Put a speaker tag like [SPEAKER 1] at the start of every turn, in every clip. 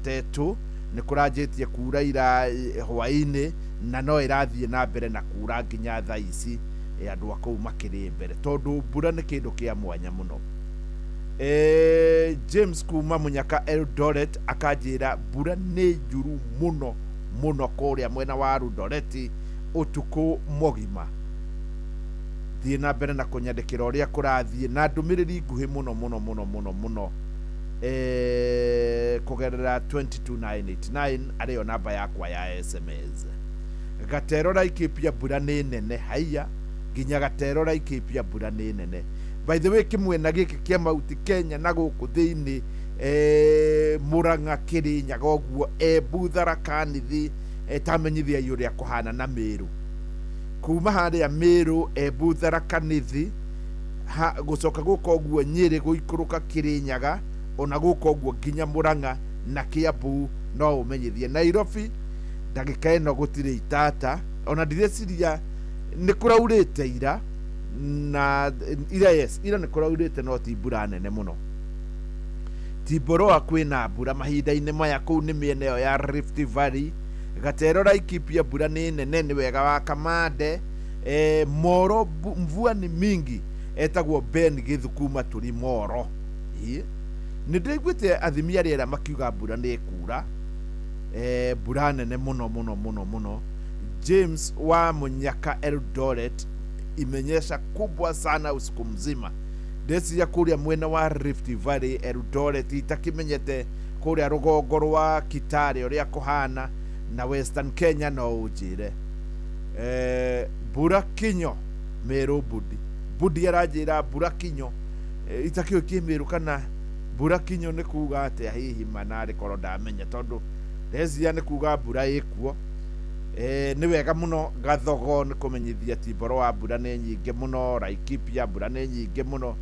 [SPEAKER 1] Tetu nĩ kũranjĩtie kura ira hwaĩ-inĩ na no ĩrathiĩ na mbere na kura nginya thaa ici. Andũ a kũu makĩrĩ mbere tondũ mbura nĩ kĩndũ kĩa mwanya mũno. James kuma Munyaka Eldoret akanjĩra mbura nĩ njuru mũno mũno kũrĩa mwena wa Eldoret ũtukũ mũgima. Thiĩ na mbere na kũnyandĩkĩra ũrĩa kũrathiĩ na ndũmĩrĩri nguhĩ mũno mũno mũno mũno mũno kũgerera 22989 arĩyo namba yakwa ya SMS. Gatero Laikipia mbura nĩ nene haiya nginya Gatero Laikipia mbura nĩ nene. By the way, kĩmwena gĩkĩ kĩa Mount Kenya na gũkũ thĩinĩ Murang'a, Kĩrĩnyaga ũguo, Embu, Tharaka Nithi, tamenyithiai ũrĩa kũhana na Meru. Kuma harĩa Meru, Embu, Tharaka Nithi, ha, gũcoka gũka ũguo Nyĩrĩ, gũikũrũka Kĩrĩnyaga, ona gũka ũguo nginya Murang'a na Kiambu no ũmenyithie. Nairobi ndagĩka ĩno gũtirĩ itata, ona ndireciria nĩ kũraurĩte ira na ira, yes, ira nĩ kũraurĩte no ti mbura nene mũno. Timboroa kwĩna mbura mahinda-inĩ maya kũu nĩ mĩena ĩyo ya Rift Valley. Gatero Laikipia mbura nĩ nene, nĩ wega wa Kamande. Moro mvua ni mingi, etagwo Ben Gĩthukuma tũri Moro. Ĩ nĩ ndĩraiguĩte athimi a rĩera makiuga mbura nĩ ĩkura, mbura nene mũno mũno mũno mũno. James wa Munyaka Eldoret, imenyesha kubwa sana usiku mzima. Ndeciria kũrĩa mwena wa Rift Valley, Eldoret, itakĩmenyete kũrĩa rũgongo rwa Kitale ũrĩa kũhana na Western Kenya no ũnjĩre. Mbura kinyo Meru Budi. Budi aranjĩra mbura kinyo, itakĩũĩ kĩ Meru kana mbura kinyo nĩ kuga atĩa hihi ma narĩ korwo ndamenya tondũ ndeciria nĩ kuga mbura ĩkuo. Nĩ wega mũno Gathogo nĩ kũmenyithia Timboro wa mbura nĩ nyingĩ mũno, Laikipia mbura nĩ nyingĩ mũno.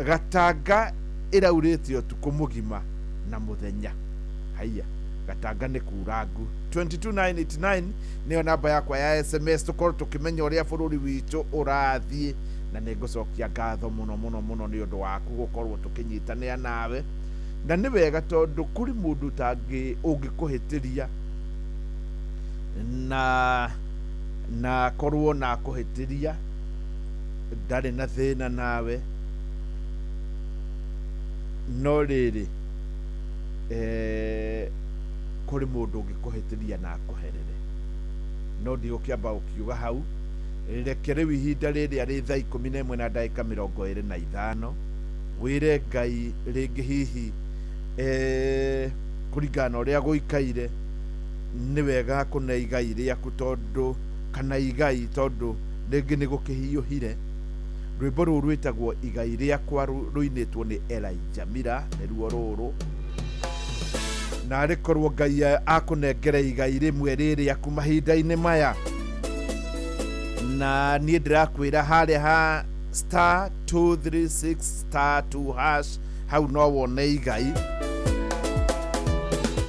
[SPEAKER 1] Gatanga ĩraurĩte ũtukũ mũgima na mũthenya. Haiya, Gatanga nĩ kura ngu. 22989 nĩyo namba yakwa ya SMS, tũkorwo tũkĩmenya ũrĩa bũrũri witũ ũrathiĩ, na nĩ ngũcokia ngatho mũno mũno mũno nĩ ũndũ waku gũkorwo tũkĩnyitanĩra nawe. Na nĩ wega tondũ kũrĩ mũndũ ũtangĩ ũngĩkũhĩtĩria na akorwo na akũhĩtĩria ndarĩ na thĩna nawe, no rĩrĩ kũrĩ mũndũ ũngĩkũhĩtĩria na akũherere. No ndigũkĩamba gũkiuga hau, reke rĩu ihinda rĩrĩa rĩ thaa 11 na ndagĩka 25 wĩre Ngai rĩngĩ hihi kũringana na ũrĩa gũikaire nĩ wega kũne igai rĩaku tondũ kana igai tondũ rĩngĩ nĩ gũkĩhiũhire. Rwĩmbo rũu rwĩtagwo Igai Rĩakwa rũinĩtwo nĩ Elijah Mira, nĩruo rũrũ. Na arĩ korwo Ngai akũnengere igai rĩmwe rĩ rĩaku mahinda-inĩ maya. Na niĩ ndĩrakwĩra harĩa ha star 236 star 2 hash hau no wone igai.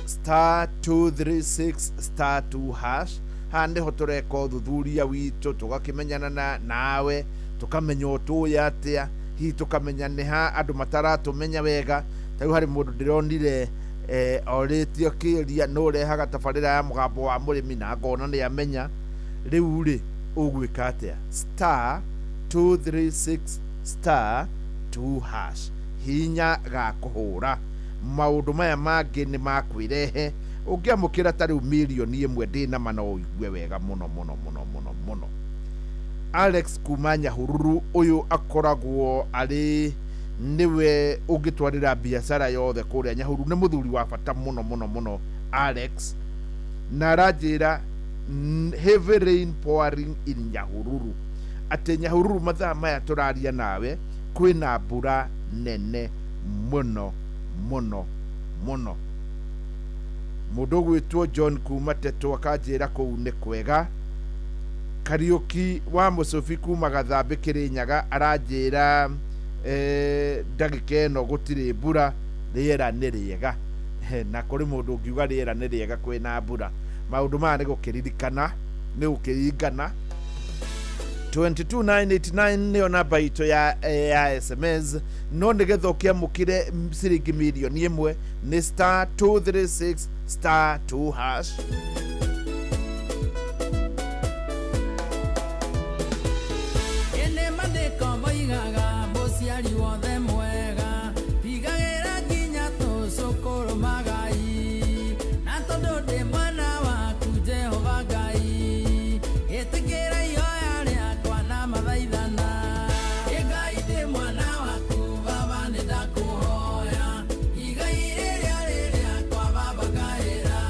[SPEAKER 1] Star 236 star 2 hash haha nĩho tũreka ũthuthuria witũ, tũgakĩmenyana na nawe, tũkamenya ũtũĩ atĩa, hihi tũkamenya nĩ ha andũ mataratũmenya wega. Ta rĩu harĩ mũndũ ndĩronire orĩtio kĩũria nũ ũrehaga tabarĩra ya mũgambo wa mũrĩmi na ngona nĩ amenya. Rĩu rĩ ũgwĩka atĩa? Star 236 star 2 hash, hinya ga kũhũra. Maũndũ maya mangĩ nĩ makwĩrehe. Ũngĩamũkĩra ta rĩu mirioni 1 ndĩna ma no ũigue wega mũno mũno mũno mũno mũno. Alex kuma Nyahururu ũyũ akoragwo arĩ nĩwe ũngĩtwarĩra biacara yothe kũrĩa Nyahururu. Nĩ mũthuri wa bata mũno mũno mũno Alex, na aranjĩra heavy rain pouring in Nyahururu, atĩ Nyahururu mathaa maya tũraria nawe kwĩna mbura nene mũno mũno mũno. Mũndũ ũgwĩtwo John kuma Tetũ akanjĩra kũu nĩ kwega. Kariũki wa Mũcũbi kuma Gathambĩ Kĩrĩnyaga aranjĩra ndagĩka ĩno gũtirĩ mbura, rĩera nĩ rĩega. Na kũrĩ mũndũ ũngiuga rĩera nĩ rĩega kwĩna mbura. Maũndũ maya nĩ gũkĩririkana, nĩ gũkĩringana. 22989 nĩyo namba itũ ya SMS, no nĩgetha ũkĩamũkĩre ciringi mirioni 1 nĩ *236*2#.
[SPEAKER 2] Ĩnĩ mandĩko moigaga mũciari wothe mwega tigagĩra nginya tũcũkũrũ magai na tondũ ndĩ mwana waku Jehova Ngai ĩtĩkĩra ihoya rĩakwa na mathaithana. Ĩ Ngai ndĩ mwana waku baba nĩ ndakũhoya igai rĩrĩa rĩ rĩakwa baba ngaĩra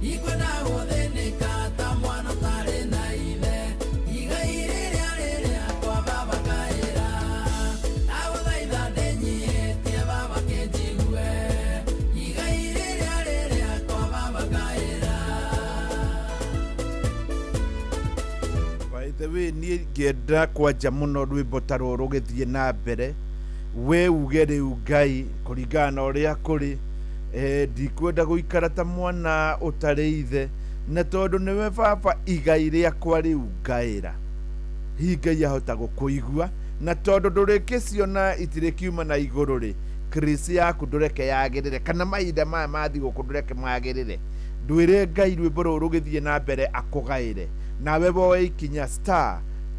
[SPEAKER 2] ikwenda gũthĩnĩka ta mwana ũtarĩ na ithe igai rĩrĩa rĩ rĩakwa baba ngaĩra ndagũthaitha ndĩnyihĩtie baba kĩnjigue igai rĩrĩa rĩ rĩakwa baba ngaĩra.
[SPEAKER 1] By the way, niĩ ngĩenda kwanja mũno rwĩmbo ta rũrũ rũgĩthiĩ na mbere, we uge rĩu Ngai kũringana na ũrĩa kũrĩ, ndikwenda gũikara ta mwana ũtarĩ ithe, na tondũ nĩwe baba igai rĩakwa rĩu ngaĩra, hihi Ngai ahota gũkũigua, na tondũ ndũrĩkĩciona itirĩkiuma na igũrũ rĩ, krisi yaku ndũreke yagĩrĩre, kana mahinda maya ma thigũkũ ndũreke magĩrĩre, ndwĩre Ngai rwĩmbo rũrũ rũgĩthiĩ na mbere akũgaĩre, nawe woe ikinya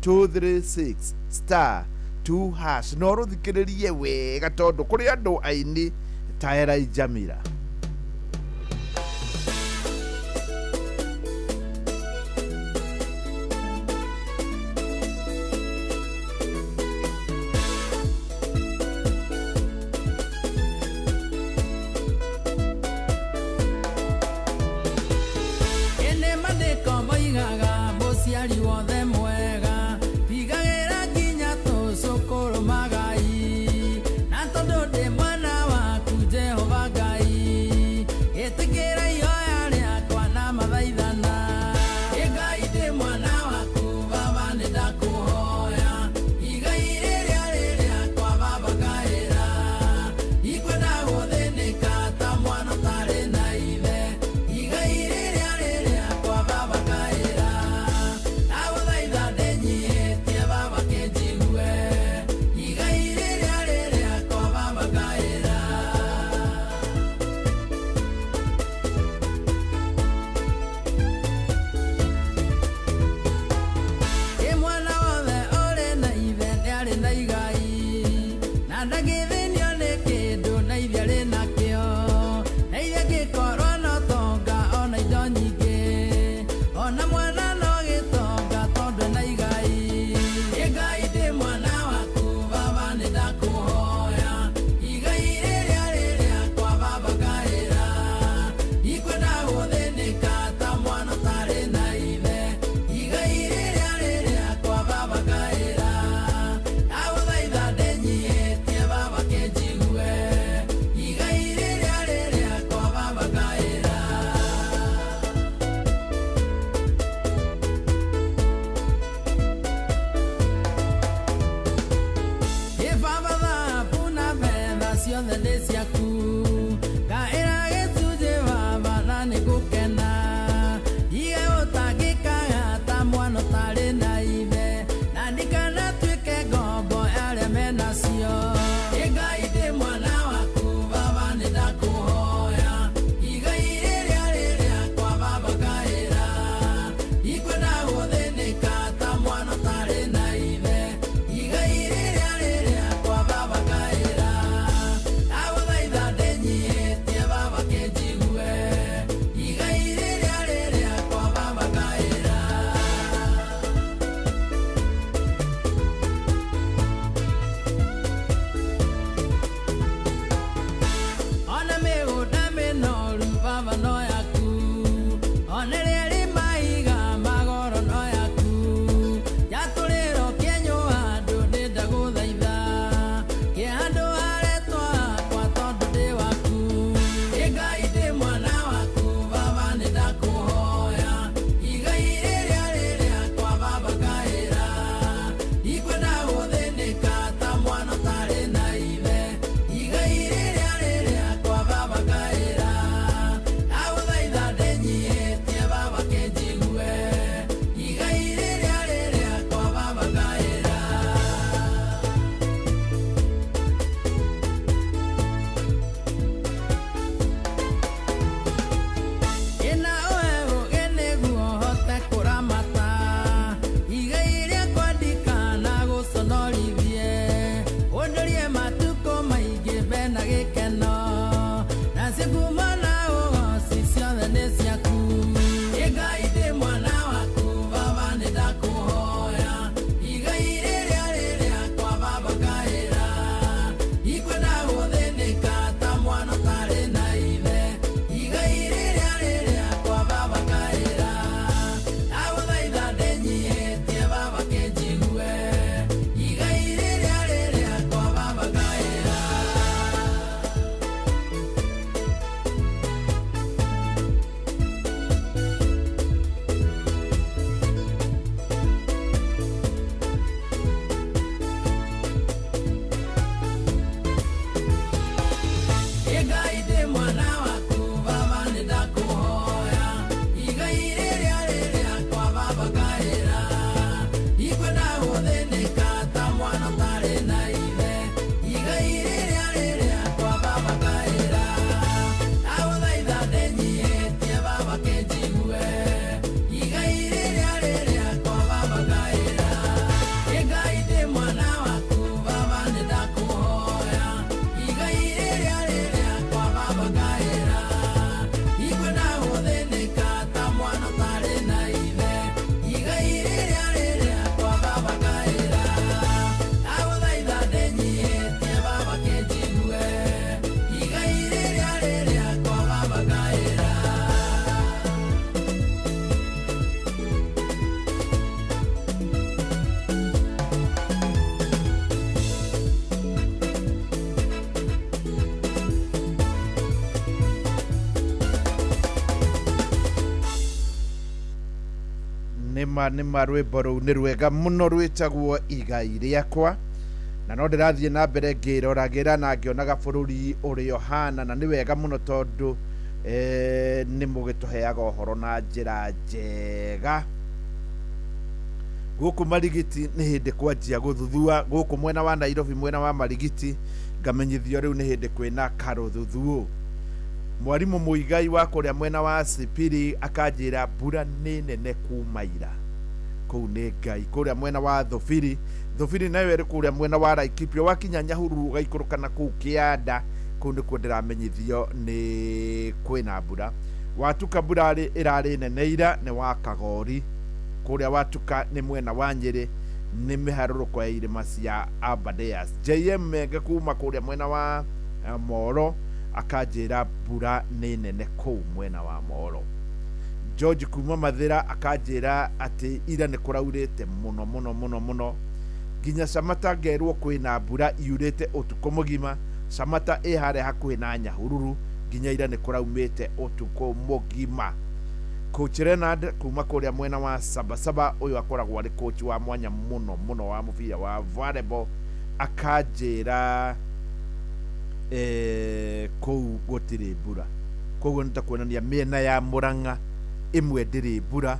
[SPEAKER 1] *236*2# na ũrũthikĩrĩrie wega tondũ kũrĩ andũ aini ta Elijah Mira.
[SPEAKER 2] Ĩnĩ mandĩko moigaga mũciari wothe mwega tigagĩra nginya tũcũkũrũ magai na tondũ ndĩ mwana waku Jehova Ngai.
[SPEAKER 1] Nĩma rwĩmbo rũu nĩ rwega mũno rwĩtagwo igai rĩakwa, na no ndĩrathiĩ na mbere ngĩroragĩra na ngĩonaga bũrũri ũrĩa ũhana, na nĩ wega mũno tondũ nĩ mũgĩtũheaga ũhoro na njĩra njega. Gũkũ Marigiti nĩ hĩndĩ kwanjia gũthuthua, gũkũ mwena wa Nairobi mwena wa Marigiti ngamenyithio rĩu nĩ hĩndĩ kwĩna karũthuthuũ. Mwarimũ Muigai wa kũrĩa mwena wa Sipiri akanjĩra mbura nĩ nene kuma ira, kũu nĩ Ngai. Kũrĩa mwena wa Thubiri, Thubiri nayo ĩrĩ kũrĩa mwena wa Laikipia, wakinya Nyahururu ũgaikũrũka na kũu Kĩanda, kũu nĩkuo ndĩramenyithio nĩ kwĩna mbura. Watuka mbura ĩrarĩ nene ira nĩ wa Kagori, kũrĩa watuka nĩ mwena wa Nyĩrĩ, nĩ mĩharũrũko ya irĩma cia Aberdares. JM Menge kuma kũrĩa mwena wa Moro akanjĩra mbura nĩ nene kũu mwena wa Moro. George kuma Mathĩra akanjĩra atĩ ira nĩ kũraurĩte mũno mũno mũno mũno, nginya Samata ngerwo kwĩna mbura yurĩte ũtukũ mũgima. Samata ĩ harĩa hakuhĩ na Nyahururu, nginya ira nĩ kũraumĩte ũtukũ mũgima. Coach Renard kuma kũrĩa mwena wa Sabasaba, ũyũ akoragwo arĩ coach wa mwanya mũno mũno wa mũbira wa volleyball, akanjĩra kũu gũtirĩ mbura. Koguo nĩ ta kuonania mĩena ya Murang'a ĩmwe ndĩrĩ mbura,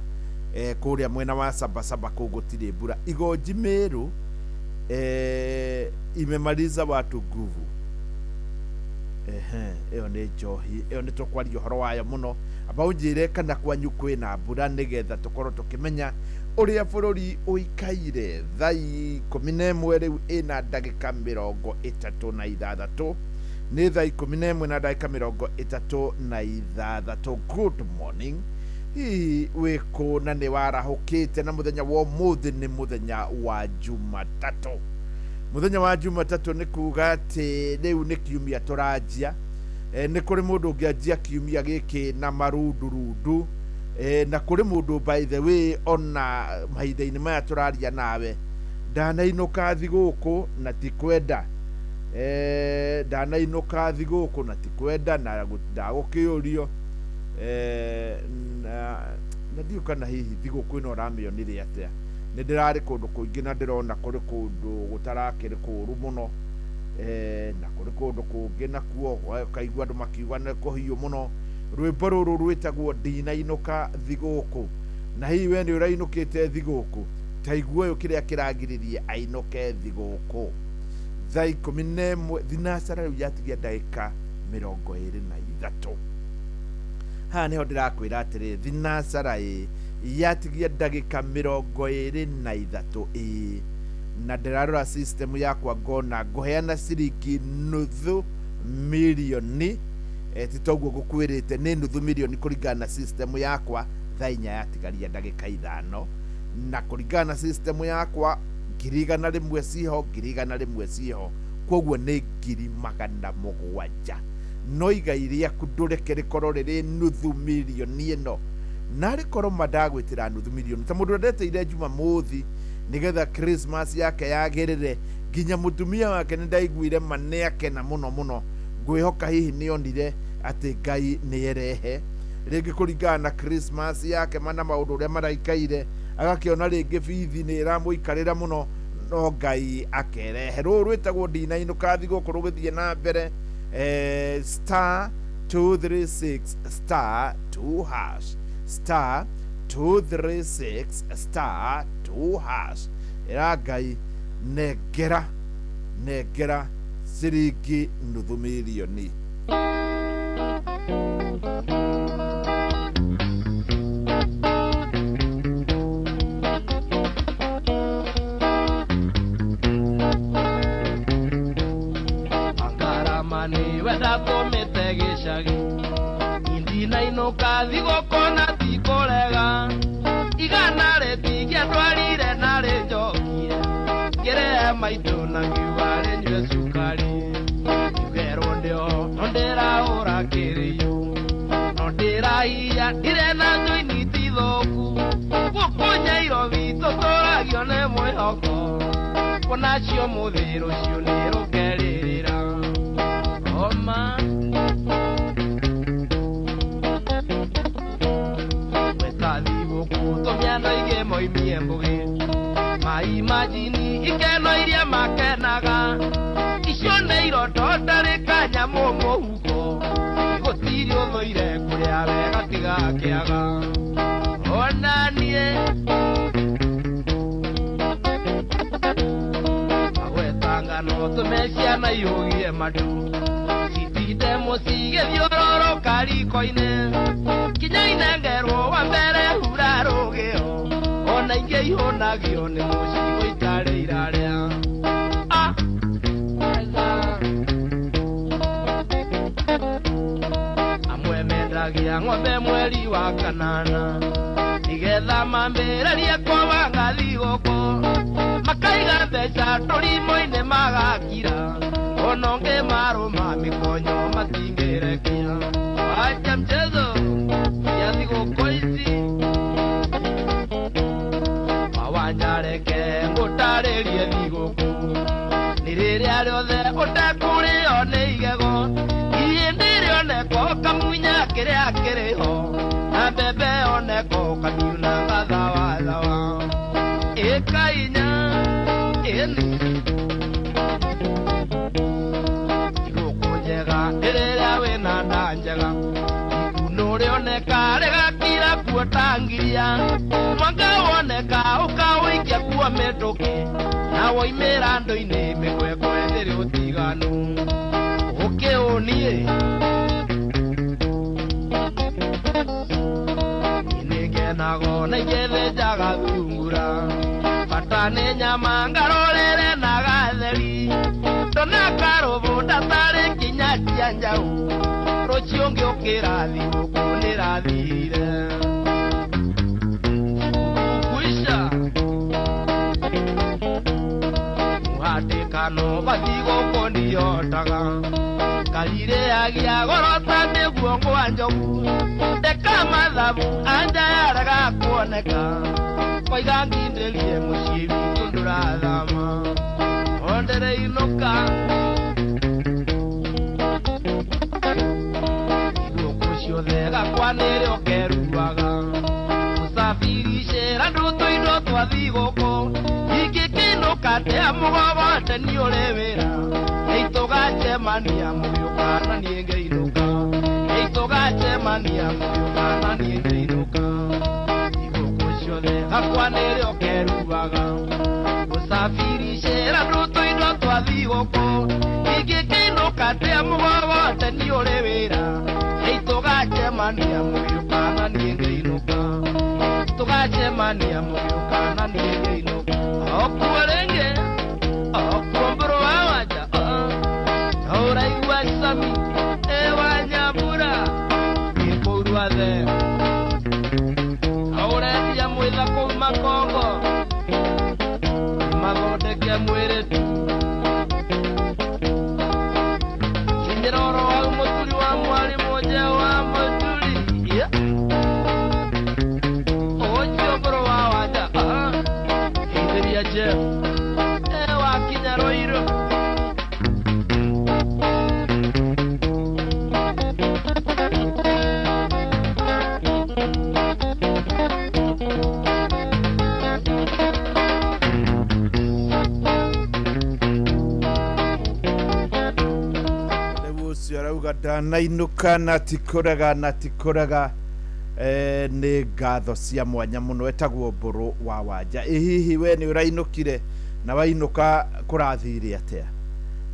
[SPEAKER 1] kũrĩa mwena wa Sabasaba kũu gũtirĩ mbura. Igonji Meru imemaliza watu nguvu. Ĩyo nĩ njohi, ĩyo nĩ tũkwaria ũhoro wayo mũno. Amba ũnjĩre kana kwanyu kwĩna mbura nĩgetha tũkorwo tũkĩmenya ũrĩa bũrũri ũikaire. Thaa 11 rĩu ĩna ndagĩka 36, nĩ thaa 11 na ndagĩka 36. Good morning. Hihi wĩkũ na nĩ warahũkĩte na mũthenya wa ũmũthĩ nĩ mũthenya wa Jumatatũ. Mũthenya wa Jumatatũ nĩ kuga atĩ rĩu nĩ kiumia tũranjia. Nĩ kũrĩ mũndũ ũngĩanjia kiumia gĩkĩ na marundurundu, na kũrĩ mũndũ by the way ona mahinda-inĩ maya tũraria nawe ndanainũka thigũkũ na ti kwenda, ndanainũka thigũkũ na ti kwenda na ndagũkĩũrio, na ndiũ kana hihi thigũkũ ĩno ũramĩonire atĩa. Nĩ ndĩrarĩ kũndũ kũingĩ na ndĩrona kũrĩ kũndũ gũtarakĩrĩ kũũru mũno, na kũrĩ kũndũ kũngĩ nakuo ũkaigua andũ makiuga nĩ kũhiũ mũno. Rwĩmbo rũrũ rwĩtagwo ndinainũka thigũkũ, na hihi we nĩ ũrainũkĩte thigũkũ? Ta igua ũyũ kĩrĩa kĩragiririe ainũke thigũkũ. Thaa 11 thinacara rĩu yatigia ndagĩka 23. Haha nĩho ndĩrakwĩra atĩrĩ, thinacara ĩ yatigia ndagĩka 23 ĩ, na ndĩrarora system yakwa ngona ngũheana ciringi nuthu mirioni, ti toguo ngũkwĩrĩte nĩ nuthu mirioni kũringana na system yakwa. Thaa 4 yatigaria ndagĩka 5, na kũringana na system yakwa 100,000 ciho, 100,000 ciho, koguo nĩ 700,000. No igai rĩaku ndũreke rĩkorwo rĩrĩ nuthu mirioni ĩno, na rĩkorwo mandagwĩtĩra nuthu mirioni ta mũndũ endeteire Jumamothi nĩgetha Christmas yake yagĩrĩre, nginya mũtumia wake nĩ ndaiguire ma nĩ akena mũno mũno. Ngwĩhoka hihi nĩ onire atĩ Ngai nĩ erehe rĩngĩ kũringana na Christmas yake mana maũndũ ũrĩa maraikaire, agakĩona rĩngĩ bithi nĩ ĩramũikarĩra mũno, no Ngai akerehe. Rũrũ rwĩtagwo ndinainũka thigũkũ rũgĩthiĩ na mbere. Star 236 star 2 hash, star 236 star 2 hash. Ĩra Ngai nengera nengera ciringi nuthu mirioni.
[SPEAKER 2] Akaramani wenda kũmĩte gĩcagi, ndinainũka thigũkũ na ti kũrega, igana rĩtigia ndwarire na rĩnjokie, ngĩrehe maitũ na ngiuga rĩnyue cukari, ngiugerwo ndĩo no ndĩrahũra kĩrĩyũ, no ndĩraiya ndirĩ na njoini ti thũku, gũkũ Nyairobi tũtũragio nĩ mwĩhoko, kuonacio mũthĩ rũciũ nĩ rũkerĩrĩra. Oma weta thigũkũ tũmĩano igĩ moimie mbũgĩ maimajini ikeno iria makenaga icio nĩ iroto ndarĩ kanyamũ mũhuko gũtirĩ ũthũire kũrĩa wega tiga kĩaga ona niĩ agwetangano tũme ciana iũgie matu citinde mũciĩ gĩthiũrũrũka riko-inĩ kinya inengerwo wa mbere hura rũgĩo ona ingĩ ihũnagio nĩ mũciĩ gũitarĩ irarĩa amwe mendagia ng'ombe mweri wa kanana igetha mambĩrĩrie kwaga thigũkũ makaiga mbeca tũrimũ-inĩ magakira ona ũngĩ marũma mĩkonyo matingĩrekia wacha mchezo ya thigũkũ ici mawanjareke ngũtarĩrie thigũkũ nĩ rĩrĩa rĩothe ũtekũrĩo nĩ igego ihĩndĩ rĩoneko kamunya kĩrĩa kĩrĩho na mbembe oneko kamiuna gathawathawa ĩkainya ĩni thigũkũ njega nĩ rĩrĩa wĩna nda njega ikuno rĩoneka rĩgakira kuo ta ngiria mwanga woneka ũkawĩikia kuo mĩtũkĩ na woimĩra andũ-inĩ mĩkwekwe ndĩrĩ ũtiganu ũkĩũniĩ nĩngenago na ingĩthĩnjaga thungura bata nĩ nyama ngarorere na gatheri ndona karũbũ ndatarĩ nginya cia njaũ rũciũ ngĩũkĩra thigũkũ nĩrathirire kuisha muhatĩkano wa thigũkũ ndihotaga karirĩagia goro ta nĩguo ngwa njogu ndeka mathabu anja yarega kuoneka koiga ngindĩrie mũciĩ witũ ndũrathama ondĩrĩinũka thigũkũ ciothe gakwa nĩrĩo keruaga mũcabiricĩra ndũtũ indo twa thigũkũ ingĩkĩinũka ndĩa mũgogote nĩ ũrĩ wĩra nĩitũgacemania mũgĩũka na niĩ ngĩinũka nĩitũgacemania mũgĩũka na niĩ ngĩinũka thigũkũ ciothe gakwa nĩrĩo keruaga mũcabiricĩra ndũtũ indo twa thigũkũ ingĩkĩinũka ndĩa mũgogote nĩ ũrĩ wĩra nĩitũgacemania mũgĩũka na niĩ ngĩinũka tũgacemania mũgĩũka na niĩ ngĩinũka okuo rĩngĩ okuo mbũrũ wa wanja ũraigua cami ĩwa nyambura gĩkũu rwathe ũrendia mwĩtha kũu makongo mathondeke mwĩrĩ tu kinyĩra oro hau mũturi wa mwarimũ nje wa mũturi ũcio mbũrũ wa wanja geithĩria Jeff wakinya Rũirũ
[SPEAKER 1] ũcio arauga ndanainũka na tikũraga na tikũraga nĩ ngatho cia mwanya mũno etagwo Mbũrũ wa Wanja. Ĩ hihi we nĩ ũrainũkire na wainũka kũrathire atĩa?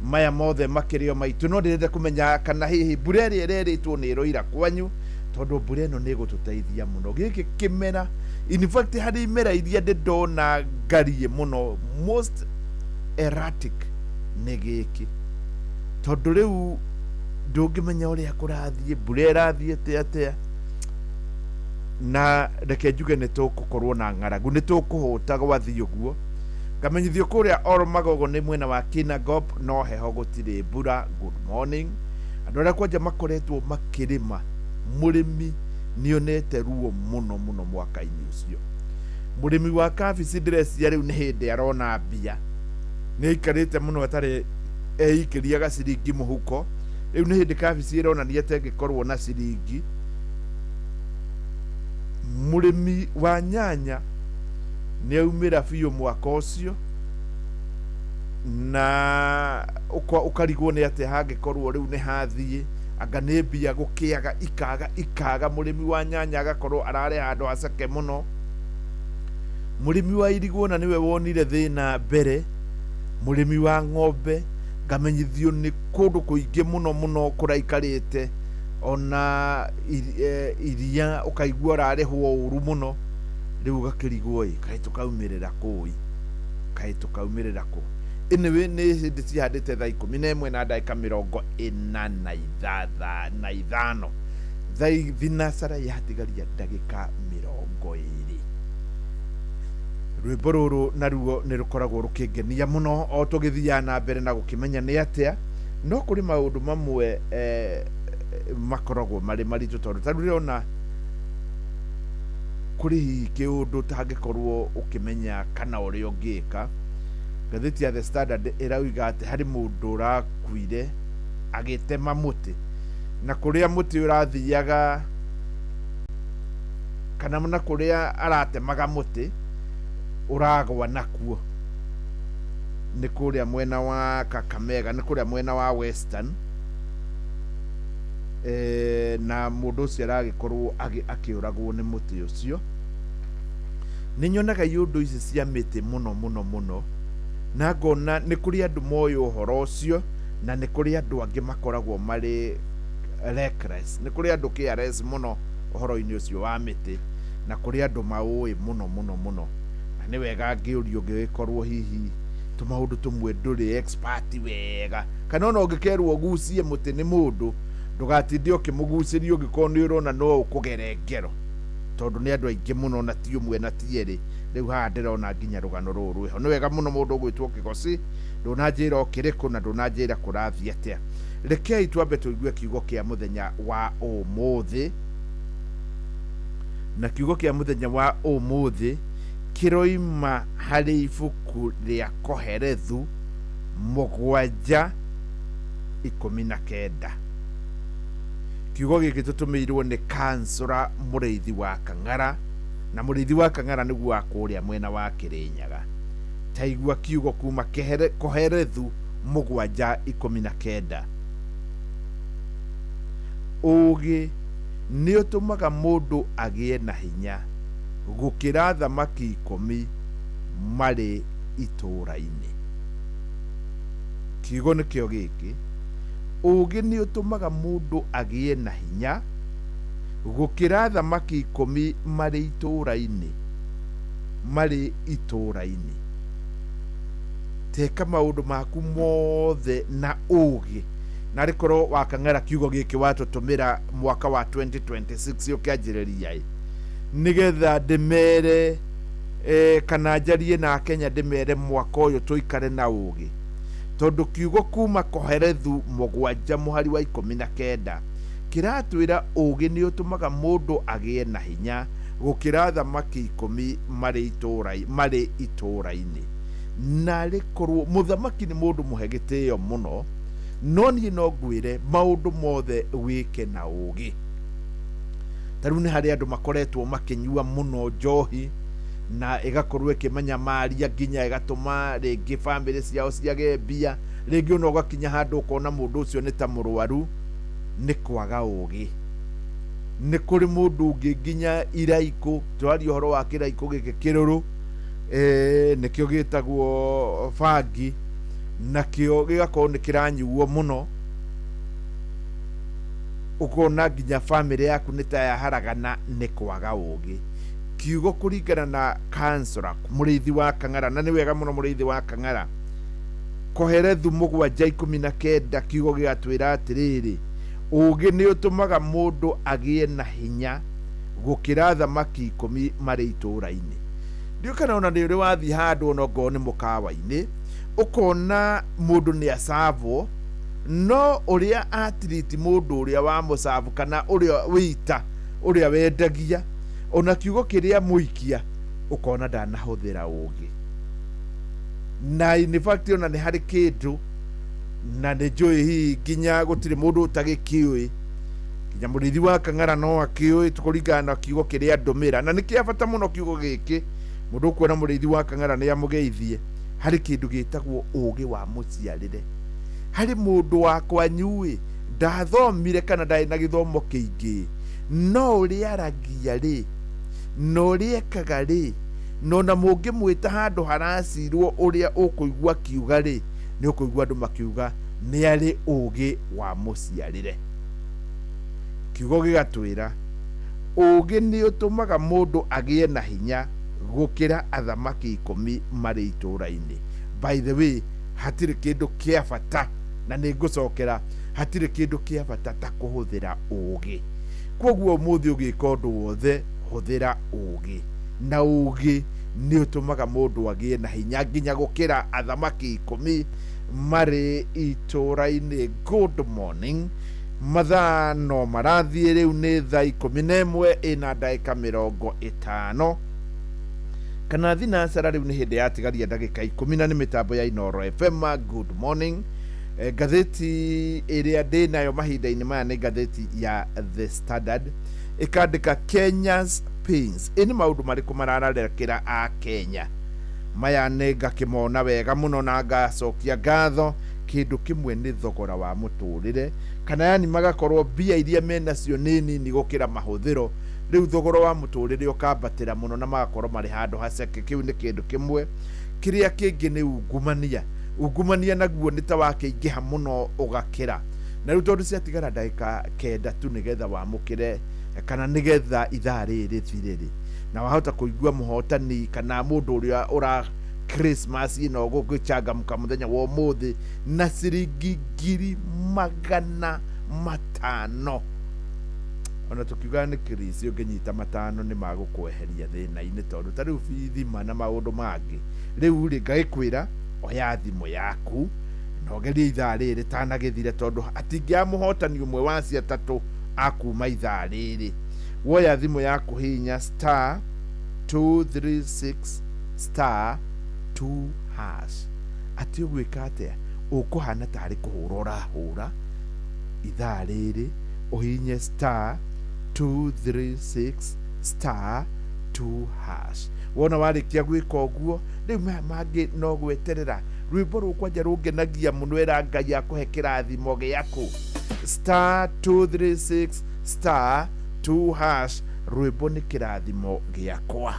[SPEAKER 1] Maya mothe makĩrĩo maitũ no ndĩrenda kũmenya kana hihi mbura ĩrĩa ĩrerĩtwo nĩ ĩroira kwanyu tondũ mbura ĩno nĩ ĩgũtũteithia mũno gĩkĩ kĩmera. In fact harĩ imera iria ndĩ ndona ngariĩ mũno most erratic nĩ gĩkĩ tondũ rĩu ndũngĩmenya ũrĩa kũrathiĩ mbura ĩrathiĩte atĩa na reke njuge nĩ tũgũkorwo na ng'aragu nĩ tũkũhũta gwathiĩ ũguo. Ngamenyithio kũrĩa Oro Magogo nĩ mwena wa Kinangop no heho gũtirĩ mbura. Good morning andũ arĩa kwanja makoretwo makĩrĩma mũrĩmi nĩonete ruo mũno mũno mwaka-inĩ ũcio. Mũrĩmi wa kabici ndĩreciria rĩu nĩ hĩndĩ arona mbia nĩ aikarĩte mũno atarĩ eikĩria gaciringi mũhuko rĩu nĩ hĩndĩ kabici ĩronania ta ĩngĩkorwo na ciringi. Mũrĩmi wa nyanya Nĩ aumĩra biũ mwaka ũcio, na ũkarigwo nĩ atĩa hangĩkorwo rĩu nĩ hathiĩ, anga nĩ mbia gũkĩaga ikaga ikaga. Mũrĩmi wa nyanya agakorwo ararĩ handũ haceke mũno. Mũrĩmi wa irigũ ona nĩwe wonire thĩna mbere. Mũrĩmi wa ng'ombe ngamenyithio nĩ kũndũ kũingĩ mũno mũno kũraikarĩte, ona iria ũkaigua ũrarĩhwo ũru mũno. Rĩu ũgakĩrigwo ĩ, kaĩ tũkaumĩrĩra kũĩ, kaĩ tũkaumĩrĩra kũ? Anyway, nĩ hĩndĩ cihandĩte thaa 11 na ndagĩka 45, thaa thinacara yatigaria ndagĩka 20. Rwĩmbo rũrũ naruo nĩ rũkoragwo rũkĩngenia mũno o tũgĩthiaga na mbere na gũkĩmenya nĩ atĩa, no kũrĩ maũndũ mamwe makoragwo marĩ maritũ, tondũ ta rĩu ndĩrona kũrĩ hihi kĩũndũ ũtangĩkorwo ũkĩmenya kana ũrĩa ũngĩka. Ngathĩti ya The Standard ĩrauga atĩ harĩ mũndũ ũrakuire agĩtema mũtĩ, na kũrĩa mũtĩ ũrathiaga kana na kũrĩa aratemaga mũtĩ ũragwa nakuo nĩ kũrĩa mwena wa Kakamega, nĩ kũrĩa mwena wa Western, na mũndũ ũcio aragĩkorwo akĩũragwo nĩ mũtĩ ũcio. Nĩ nyonaga iũndũ ici cia mĩtĩ mũno mũno mũno, na ngona nĩ kũrĩ andũ moĩ ũhoro ũcio, na nĩ kũrĩ andũ angĩ makoragwo marĩ reckless, nĩ kũrĩ andũ careless mũno ũhoro-inĩ ũcio wa mĩtĩ, na kũrĩ andũ maũĩ mũno mũno mũno. Na nĩ wega ngĩũrio ũngĩgĩkorwo hihi tũmaũndũ tũmwe ndũrĩ expert wega, kana ona ũngĩkerwo ũgucie mũtĩ nĩ mũndũ, ndũgatinde ũkĩmũgucĩria ũngĩkorwo nĩ ũrona no ũkũgere ngero, tondũ nĩ andũ aingĩ mũno na ti ũmwe na ti erĩ. Rĩu haha ndĩrona nginya rũgano rũrũ rwĩho. Nĩ wega mũno mũndũ ũgwĩtwo Kĩgoci, ndũnanjĩra ũkĩrĩkũ na ndũnanjĩra kũrathiĩ atĩa. Rekei twambe tũigue kiugo kĩa mũthenya wa ũmũthĩ, na kiugo kĩa mũthenya wa ũmũthĩ kĩroima harĩ ibuku rĩa Kohelethu 7:19. Kiugo gĩkĩ tũtũmĩirwo nĩ kansũra Mũrĩithi wa Kang'ara, na Mũrĩithi wa Kang'ara nĩguo wa kũrĩa mwena wa Kĩrĩnyaga. Taigua kiugo kuma Kohelethu 7:19. Ũũgĩ nĩ ũtũmaga mũndũ agĩe na hinya gũkĩra thamaki 10 marĩ itũũra-inĩ. Kiugo nĩkĩo gĩkĩ, ũũgĩ nĩ ũtũmaga mũndũ agĩe na hinya gũkĩra thamaki 10 marĩ itũũra-inĩ, marĩ itũũra-inĩ. Teka maũndũ maku mothe na ũũgĩ. Na rĩkorwo wa Kang'ara kiugo gĩkĩ watũtũmĩra mwaka wa 2026 ũkĩanjĩrĩria ĩ, nĩgetha ndĩmere kana njarie na Kenya ndĩmere mwaka ũyũ tũikare na ũũgĩ, tondũ kiugo kuma Kohelethu 7 mũhari wa 19 kĩratwĩra ũũgĩ nĩ ũtũmaga mũndũ agĩe na hinya gũkĩra thamaki 10 marĩ itũũra-inĩ. Na rĩkorwo mũthamaki nĩ mũndũ mũhe gĩtĩo mũno, no niĩ no ngwĩre maũndũ mothe wĩke na ũũgĩ. Ta rĩu nĩ harĩ andũ makoretwo makĩnyua mũno njohi, na ĩgakorwo ĩkĩmanyamaria nginya ĩgatũma rĩngĩ bamĩrĩ ciao ciage mbia, rĩngĩ ona ũgakinya handũ ũkona mũndũ ũcio nĩ ta mũrwaru nĩ kwaga ũũgĩ. Nĩ kũrĩ mũndũ ũngĩ nginya iraikũ, tũraria ũhoro wa kĩraikũ gĩkĩ kĩrũrũ, nĩkĩo gĩtagwo bangi, nakĩo gĩgakorwo nĩ kĩranyuo mũno, ũkona nginya bamĩrĩ yaku nĩ ta yaharagana nĩ kwaga ũũgĩ. Kiugo kũringana na kansũra Mũrĩithi wa Kang'ara, na nĩ wega mũno Mũrĩithi wa Kang'ara, Kohelethu 7:19 kiugo gĩgatwĩra atĩrĩrĩ, ũũgĩ nĩ ũtũmaga mũndũ agĩe na hinya gũkĩra thamaki 10 marĩ itũũra-inĩ. Ndiũĩ kana ona nĩ ũrĩ wathiĩ handũ ona ongorwo nĩ mũkawa-inĩ, ũkona mũndũ nĩ acavwo, no ũrĩa atiriti mũndũ ũrĩa wa mũcabu kana ũrĩa wĩita ũrĩa wendagia, ona kiugo kĩrĩa mũikia ũkona ndanahũthĩra ũũgĩ. Na in fact ona nĩ harĩ kĩndũ na nĩ njũĩ hihi nginya gũtirĩ mũndũ ũtagĩkĩũĩ, nginya Mũrĩithi wa Kang'ara no akĩũĩ kũringana na kiugo kĩrĩa ndũmĩra, na nĩ kĩa bata mũno kiugo gĩkĩ. Mũndũ ũkuona mũrĩithi wa Kang'ara nĩ amũgeithie. Harĩ kĩndũ gĩtagwo ũũgĩ wa mũciarĩre. Harĩ mũndũ wa kwanyu-ĩ, ndathomire kana ndarĩ na gĩthomo kĩingĩ, no ũrĩa aragia rĩ, na ũrĩa ekaga rĩ, na ona mũngĩmwĩta handũ haracirwo ũrĩa ũkũigua akiuga rĩ, nĩ ũkũigua andũ makiuga nĩ arĩ ũũgĩ wa mũciarĩre. Kiugo gĩgatwĩra ũũgĩ nĩ ũtũmaga mũndũ agĩe na hinya gũkĩra athamaki 10 marĩ itũũra-inĩ. By the way, hatirĩ kĩndũ kĩa bata, na nĩ ngũcokera, hatirĩ kĩndũ kĩa bata ta kũhũthĩra ũũgĩ. Kwoguo ũmũthĩ ũgĩka ũndũ wothe, hũthĩra ũũgĩ. Na ũũgĩ nĩ ũtũmaga mũndũ agĩe na hinya nginya gũkĩra athamaki 10 marĩ itũũra-inĩ. Good morning. Mathaa no marathiĩ, rĩu nĩ thaa 11 ĩna ndagĩka 50 kana thinacara. Rĩu nĩ hĩndĩ yatigaria ndagĩka 10 na nĩ mĩtambo ya Inooro FM. Good morning. Ngathĩti ĩrĩa ndĩ nayo mahinda-inĩ maya nĩ ngathĩti ya The Standard, ĩkandĩka Kenya's Pains. Ĩ nĩ maũndũ marĩkũ marararekera a Kenya maya? Nĩ ngakĩmona wega mũno na ngacokia ngatho. Kĩndũ kĩmwe nĩ thogora wa mũtũrĩre, kana yani magakorwo mbia iria menacio nĩ nini gũkĩra mahũthĩro. Rĩu thogora wa mũtũrĩre ũkambatĩra mũno na magakorwo marĩ handũ haceke. Kĩu nĩ kĩndũ kĩmwe. Kĩrĩa kĩngĩ nĩ ungumania. Ungumania naguo nĩ ta wakĩingĩha mũno ũgakĩra. Na rĩu tondũ ciatigara ndagĩka 9 tu nĩgetha wamũkĩre kana nĩgetha ithaa rĩrĩ rĩthire rĩ, na wahota kũigua mũhotani kana mũndũ ũrĩa ũra Christmas ĩno gũgĩcangamũka mũthenya wa ũmũthĩ na ciringi 500,000. Ona tũkiugaga nĩ Chris, ũngĩnyita 5 nĩ magũkweheria thĩna-inĩ, tondũ ta rĩu bithima na maũndũ mangĩ. Rĩu rĩ, ngagĩkwĩra oya thimũ yaku na ũgerie ithaa rĩrĩ rĩtanagĩthire, tondũ hatingĩaga mũhotani ũmwe wa acio atatũ akuma ithaa rĩrĩ. Woya thimũ yaku, hihinya star 236 star 2 hash. Atĩ ũgwĩka atĩa? Ũkũhana tarĩ kũhũra ũrahũra ithaa rĩrĩ, ũhihinye star 236 star 2 hash. Wona warĩkia gwĩka ũguo, rĩu maya mangĩ no gweterera. Rwĩmbo rũkwanja rũngenagia mũno, ĩra Ngai akũhe kĩrathimo gĩaku. Star 236 star 2 hash, rwĩmbo nĩ kĩrathimo gĩakwa.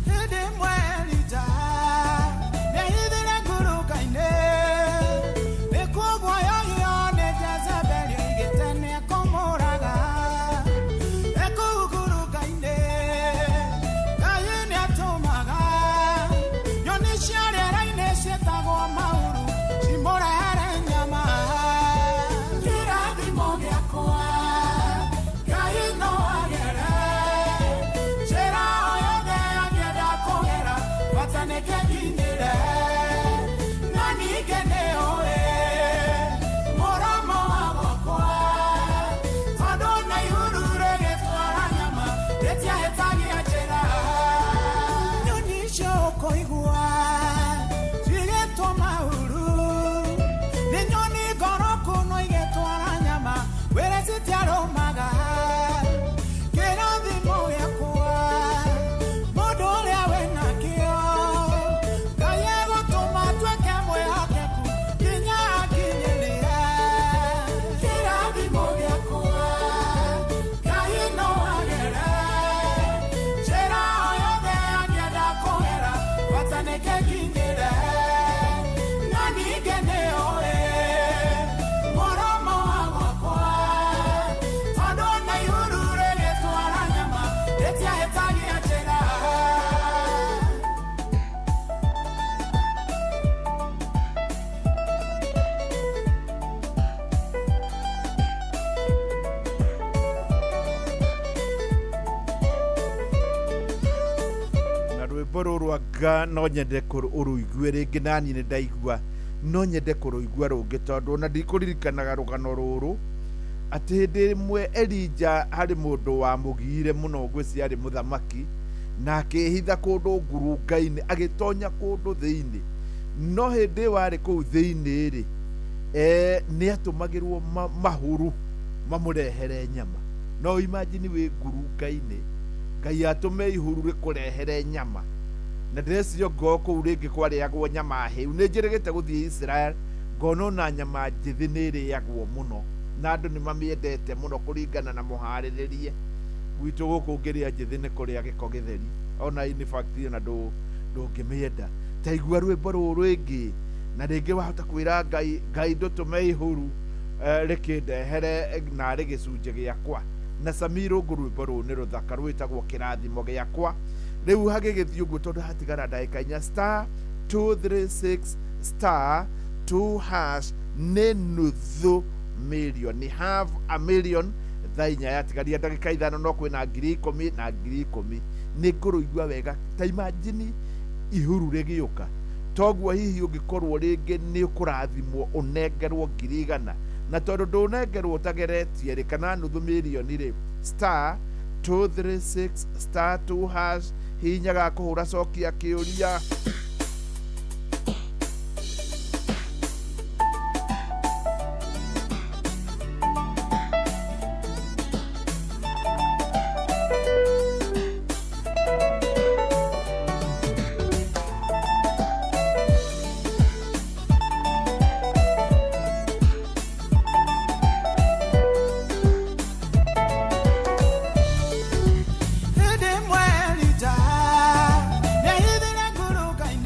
[SPEAKER 3] Hĩndĩ ĩmwe Elija nĩahithire ngurunga-inĩ, nĩkuo guoyohio nĩ Jezebeli oigĩte nĩekũmũraga. E kũu ngurunga-inĩ Ngai nĩatũmaga nyoni cia rĩera-inĩ ciĩtagwo mauru cimũrehere nyama. Kĩrathimo gĩakwa Ngai no agere njĩra o yothe angĩenda kũgera, bata nĩkĩnginyĩre. Na ningĩ nĩũĩ mũromo wa gwakwa, tondũ na ihuru rĩgĩtwara nyama rĩtiahĩtagia njĩra. Nyoni icio ũkũigua cigĩtwo mauru nĩ nyoni ngoroku, no igĩtwara nyama wĩre citiarũmaga. Kĩrathimo gĩakwa mũndũ ũrĩa wĩnakĩo Ngai egũtũma atuĩke mwĩhokeku nginya akinyĩrĩre. Kĩrathimo gĩakwa Ngai no agere njĩra o yothe angĩenda kũgera, bata nĩkĩnginyĩre. Na ningĩ nĩũĩ mũromo wa gwakwa, tondũ na ihuru rĩgĩtwara nyama rĩtiahĩtagia njĩra.
[SPEAKER 1] Na rwĩmbo rũrũ anga no nyende ũrũigue rĩngĩ, naniĩ nĩ ndaigua no nyende kũrũigua rũngĩ, tondũ ona ndikũririkanaga rũgano rũrũ atĩ hĩndĩ ĩmwe Elija harĩ mũndũ wamũgiire mũno, ngwĩciria arĩ mũthamaki, Na akĩĩhitha kũndũ ngurunga-inĩ, agĩtonya kũndũ thĩinĩ. No hĩndĩ ĩyo arĩ kũu thĩinĩ rĩ, nĩ atũmagĩrwo mahuru mamũrehere nyama. No imagine wĩ ngurunga-inĩ, Ngai atũme ihuru rĩkũrehere nyama. Na ndĩreciria ngoo kũu rĩngĩ kwarĩagwo nyama hĩu. Nĩ njĩrĩgĩte gũthiĩ Israel, ngona ona nyama njĩthĩ nĩ ĩrĩagwo mũno, na andũ nĩ mamĩendete mũno kũringana na mũharĩrĩrie. Gwitũ gũkũ ũngĩrĩa njĩthĩ nĩ kũrĩa gĩko gĩtheri, ona in fact ona ndũngĩmĩenda. Ta igua rwĩmbo rũrũ rĩngĩ, na rĩngĩ wahota kwĩra Ngai, Ngai ndũtũme ihuru rĩkĩndehere narĩ gĩcunjĩ gĩakwa. Na Sammy Irũngũ rwĩmbo rũrũ nĩ rũthaka, rwĩtagwo kĩrathimo gĩakwa. Rĩu hagĩgĩthiĩ ũguo tondũ hatigara ndagĩka inya, star 236 star 2 hash nĩ nuthu mirioni, half a million. Thaa inya yatigaria ndagĩka ithano, no kwĩna 10,000 na 10,000. Nĩ ngũrũigua wega. Ta imagine ihuru rĩgĩũka, toguo hihi ũngĩkorwo rĩngĩ nĩ ũkũrathimwo ũnengerwo 100,000, na tondũ ndũnengerwo ũtageretie rĩ, kana nuthu mirioni rĩ, star 236 star 2 hash, hihinya ga kũhũra, cokia kĩũria.
[SPEAKER 3] Hĩndĩ ĩmwe Elija nĩahithire ngurunga-inĩ.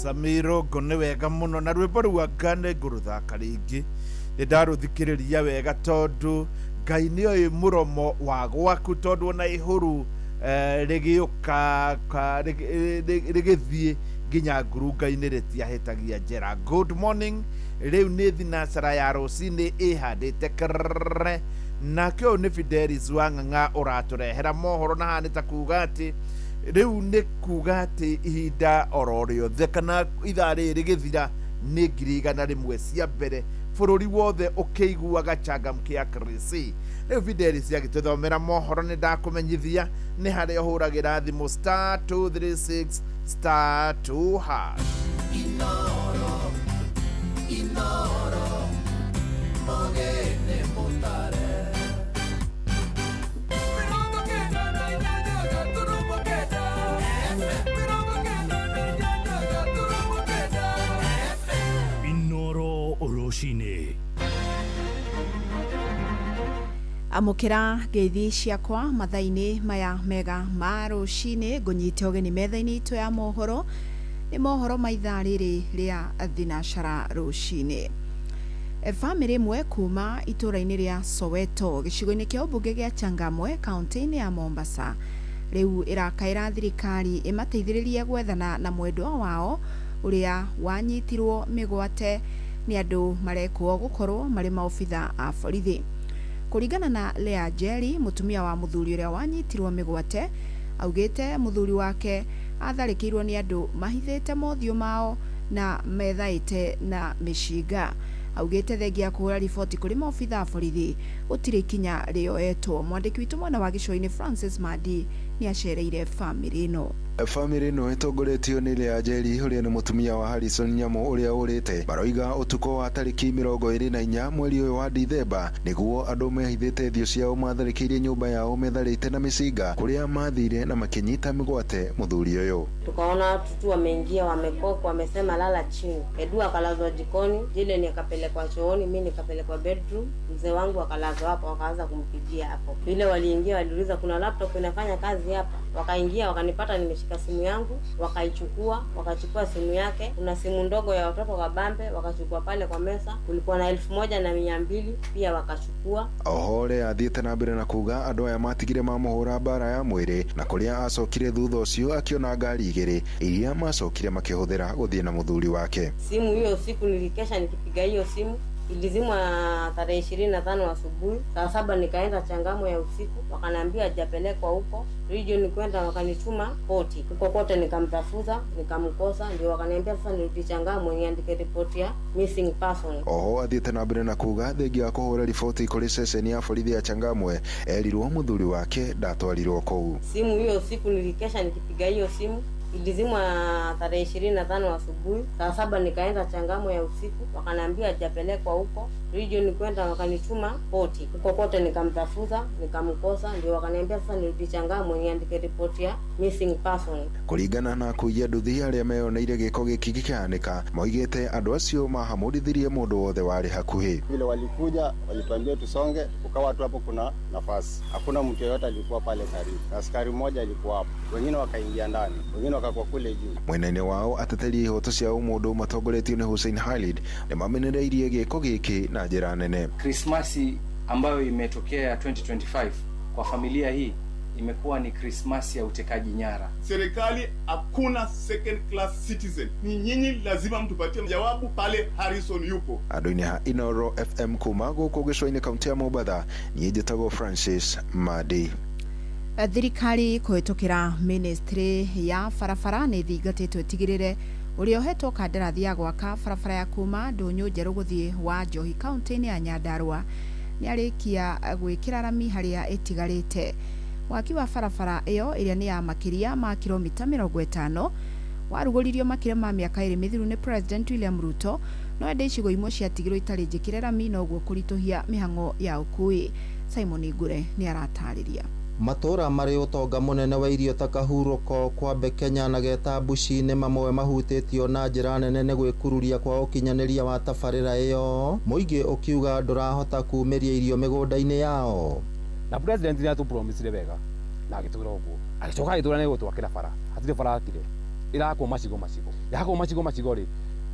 [SPEAKER 1] Samirongo nĩ wega mũno na rwĩmbo rũu anga nĩ ngũrũthaka rĩngĩ nĩ ndarũthikĩrĩria wega tondũ Ngai nĩoĩ mũromo wa gwaku tondũ ona ihũru rĩgĩũka rĩgĩthiĩ nginya ngurunga-inĩ rĩtiahĩtagia njĩra. Good morning, rĩu nĩ thinacara ya rũcinĩ ĩhandĩte krrrr. Nake ũyũ nĩ Fidelis wa Ng'ang'a ũratũrehera mohoro na haha nĩ ta kuga atĩ rĩu nĩ kuga atĩ ihinda oro rĩothe kana ithaa rĩrĩ rĩgĩthira nĩ 100,000 cia mbere bũrũri wothe ũkĩiguaga Changamkia Krisi. Rĩu Fidelis agĩtũthomera mohoro nĩ ndakũmenyithia nĩ harĩa ũhũragĩra thimũ star 236 star 2 hash.
[SPEAKER 3] Inoro, Inoro, mogene mutare.
[SPEAKER 4] Inoro Oroshine.
[SPEAKER 5] Amũkĩra ngeithi ciakwa mathaa-inĩ maya mega ma rũcinĩ ngũnyite ũgeni metha-inĩ itũ ya mohoro nĩ mohoro ma ithaa rĩrĩ rĩa thinacara rũcinĩ. Bamĩrĩ ĩmwe kuma itũũra-inĩ rĩa Soweto gĩcigo-inĩ kĩa ũmbunge gĩa Changamwe kaunti-inĩ ya Mombasa rĩu ĩrakaĩra thirikari ĩmateithĩrĩrie gwethana na mwendwa wao ũrĩa wanyitirwo mĩgwate nĩ andũ marekwo gũkorwo marĩ maobitha a borithi. Kũringana na Lea Jerry, mũtumia wa mũthuri ũrĩa wanyitirwo mĩgwate, augĩte mũthuri wake atharĩkĩirwo nĩ andũ mahithĩte mothiũ mao na methaĩte na mĩcinga. Augĩte thengia ya kũhũra riboti kũrĩ maobitha a borithi gũtirĩ ikinya rĩoetwo. Mwandĩki witũ mwena wa gĩcũa-inĩ Francis Mandi nĩ acereire bamĩrĩ ĩno.
[SPEAKER 6] Bamĩrĩ ĩno ĩtongoretio nĩ Lea Njeri ũrĩa nĩ mũtumia wa Harrison Nyamu ũrĩa ũrĩte maroiga ũtukũ wa tarĩki 24 mweri ũyũ wa Dithemba nĩguo andũ mehithĩte thiũ ciao matharĩkĩire nyũmba yao metharĩte na mĩcinga kũrĩa mathire na makĩnyita mĩgwate mũthuri ũyũ.
[SPEAKER 7] Tukaona watu tu wameingia, wamekokwa, wamesema lala chini. Edu akalazwa jikoni, Jillian akapelekwa chooni, mimi nikapelekwa bedroom, mzee wangu akalazwa hapo, wakaanza kumpigia hapo. Vile waliingia waliuliza kuna laptop inafanya kazi hapa. Wakaingia wakanipata nimeshika simu yangu, wakaichukua, wakachukua simu yake. Kuna simu ndogo ya watoto wa Bambe wakachukua pale kwa meza. Kulikuwa na 1200 pia wakachukua.
[SPEAKER 6] Ohore athiĩte na mbere na kuga andũ aya matigire mamũhũra mbara ya mwĩrĩ na kũrĩa acokire thutha ũcio akiona ngari igĩrĩ iria macokire makĩhũthĩra gũthiĩ na mũthuri wake.
[SPEAKER 7] Simu hiyo usiku nilikesha nikipiga hiyo simu, ilizimwa tarehe 25 asubuhi saa 7 nikaenda Changamwe ya usiku, wakaniambia hajapelekwa huko region kwenda, wakanituma koti huko kote, nikamtafuta nikamkosa, ndio wakaniambia sasa nirudi Changamwe niandike report ya missing person.
[SPEAKER 6] Oho athiĩte na mbere na kuga thengia wa kũhũra riboti kũrĩ ceceni ya borithi ya Changamwe erirwo mũthuri wake ndatwarirwo kũu.
[SPEAKER 7] Simu hiyo usiku nilikesha nikipiga hiyo simu, ilizimwa tarehe 25 asubuhi saa 7 nikaenda Changamwe ya usiku, wakaniambia hajapelekwa huko region kwenda, wakanituma koti huko kote, nikamtafuta nikamkosa, ndio wakaniambia sasa nirudi Changamwe niandike report ya missing person.
[SPEAKER 6] Kũringana na akui a nduthi arĩa meyoneire gĩko gĩkĩ gĩkĩhanĩka moigĩte andũ acio mahamũrithirie mũndũ wothe warĩ hakuhĩ.
[SPEAKER 8] Vile walikuja walituambia tusonge, ukawa tu hapo kuna nafasi, hakuna mtu yeyote alikuwa pale karibu, askari mmoja alikuwa hapo, wengine wakaingia ndani, wengine wakakuwa kule juu.
[SPEAKER 6] Mwena-inĩ wao ateteri ihoto cia ũmũndũ matongoretio nĩ Hussein Khalid nĩ mamenereirie gĩko gĩkĩ na njĩra nene.
[SPEAKER 9] Krismasi ambayo imetokea 2025 kwa familia hii imekuwa ni Krismasi ya utekaji nyara.
[SPEAKER 10] Serikali hakuna second class citizen. Ni nyinyi lazima mtupatie jawabu pale Harrison yupo.
[SPEAKER 6] Andũ-inĩ ha Inoro FM kuma gũkũ gĩcũa-inĩ kaunti ya Mombatha, niĩ njĩtagwo Francis Madi.
[SPEAKER 5] Thirikari kũhĩtũkĩra ministry ya barabara nĩ ĩthingatĩtwo ĩtigĩrĩre ũrĩa ũhetwo kandarathi ya gwaka barabara ya kuma Ndũnyũ Njerũ gũthiĩ wa Njohi kaunti-inĩ ya Nyandarua nĩ arĩkia gwĩkĩra rami harĩa ĩtigarĩte. Waki wa barabara ĩyo ĩrĩa nĩ ya makĩria ma kilomita 50 warugũririo makĩria ma mĩaka 2 mĩthiru nĩ President William Ruto, no ĩndĩ icigo imwe ciatigirwo itarĩ njĩkĩre rami noguo kũritũhia mĩhang'o ya ũkui. Simon Ngure nĩ aratarĩria.
[SPEAKER 11] Matũũra marĩ ũtonga mũnene wa irio ta Kahurũko, Kwambe Kenya na Getambuci nĩ mamwe mahutĩtio na njĩra nene nĩ gwĩkururia kwa ũkinyanĩria wa tabarĩra ĩyo, mũingĩ ũkiuga ndũrahota kumĩria irio mĩgũnda-inĩ yao.
[SPEAKER 12] Na president nĩ atũpromisire wega na agĩtwĩra ũguo, agĩcoka agĩtwĩra nĩ egũtwakĩra bara, hatirĩ bara akire. Ĩrakwo macigo macigo. Yakwo macigo macigo rĩ,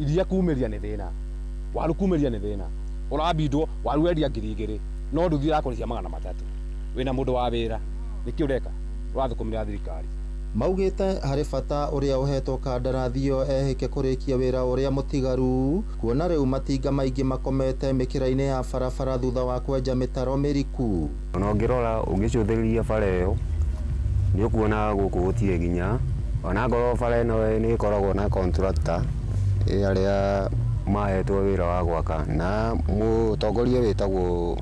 [SPEAKER 12] iria kumĩria nĩ thĩna. Waru kumĩria nĩ thĩna. Ũrabindwo waru wendia 2000 no nduthi ĩrakũrĩhia 300. Wĩna mũndũ wa wĩra. Nĩkĩ ũreka? Ũrathũkũmĩra thirikari.
[SPEAKER 11] Maugĩte harĩ bata ũrĩa ũhetwo kandarathi ĩyo ehĩke kũrĩkia wĩra ũrĩa mũtigaru kuona rĩu matinga maingĩ makomete mĩkĩra-inĩ ya barabara thutha wa kwenja mĩtaro mĩriku.
[SPEAKER 13] Ona ũngĩrora ũngĩcũthĩrĩria bara ĩyo nĩ ũkuona gũkũ gũtirĩ nginya ona ngorwo bara ĩno nĩ ĩkoragwo na contractor arĩa mahetwo wĩra wa gwaka na mũtongoria wĩtagwo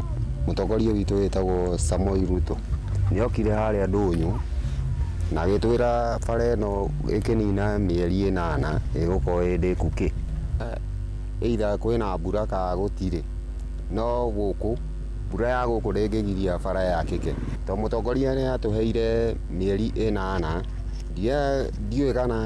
[SPEAKER 13] mũtongoria witũ wĩtagwo Samoei Ruto nĩ okire harĩa ndũnyũ na agĩtwĩra bara ĩno ĩkĩnina mĩeri 8 ĩgũkorwo ĩ ndĩku kĩ either kwĩna mbura kana gũtirĩ no gũkũ mbura ya gũkũ ndĩngĩgiria bara yakĩke to mũtongoria nĩ atũheire mĩeri 8 ndiũĩ kana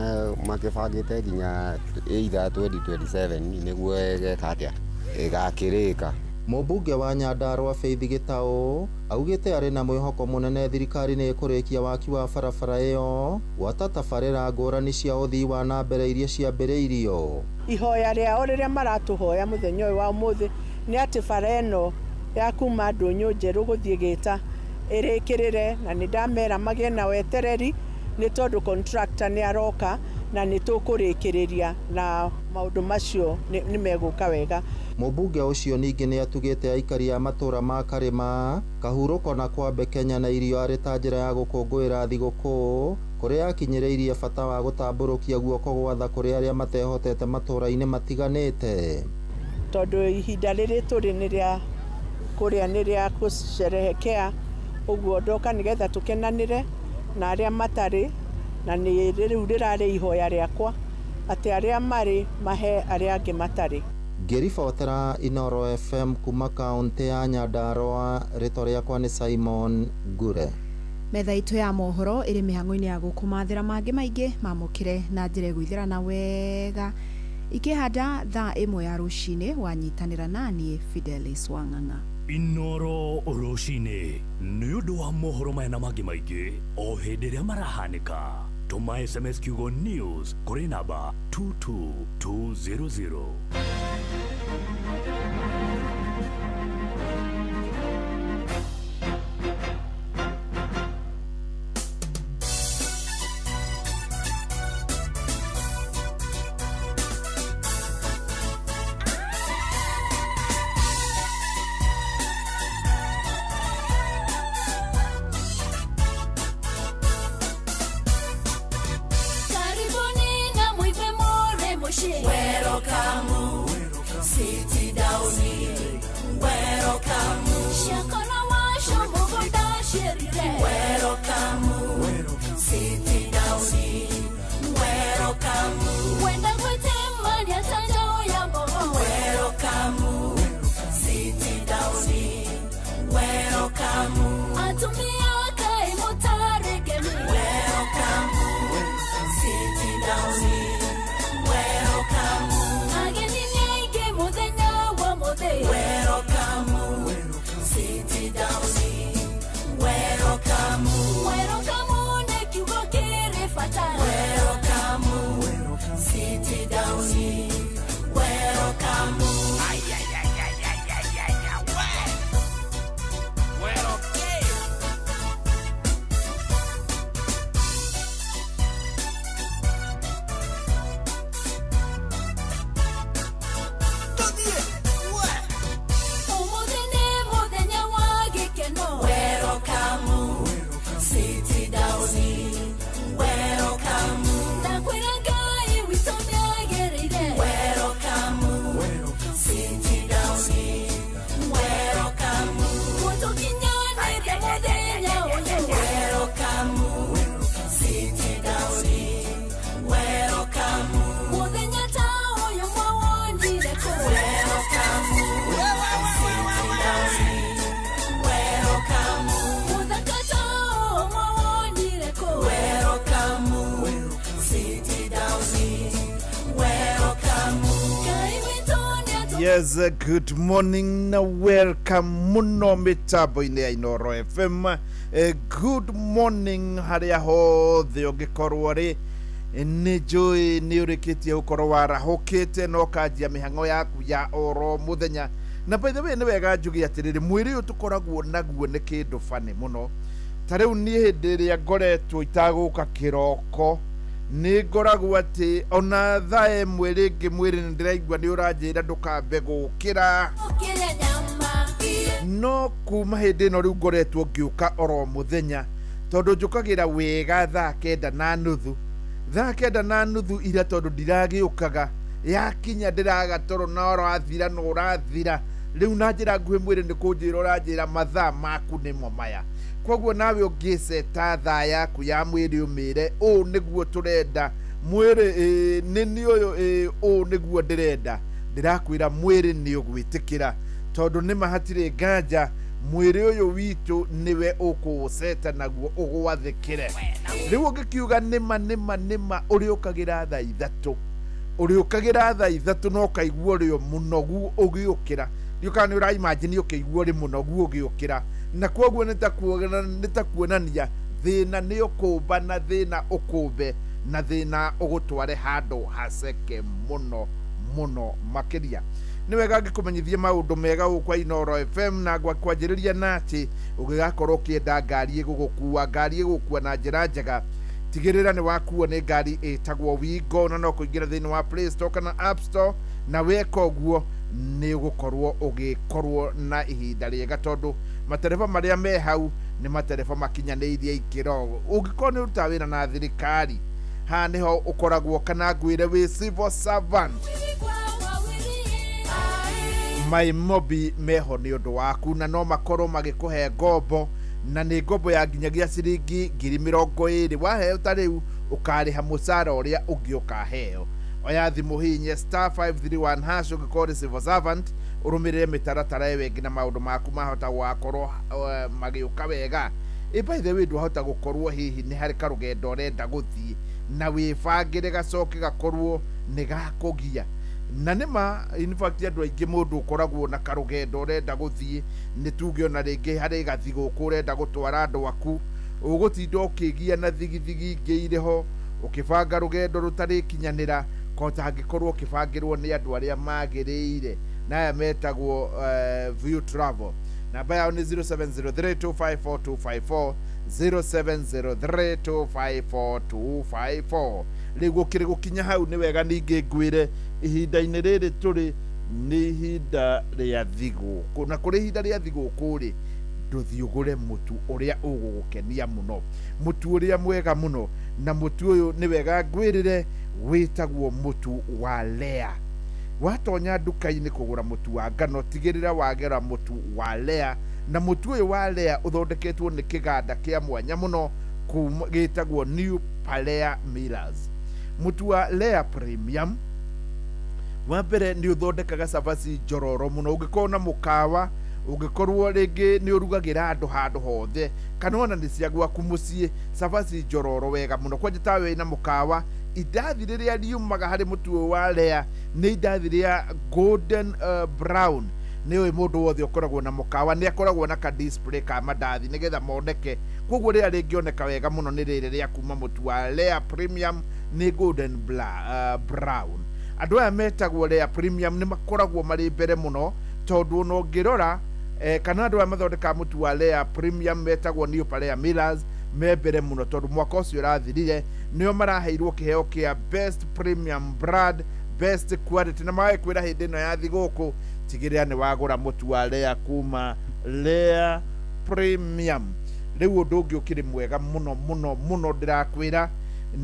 [SPEAKER 13] makĩbangĩte nginya either 2027 nĩguo ĩgeka atĩa ĩgakĩrĩka.
[SPEAKER 11] Mũmbunge wa Nyandarua Faith Gĩtaũ augĩte arĩ na mwĩhoko mũnene thirikari nĩ ĩkũrĩkia waki wa barabara ĩyo gwata tabarĩra ngũrani cia ũthii wa na mbere iria ciambĩrĩirio.
[SPEAKER 14] Ihoya rĩao rĩrĩa maratũhoya mũthenya ũyũ wa ũmũthĩ nĩ atĩ bara ĩno ya kuma Ndũnyũ Njerũ gũthiĩ Gĩta ĩrĩkĩrĩre, na nĩ ndamera magĩe na wetereri nĩ tondũ contractor nĩ aroka na nĩ tũkũrĩkĩrĩria na maũndũ macio nĩ megũka wega.
[SPEAKER 11] Mũmbunge ũcio ningĩ nĩ atugĩte aikari a matũũra ma Karĩma, Kahurũko na Kwambe Kenya na irio arĩ ta njĩra ya gũkũngũĩra thigũkũ kũrĩa akinyĩrĩirie bata wa gũtambũrũkia guoko gwa tha kũrĩ arĩa matehotete matũũra-inĩ matiganĩte.
[SPEAKER 14] Tondũ ihinda rĩrĩ tũrĩ nĩ rĩa kũrĩa nĩ rĩa gũcerehekea ũguo ndoka nĩgetha tũkenanĩre na arĩa matarĩ, na nĩ rĩu rĩrarĩ ihoya rĩakwa atĩ arĩa marĩ mahe arĩa angĩ matarĩ.
[SPEAKER 11] Ngĩribotera Inooro FM kuma kaunti ya Nyandarua, rĩtwa rĩakwa nĩ Simon Ngure.
[SPEAKER 5] Metha itũ ya mohoro ĩrĩ mĩhang'o-inĩ ya gũkũmathĩra mangĩ maingĩ mamũkĩre na njĩra ĩgũithĩrana wega ikĩhanda thaa 1 ya rũcinĩ wanyitanĩra naniĩ Fidelis Wang'ang'a.
[SPEAKER 4] Inooro rũcinĩ nĩ ũndũ wa mohoro maya na mangĩ maingĩ o hĩndĩ ĩrĩa marahanĩka. Tũma SMS kiugo news kũrĩ namba 22200.
[SPEAKER 1] Yes, good morning na welcome muno mitambo-inĩ ya Inooro FM. Good morning harĩa hothe ũngĩkorwo rĩ. Nĩ njũĩ nĩ ũrĩkĩtie gũkorwo warahũkĩte na ũkanjia mĩhang'o yaku ya oro mũthenya. Na by the way, nĩ wega njuge atĩrĩrĩ, mwĩrĩ ũyũ tũkoragwo naguo nĩ kĩndũ bani mũno. Ta rĩu niĩ hĩndĩ ĩrĩa ngoretwo itagũka kĩroko, nĩ ngoragwo atĩ ona thaa 1 rĩngĩ mwĩrĩ nĩ ndĩraigua nĩ ũranjĩra ndũkambe gũkĩra. No kuma hĩndĩ ĩno rĩu ngoretwo ngĩũka oro mũthenya, tondũ njũkagĩra wega thaa 9:30. Thaa 9:30 ira tondũ ndiragĩũkaga, yakinya ndĩraga toro na ũrathira na ũrathira. Rĩu na njĩra nguhĩ mwĩrĩ nĩ kũnjĩra ũranjĩra mathaa maku nĩmo maya. Koguo nawe ũngĩceta thaa yaku ya mwĩrĩ ũmĩre ũũ nĩguo tũrenda mwĩrĩ, nĩ niĩ ũyũ, ũũ nĩguo ndĩrenda, ndĩrakwĩra mwĩrĩ nĩ ũgwĩtĩkĩra, tondũ nĩma hatirĩ nganja mwĩrĩ ũyũ witũ nĩwe ũkũũceta naguo ũgwathĩkĩre. Rĩu ũngĩkiuga nĩma nĩma nĩma ũrĩũkagĩra thaa 3, ũrĩũkagĩra thaa 3 na ũkaigua ũrĩ o mũnogu ũgĩũkĩra. Ndiũĩ kana nĩ ũraimagine ũkĩigua ũrĩ mũnogu ũgĩũkĩra, na koguo nĩ ta kuonania thĩna nĩ ũkũmba na thĩna ũkũmbe na thĩna ũgũtware handũ haceke mũno mũno makĩria. Nĩ wega ngĩkũmenyithie maũndũ mega gũkũ kwa Inooro FM, na kwanjĩrĩria na atĩ ũngĩgakorwo ũkĩenda ngari ĩgũgũkua, ngari ĩgũgũkua na njĩra njega, tigĩrĩra nĩ wakuo nĩ ngari ĩtagwo Wingo, na no kũingĩra thĩinĩ wa Play Store kana App Store, na weka ũguo nĩ ũgũkorwo ũgĩkorwo na ihinda rĩega, tondũ matereba marĩa me hau nĩ matereba makinyanĩirie ikĩro. Ũngĩkorwo nĩ ũrutaga wĩra na thirikari, haha nĩho ũkoragwo, kana ngwĩre wĩ civil servant, Maimobi meho nĩ ũndũ waku, na no makorwo magĩkũhe ngombo, na nĩ ngombo ya nginyagia ciringi 20,000. Waheo ta rĩu ũkarĩha mũcara ũrĩa ũngĩ ũkaheo. Oya thimũ hihinye *531# ũngĩkorwo ũrĩ civil servant, ũrũmĩrĩre mĩtaratara ĩyo ĩngĩ na maũndũ maku mahota gũgakorwo magĩũka wega. By the way, ndwahota gũkorwo hihi nĩ harĩ karũgendo ũrenda gũthiĩ na wĩbangĩre gacoke gakorwo nĩ gakũgia. Na nĩma in fact andũ aingĩ mũndũ ũkoragwo na karũgendo ũrenda gũthiĩ, nĩ tuge ona rĩngĩ harĩ gathigũkũ ũrenda gũtwara andũ aku, ũgũtinda ũkĩgia na thigithigi ingĩ irĩ ho, ũkĩbanga rũgendo rũtarĩkinyanĩra, kotangĩkorwo ũkĩbangĩrwo nĩ andũ arĩa magĩrĩire, na aya metagwo View Travel. Namba yao nĩ 0703254254, 0703254254. Rĩu gũkĩrĩ gũkinya hau nĩ wega ningĩ ngwĩre ihinda-inĩ rĩrĩ tũrĩ nĩ ihinda rĩa thigũkũ, na kũrĩ ihinda rĩa thigũkũ rĩ, ndũthiĩ ũgũre mũtu ũrĩa ũgũgũkenia mũno, mũtu ũrĩa mwega mũno, na mũtu ũyũ nĩ wega ngwĩrĩre wĩtagwo mũtu wa Lea. Watonya nduka-inĩ kũgũra mũtu wa ngano, tigĩrĩra wagera mũtu wa Lea, na mũtu ũyũ wa Lea ũthondeketwo nĩ kĩganda kĩa mwanya mũno gĩtagwo New Palea Millers. Mũtu wa Lea Premium wa mbere nĩ ũthondekaga cabaci njororo mũno. Ũngĩkorwo na mũkawa, ũngĩkorwo rĩngĩ nĩ ũrugagĩra andũ handũ hothe, kana ona nĩ cia gwaku mũciĩ, cabaci njororo wega mũno. Kwanja tawe wĩna mũkawa, indathi rĩrĩa riumaga harĩ mũtu ũyũ wa Lea nĩ indathi rĩa golden brown. Nĩ ũĩ mũndũ wothe ũkoragwo na mũkawa nĩ akoragwo na ka display ka mandathi nĩgetha moneke, koguo rĩrĩa rĩngĩoneka wega mũno nĩ rĩrĩ rĩa kuma mũtu wa Lea Premium, nĩ golden brown. Andũ aya metagwo Lea Premium nĩ makoragwo marĩ mbere mũno, tondũ ona ũngĩrora kana andũ aya mathondekaga mũtu wa Lea Premium metagwo New Palea Millers me mbere mũno, tondũ mwaka ũcio ũrathirire nĩo maraheirwo kĩheo kĩa Best Premium Brand, Best Quality, na magagĩkwĩra hĩndĩ ĩno ya thigũkũ tigĩrĩra nĩ wagũra mũtu wa Lea kuma Lea Premium. Rĩu ũndũ ũngĩ ũkĩrĩ mwega mũno mũno mũno ndĩrakwĩra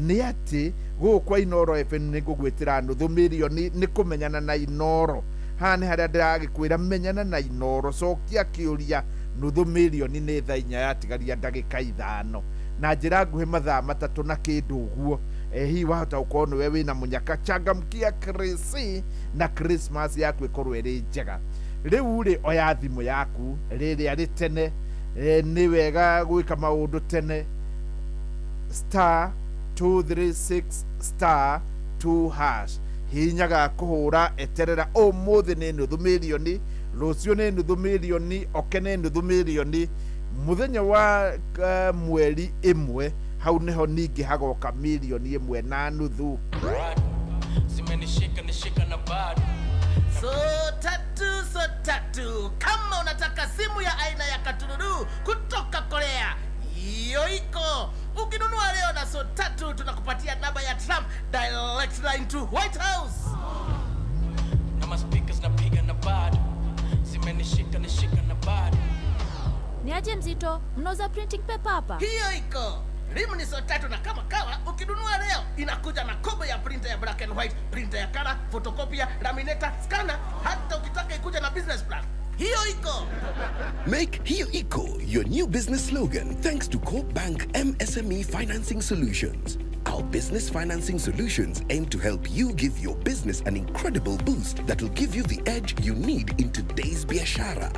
[SPEAKER 1] nĩ atĩ gũkũ kwa Inooro FM nĩ ngũgwĩtĩra nuthu mirioni nĩ kũmenyana na Inooro. Haha nĩ harĩa ndĩragĩkwĩra menyana na Inooro, cokia kĩũria, nuthu mirioni nĩ thaa 4 yatigaria ndagĩka 5, na njĩra nguhĩ mathaa 3 na kĩndũ ũguo. Hihi wahota gũkorwo nĩwe wĩna mũnyaka, changamkia Krisi na Christmas yaku ĩkorwo ĩrĩ njega. Rĩu rĩ, oya thimũ yaku rĩrĩa rĩ tene, nĩ wega gwĩka maũndũ tene, *236 *2# hinyaga kũhũra, eterera ũmũthĩ nĩ nuthu mirioni, rũciũ nĩ nuthu mirioni, oke nĩ nuthu mirioni, mũthenya wa mweri 1 Hau nĩho ningĩ hagoka 1.5 million.
[SPEAKER 15] Zimenishika nishika na bado.
[SPEAKER 2] So tatu, so tatu. Kama unataka simu ya aina ya katururu kutoka Korea, hiyo iko. Ukinunua leo na so tatu, tunakupatia namba ya Trump, direct line to White House.
[SPEAKER 15] Na maspeakers napiga na bado zimenishika nishika na bado.
[SPEAKER 16] Ni aje mzito, mnauza printing paper hapa?
[SPEAKER 2] Hiyo iko. Rimu ni so tatu na kama kawa, ukinunua leo inakuja na kobo ya printer ya black and white, printer ya color, photocopier, laminator, scanner, hata ukitaka ikuja na business plan. Hiyo iko.
[SPEAKER 17] Make Hiyo Iko your new business slogan thanks to Corp Bank MSME Financing Solutions. Our business financing solutions aim to help you give your business an incredible boost that will give you the edge you need in today's biashara.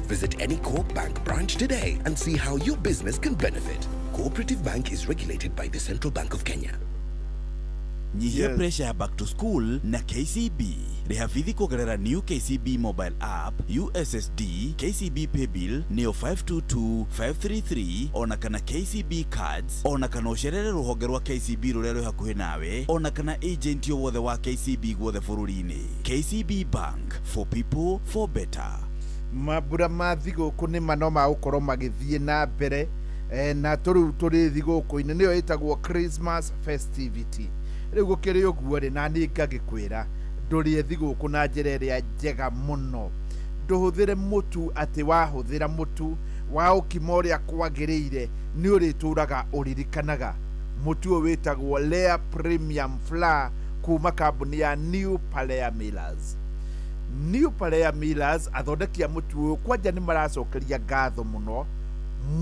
[SPEAKER 17] Visit any Corp Bank branch today and see how your business can benefit. Cooperative Bank is regulated by the Central Bank of Kenya.
[SPEAKER 18] Nyihia pressure ya back to school na KCB. Rĩha bithi kũgerera new KCB mobile app, USSD, KCB paybill nĩyo 522533, ona kana KCB cards, ona kana ũcerere rũhonge rwa KCB rũrĩa rwĩ hakuhĩ nawe, ona kana agent o wothe wa KCB guothe bũrũri-inĩ. KCB Bank, for people, for better.
[SPEAKER 1] Mambura ma thigũkũ nĩ ma no magũkorwo magĩthiĩ na mbere na tũrĩu tũrĩ thigũkũ-inĩ, nĩyo ĩtagwo Christmas festivity. Rĩu gũkĩrĩ ũguo rĩ, na niĩ ngagĩkwĩra ndũrĩe thigũkũ na njĩra ĩrĩa njega mũno. Ndũhũthĩre mũtu, atĩ wahũthĩra mũtu wa ũkima ũrĩa kwagĩrĩire, nĩ ũrĩtũraga ũririkanaga mũtu ũyũ wĩtagwo Lea Premium Flour kuma kambuni ya New Palea Millers. New Palea Millers, athondeki a mũtu ũyũ, kwanja nĩ maracokeria ngatho mũno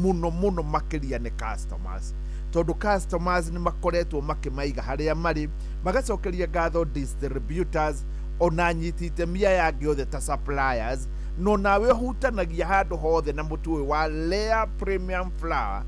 [SPEAKER 1] mũno mũno makĩria nĩ customers, tondũ customers nĩ makoretwo makĩmaiga harĩa marĩ, magacokeria ngatho distributors, ona anyiti itemi aya angĩ othe ta suppliers, no nawe ũhutanagia handũ hothe na mũtu ũyũ wa Lea Premium Flour,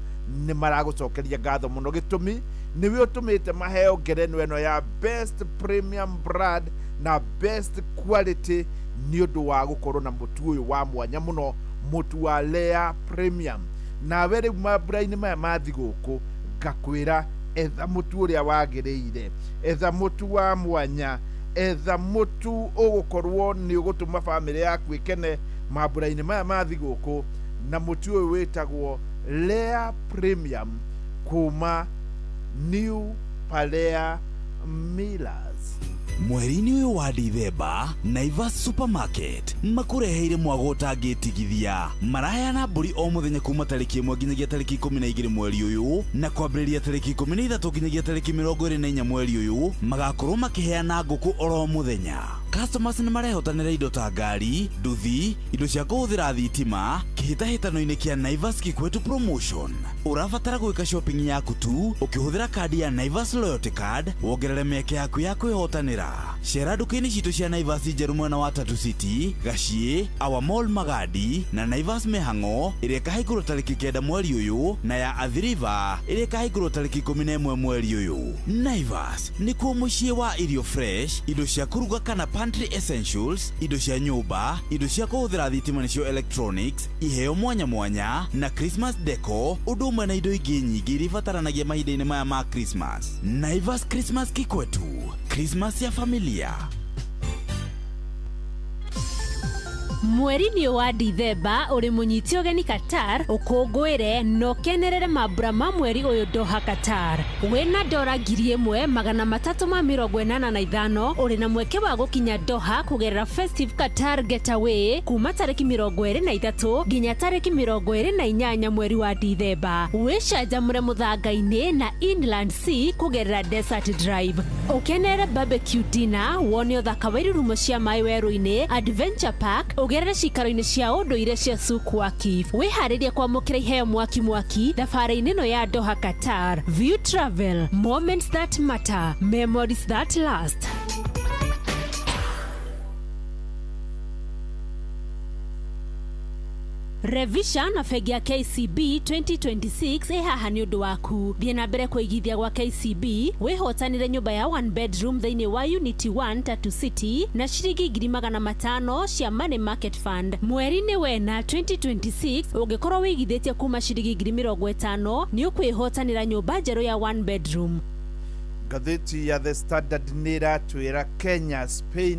[SPEAKER 1] nĩ maragũcokeria ngatho mũno. Gĩtũmi nĩwe ũtũmĩte maheo ngerenwa ĩno ya best premium brand na best quality, nĩ ũndũ wa gũkorwo na mũtu ũyũ wa mwanya mũno, mũtu wa Lea Premium. Nawe rĩu mambura-inĩ maya ma thigũkũ, ngakwĩra etha mũtu ũrĩa wagĩrĩire, etha mũtu wa mwanya, etha mũtu ũgũkorwo nĩ ũgũtũma bamĩrĩ yaku ĩkene mambura-inĩ maya ma thigũkũ, na mũtu ũyũ wĩtagwo Lea Premium kuma New Palea Millers.
[SPEAKER 18] Mweri-inĩ ũyũ wa Dithemba, Naivas Supermarket makũreheire mwago ũtangĩtigithia. Maraheana mbũri o mũthenya kuma tarĩki 1 nginyagia tarĩki 12 mweri ũyũ, na kwambĩrĩria tarĩki 13 nginyagia tarĩki 24 mweri ũyũ magakorwo makĩheana ngũkũ oro mũthenya. Customers nĩ marehotanĩra indo ta ngari, nduthi, indo cia kũhũthĩra thitima kĩhĩtahĩtano-inĩ kĩa Naivas Kikwetu Promotion. Ũrabatara gwĩka shopping yaku tu ũkĩhũthĩra kandi ya Naivas Loyalty Card, wongerere mĩeke yaku ya kwĩhotanĩra. Cera nduka-inĩ citũ cia Naivas njerũ mwena wa Tatu City, Gaciĩ, Our Mall Magadi, na Naivas Mĩhang'o ĩrĩa ĩkahingũrwo tarĩki 9 mweri ũyũ, na ya Athi River ĩrĩa ĩkahingũrwo tarĩki 11 mweri ũyũ. Naivas nĩkuo mũciĩ wa irio fresh, indo cia kũruga kana pantry essentials, indo cia nyũmba, indo cia kũhũthĩra thitima nĩcio electronics, iheo mwanya mwanya na Christmas deco, ũndũ ũmwe na indo ingĩ nyingĩ iria ibataranagia mahinda-inĩ maya ma Christmas. Naivas Christmas Kikwetu, Christmas ya familia.
[SPEAKER 16] Mweri-inĩ wa Dithemba, ũrĩ mũnyiti ũgeni Qatar, ũkũngũĩre na ũkenerere mambura ma mweri ũyũ Doha, Qatar. Wĩna dora 1385, ũrĩ na mweke wa gũkinya Doha kũgerera Festive Qatar Getaway kuma tarĩki 23 nginya tarĩki 28 mweri wa Dithemba. Wĩcanjamũre mũthanga-inĩ na Inland Sea kũgerera Desert Drive, ũkenere barbecue dinner, wone ũthaka wa irurumo cia maĩ werũ-inĩ, Adventure Park, ũgerere cikaro-inĩ cia ũndũire cia Souq Waqif. Wĩharĩrie kwamũkĩra iheo mwaki mwaki thabarĩ-inĩ ĩno ya Doha, Qatar. View Travel, moments that matter, memories that last. Revisha na bengi ya KCB 2026 ĩ haha nĩ ũndũ waku. Thiĩ na mbere kũigithia gwa KCB wĩhotanĩre nyũmba ya one bedroom thĩinĩ wa Unity 1 Tatu City na ciringi 500,000 cia Money Market Fund. Mweri-inĩ wena 2026 ũngĩkorwo wĩigithĩtie kuma ciringi 50,000 nĩ ũkwĩhotanĩra nyũmba njerũ ya one bedroom.
[SPEAKER 1] Ngathĩti ya The Standard nĩ ĩratwĩra Kenya Spain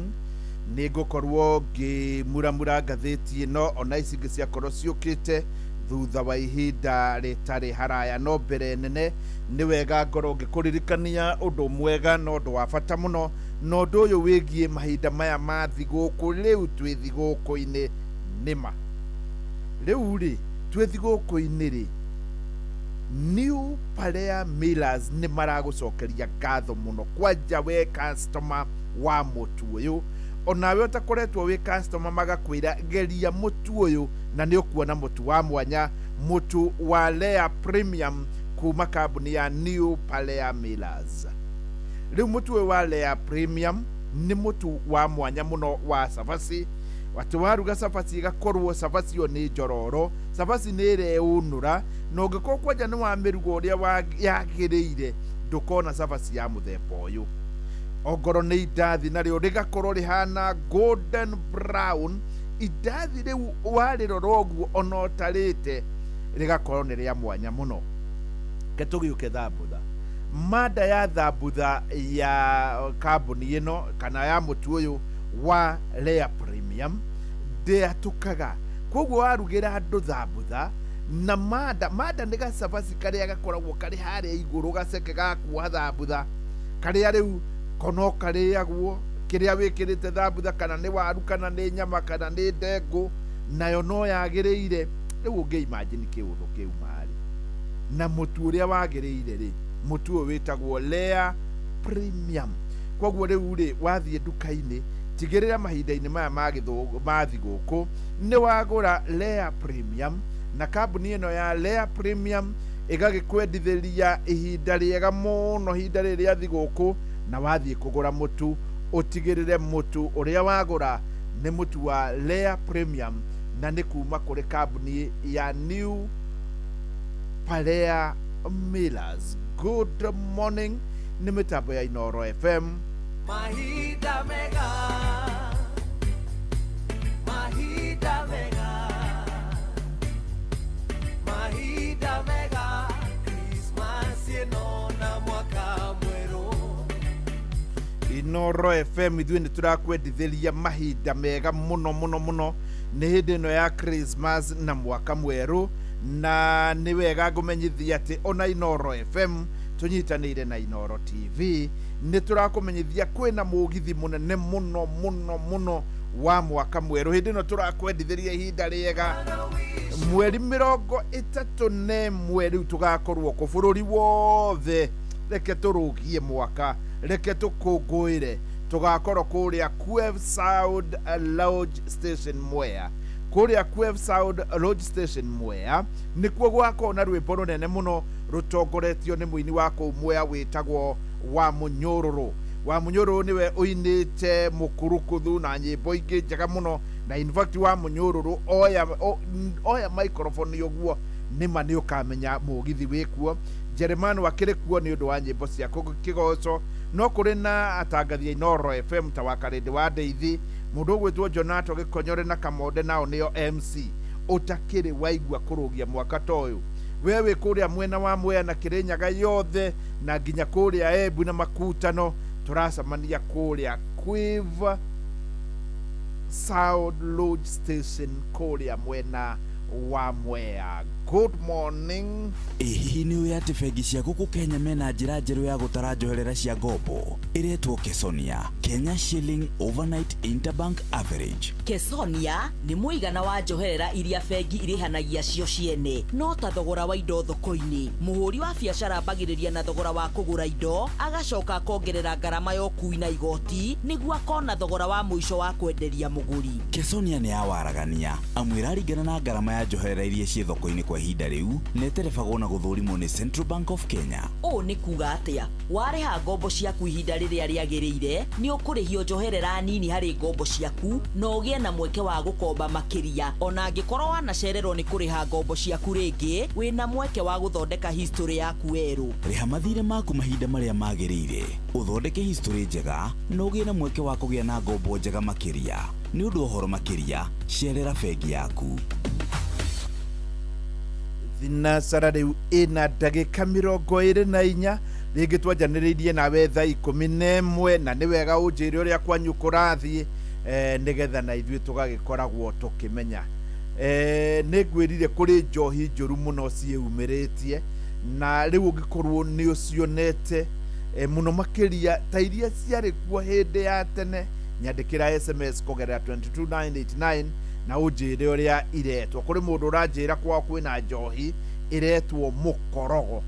[SPEAKER 1] nĩ ngũkorwo ngĩmuramura ngathĩti ĩno ona ici ingĩ ciakorwo ciũkĩte thutha wa ihinda rĩtarĩ haraya. No mbere nene nĩ wega ngorwo ngĩkũririkania ũndũ mwega na ũndũ wa bata mũno, na ũndũ ũyũ wĩgiĩ mahinda maya ma thigũkũ. Rĩu twĩ thigũkũ-inĩ nĩma, rĩu rĩ twĩ thigũkũ-inĩ rĩ, New Palea Millers nĩ maragũcokeria ngatho mũno kwanja we customer wa mũtu ũyũ, onawe ũtakoretwo wĩ customer magakwĩra geria mũtu ũyũ na nĩ ũkuona mũtu wa mwanya, mũtu wa Lea Premium kuma kambuni ya New Palea Millers. Rĩu mũtu ũyũ wa Lea Premium nĩ mũtu wa mwanya mũno wa cabaci, atĩ waruga cabaci ĩgakorwo cabaci ĩyo nĩ njororo, cabaci nĩ ĩreũnũra, na ũngĩkorwo kwanja nĩ wamĩruga ũrĩa yagĩrĩire ndũkona cabaci ya mũthemba ũyũ. Ongorwo nĩ indathi narĩo rĩgakorwo rĩhana golden brown, indathi rĩu warĩrora ũguo ona ũtarĩte rĩgakorwo nĩ rĩa mwanya mũno. Reke tũgĩũke thambutha. Manda ya thambutha ya kambuni ĩno kana ya mũtu ũyũ wa Lea Premium ndĩatũkaga, koguo warugĩra andũ thambutha na manda, manda nĩ gacabaci karĩa gakoragwo karĩ harĩa igũrũ gaceke ga kuoha thambutha, karĩa rĩu kono karĩagwo kĩrĩa wĩkĩrĩte thambutha, kana nĩ waru kana nĩ nyama kana nĩ ndengũ, nayo no yagĩrĩire. Rĩu ũngĩ imagine kĩũndũ kĩu marĩ na mũtu ũrĩa wagĩrĩire rĩ, mũtu ũyũ wĩtagwo Lea Premium. Koguo rĩu rĩ wathiĩ nduka-inĩ tigĩrĩra mahinda-inĩ maya ma thigũkũ nĩ wagũra Lea Premium, na kambuni ĩno ya Lea Premium ĩgagĩkwendithĩria ihinda rĩega mũno, ihinda rĩrĩ rĩa thigũkũ, na wathiĩ kũgũra mũtu ũtigĩrĩre mũtu ũrĩa wagũra nĩ mũtu wa Lea Premium na nĩ kuma kũrĩ kambuni ya New Palea Millers. Good morning, nĩ mĩtambo ya Inooro FM.
[SPEAKER 3] Mahinda mega, mahinda mega, mahinda mega, Christmas ĩno na mwaka mwerũ.
[SPEAKER 1] Inooro FM ithuĩ nĩ tũrakwendithĩria mahinda mega mũno mũno mũno, nĩ hĩndĩ ĩno ya Christmas na mwaka mwerũ, na nĩ wega ngũmenyithia atĩ ona Inooro FM tũnyitanĩire na Inooro TV nĩ tũrakũmenyithia kwĩna mũgithi mũnene mũno mũno mũno wa mwaka mwerũ. Hĩndĩ ĩno tũrakwendithĩria ihinda rĩega, mweri 31 rĩu tũgakorwo kũ bũrũri wothe. Reke tũrũgie mwaka, reke tũkũngũĩre, tũgakorwo kũrĩa Kiev Sound Lodge Station Mwea. Kũrĩa Kiev Sound Lodge Station Mwea nĩkuo gwakorwo na rwĩmbo rũnene mũno rũtongoretio nĩ mũini wa kũu Mwea wĩtagwo wa Mũnyũrũrũ. Wa Mũnyũrũrũ nĩwe ũinĩte mũkurukuthu na nyĩmbo ingĩ njega mũno, na in fact wa Mũnyũrũrũ oya microphone ũguo nĩma nĩ ũkamenya mũgithi wĩkuo. Jeremano akĩrĩ kuo nĩ ũndũ wa nyĩmbo cia kĩgoco, no kũrĩ na atangathi a Inooro FM ta wa Karĩndĩ wa Ndeithi, mũndũ ũgwĩtwo Jonato Gĩkonyore na Kamonde, nao nĩo MC ũtakĩrĩ waigua kũrũgia mwaka ta ũyũ. We wĩ kũrĩa mwena wa Mwea na Kĩrĩnyaga yothe na nginya kũrĩa Embu na Makutano, tũracemania kũrĩa Quiver Sound Lodge Station kũrĩa mwena wa Mwea. Good morning.
[SPEAKER 18] Ĩ hihi nĩ ũĩ atĩ bengi cia gũkũ Kenya mena njĩra njerũ ya gũtara njoherera cia ngombo ĩretwo Kesonia, Kenya Shilling Overnight Interbank Average.
[SPEAKER 19] Kesonia nĩ mũigana wa njoherera iria bengi irĩhanagia cio ciene, no ta thogora wa indo thoko-inĩ. Mũhũri wa biacara ambagĩrĩria na thogora wa kũgũra indo, agacoka akongerera ngarama ya ũkui na igoti nĩguo akona thogora wa mũico wa kwenderia mũgũri.
[SPEAKER 18] Kesonia nĩ ya waragania amu ĩraringana na ngarama ya ya njoherera iria ciĩ thoko-inĩ kwa ihinda rĩu na ĩterebagwo na gũthũrimwo nĩ Central Bank of Kenya.
[SPEAKER 19] Ũũ nĩ kuga atĩa? Warĩha ngombo ciaku ihinda rĩrĩa rĩagĩrĩire, nĩ ũkũrĩhio njoherera nini harĩ ngombo ciaku na ũgĩe na mweke wa gũkomba makĩria. Ona angĩkorwo wanacererwo nĩ kũrĩha ngombo ciaku rĩngĩ, wĩna mweke wa gũthondeka history yaku werũ.
[SPEAKER 18] Rĩha mathirĩ maku mahinda marĩa magĩrĩire, ũthondeke history njega na ũgĩe na mweke wa kũgĩa na ngombo njega makĩria. Nĩ ũndũ wa ũhoro makĩria, cerera bengi yaku.
[SPEAKER 1] Thinacara rĩu ĩna ndagĩka 24 rĩngĩ twanjanĩrĩirie nawe thaa 11 na nĩ wega ũnjĩre ũrĩa kwanyu kũrathiĩ, nĩgetha na ithuĩ tũgagĩkoragwo tũkĩmenya. Nĩ ngwĩrire kũrĩ njohi njũru mũno ciĩumĩrĩtie na rĩu ũngĩkorwo nĩ ũcionete, mũno makĩria ta iria ciarĩ kuo hĩndĩ ya tene, nyandĩkĩra SMS kũgerera 22989 na ũnjĩre ũrĩa iretwo. Kũrĩ mũndũ ũranjĩra kwao kwĩna njohi ĩretwo mũkorogo,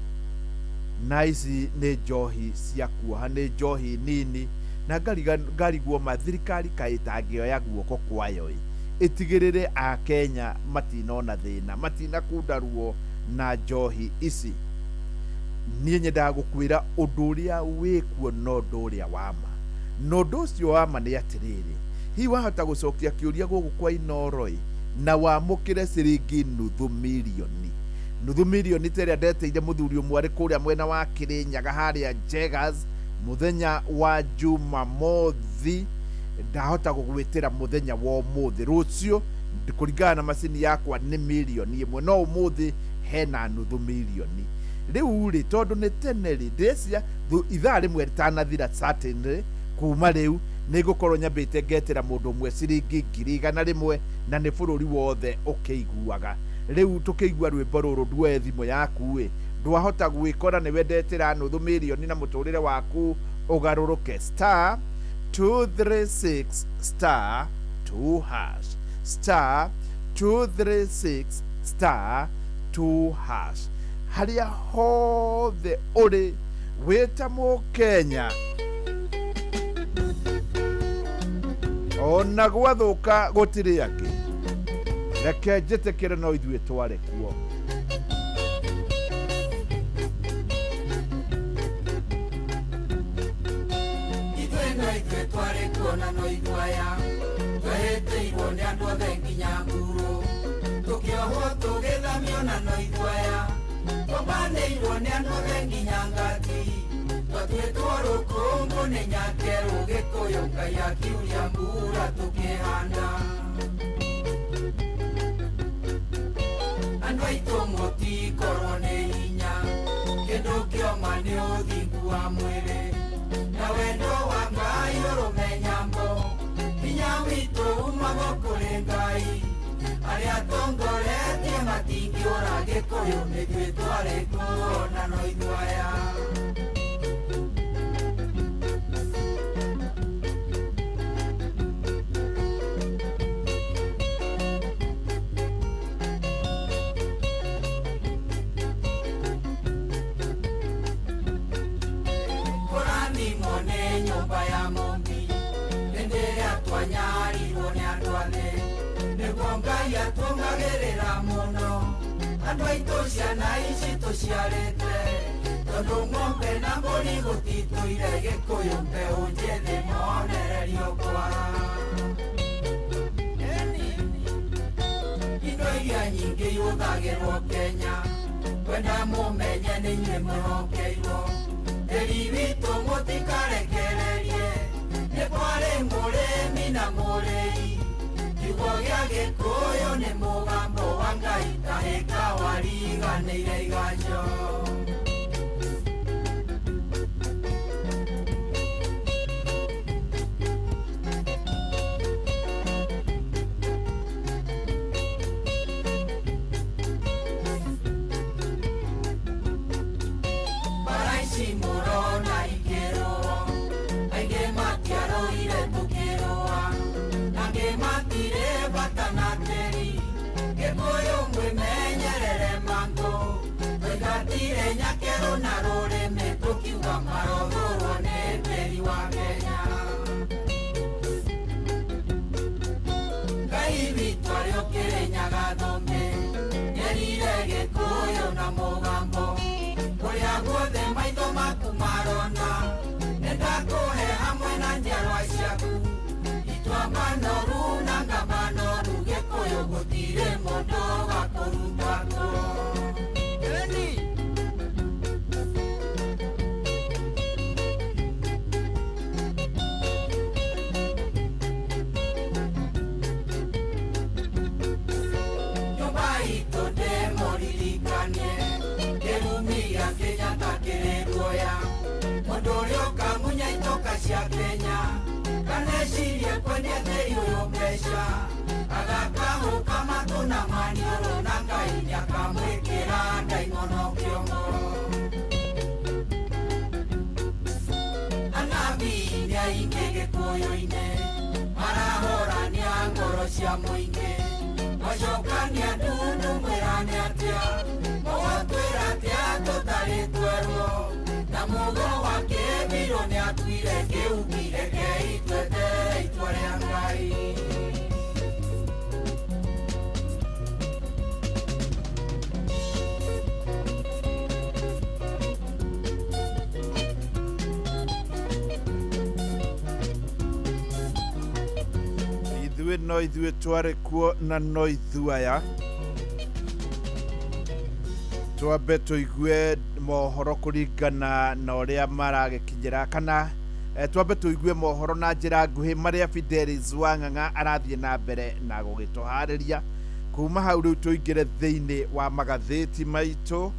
[SPEAKER 1] na ici nĩ njohi cia kuoha, nĩ njohi nini, na ngarigwo ma thirikari kaĩ ĩtangĩoya guoko kwayo ĩ ĩtigĩrĩre Akenya matinona thĩna, matinakunda ruo na njohi ici. Niĩ nyendaga gũkwĩra ũndũ ũrĩa wĩkuo no ũndũ ũrĩa wa ma, na ũndũ ũcio wa ma nĩ atĩrĩrĩ, hihi wahota gũcokia kĩũria gũkũ kwa Inooro ĩ na wamũkĩre ciringi nuthu mirioni, nuthu mirioni ta ĩrĩa ndetĩire mũthuri ũmwe arĩ kũrĩa mwena wa Kĩrĩnyaga harĩa Jegas mũthenya wa Jumamothi. Ndahota gũgwĩtĩra mũthenya wa ũmũthĩ, rũciũ kũringana na macini yakwa nĩ mirioni 1, no ũmũthĩ hena nuthu mirioni. Rĩu rĩ, tondũ nĩ tene rĩ, ndĩrecia ithaa rĩmwe rĩtanathira certainly kuma rĩu nĩ ngũkorwo nyambĩte ngetĩra mũndũ ũmwe ciringi 100,000, na nĩ bũrũri wothe ũkĩiguaga. Rĩu tũkĩigua rwĩmbo rũrũ nduoe thimũ yaku ĩ, ndwahota gwĩkora nĩ wendetĩra nuthu mirioni na mũtũrĩre waku ũgarũrũke. Star 236 star 2 hash, star 236 star 2 hash. Harĩa hothe ũrĩ wĩta mũkenya, ona gwathũka gũtirĩ angĩ, reke njĩtĩkĩre no ithuĩ tware kuo.
[SPEAKER 3] Ithuĩ no ithuĩ twarĩ kuo na no ithuĩ aya twehĩtĩirwo nĩ andũ othe nginya nguru, tũkĩohwo tũgĩthamio na no ithuĩ aya twambanĩirwo nĩ andũ othe nginya ngati, twatuĩtwo rũkũngũ nĩ nyakerũ Gĩkũyũ Ngai akiuria mbura tũkĩhanda. Andũ aitũ mũtikorwo nĩ hinya, kĩndũ kĩoma nĩ ũthingu wa mwĩrĩ na wendo wa Ngai ũrũme nyambo, hinya witũ umagwo kũrĩ Ngai, arĩa tongoretie matingĩũra Gĩkũyũ nĩthuĩ twarĩ kuo na no ithuĩ aya. Kũrathimwo nĩ nyũmba ya Mũmbi hĩndĩ ĩrĩa twanyarirwo nĩ andũ a thĩ, nĩguo Ngai atũngagĩrĩra mũno andũ aitũ ciana ici tũciarĩte, tondũ ng'ombe na mbũri gũtitũire Gĩkũyũ mbeũ njĩthĩ monererio kwa. Indo iria nyingĩ ihũthagĩrwo Kenya, kwenda mũmenye nĩ inyuĩ mwĩhokeirwo, tĩri witũ mũtikarekererie, nĩ kwarĩ mũrĩmi na mũrĩi, kiugo gĩa Gĩkũyũ nĩ mũgambo wa Ngai kahĩka wariganĩire iganjo. Bara ici mũrona ikĩrũo, aingĩ matiarũire tũkĩrũa, na angĩ matirĩ bata na tĩri, Gĩkũyũ mwĩmenyerere mangũ, tũingatire nyakerũ na rũrĩmĩ tũkiuga marothũrwo nĩ tĩri wa Kenya. Ngai witũ arĩ ũkĩrĩ Nyaga thũmbĩ, cia Kenya kanecirie kwendia tĩri ũyũ mbeca agakahũka matũ na maniũrũ na Ngai nĩakamwĩkĩra ndaimono kĩongo. Anabii nĩ aingĩ Gĩkũyũ-inĩ marahorania ngoro cia mũingĩ macokania ndundu mwĩrane atĩa mũgatwĩra atĩa tũtarĩ twerwo na mũgo wa kĩbirũ nĩatuire kĩũki rekei tweterere itua rĩa Ngai.
[SPEAKER 1] Ithuĩ no ithuĩ twarĩ kuo na no ithuĩ aya twambe tũigue mohoro kũringana na ũrĩa maragĩkinyĩra kana twambe tũigue mohoro na njĩra nguhĩ marĩa Fidelis Wang'ang'a arathiĩ na mbere na gũgĩtũharĩria kuma hau rĩu tũingĩre thĩinĩ wa magathĩti maitũ.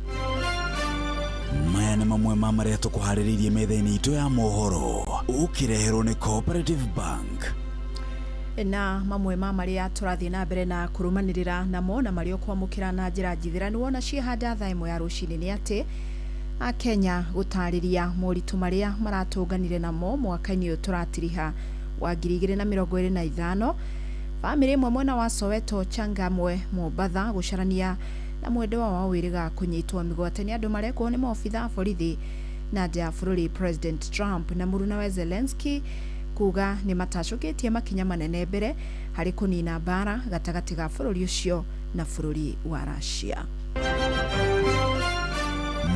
[SPEAKER 18] Maya nĩ mamwe ma marĩa tũkũharĩrĩirie metha-inĩ itũ ya mohoro ũkĩreherwo nĩ Cooperative Bank.
[SPEAKER 5] Na mamwe ma marĩa tũrathiĩ na mbere na kũrũmanĩrĩra namo na marĩa ũkwamũkĩra na njĩra njithĩra nĩ wona ciehanda thaa ĩmwe ya rũcinĩ nĩ atĩ Akenya gũtarĩria moritũ marĩa maratũnganire namo mwaka-inĩ ũyũ tũratiriha wa 2025. Bamĩrĩ ĩmwe mwena wa Soweto Changamwe Mombatha gũcarania na mwendwa wao wĩrĩga kũnyitwo mĩgwate nĩ andũ marekwo nĩ maobitha a borithi na nja ya bũrũri. President Trump na mũrunawe Zelensky kuga nĩ matacũkĩtie makinya manene mbere harĩ kũnina mbara gatagatĩ ga bũrũri ũcio na bũrũri wa Russia.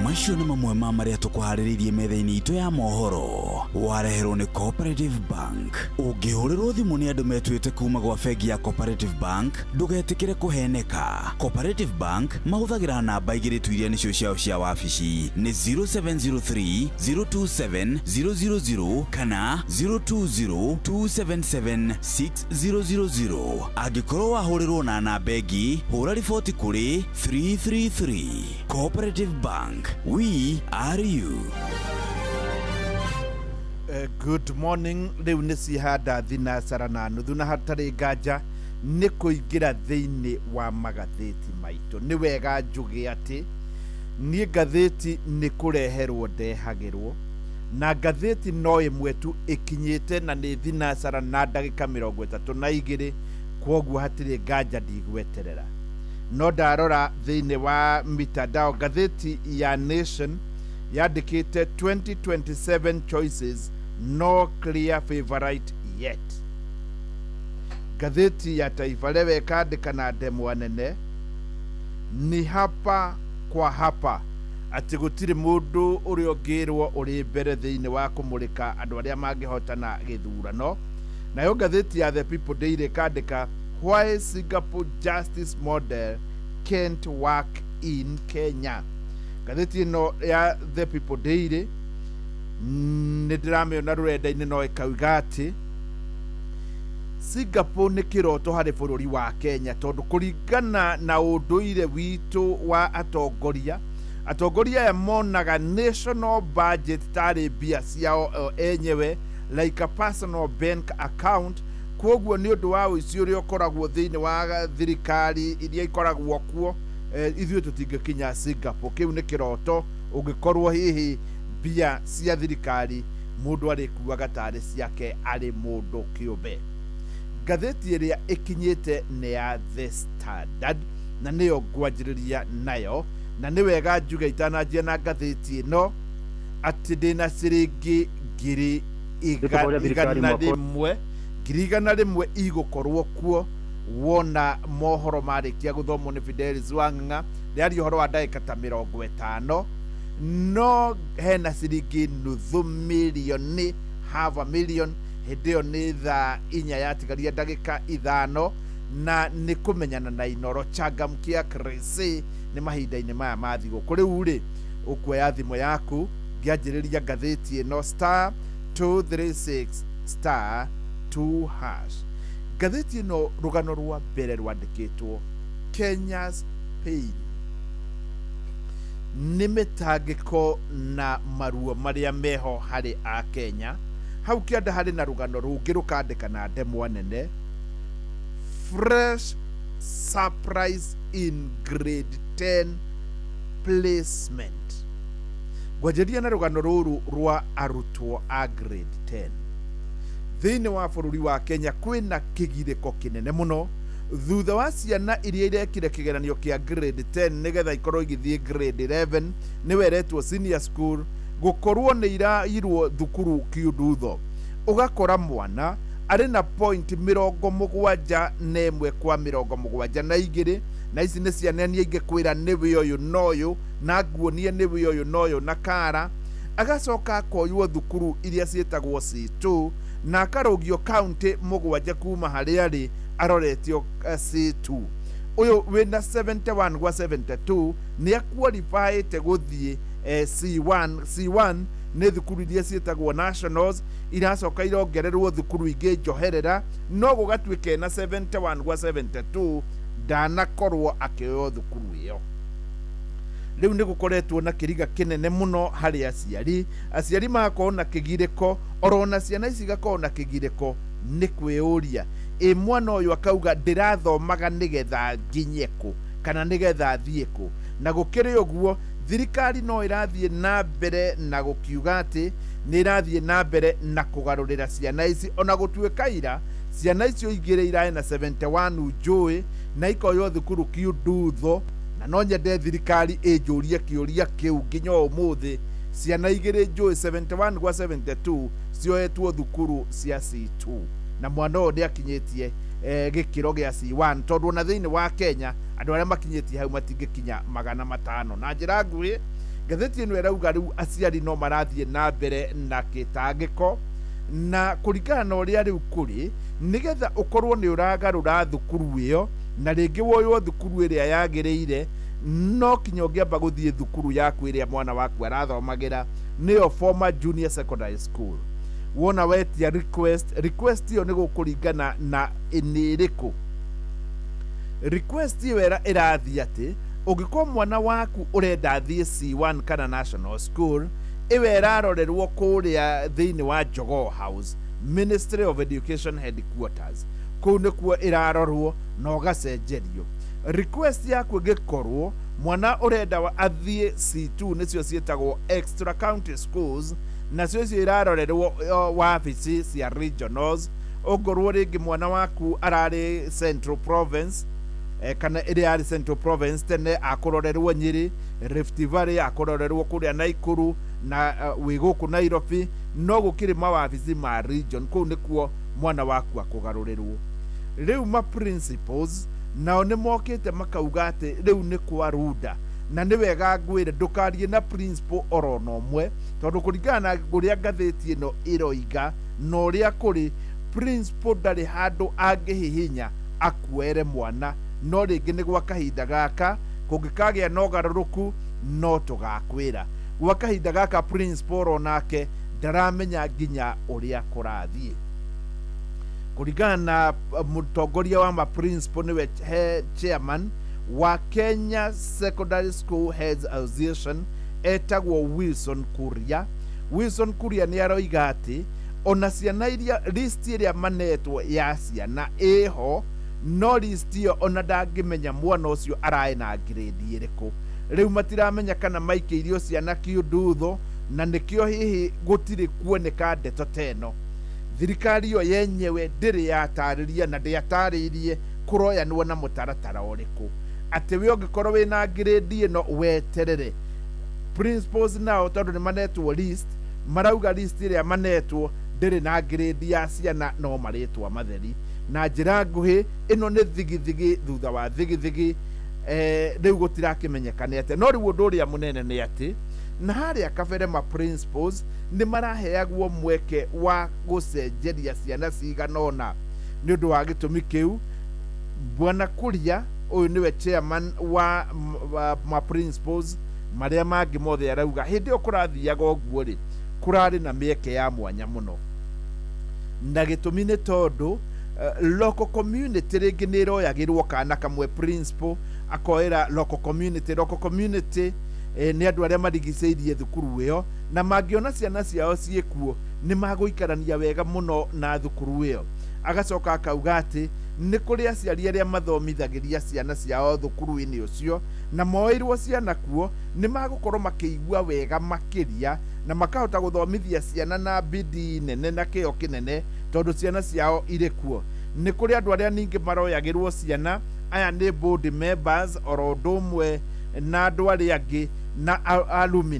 [SPEAKER 18] Macio nĩ mamwe ma marĩa tũkũharĩrĩirie metha-inĩ itũ ya mohoro wareherwo nĩ Cooperative Bank. Ũngĩhũrĩrwo thimũ nĩ andũ metuĩte kuma gwa bengi ya Cooperative Bank ndũgetĩkĩre kũheneka. Cooperative Bank mahũthagĩra namba igĩrĩ tu iria nĩcio ciao cia wabici nĩ 0703 027 000 kana 020 277 6000. Angĩkorwo wahũrĩrwo na namba ĩngĩ hũra riboti kũrĩ 333. Cooperative Bank, we are you.
[SPEAKER 1] Good morning. Rĩu nĩ cihanda thinacara na nuthu na hatarĩ nganja nĩ kũingĩra thĩinĩ wa magathĩti maitũ. Nĩ wega njuge atĩ niĩ ngathĩti nĩ kũreherwo ndehagĩrwo na ngathĩti no ĩmwe tu ĩkinyĩte na nĩ thinacara na ndagĩka 32, kwoguo hatirĩ nganja ndigweterera. No ndarora thĩinĩ wa mitandao ngathĩti ya Nation yandĩkĩte 2027 choices no clear favorite yet. Ngathĩti ya Taifa Leo ĩkandĩka na ndemwa nene ni hapa kwa hapa atĩ gũtirĩ mũndũ ũrĩa ũngĩrwo ũrĩ mbere thĩinĩ wa kũmũrĩka andũ arĩa mangĩhotana gĩthurano. Nayo ngathĩti ya The People Daily ĩkandĩka why Singapore justice model can't work in Kenya. Ngathĩti ĩno ya The People Daily nĩ ndĩramĩona rũrenda-inĩ no ĩkauga atĩ Singapore nĩ kĩroto harĩ bũrũri wa Kenya tondũ kũringana na ũndũire witũ wa atongoria, atongoria aya monaga national budget tarĩ mbia ciao enyewe like a personal bank account. Kwoguo nĩ ũndũ wa ũici ũrĩa ũkoragwo thĩinĩ wa thirikari iria ikoragwo kuo, ithuĩ tũtingĩkinya Singapore. Kĩu nĩ kĩroto ũngĩkorwo hihi mbia cia thirikari mũndũ arĩkuaga tarĩ ciake arĩ mũndũ kĩũmbe. Ngathĩti ĩrĩa ĩkinyĩte nĩ ya The Standard na nĩyo ngwanjĩrĩria nayo, na nĩ wega njuge itananjia na ngathĩti ĩno atĩ ndĩna ciringi 100,000 100,000 igũkorwo kuo wona mohoro marĩkia gũthomwo nĩ Fidelis Wang'ang'a. Rĩaria ũhoro wa ndagĩka ta 50, no hena ciringi 500,000, half a million. Hĩndĩ ĩyo nĩ thaa 4 yatigaria ndagĩka 5, na nĩ kũmenyana na Inoro changamkia Krisi nĩ mahinda-inĩ maya ma thigũkũ. Rĩu rĩ ũkuoya thimũ yaku ngĩanjĩrĩria ngathĩti ĩno star 236 star 2 hash. Ngathĩti ĩno rũgano rwa mbere rwandĩkĩtwo Kenya's Pain, nĩ mĩtangĩko na maruo marĩa meho harĩ a Kenya Hau kĩanda harĩ na rũgano rũngĩ rũkandĩka na ndemwa nene, "Fresh surprise in grade 10 placement." Ngwanjĩria na rũgano rũrũ rwa arutwo a grade 10 thĩinĩ wa bũrũri wa Kenya. Kwĩna kĩgirĩko kĩnene mũno thutha wa ciana iria irekire kĩgeranio kĩa grade 10 nĩgetha ikorwo igĩthiĩ grade 11, nĩwe ĩretwo senior school, gũkorwo nĩ irairwo thukuru kiundutho. Ũgakora mwana arĩ na point 71 kwa 72, na ici nĩ ciana niĩ ingĩkwĩra nĩwe ũyũ na ũyũ, na nguonie nĩwe ũyũ na ũyũ na kara. Agacoka akoywo thukuru iria ciĩtagwo C2 na akarũgio kaunti 7 kuma harĩa arĩ aroretio C2. Ũyũ wĩna 71 gwa 72 nĩ aqualifyĩte gũthiĩ C1. C1 nĩ thukuru iria ciĩtagwo nationals, iracoka irongererwo thukuru ingĩ njoherera, no gũgatuĩka ena 71 gwa 72 ndanakorwo akĩoywo thukuru ĩyo. Rĩu nĩ gũkoretwo na kĩriga kĩnene mũno harĩ aciari. Aciari magakorwo na kĩgirĩko, orona ciana ici igakorwo na kĩgirĩko nĩ kwĩyũria, ĩ mwana ũyũ akauga ndĩrathomaga nĩgetha nginye kũ kana nĩgetha thiĩ kũ? Na gũkĩrĩ ũguo, thirikari no ĩrathiĩ na mbere na gũkiuga atĩ nĩ ĩrathiĩ na mbere na kũgarũrĩra ciana ici, ona gũtuĩka ira ciana icio igĩrĩ irarĩ na 71 njũĩ na ikoywo thukuru kiundutho. Na no nyende thirikari ĩnjũrie kĩũria kĩu nginya ũmũthĩ, ciana igĩrĩ njũĩ 71 gwa 72 cioetwo thukuru cia C2, na mwana ũyũ nĩ akinyĩtie gĩkĩro gĩa C1, tondũ ona thĩinĩ wa Kenya andũ arĩa makinyĩtie hau matingĩkinya 500. Na njĩra nguhĩ, ngathĩti ĩno ĩrauga rĩu aciari no marathiĩ na mbere na kĩtangĩko, na kũringana na ũrĩa rĩu kũrĩ, nĩgetha ũkorwo nĩ ũragarũra thukuru ĩyo na rĩngĩ woywo thukuru ĩrĩa yagĩrĩire, no kinya ũngĩamba gũthiĩ thukuru yaku ĩrĩa mwana waku arathomagĩra, nĩyo former junior secondary school. Wona wetia request, request ĩyo nĩ gũkũringana na nĩ ĩrĩkũ request ĩyo ĩrathiĩ, atĩ ũngĩkorwo mwana waku ũrenda athiĩ C1 kana national school, ĩyo ĩrarorerwo kũrĩa thĩinĩ wa Jogoo House, Ministry of Education headquarters. Kũu nĩkuo ĩrarorwo na ũgacenjerio request yaku. Ĩngĩkorwo mwana ũrenda athiĩ C2, nĩcio ciĩtagwo extra county schools, nacio icio irarorerwo wabici cia regionals. Ongorwo rĩngĩ mwana waku ararĩ Central Province, kana ĩrĩa yarĩ Central Province tene, akũrorerwo Nyĩrĩ, Rift Valley akũrorerwo kũrĩa Naikuru, na wĩ gũkũ Nairobi no gũkĩrĩ mawabici ma region, kũu nĩkuo mwana waku akũgarũrĩrwo. Rĩu ma principals nao nĩ mokĩte makauga atĩ rĩu nĩ kwa runda, na nĩ wega ngwĩre ndũkarie na principal oro na ũmwe, tondũ kũringana na ũrĩa ngathĩti ĩno ĩroiga na ũrĩa kũrĩ, principal ndarĩ handũ angĩhihinya akuere mwana. No rĩngĩ nĩ gwa kahinda gaka, kũngĩkagĩa na ũgarũrũku no tũgakwĩra. Gwa kahinda gaka principal onake ndaramenya nginya ũrĩa kũrathiĩ. Kũringana na mũtongoria wa ma principal, nĩwe chairman wa Kenya Secondary School Heads Association, etagwo Wilson Kuria. Wilson Kuria nĩ aroiga atĩ ona ciana iria list ĩrĩa manetwo ya ciana ĩho, no list ĩyo ona ndangĩmenya mwana ũcio ararĩ na grade ĩrĩkũ. Rĩu matiramenya kana maikĩirio ciana kiundutho, na nĩkĩo hihi gũtirĩ kuoneka ndeto ta ĩno. Thirikari ĩyo yenyewe ndĩrĩ yatarĩria na ndĩatarĩirie kũroyanwo na mũtaratara ũrĩkũ, atĩ we ũngĩkorwo wĩna grade ĩno weterere. Principals nao, tondũ nĩ manetwo list, marauga list ĩrĩa manetwo ndĩrĩ na grade ya ciana, no marĩtwa matheri. Na njĩra nguhĩ, ĩno nĩ thigithigi thutha wa thigithigi. Rĩu gũtirakĩmenyeka nĩ atĩa. No rĩu ũndũ ũrĩa mũnene nĩ atĩ na harĩa kabere ma principals nĩ maraheagwo mweke wa gũcenjeria ciana cigana ũna. Nĩ ũndũ wa gĩtũmi kĩu, Bwana Kuria ũyũ nĩwe chairman wa ma principals marĩa mangĩ mothe arauga hĩndĩ ĩyo kũrathiaga ũguo rĩ, kũrarĩ na mĩeke ya mwanya mũno, na gĩtũmi nĩ tondũ local community rĩngĩ nĩ ĩroyagĩrwo kana kamwe, principal akoera local community. Local community nĩ andũ arĩa marigicĩirie thukuru ĩyo, Na mangĩona ciana ciao ciĩkuo nĩ magũikarania wega mũno na thukuru ĩyo. Agacoka akauga atĩ nĩ kũrĩ aciari arĩa mathomithagĩria ciana ciao thukuru-inĩ ũcio na moeirwo ciana kuo nĩ magũkorwo makĩigua wega makĩria na makahota gũthomithia ciana na bidii nene na kĩyo kĩnene tondũ ciana ciao irĩ kuo. Nĩ kũrĩ andũ arĩa ningĩ maroyagĩrwo ciana, aya nĩ board members oro ũndũ ũmwe na andũ arĩa angĩ na alumni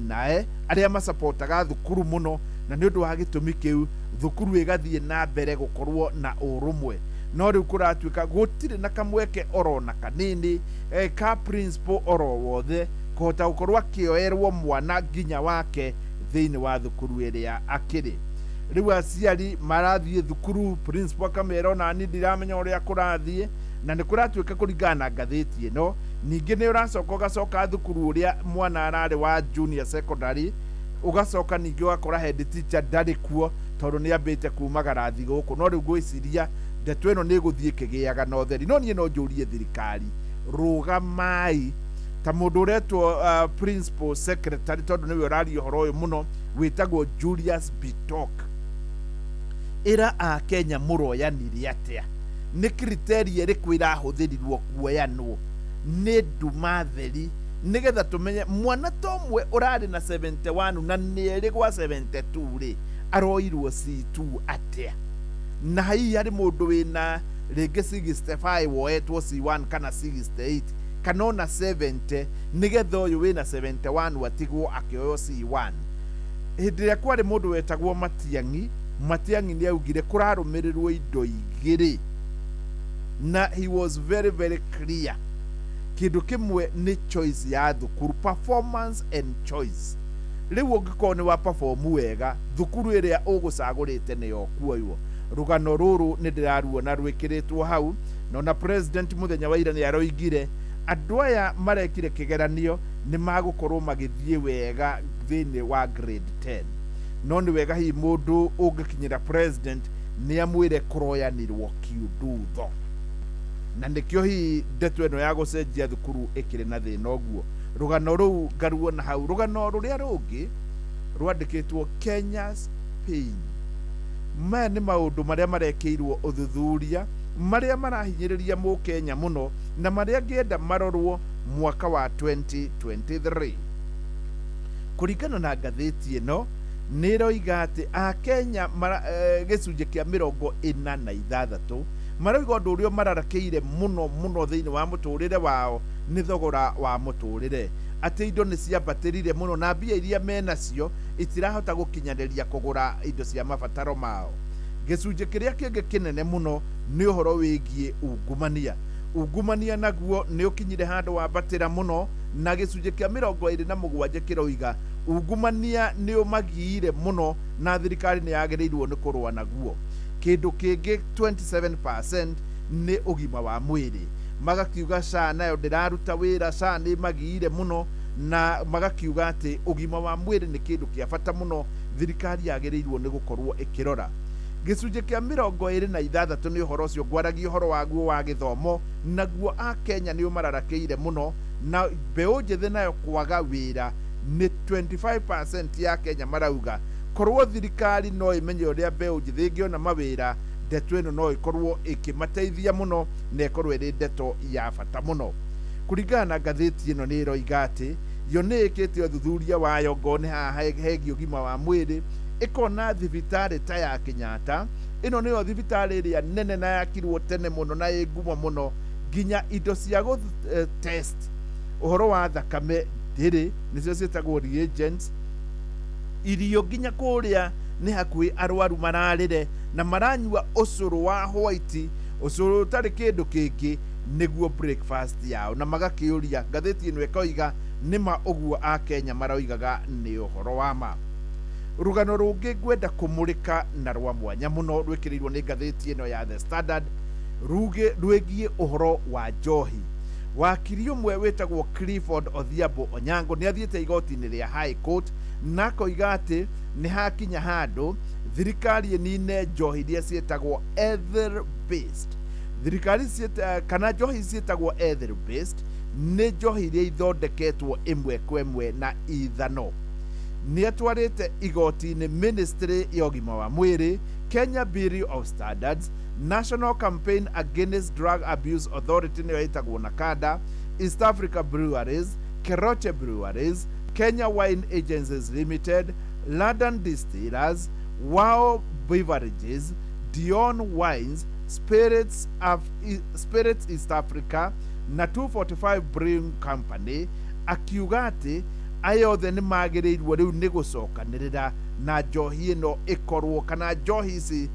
[SPEAKER 1] arĩa macapotaga thukuru mũno, na nĩ ũndũ wa gĩtũmi kĩu thukuru ĩgathiĩ na mbere gũkorwo na ũrũmwe. No rĩu kũratuĩka gũtirĩ na kamweke oro na kanini ka principal oro wothe kũhota gũkorwo akĩoerwo mwana nginya wake thĩinĩ wa thukuru ĩrĩa akĩrĩ. Rĩu aciari marathiĩ thukuru, principal akamera ona niĩ ndiramenya ũrĩa kũrathiĩ, na nĩ kũratuĩka kũringana na ngathĩti ĩno. Ningĩ nĩ ũracoka ũgacoka thukuru ũrĩa mwana ararĩ wa junior secondary, ũgacoka ningĩ ũgakora head teacher ndarĩ kuo tondũ nĩ ambĩte kumagara thi gũkũ. No rĩu ngwĩciria ndeto ĩno nĩ ĩgũthiĩ ĩkĩgĩaga na ũtheri. No niĩ no njũrie thirikari, rũgamai ta mũndũ ũretwo principal secretary, tondũ nĩwe ũraria ũhoro ũyũ mũno, wĩtagwo Julius Bitok. Ĩra Akenya mũroyanire atĩa, nĩ criteria ĩrĩkũ ĩrahũthĩrirwo kuoyanwo nĩ nduma theri, nĩgetha tũmenye mwana ta ũmwe ũrarĩ na 71 na nĩ erĩ gwa 72 rĩ aroirwo C2 atĩa, na hihi harĩ mũndũ wĩna rĩngĩ 65 woetwo C1 kana 68 kana ona 70, nĩgetha ũyũ wĩna 71 atigwo akĩoywo C1. Hĩndĩ ĩrĩa kwarĩ mũndũ wetagwo Matiang'i, Matiang'i nĩ augire kũrarũmĩrĩrwo indo igĩrĩ, na he was very very clear. Kĩndũ kĩmwe nĩ choice ya thukuru, performance and choice. Rĩu ũngĩkorwo nĩ wa perform wega, thukuru ĩrĩa ũgũcagũrĩte nĩyo kuoywo. Rũgano rũrũ nĩ ndĩraruona rwĩkĩrĩtwo hau, na ona president mũthenya wa ira nĩ aroigire andũ aya marekire kĩgeranio nĩ magũkorwo magĩthiĩ wega thĩinĩ wa grade 10. No nĩ wega hihi mũndũ ũngĩkinyĩra president nĩ amwĩre kũroyanirwo kiundutho, na nĩkĩo hihi ndeto ĩno ya gũcenjia thukuru ĩkĩrĩ na thĩna ũguo. Rũgano rũu ngaruona hau. Rũgano rũrĩa rũngĩ rwandĩkĩtwo Kenya's Pain. Maya nĩ maũndũ marĩa marekĩirwo ũthuthuria, marĩa marahinyĩrĩria mũkenya mũno na marĩa ngĩenda marorwo mwaka wa 2023. Kũringana na ngathĩti ĩno nĩ ĩroiga atĩ Akenya gĩcunjĩ kĩa 46 marauga ũndũ ũrĩa mararakĩire mũno mũno thĩinĩ wa mũtũrĩre wao nĩ thogora wa mũtũrĩre, atĩ indo nĩ ciambatĩrire mũno na mbia iria menacio itirahota gũkinyanĩria kũgũra indo cia mabataro mao. Gĩcunjĩ kĩrĩa kĩngĩ kĩnene mũno nĩ ũhoro wĩgiĩ ungumania. Ungumania naguo nĩ ũkinyire handũ wambatĩra mũno, na gĩcunjĩ kĩa 27 kĩroiga ungumania nĩ ũmagiire mũno na thirikari nĩ yagĩrĩirwo nĩ kũrũa naguo. Kĩndũ kĩngĩ 27% nĩ ũgima wa mwĩrĩ, magakiuga SHA nayo ndĩraruta wĩra, SHA nĩ magiire mũno, na magakiuga atĩ ũgima wa mwĩrĩ nĩ kĩndũ kĩa bata mũno thirikari yagĩrĩirwo nĩ gũkorwo ĩkĩrora. Gĩcunjĩ kĩa 26 nĩ ũhoro ũcio ngwaragia ũhoro waguo wa gĩthomo, naguo Akenya nĩ ũmararakĩire mũno, na mbeũ njĩthĩ nayo kwaga wĩra nĩ 25% ya Kenya marauga korwo thirikari no ĩmenye ũrĩa mbeũ njĩthĩ ĩngĩona mawĩra, ndeto ĩno no ĩkorwo ĩkĩmateithia mũno na ĩkorwo ĩrĩ ndeto ya bata mũno. Kũringana na ngathĩti ĩno nĩ ĩroiga atĩ yo nĩ ĩkĩte ũthuthuria wayo ngone haha hegiĩ ũgima wa mwĩrĩ, ĩkona thibitarĩ ta ya Kenyatta, ĩno nĩyo thibitarĩ ĩrĩa nene na yakirwo tene mũno na ĩ ngumo mũno, nginya indo cia gũ test ũhoro wa thakame ndĩrĩ, nĩcio ciĩtagwo reagents. Irio nginya kũrĩa nĩ hakuhĩ arwaru mararĩre na maranyua ũcũrũ wa white, ũcũrũ ũtarĩ kĩndũ kĩngĩ nĩguo breakfast yao, na magakĩũria ngathĩti ĩno ĩkoiga nĩma ũguo Akenya maroigaga nĩ ũhoro wa ma. Rũgano rũngĩ ngwenda kũmũrĩka na rwa mwanya mũno rwĩkĩrĩirwo nĩ ngathĩti ĩno ya The Standard, rwĩgiĩ ũhoro wa njohi. Wakiri ũmwe wĩtagwo Clifford Odhiambo Onyango nĩ athiĩte igoti-inĩ rĩa High Court na akoiga atĩ nĩ hakinya handũ thirikari ĩnine njohi iria ciĩtagwo ethyl based. Thirikari kana njohi ciĩtagwo ethyl based nĩ njohi iria ithondeketwo ĩmwe kwa ĩmwe na ithano. Nĩ atwarĩte igoti-inĩ Ministry ya ũgima wa mwĩrĩ, Kenya Bureau of Standards, National Campaign Against Drug Abuse Authority nĩyo ĩtagwo NACADA, East Africa Breweries, Keroche Breweries, Kenya Wine Agencies Limited, London Distillers, Wow Beverages, Dion Wines, Spirits East Africa na 245 Brewing Company, akiuga atĩ aya othe nĩ magĩrĩirwo rĩu nĩ gũcokanĩrĩra na njohi ĩno ĩkorwo, kana njohi ici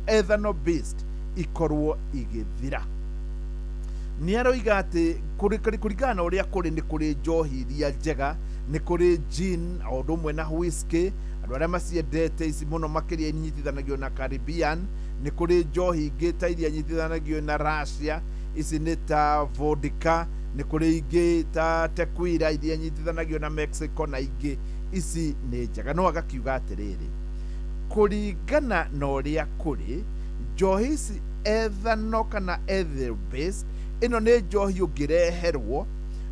[SPEAKER 1] ethanol based ikorwo igĩthira. Nĩ aroiga atĩ kũringana na ũrĩa kũrĩ, nĩ kũrĩ njohi iria njega, nĩ kũrĩ gin o ũndũ ũmwe na whisky, andũ arĩa maciendete ici mũno makĩria inyitithanagio na Caribbean. Nĩ kũrĩ njohi ingĩ ta iria inyitithanagio na Russia, ici nĩ ta vodka. Nĩ kũrĩ ingĩ ta tequila iria inyitithanagio na Mexico, na ingĩ ici nĩ njega. No agakiuga atĩrĩrĩ, kũringana na ũrĩa kũrĩ, njohi ici ethanol kana ethyl base ĩno nĩ njohi ũngĩreherwo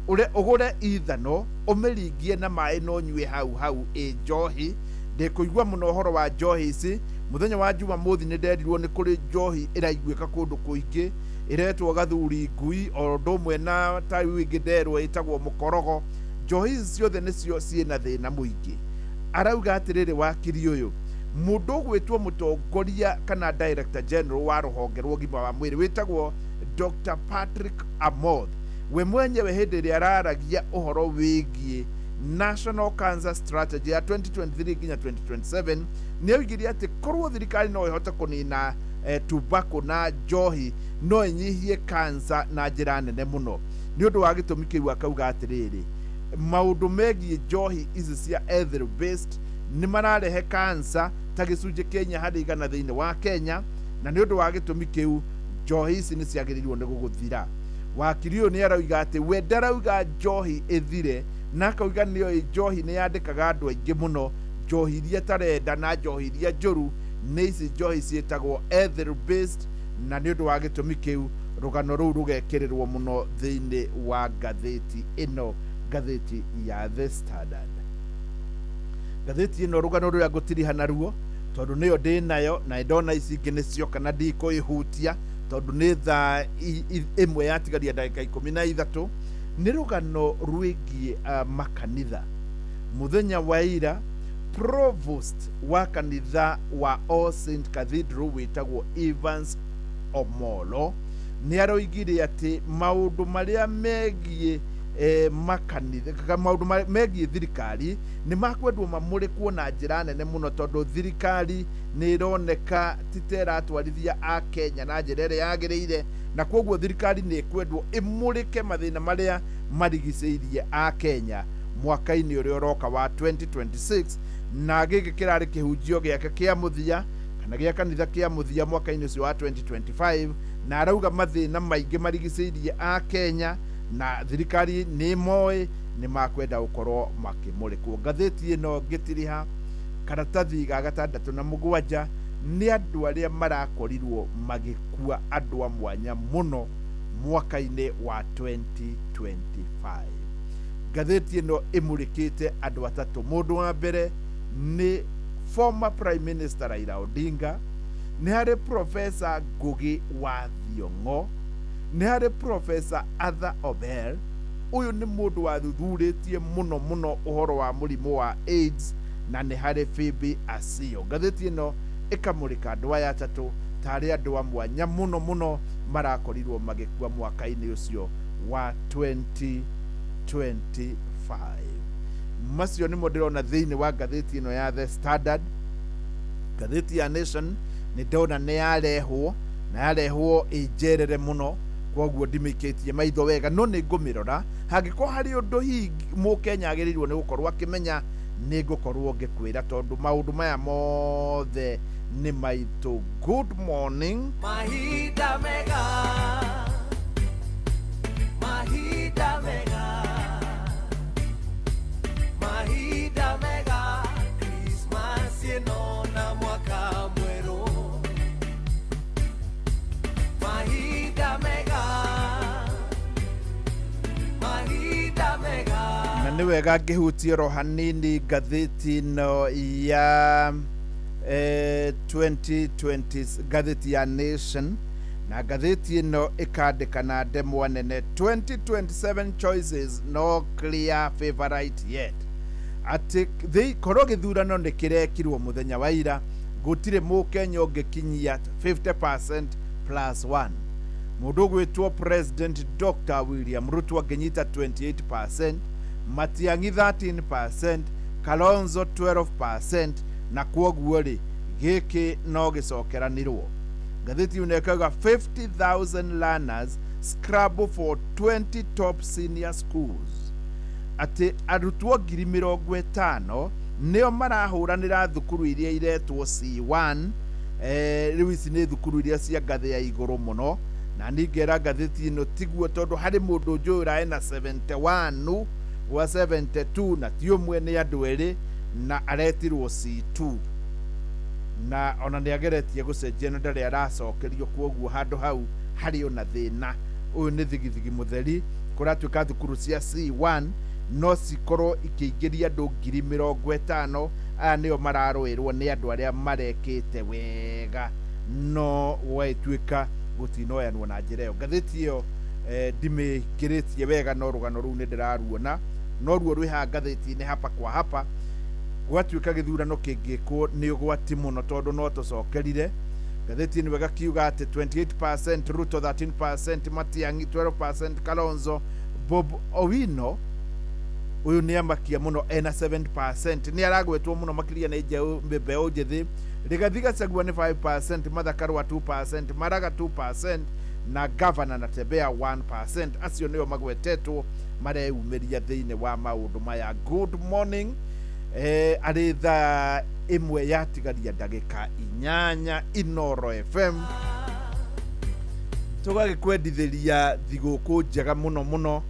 [SPEAKER 1] ũre ũgũre ethanol ũmĩringie na maĩ na ũnyue hau hau ĩ njohi. Ndĩkũigua mũno ũhoro wa njohi ici. Mũthenya wa Jumamothi nĩ nderirwo nĩ kũrĩ njohi ĩraiguĩka kũndũ kũingĩ ĩretwo gathuri ngui, o ũndũ ũmwe na ta rĩu ĩngĩ nderwo ĩtagwo mũkorogo. Njohi ici ciothe nĩcio ciĩna thĩna mũingĩ. Arauga atĩrĩrĩ, wakiri ũyũ, mũndũ ũgwĩtwo mũtongoria kana director general wa rũhonge rwa ũgima wa mwĩrĩ wĩtagwo Dr. Patrick Amoth, we mwenyewe hĩndĩ ĩrĩa araragia ũhoro wĩgiĩ National Cancer Strategy ya 2023 nginya 2027, nĩ oigire atĩ korwo thirikari no ĩhote kũnina tobacco na njohi, no ĩnyihie cancer na njĩra nene mũno. Nĩ ũndũ wa gĩtũmi kĩu, akauga atĩrĩrĩ, maũndũ megiĩ njohi ici cia ethyl based nĩ mararehe cancer ta gĩcunjĩ kĩa 4% thĩinĩ wa Kenya, na nĩ ũndũ wa gĩtũmi kĩu njohi ici nĩ ciagĩrĩirwo nĩ gũgũthira. Wakiri ũyũ nĩ arauga atĩ we ndarauga njohi ĩthire, na akauga nĩoĩ njohi nĩ yandĩkaga andũ aingĩ mũno. Njohi iria tarenda na njohi iria njũru nĩ ici njohi ciĩtagwo ethyl based, na nĩ ũndũ wa gĩtũmi kĩu rũgano rũu rũgekĩrĩrwo mũno thĩinĩ wa ngathĩti ĩno, ngathĩti ya The Standard. Ngathĩti ĩno, rũgano rũrĩa ngũtiriha naruo, tondũ nĩyo ndĩ nayo na ndona ici ingĩ nĩcio kana ndikũĩhutia, tondũ nĩ thaa 1 yatigaria ndagĩka 13, nĩ rũgano rwĩgiĩ makanitha. Mũthenya wa ira, provost wa kanitha wa All Saint Cathedral wĩtagwo Evans Omolo nĩ aroigire atĩ maũndũ marĩa megiĩ makanitha, maũndũ megiĩ thirikari nĩ makwendwo mamũrĩkwo na njĩra nene mũno, tondũ thirikari nĩ ĩroneka ti ta ĩratwarithia a Kenya na njĩra ĩrĩa yagĩrĩire, na koguo thirikari nĩ ĩkwendwo ĩmũrĩke mathĩna marĩa marigicĩirie a Kenya mwaka-inĩ ũrĩa ũroka wa 2026. Na gĩkĩ kĩrarĩ kĩhunjio gĩake kĩa mũthia, kana gĩa kanitha kĩa mũthia mwaka-inĩ ũcio wa 2025, na arauga mathĩna maingĩ marigicĩirie a Kenya na thirikari nĩ moĩ nĩ makwenda gũkorwo makĩmũrĩkwo. Ngathĩti ĩno ngĩtiriha karatathi ga gatandatũ na mũgwanja, nĩ andũ arĩa marakorirwo magĩkua, andũ a mwanya mũno mwaka-inĩ wa 2025. Ngathĩti ĩno ĩmũrĩkĩte andũ atatũ. Mũndũ wa mbere nĩ former Prime Minister Raila Odinga, nĩ harĩ Professor Ngugi wa Thiong'o, nĩ harĩ Professor Arthur Obel. Ũyũ nĩ mũndũ wathuthurĩtie mũno mũno ũhoro wa mũrimũ wa AIDS, na nĩ harĩ Phoebe Asiyo. Ngathĩti ĩno ĩkamũrĩka andũ aya atatũ tarĩ andũ a mwanya mũno mũno marakorirwo magĩkua mwaka-inĩ ũcio wa 2025. Macio nĩmo ndĩrona thĩinĩ wa ngathĩti ĩno ya The Standard. Ngathĩti ya Nation nĩ ndona nĩ yarehwo na yarehwo ĩnjerere mũno, koguo ndimĩikĩtie maitho wega, no nĩ ngũmĩrora. Hangĩkorwo harĩ ũndũ hihi mũkenya agĩrĩirwo nĩ gũkorwo akĩmenya, nĩ ngũkorwo ngĩkwĩra, tondũ maũndũ maya mothe nĩ maitũ. Good morning.
[SPEAKER 3] Mahinda mega, mahinda mega, mahinda mega, Christmas ĩno na mwaka mwerũ. Mahinda mega, mahinda mega.
[SPEAKER 1] Na nĩ Nĩ wega ngĩhutie oro hanini ngathĩti ĩno ya 2020, ngathĩti ya Nation, na ngathĩti ĩno ĩkandĩka na ndemwa nene, "2027 choices, no clear favorite yet", atĩ korwo gĩthurano nĩ kĩrekirwo mũthenya wa ira, gũtirĩ mũkenya ũngĩkinyia 50% plus 1. Mũndũ ũgwĩtwo President Dr William Ruto angĩnyita 28%, Matiang'i 13%, Kalonzo 12%, na kwoguo rĩ, gĩkĩ no gĩcokeranirwo. Ngathĩti ĩyo ĩkauga 50,000 learners scramble for 20 top senior schools, atĩ arutwo 50,000 nĩo marahũranĩra thukuru iria iretwo C1. Rĩu ici nĩ thukuru iria cia ngathĩ ya igũrũ mũno, na ningera ngathĩti ĩno tiguo, tondũ harĩ mũndũ njũĩ ena 71 gwa 72, na ti ũmwe, nĩ andũ erĩ, na aretirwo C2, na ona nĩ ageretie gũcenjia no ndarĩ aracokerio. Kwoguo handũ hau harĩ ona thĩna. Ũyũ nĩ thigithigi mũtheri. Kũratuĩka thukuru cia C1 no cikorwo ikĩingĩria andũ 50,000. Aya nĩo mararũĩrwo nĩ andũ arĩa marekĩte wega, no gwagĩtuĩka gũtinoyanwo na njĩra ĩyo. Ngathĩti ĩyo ndimĩingĩrĩtie wega, no rũgano rũu nĩ ndĩraruona, noruo rwĩ haha ngathĩti-inĩ hapa kwa hapa. Gwatuĩka gĩthurano kĩngĩkwo nĩ ũgwati mũno, tondũ no tũcokerire. Ngathĩti ĩno ĩgakiuga atĩ 28% Ruto, 13% Matiang'i, 12% Kalonzo. Bob Owino ũyũ nĩ amakia mũno, ena 7%, nĩ aragwetwo mũno makĩria nĩ mbeũ njĩthĩ. Rigathi Gachagua nĩ 5%, Martha Karua 2%, Maraga 2% na Governor Natembeya 1%. Acio nĩo magwetetwo mareyumĩria thĩinĩ wa maũndũ maya. Good morning. Arĩ thaa 1 yatigaria ndagĩka 8, Inoro FM tũgagĩkwendithĩria thigũkũ njega mũno mũno.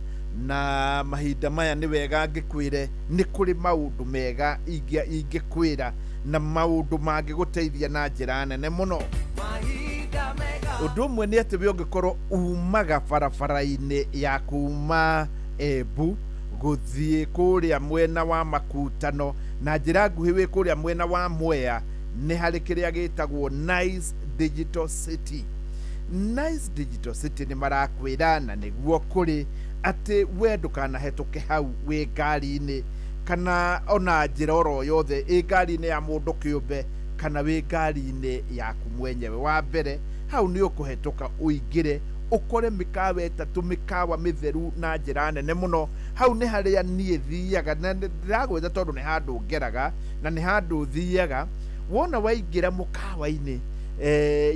[SPEAKER 1] Na mahinda maya nĩ wega ngĩkwĩre nĩ kũrĩ maũndũ mega ingĩkwĩra na maũndũ mangĩgũteithia na njĩra nene mũno. Ũndũ ũmwe nĩ atĩ we ũngĩkorwo umaga barabara-inĩ ya kuma Embu gũthiĩ kũrĩa mwena wa Makutano, na njĩra nguhĩ wĩ kũrĩa mwena wa Mwea, nĩ harĩ kĩrĩa gĩtagwo Nice Digital City. Nice Digital City nĩ marakwĩra, na nĩguo kũrĩ, atĩ we ndũkanahetũke hau wĩ ngari-inĩ kana ona njĩra oro yothe, ĩ ngari-inĩ ya mũndũ kĩũmbe kana wĩ ngari-inĩ yaku mwenyewe. Wa mbere, hau nĩ ũkũhetũka ũingĩre ũkore mĩkawa 3, mĩkawa mĩtheru na njĩra nene mũno. Hau nĩ harĩa niĩ thiaga, na ndĩragwĩta tondũ nĩ handũ ngeraga na nĩ handũ thiaga. Wona waingĩra mũkawa-inĩ,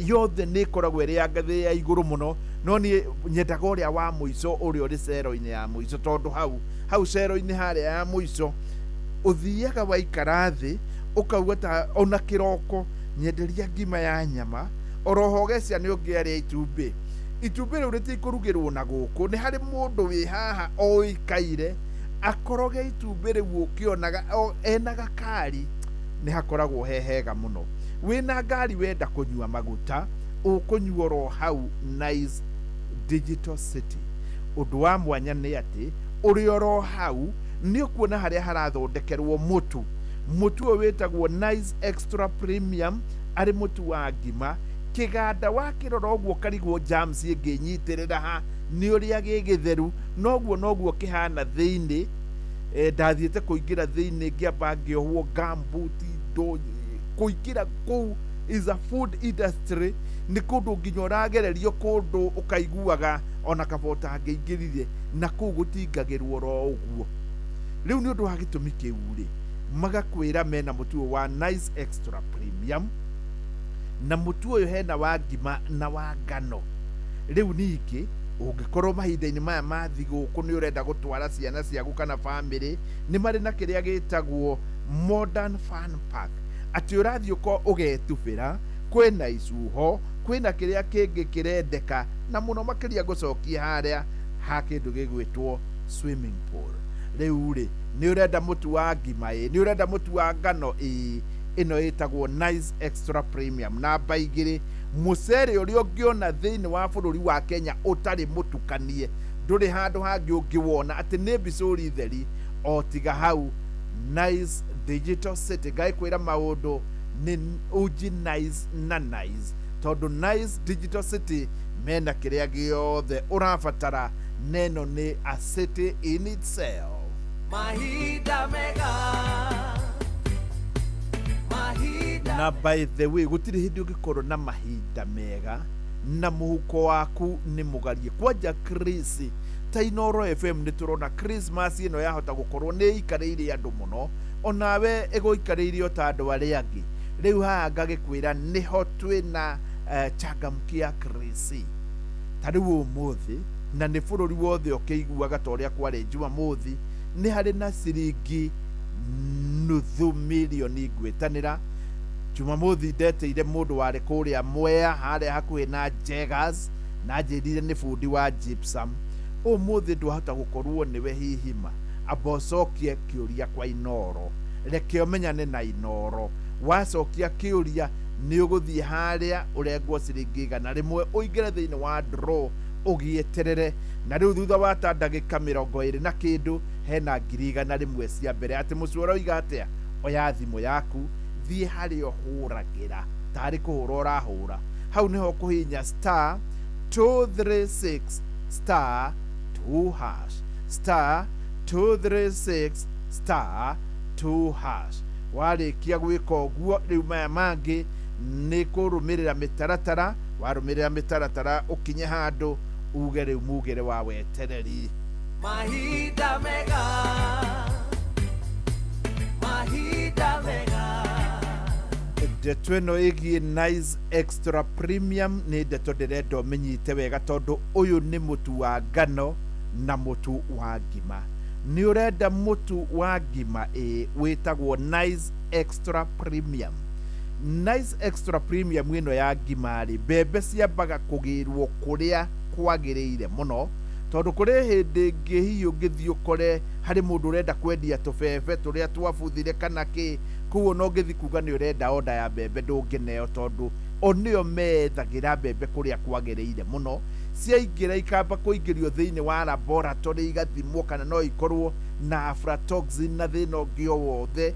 [SPEAKER 1] yothe nĩ ĩkoragwo ĩrĩ ya ngathĩ ya igũrũ mũno, no niĩ nyendaga ũrĩa wa mũico, ũrĩa ũrĩ cero-inĩ ya mũico, tondũ hau cero-inĩ harĩa ya mũico ũthiaga waikara thĩ ũkauga ta ona kĩroko nyenderia ngima ya nyama, oroho gecia nĩ ũngĩarĩa itumbĩ. Itumbĩ rĩu rĩtikũrugĩrwo na gũkũ, nĩ harĩ mũndũ wĩ haha oĩkaire akoroge itumbĩ rĩu ũkĩonaga ena gakari. Nĩ hakoragwo he hega mũno. Wĩna ngari wenda kũnyua maguta, ũkũnyua oro hau Nice Digital City. Ũndũ wa mwanya nĩ atĩ ũrĩ oro hau nĩ ũkuona harĩa harathondekerwo mũtu. Mũtu ũyũ wĩtagwo Nice Extra Premium, arĩ mũtu wa ngima. Kĩganda wakĩrora ũguo karigwo germs ĩngĩnyitĩrĩra ha nĩ ũrĩa gĩ gĩtheru, noguo noguo kĩhana thĩinĩ. Ndathiĩte kũingĩra thĩinĩ ngĩamba ngĩohwo gumboot indo. Kũingĩra kũu is a food industry, nĩ kũndũ nginya ũragererio kũndũ ũkaiguaga ona kaba ũtangĩingĩrire, na kũu gũtingagĩrwo oro ũguo. Rĩu nĩ ũndũ wa gĩtũmi kĩu rĩ, magakwĩra mena mũtu ũyũ wa Nice Extra Premium, na mũtu ũyũ hena wa ngima na wa ngano. Rĩu ningĩ ũngĩkorwo mahinda-inĩ maya ma thigũkũ nĩ ũrenda gũtwara ciana ciaku kana bamĩrĩ, nĩ marĩ na kĩrĩa gĩtagwo Modern Fun Park, atĩ ũrathiĩ ũgetubĩra, kwĩna icuho, kwĩna kĩrĩa kĩngĩ kĩrendeka, na mũno makĩria ngũcokia harĩa ha kĩndũ gĩgwĩtwo swimming pool. Rĩu rĩ, nĩ ũrenda mũtu wa ngima ĩ, nĩ ũrenda mũtu wa ngano ĩ, ĩno ĩtagwo Nice Extra Premium. Namba 2, mũcere ũrĩa ũngĩona thĩinĩ wa bũrũri wa Kenya ũtarĩ mũtukanie, ndũrĩ handũ hangĩ ũngĩwona, atĩ nĩ mbicũri theri. O tiga hau Nice Digital City ngagĩkwĩra maũndũ nĩ uji nice na nice, tondũ Nice Digital City mena kĩrĩa gĩothe ũrabatara, neno nĩ a city in itself.
[SPEAKER 3] Mahinda mega, mahinda.
[SPEAKER 1] Na by the way, gũtirĩ hĩndĩ ũngĩkorwo na mahinda mega na mũhuko waku nĩ mũgarie. Kwanja Chris, ta Inooro FM nĩ tũrona Christmas ĩno yahota gũkorwo nĩ ĩikarĩire andũ mũno, onawe ĩgũikarĩire o ta andũ arĩa angĩ. Rĩu haha ngagĩkwĩra nĩho twĩna changamkia Chris ta rĩu ũmũthĩ, na nĩ bũrũri wothe ũkĩiguaga ta ũrĩa kwarĩ Jumamothi, nĩ harĩ na ciringi 500,000 ngwĩtanĩra. Jumamothi ndetĩire mũndũ warĩ kũrĩa Mwea harĩa hakuhĩ na Jegas, na njĩrire nĩ bundi wa gypsum. Ũmũthĩ ndwahota gũkorwo nĩwe hihima, amba ũcokie kĩũria kwa Inooro, reke ũmenyane na Inooro. Wacokia kĩũria nĩ ũgũthiĩ harĩa ũrengwo ciringi 100 ũingĩre thĩinĩ wa draw ũgĩeterere. Na rĩu thutha wa ta ndagĩka 20 na kĩndũ hena 100,000 cia mbere. Atĩ mũciĩ ũroiga atĩa? Oya thimũ yaku, thiĩ harĩa ũhũragĩra tarĩ kũhũra ũrahũra, hau nĩho ũkũhihinya star 236 star 2 hash, star 236 star 2 hash. Warĩkia gwĩka ũguo, rĩu maya mangĩ nĩ kũrũmĩrĩra mĩtaratara. Warũmĩrĩra mĩtaratara ũkinye handũ uge rĩu mugĩre wa wetereri.
[SPEAKER 3] Mahinda mega, mahinda mega.
[SPEAKER 1] Ndeto ĩno ĩgiĩ Nice Extra Premium nĩ ndeto ndĩrenda ũmĩnyite wega, tondũ ũyũ nĩ mũtu wa ngano na mũtu wa ngima. Nĩ ũrenda mũtu wa ngima? Ĩ wĩtagwo Nice Extra Premium. Nice Extra Premium ĩno ya ngima rĩ, mbembe ciambaga kũgĩrwo kũrĩa kwagĩrĩire mũno, tondũ kũrĩ hĩndĩ ĩngĩ hihi ũngĩthiĩ ũkore harĩ mũndũ ũrenda kwendia tũbebe tũrĩa twabuthire kana kĩ, koguo ona ũngĩthiĩ kuga nĩ ũrenda oda ya mbembe ndũngĩneo, tondũ o nĩo methagĩra mbembe kũrĩa kwagĩrĩire mũno. Ciaingĩra ikamba kũingĩrio thĩinĩ wa laboratory igathimwo kana no ikorwo na aflatoxin na thĩna ũngĩ o wothe.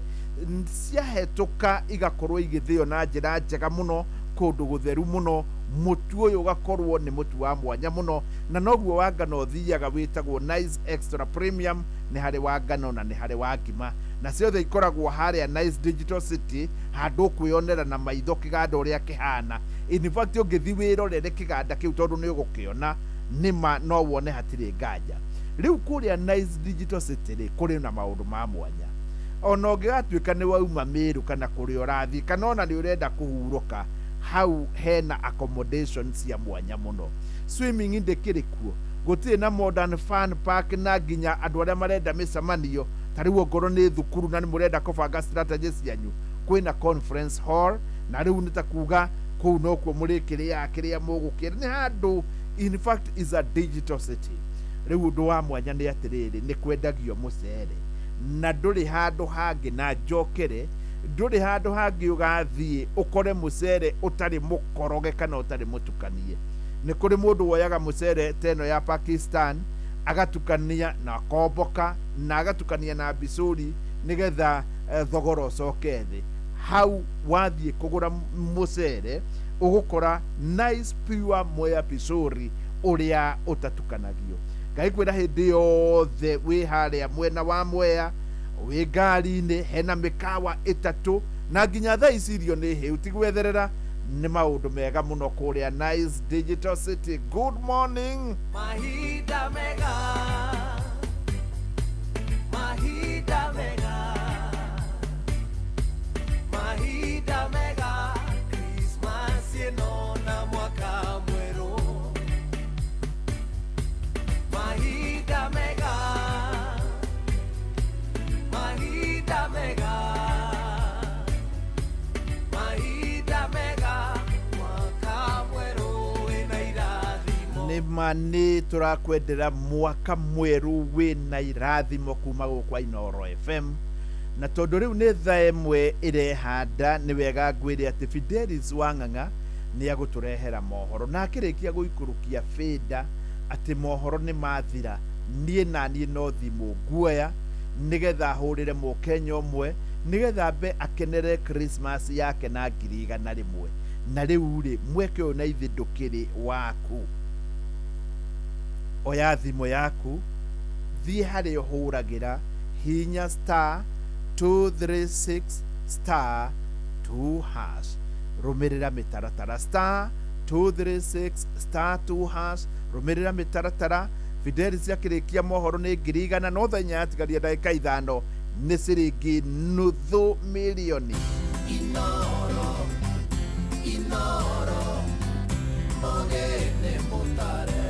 [SPEAKER 1] Ciahetũka igakorwo igĩthĩo na njĩra njega mũno, kũndũ gũtheru mũno. Mũtu ũyũ ũgakorwo nĩ mũtu wa mwanya mũno, na noguo wa ngano ũthiaga wĩtagwo Nice Extra Premium. Nĩ harĩ wa ngano na nĩ harĩ wa ngima, na ciothe ikoragwo harĩa Nice Digital City, handũ ũkwĩonera na maitho kĩganda ũrĩa kĩhana. In fact, ũngĩthiĩ wĩrorere kĩganda kĩu, tondũ nĩ ũgũkĩona nĩma no wone hatirĩ nganja. Rĩu kũrĩa Nice Digital City rĩ, kũrĩ na maũndũ ma mwanya. Ona ũngĩgatuĩka nĩ wauma Mĩrũ kana kũrĩa ũrathiĩ, kana ona nĩ ũrenda kũhurũka, hau hena accommodation cia mwanya mũno. Swimming ndĩkĩrĩ kuo, gũtirĩ na modern fun park, na nginya andũ arĩa marenda mĩcemanio, ta rĩu ongorwo nĩ thukuru na nĩ mũrenda kũbanga strategy cianyu, kwĩna conference hall, na rĩu nĩ ta kuga kũu nokuo mũrĩkĩrĩaga kĩrĩa mũgũkĩra. Nĩ handũ, in fact, is a digital city. Rĩu ũndũ wa mwanya nĩ atĩrĩrĩ, nĩ kwendagio mũcere na ndũrĩ handũ hangĩ, na njokere, ndũrĩ handũ hangĩ ũgathiĩ ũkore mũcere ũtarĩ mũkoroge kana ũtarĩ mũtukanie. Nĩ kũrĩ mũndũ woyaga mũcere ta ĩno ya Pakistan agatukania na komboka na agatukania na mbicũri nĩgetha thogora ũcoke thĩ. Hau wathiĩ kũgũra mũcere ũgũkora Nice Pure Mwea Pishori ũrĩa ũtatukanagio. Ngagĩkwĩra hĩndĩ yothe wĩ harĩa mwena wa Mwea wĩ ngari-inĩ, hena mĩkawa 3 na nginya thaa ici irio nĩ hĩu, ti gwetherera. Nĩ maũndũ mega mũno kũrĩa Nice Digital City. Good morning.
[SPEAKER 3] Mahinda mega, mahinda mega, mahinda mega, Christmas ĩno na mwaka mwerũ. Mahinda mega, mahinda mega, mahinda mega, mwaka mwerũ wĩna irathimo.
[SPEAKER 1] Nĩma nĩ tũrakwendera mwaka mwerũ wĩna irathimo kuma gũkũ kwa Inooro FM. Na tondũ rĩu nĩ thaa 1 ĩrehanda, nĩ wega ngwĩre atĩ Fidelis Wang'ang'a nĩ agũtũrehera mohoro, na akĩrĩkia gũikũrũkia bĩnda atĩ mohoro nĩ mathira, niĩ na niĩ no thimũ nguoya. Nĩgetha ahũrĩre mũkenya ũmwe, nĩgetha ambe akenere Christmas yake na 100,000. Na rĩu rĩ, mweke ũyũ na ithe ndũkĩrĩ waku. Oya thimũ yaku, thiĩ harĩa ũhũragĩra, hihinya star 236 star 2 hash, rũmĩrĩra mĩtaratara, star 236 star 2 hash, rũmĩrĩra mĩtaratara. Fidelis akĩrĩkia mohoro nĩ 100,000, no thaa inya yatigaria ndagĩka 5 nĩ ciringi 500,000.
[SPEAKER 3] Inoro, Inoro, mogene mutare.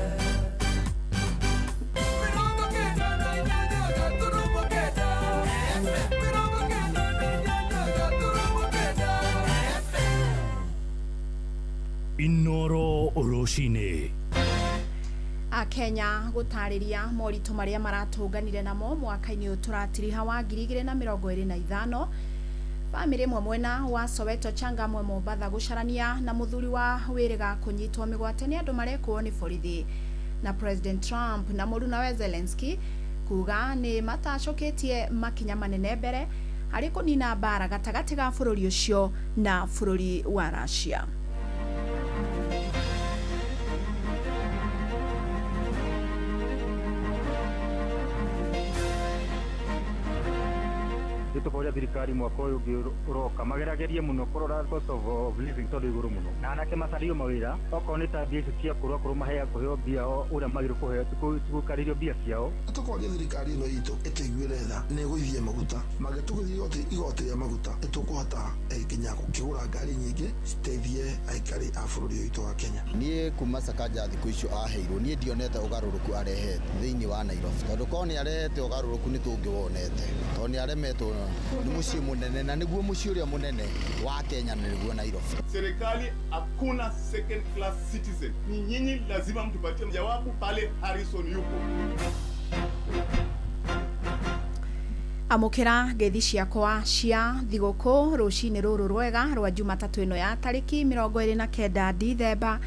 [SPEAKER 4] Inoro Rũcinĩ.
[SPEAKER 5] Akenya gũtarĩria moritũ marĩa maratũnganire namo mwaka-inĩ ũyũ tũratiriha wa 2025. Bamĩrĩ ĩmwe mwena wa Soweto Changamwe Mombatha gũcarania na mũthuri wa wĩrĩga kũnyitwo mĩgwate nĩ andũ marekwo nĩ borithi. Na President Trump na mũrunawe Zelensky kuga nĩ matacũkĩtie makinya manene mbere harĩ kũnina mbara gatagatĩ ga bũrũri ũcio na bũrũri wa Russia.
[SPEAKER 20] Tũkoria thirikari mwaka ũyũ ũngĩ ũroka mageragerie mũno kũrora cost of living tondũ igũrũ mũno, na anake macario mawĩra, okorwo nĩ ta mbia icio cia kũrũ akorwo mahea kũheo mbia ũrĩa magĩrĩirwo kũheo, tigũikarĩrio mbia ciao.
[SPEAKER 21] Tũkoria thirikari ĩno itũ ĩtũiguĩre tha nĩ ĩgũithie maguta, mangĩtũgũithia igoti rĩa maguta nĩtũkũhota nginya gũkĩgũra ngari nyingĩ citeithie aikari a bũrũri ũyũ witũ wa Kenya.
[SPEAKER 22] Niĩ kuma Sakaja thikũ icio aheirwo, niĩ ndionete ũgarũrũku arehete thĩinĩ wa Nairobi, tondũ korwo nĩ arehete ũgarũrũku nĩ tũngĩwonete, tondũ nĩ aremetwo nĩ mũciĩ mũnene, na nĩguo mũciĩ ũrĩa mũnene wa Kenya nĩguo Nairobi.
[SPEAKER 10] Serikali hakuna second class citizen. Ni nyinyi lazima mtupatie jawabu pale Harrison yupo.
[SPEAKER 5] Amũkĩra ngeithi ciakwa cia thigũkũ rũcinĩ rũrũ rwega rwa Jumatatũ ĩno ya tarĩki 29 Dithemba,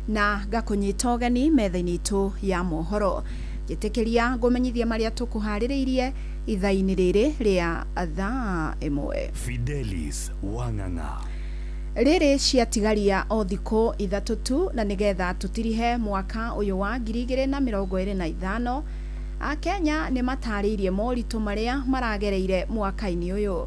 [SPEAKER 5] na ngakũnyita ũgeni metha-inĩ itũ ya mohoro. Njĩtĩkĩria ngũmenyithie marĩa tũkũharĩrĩirie ithaa-inĩ rĩrĩ rĩa thaa 1.
[SPEAKER 4] Fidelis Wang'ang'a.
[SPEAKER 5] Rĩrĩ ciatigaria o thikũ 3 tu, na nĩgetha tũtirihe mwaka ũyũ wa 2025. Akenya nĩ matarĩirie moritũ marĩa maragereire mwaka-inĩ ũyũ,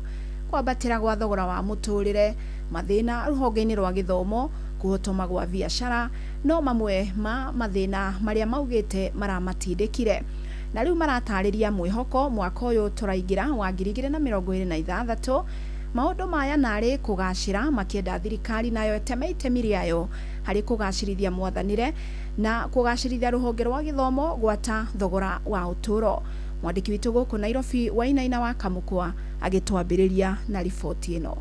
[SPEAKER 5] kwambatĩra gwa thogora wa mũtũrĩre, mathĩna rũhonge-inĩ rwa gĩthomo, kũhotoma gwa biacara, no mamwe ma mathĩna marĩa maugĩte maramatindĩkire. Na rĩu maratarĩria mwĩhoko mwaka ũyũ tũraingĩra wa 2026 maũndũ maya narĩ kũgacĩra, makĩenda thirikari nayo ĩteme itemi rĩayo harĩ kũgacĩrithia mwathanĩre na kũgacĩrithia rũhonge rwa gĩthomo gwata thogora wa ũtũũro. Mwandĩki witũ gũkũ Nairobi Wainaina wa Kamũkwa agĩtwambĩrĩria na riboti ĩno.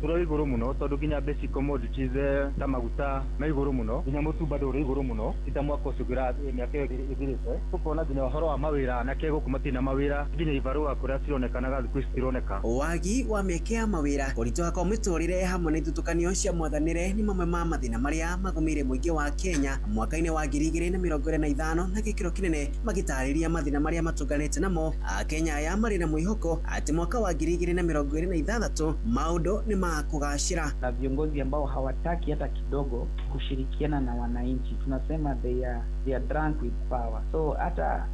[SPEAKER 20] Tũrĩ igũrũ mũno tondũ nginya basic commodities ta maguta me igũrũ mũno, nginya mũtu bado ũrĩ igũrũ mũno, ti ta mwaka ũcio ũngĩ mĩaka ĩyo ĩthirĩte. Ũkona nginya ũhoro wa mawĩra, anake gũkũ matirĩ na mawĩra, nginya ibarũa kũrĩa cironekanaga thikũ ici citironeka.
[SPEAKER 23] Wagi wa mĩeke ya mawĩra, kũritũha kwa mĩtũrĩre hamwe na ithutũkanio cia mwathanĩre nĩ mamwe ma mathĩna marĩa magũmĩire mũingĩ wa Kenya mwaka-inĩ wa 2025 na gĩkĩro kĩnene, magĩtarĩria mathĩna marĩa matũnganĩte namo. Akenya aya marĩ na mwĩhoko atĩ mwaka wa 2026 maũndũ nĩ kugashira.
[SPEAKER 24] Na viongozi ambao hawataki hata kidogo kushirikiana na wananchi, tunasema they are drunk with power. So hata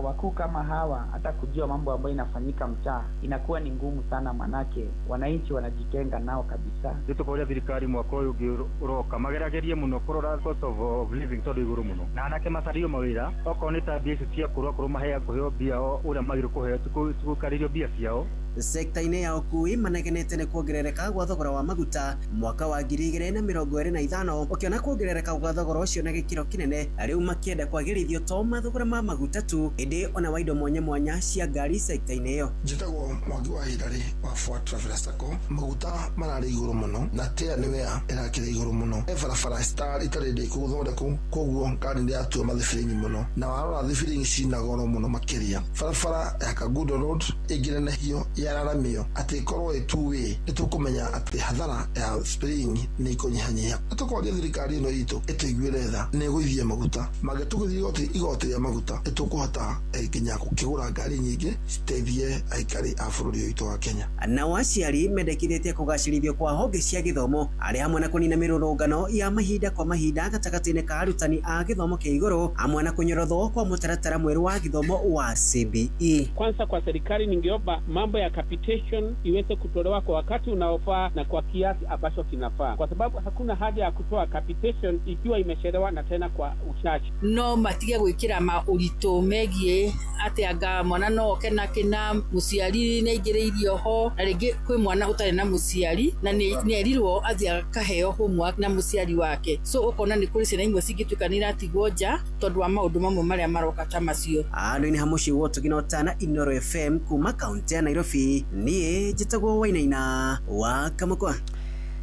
[SPEAKER 24] wakuu kama hawa hata kujua mambo ambayo inafanyika mtaa inakuwa ni ngumu sana, manake wananchi wanajitenga nao kabisa.
[SPEAKER 20] Tũkoria thirikari mwaka ũyũ ũngĩ ũroka mageragerie mũno kũrora cost of living tondũ igũrũ mũno, na anake macario mawĩra, okorwo nĩ ta mbia icio cia kũrũ akorwo mahea kũheo mbia ũrĩa magĩrĩirwo kũheo, tigũikarĩrio mbia ciao.
[SPEAKER 23] Sekta-inĩ ya ũkui manegenete nĩ kuongerereka gwa thogora wa maguta mwaka wa 2025, ũkĩona kuongerereka gwa thogora ũcio na gĩkĩro kĩnene, rĩu makĩenda kwagĩrithio to mathogora ma maguta tu, ĩndĩ ona wa indo mwanya mwanya cia ngari sekta-inĩ ĩyo.
[SPEAKER 21] Njĩtagwo Mwangi wa Hilary wa Ford Traveller Sacco. Maguta mararĩ igũrũ mũno na tea nĩ wea ĩrakĩrĩ igũrũ mũno. He barabara star itarĩ ndĩku gũthondekwo, koguo ngari nĩ yatua mathibiringi mũno, na warora thibiringi cina goro mũno makĩria. Barabara ya Kangundo Road ĩngĩnenehio yararamio atĩ ĩkorwo ĩ two way, nĩ tũkũmenya atĩ hathara ya spraying nĩ ikũnyihanyiha. Na tũkoria thirikari ĩno itũ ĩtũiguĩre tha nĩ ĩgũithie maguta, mangĩtũgũithia igoti rĩa maguta nĩ tũkũhota nginya gũkĩgũra ngari nyingĩ citeithie aikari a bũrũri ũyũ witũ wa Kenya.
[SPEAKER 23] Nao aciari mendekithĩtie kũgacĩrithio kwa honge cia gĩthomo arĩ hamwe na kũnina mĩrũrũngano ya mahinda kwa mahinda gatagatĩ-inĩ ka arutani a gĩthomo kĩa igũrũ hamwe na kũnyorothwo kwa mũtaratara mwerũ wa gĩthomo wa CBE.
[SPEAKER 6] Kwanza kwa serikali ningeomba mambo ya capitation iweze kutolewa kwa wakati unaofaa na kwa kiasi ambacho kinafaa, kwa sababu hakuna haja ya kutoa capitation ikiwa imechelewa na tena kwa uchache.
[SPEAKER 7] No matige gwikira ma ũritũ megiĩ atĩ anga mwana no oke na kĩna mũciari nĩ aingĩrĩirio ho, na rĩngĩ kwĩ mwana ũtarĩ na mũciari na nĩ erirwo athiĩ akaheo homework na mũciari wake, so ũkona nĩ kũrĩ ciana imwe cingĩtuĩka nĩ iratigwo nja tondũ wa maũndũ mamwe marĩa maroka ta macio.
[SPEAKER 23] Andũ-inĩ ha mũciĩ wa Ũtugi na Ũtana, Inooro FM kuma kaunti ya Nairobi, niĩ njĩtagwo Wainaina wa Kamũkwa.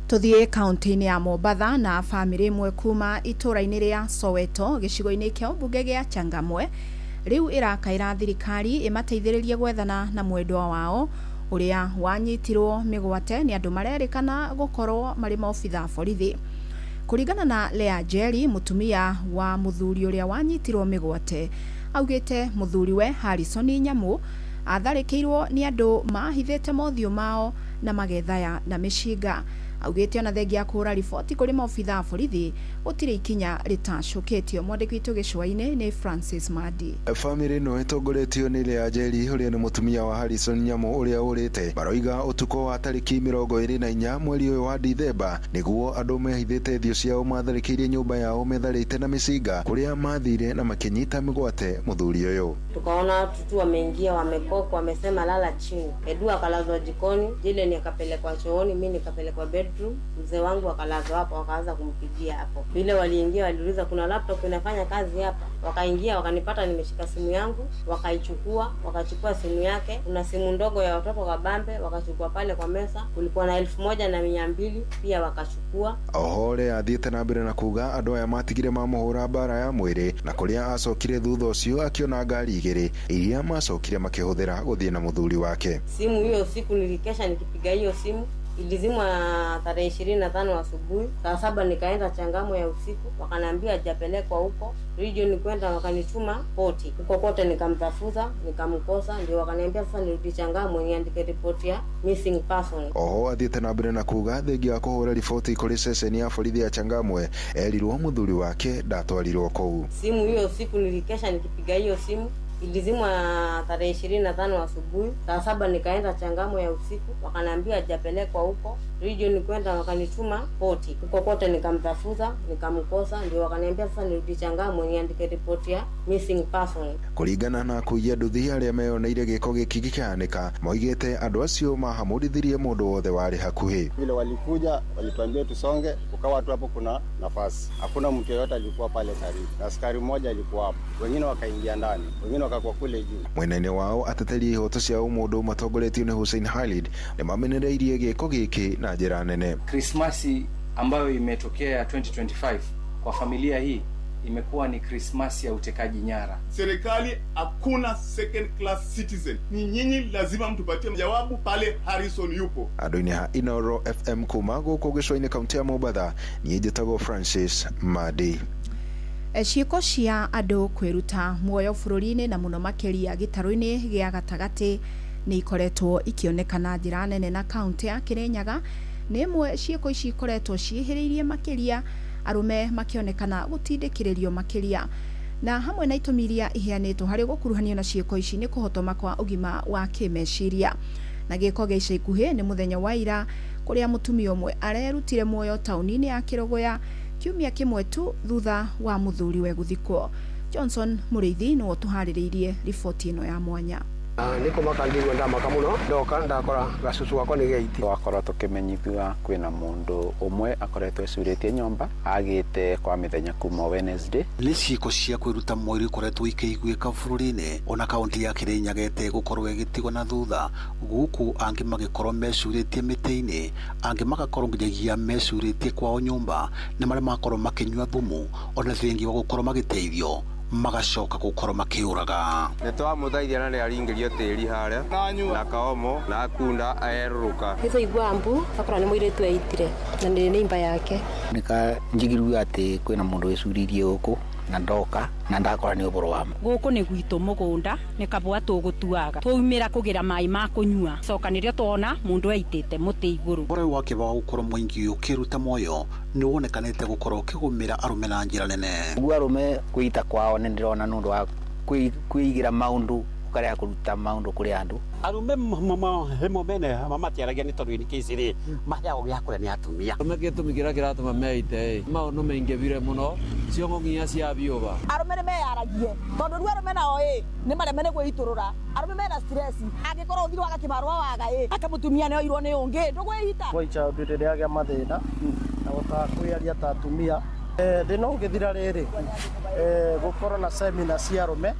[SPEAKER 5] Tuthiĩ kaunti-inĩ ya Mombatha na bamĩrĩ ĩmwe kuma itũũra-inĩ rĩa Soweto gĩcigo-inĩ kĩa ũmbunge gĩa Changamwe rĩu ĩrakaĩra thirikari ĩmateithĩrĩrie gwethana na mwendwa wao ũrĩa wanyitirwo mĩgwate nĩ andũ marerĩkana gũkorwo marĩ maobitha borithi. Kũringana na Lea Njeri, mũtumia wa mũthuri ũrĩa wanyitirwo mĩgwate, augĩte mũthuriwe Harrison Nyamu atharĩkĩirwo nĩ andũ mahithĩte mothiũ mao na magethaya na mĩcinga. Augĩte ona thengia ya kũhũra riboti kũrĩ maobitha a borithi gũtirĩ ikinya rĩtacũkĩtio. Mwandĩki witũ gĩcũa-inĩ nĩ Francis Madi.
[SPEAKER 8] Bamĩrĩ ĩno ĩtongoretio nĩ Lea Njeri ũrĩa nĩ mũtumia wa Harrison Nyamu ũrĩa ũrĩte maroiga ũtukũ wa tarĩki 24 mweri ũyũ wa Dithemba nĩguo andũ mehithĩte thio ciao matharĩkĩire nyũmba yao metharĩte na mĩcinga kũrĩa mathire na makĩnyita mĩgwate mũthuri ũyũ.
[SPEAKER 9] Tukaona watu tu wameingia, wamekokwa, wamesema lala chini. Edu akalazwa jikoni, Jileni akapelekwa chooni, mimi nikapelekwa bedroom, mzee wangu akalazwa hapo, wakaanza kumpigia hapo. Vile waliingia waliuliza kuna laptop inafanya kazi hapa. Wakaingia wakanipata nimeshika simu yangu, wakaichukua, wakachukua simu yake. Kuna simu ndogo ya watoto kabambe, wakachukua pale kwa meza. Kulikuwa na 1200 pia wakachukua.
[SPEAKER 8] Ohore athiĩte na mbere na kuga andũ aya matigire mamũhũra mbara ya mwĩrĩ na kũrĩa acokire thutha ũcio akiona ngari igĩrĩ iria macokire makĩhũthĩra gũthiĩ na mũthuri wake.
[SPEAKER 9] Simu hiyo siku nilikesha nikipiga hiyo simu ilizimwa tarehe 25 asubuhi. Saa 7 nikaenda Changamwe ya usiku, wakaniambia hajapelekwa huko region kwenda, wakanituma poti huko kote, nikamtafuta nikamkosa, ndio wakaniambia sasa nirudi Changamwe niandike report ya missing person.
[SPEAKER 8] Oho athiĩte na mbere na kuga thengia wa kũhũra riboti kũrĩ ceceni ya borithi ya Changamwe erirwo mũthuri wake ndatwarirwo kũu.
[SPEAKER 9] Simu hiyo siku nilikesha nikipiga hiyo simu ilizimwa tarehe 25 asubuhi. Saa 7 nikaenda Changamwe ya usiku, wakaniambia hajapelekwa huko region kwenda, wakanituma poti huko kote, nikamtafuta nikamkosa, ndio wakaniambia sasa nirudi Changamwe niandike report ya missing person.
[SPEAKER 8] Kũringana na kuiya nduthi arĩa meyoneire gĩko gĩkĩ gĩkĩhanĩka moigĩte andũ acio mahamũrithirie mũndũ wothe warĩ hakuhĩ.
[SPEAKER 25] Vile walikuja walituambia tusonge, ukawa tu hapo kuna nafasi, hakuna mtu yeyote alikuwa pale karibu, na askari mmoja alikuwa hapo, wengine wakaingia ndani, wengine wakakuwa kule juu.
[SPEAKER 8] Mwena-inĩ wao ateteri ihoto cia ũmũndũ matongoretio nĩ Hussein Khalid nĩ mamenereirie gĩko gĩkĩ na njĩra nene.
[SPEAKER 26] Krismasi ambayo imetokea 2025 kwa familia hii imekuwa ni Krismasi ya utekaji nyara.
[SPEAKER 10] Serikali hakuna second class citizen. Ni nyinyi lazima mtupatie jawabu pale Harrison yupo.
[SPEAKER 8] Andũ-inĩ ha Inooro FM kuma gũkũ gĩcũa-inĩ kaunti ya Mombatha, niĩ njĩtagwo Francis Madi.
[SPEAKER 5] Ciĩko cia andũ kwĩruta muoyo bũrũri-inĩ na mũno makĩria gĩtarũ-inĩ gĩa gatagatĩ nĩ ikoretwo ikĩoneka na njĩra nene na kaunti ya Kirinyaga nĩ ĩmwe ciĩko ici ikoretwo ciĩhĩrĩirie makĩria arũme makĩonekana gũtindĩkĩrĩrio makĩria na hamwe na itũmi iria iheanĩtwo harĩ gũkuruhanio na ciĩko ici nĩ kũhotoma kwa ũgima wa kĩmeciria. Na gĩko gĩa ica ikuhĩ nĩ mũthenya wa ira kũrĩa mũtumia ũmwe arerutire muoyo taũni-inĩ ya Kĩrũgũya kiumia kĩmwe tu thutha wa mũthuriwe gũthikwo. Johnson Mũrĩithi nĩwe ũtũharĩrĩirie riboti ĩno ya mwanya.
[SPEAKER 27] Nĩ kũmaka ndigua ndamaka mũno ndoka ndakora gacucu gakwa nĩ geiti.
[SPEAKER 28] Twakorwo tũkĩmenyithua kwĩna mũndũ ũmwe akoretwo ecurĩtie nyũmba agĩte kwa mĩthenya kuma Wednesday.
[SPEAKER 29] Nĩ ciĩko cia kwĩruta muoyo ikoretwo ikĩiguĩka bũrũri-inĩ ona kaunti ya Kirinyaga ĩtegũkorwo ĩgĩtigwo na thutha gũkũ angĩ magĩkorwo mecurĩtie mĩtĩ-inĩ angĩ magakorwo nginyagia mecurĩtie kwao nyũmba nĩ marĩa makorwo makĩnyua thumu ona thengia wa gũkorwo magĩteithio Magacoka gũkorwo makĩũraga.
[SPEAKER 2] Nĩ twamũthaithia na nĩ aringĩrio tĩri harĩa na kaomo na akunda erũrũka.
[SPEAKER 11] Nĩtwaigua mbu akora nĩ mũirĩtu eitire na nĩ nĩimba yake.
[SPEAKER 12] Nĩka njigirue atĩ kwĩna mũndũ wĩcuririe gũkũ na ndoka na ndakora nĩ ũboro wa ma.
[SPEAKER 13] Gũkũ nĩ gwitũ mũgũnda nĩ kabũa tũgũtuaga twaumĩra kũgĩra maĩ ma kũnyua coka nĩrĩo twona mũndũ eitĩte mũtĩ igũrũ.
[SPEAKER 29] Ũhoro ũyũ wa kĩeba wa gũkorwo mũingĩ ũkĩruta muoyo nĩ wonekanĩte gũkorwo ũkĩgũmĩra arũme na njĩra nene.
[SPEAKER 12] Ũguo arũme kwĩita kwao nĩ ndĩrona nĩ ũndũ wa kwĩigĩra maũndũ ũkarega kũruta maũndũ kũrĩ andũ.
[SPEAKER 14] Arume mo mene matiaragia nĩ tondũ in case rĩ maheagwo gĩa kũrĩa nĩ atumia.
[SPEAKER 15] Arũme gĩtũmi kĩrĩa kĩratũma meite maũndũ maingĩbire mũno ciongo nginya cia biũba.
[SPEAKER 16] Arũme nĩ meyaragie tondũ rĩu arũme nao ĩ nĩ mareme nĩ gwĩitũrũra. Arũme mena stress angĩkorwo ũthire waga kĩbarũa waga ĩ aka mũtumia nĩ oirwo nĩ ũngĩ ndũgwĩita.
[SPEAKER 17] Boy child rĩrĩa agĩa mathĩna na gũtaga kwĩyaria ta atumia thĩna ũngĩthira rĩrĩ gũkorwo na semina cia arũme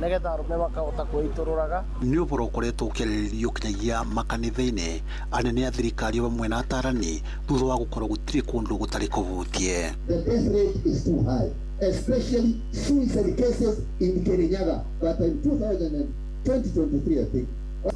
[SPEAKER 17] nĩgetha arũme makahota kwĩitũrũraga.
[SPEAKER 29] Nĩ ũhoro ũkoretwo ũkĩarĩrĩrio kinyagia makanitha-inĩ anene a thirikari hamwe na atarani thutha wa gũkorwo gũtirĩ kũndũ gũtarĩ kũhutie.
[SPEAKER 19] The death rate is too high, especially suicide cases in Kirinyaga. But in 2023, I think.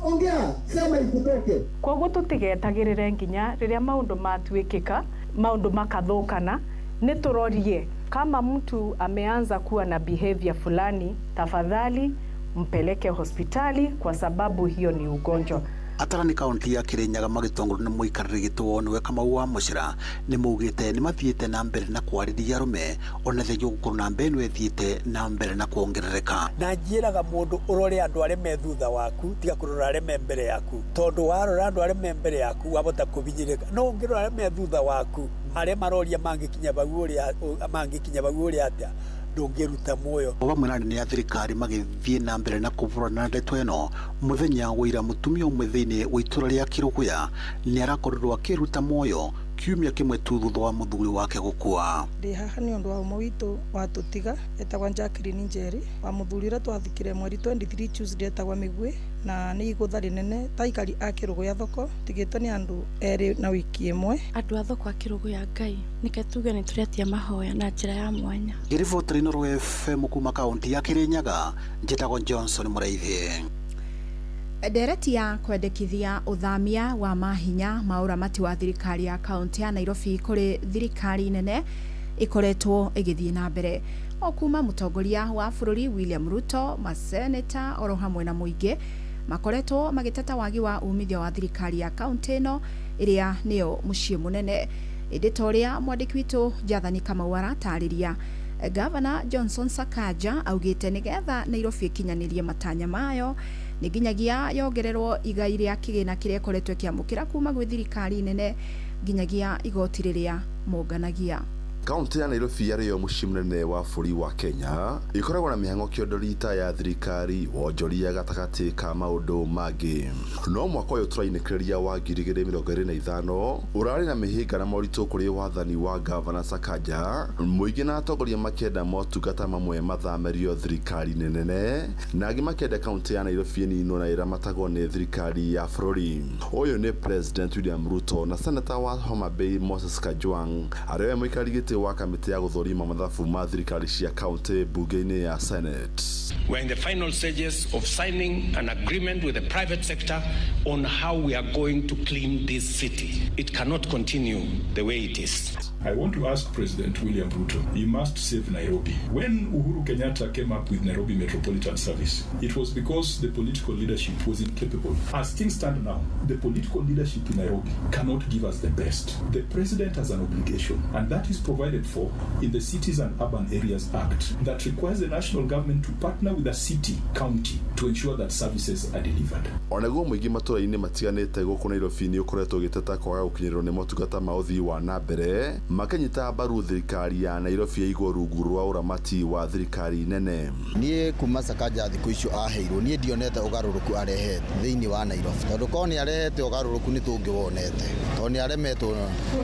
[SPEAKER 19] Ongea, sema ikutoke.
[SPEAKER 30] Koguo tũtigetagĩrĩre nginya rĩrĩa maũndũ matuĩkĩka, maũndũ makathũkana, nĩ tũrorie. Kama mtu ameanza kuwa na behavior fulani, tafadhali mpeleke hospitali kwa sababu hiyo ni ugonjwa.
[SPEAKER 29] Atarani kaunti ya Kirinyaga magĩtongorio nĩ mũikarĩri gĩtĩ nĩwe Kamau wa Mũcĩra nĩ maugĩte nĩ mathiĩte na mbere na kwarĩria arũme ona thengia gũkorwo namba ĩno ĩthiĩte na mbere na kuongerereka.
[SPEAKER 31] Na njĩraga mũndũ ũrore andũ arĩa me thutha waku tiga kũrora arĩa me mbere yaku tondũ warora andũ arĩa me mbere yaku wahota kũbinyĩrĩka no ũngĩrora arĩa me thutha waku arĩa maroria mangĩkinya bau ũrĩa mangĩkinya bau ũrĩa atĩa ndũngĩruta muoyo.
[SPEAKER 29] Vamwe na anene a thirikari magĩthiĩ na mbere na kũhũrana na ndeto ĩno mũthenya wa ira mũtumia ũmwe thĩinĩ wa itũra rĩa Kĩrũgũya nĩ arakorirwo akĩruta muoyo kiumia kĩmwe tu thutha wa mũthuri wake gũkua.
[SPEAKER 32] Ndĩ haha nĩ ũndũ wa ũmwe witũ watũtiga etagwa Jacqueline Njeri wa mũthuri ũrĩa twathikire mweri 23 Tuesday etagwa Mĩguĩ na nĩ igũtha rĩnene ta aikari a Kĩrũgũya thoko tigĩtwo nĩ andũ erĩ na wiki ĩmwe.
[SPEAKER 33] Andũ a thoko a Kĩrũgũya Ngai nĩke tuge nĩ tũretia mahoya na njĩra ya mwanya.
[SPEAKER 29] Ngĩribotera Inooro FM kuma kaunti ya Kirinyaga njĩtagwo Johnson Mũraithi.
[SPEAKER 5] Ndereti ya kwendekithia uthamia wa mahinya ma ũramati wa thirikari ya kaunti ya Nairobi kũrĩ thirikari nene ikoretwo ĩgĩthiĩ na mbere o kuma mũtongoria wa bũrũri William Ruto, maseneta oro hamwe na mũingĩ makoretwo magĩteta wagi wa umithio wa thirikari ya kaunti ĩno ĩrĩa nĩyo mũciĩ mũnene. Ĩndĩ ta ũrĩa mwandĩki witũ Jathani Kamau aratarĩria, Gavana Johnson Sakaja augĩte nĩgetha Nairobi ĩkinyanĩrie matanya mayo nĩ nginyagia yongererwo igai rĩa kĩgĩna kĩrĩa ĩkoretwo ĩkĩamũkĩra kuma gwĩ thirikari nene nginyagia igoti rĩrĩa monganagia.
[SPEAKER 34] Kaunti ya Nairobi yarĩyo mũciĩ mũnene wa bũrũri wa Kenya ĩkoragwo na mĩhang'o kĩondo ya thirikari wonjoria gatagatĩ ka maũndũ mangĩ. No mwaka ũyũ tũrainĩkĩrĩria wa 2025 ũrarĩ na mĩhĩnga na moritũ kũrĩ wathani wa Gavana Sakaja, mũingĩ na atongoria makĩenda motungata mamwe mathamĩrio thirikari-inĩ nene na angĩ makĩenda kaunti ya Nairobi ĩninwo na ĩramatagwo nĩ thirikari ya bũrũri. Ũyũ nĩ President William Ruto na Senator wa Homa Bay Moses Kajwang' arĩa we mũikarĩri gĩtĩ wa kamĩtĩ ya gũthũrima mathabu ma thirikari cia kaunti bunge-inĩ ya Senate.
[SPEAKER 35] We are in the final stages of signing an agreement with the private sector on how we are going to clean this city. It cannot continue the way it is.
[SPEAKER 36] I want to ask President William Ruto, he must save Nairobi. When Uhuru Kenyatta came up with Nairobi Metropolitan Service, it was because the political leadership was incapable. As things stand now, the political leadership in Nairobi cannot give us the best. The president has an obligation, and that is provided for in the Cities and Urban Areas Act, that requires the national government to partner with the city, county, to ensure that services are delivered.
[SPEAKER 34] Onaguo mũingĩ matũra-inĩ matiganĩte gũkũ Nairobi nĩ ũkoretwo ũgĩteta kwaga gũkinyĩrĩrwo nĩ motungata ma ũthii wa na mbere makĩnyita mbaru thirikari ya Nairobi ĩigwo rungu rwa ũramati wa thirikari nene.
[SPEAKER 22] Niĩ kuma Sakaja thikũ icio aheirwo niĩ ndionete ũgarũrũku arehete thĩinĩ wa Nairobi tondũ korwo nĩ arehete ũgarũrũku nĩ tũngĩwonete tondũ nĩ aremetwo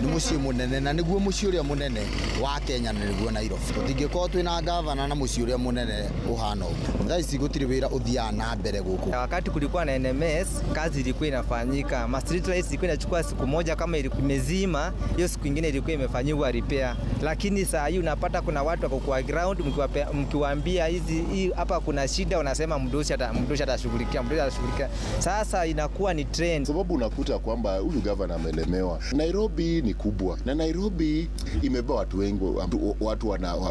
[SPEAKER 22] nĩ mũciĩ mũnene na nĩguo mũciĩ ũrĩa mũnene wa Kenya na nĩguo Nairobi. Tũtingĩkorwo twĩna gavana na mũciĩ ũrĩa mũnene ũhana ũguo. Thaa ici gũtirĩ wĩra ũthiaga na mbere gũkũ.
[SPEAKER 37] Wakati kulikuwa na NMS kazi ilikuwa inafanyika, ma street lights ilikuwa inachukua siku moja, kama ilikuwa imezima hiyo siku nyingine ilikuwa imefanyika.
[SPEAKER 1] haijafanyiwa repair, lakini saa hii unapata kuna watu wako kwa ground, mkiwaambia hizi hii hapa kuna shida, wanasema mdosi atashughulikia, mdosi atashughulikia. Sasa inakuwa ni trend,
[SPEAKER 3] sababu unakuta kwamba huyu gavana amelemewa. Nairobi ni kubwa na Nairobi imebeba watu wengi, watu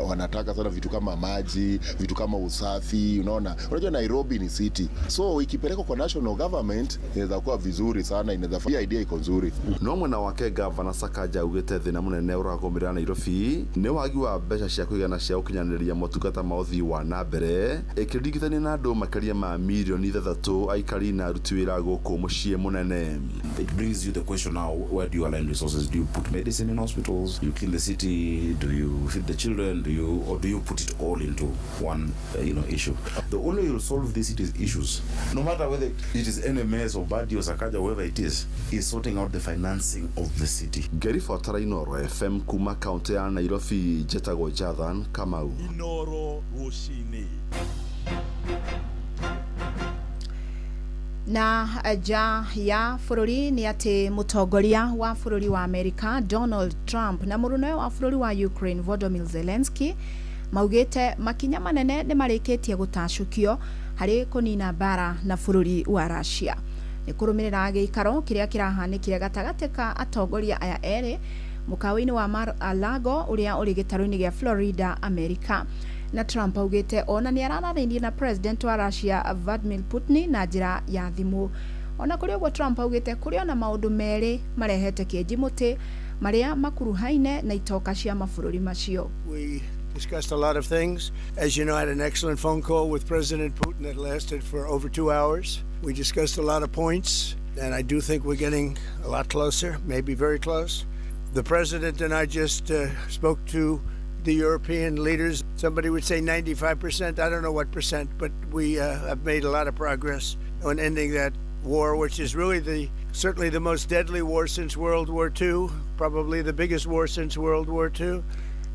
[SPEAKER 3] wanataka sana vitu kama maji, vitu kama usafi, unaona. Unajua Nairobi ni city, so ikipelekwa kwa national government inaweza kuwa vizuri sana, inaweza hii idea iko nzuri.
[SPEAKER 34] No mwena wake gavana Sakaja augĩte thĩna mũnene ũragũmĩra Nairobi nĩ wagi wa mbeca cia kũigana cia gũkinyanĩria motungata ma ũthii wa na mbere ĩkĩringithanio na andũ makĩria ma mirioni 6 aikari na aruti wĩra gũkũ mũciĩ mũnene.
[SPEAKER 4] It brings you the question now, where do you align resources? Do you put medicine in hospitals? Do you clean the city? Do you feed the children? Do you put it all into one issue? The only way you'll solve the city's issues, no matter whether it is NMS or Badi or Sakaja, whoever it is sorting out the financing of the city.
[SPEAKER 34] Ngĩribotera Inooro FM kuma kaunti ya Nairobi, njĩtagwo Jathan Kamau.
[SPEAKER 6] Inooro rũcinĩ.
[SPEAKER 5] Na nja ya bũrũri nĩ atĩ mũtongoria wa bũrũri wa Amerika Donald Trump na mũrũnawe wa bũrũri wa Ukraine Volodymyr Zelensky maugĩte makinya manene nĩ marĩkĩtie gũtacũkio harĩ kũnina mbara na bũrũri wa Russia. Nĩ kũrũmĩrĩra gĩikaro kĩrĩa kĩrahanĩkire gatagatĩ ka atongoria aya erĩ mũkawa-inĩ wa Mar-a-Lago ũrĩa ũrĩ gĩtarũ-inĩ gĩa Florida, Amerika. Na Trump augĩte ona nĩ araranĩirie na president wa Russia Vladimir Putin na njĩra ya thimũ. Ona kũrĩ ũguo Trump augĩte kũrĩ ona maũndũ merĩ marehete kĩenji mũtĩ marĩa makuruhaine na itoka cia mabũrũri macio.
[SPEAKER 7] We discussed a lot of things. As you know, I had an excellent phone call with President Putin that lasted for over 2 hours. We discussed a lot of points, and I do think we're getting a lot closer, maybe very close. The president and I just spoke to the European leaders. Somebody would say 95%. I don't know what percent, but we have made a lot of progress on ending that war, which is really certainly the most deadly war since World War II, probably the biggest war since World War II.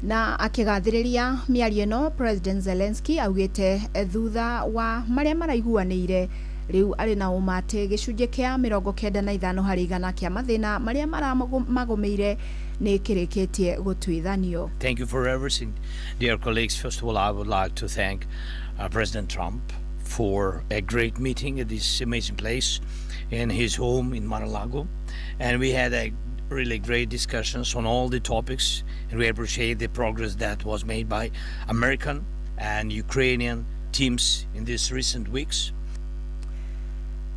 [SPEAKER 5] Na akigathĩrĩria mĩario ĩno, President Zelensky augĩte thutha wa marĩa maraiguanĩire rĩu arĩ na ũma atĩ gĩcunjĩ kĩa 95 harĩ igana kĩa mathĩna marĩa maramagũmĩire nĩ kĩrĩkĩtie gũtuithanio.
[SPEAKER 8] Thank you for everything, dear colleagues. First of all, I would like to thank President Trump for a great meeting at this amazing place in his home in Mar-a-Lago, and we had a really great discussions on all the topics, and we appreciate the progress that was made by American and Ukrainian teams in these recent weeks.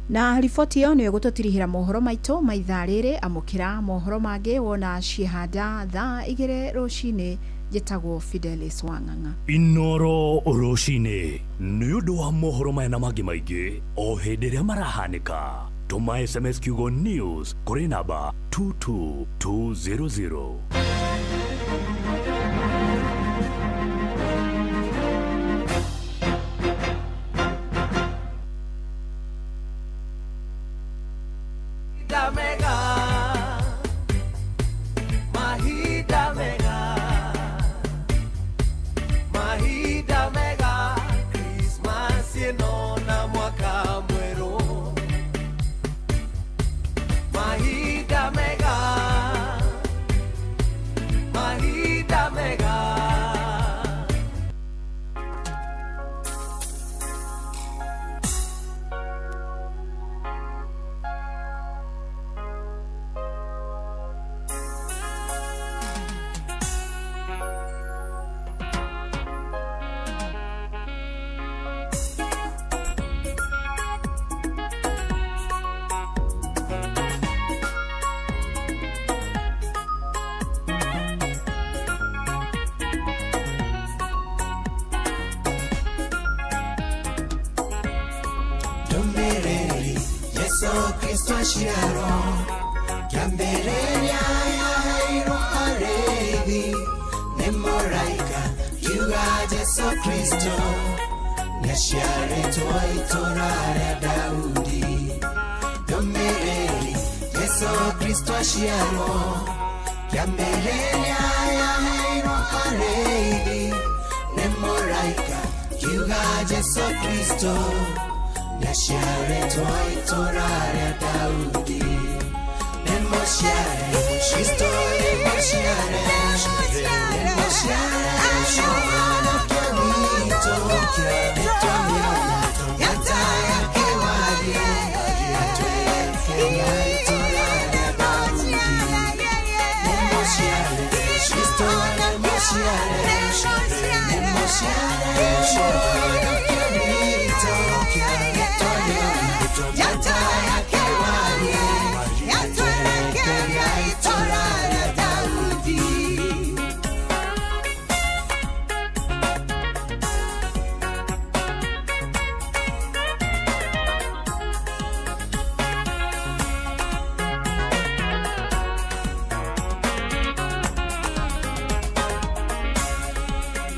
[SPEAKER 5] Na riboti ĩyo nĩyo ĩgũtũtirihĩra mohoro maitũ ma ithaa rĩrĩ. Amũkĩra mohoro mangĩ wona ciĩhanda thaa 2 rũcinĩ. Njĩtagwo Fidelis Wang'ang'a.
[SPEAKER 6] Inooro rũcinĩ nĩ ũndũ wa mohoro maya na mangĩ maingĩ o hĩndĩ ĩrĩa marahanĩka. Tũma SMS kiugo news kũrĩ namba 22200.
[SPEAKER 9] Kristo aciarwo kĩambĩrĩria yaheirwo arĩithi nĩ mũraika kiuga Jesũ Kristo nĩaciarĩtwo itũũra rĩa Daudi. Ndũmĩrĩri Jesũ Kristo aciarwo kĩambĩrĩria yaheirwo arĩithi nĩ mũraika kiuga Jesũ Kristo nĩaciarĩtwo itũũra rĩa Daudi. Nĩ mũciare Kristo nĩ mũciare, nĩ mũciare, mũhonokia witũ. Nĩtwamĩona njata yake warie, yatwerekeria itũũra rĩa Daudi. Nĩ mũciare, Kristo nĩ mũciare, nĩ mũciare, mũhonokia witũ. Nĩtwamĩona njata yake warie, yatwerekeria itũũra rĩa Daudi.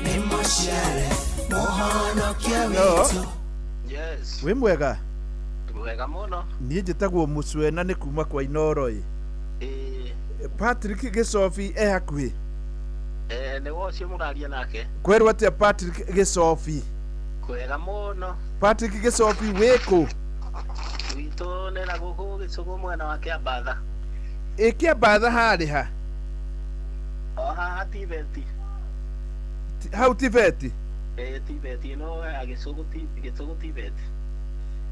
[SPEAKER 9] Nĩ mũciare, mũhonokia witũ.
[SPEAKER 2] Yes.
[SPEAKER 10] Wĩ mwega?
[SPEAKER 2] Wega mũno.
[SPEAKER 10] Niĩ njĩtagwo Mũcwena nĩ kuma kwa Inoro ĩ.
[SPEAKER 2] Ĩĩ.
[SPEAKER 10] Patrick Gĩcobi e hakuhĩ?
[SPEAKER 2] Eh, nĩwe ũcio mũraria nake.
[SPEAKER 10] Kwerwo atĩa Patrick Gĩcobi?
[SPEAKER 2] Kwega mũno.
[SPEAKER 10] Patrick Gĩcobi wĩ kũ?
[SPEAKER 2] Gwitũ nĩ na gũkũ Gĩcũgũ mwena wa Kĩambatha.
[SPEAKER 10] Ĩ Kĩambatha harĩ ha?
[SPEAKER 2] O haha Tibeti.
[SPEAKER 10] Hau Tibeti?
[SPEAKER 2] Ĩĩ Tibeti ĩno ya Gĩcũgũ Gĩcũgũ Tibeti.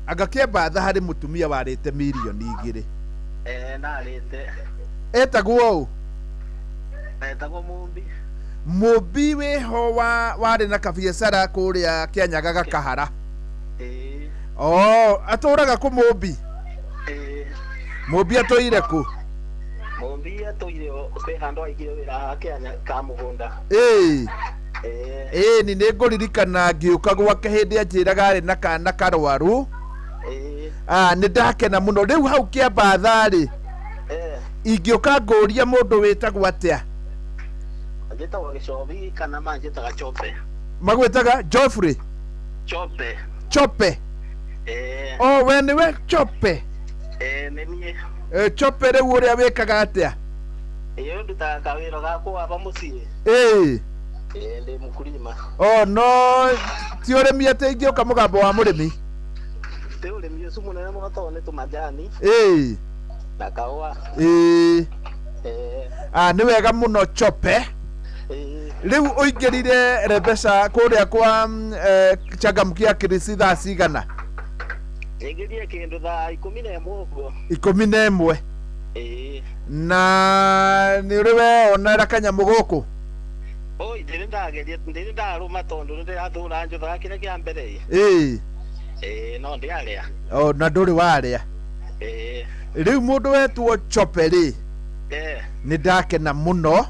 [SPEAKER 10] Anga Kĩambatha harĩ mũtumia warĩte mirioni 2.
[SPEAKER 2] Eh, narĩte.
[SPEAKER 10] Etagwo ũ?
[SPEAKER 2] Etagwo Mũmbi.
[SPEAKER 10] Mũmbi wĩho wa warĩ na kabiacara kũrĩa Kĩanyaga Gakahara.
[SPEAKER 2] Ĩĩ.
[SPEAKER 10] Oh, atũraga kũ Mũmbi?
[SPEAKER 2] Ĩĩ.
[SPEAKER 10] Mũmbi atũire kũ?
[SPEAKER 2] Mũmbi atũire kwĩ handũ aigire wĩra haha Kĩanya ka mũgũnda.
[SPEAKER 10] Ĩĩ.
[SPEAKER 2] Ĩĩ.
[SPEAKER 10] Ĩĩ ni nĩ ngũririkana ngĩũka gwake hĩndĩ anjĩraga arĩ na kana karwaru.
[SPEAKER 2] Ĩĩ.
[SPEAKER 10] Ah, nĩ ndakena mũno. Rĩu hau Kĩambatha rĩ,
[SPEAKER 2] Eh,
[SPEAKER 10] ingĩũka ngũrie mũndũ wĩtagwo atĩa?
[SPEAKER 2] Njĩtagwo Gĩcobi kana manjĩtaga Chope.
[SPEAKER 10] Magwĩtaga Geoffrey?
[SPEAKER 2] Chope.
[SPEAKER 10] Chope.
[SPEAKER 2] Ĩĩ.
[SPEAKER 10] Oh, we nĩwe Chope?
[SPEAKER 2] Ĩĩ nĩ niĩ.
[SPEAKER 10] Eh, Chope rĩu ũrĩa wĩkaga atĩa?
[SPEAKER 2] Ĩĩ ndutaga kawĩra gakwa aba mũciĩ.
[SPEAKER 10] Ĩĩ.
[SPEAKER 2] Ĩĩ ndĩ mũkulima.
[SPEAKER 10] Oh, no ti ũrĩmi atĩ ingĩũka mũgambo wa mũrĩmi.
[SPEAKER 2] Ti ũrĩmi ũcio mũnene mũno tondũ nĩ tũmajani
[SPEAKER 10] Ĩĩ.
[SPEAKER 2] na kahũa.
[SPEAKER 10] Ĩĩ.
[SPEAKER 2] Ĩĩ.
[SPEAKER 10] Ah, nĩ wega mũno Chope.
[SPEAKER 2] Ĩĩ.
[SPEAKER 10] Rĩu ũingĩrire Rebesa kũrĩa kwa Changamkia Kirisi thaa cigana?
[SPEAKER 2] Nyingĩrire kĩndũ thaa 11 ũguo.
[SPEAKER 10] 11.
[SPEAKER 2] Ĩĩ.
[SPEAKER 10] Na nĩ ũrĩ weonera kanyamũ gũkũ?
[SPEAKER 2] Oi ndĩrĩ ndageria ndĩrĩ ndarũma tondũ nĩ ndĩrathũra njũthaga kĩrĩa kĩa mbere.
[SPEAKER 10] Ĩĩ.
[SPEAKER 2] Ĩĩ no ndĩarĩa.
[SPEAKER 10] O na ndũrĩ warĩa.
[SPEAKER 2] Ĩĩ.
[SPEAKER 10] Rĩu mũndũ wetwo Chope rĩ,
[SPEAKER 2] Ĩĩ.
[SPEAKER 10] nĩ ndakena mũno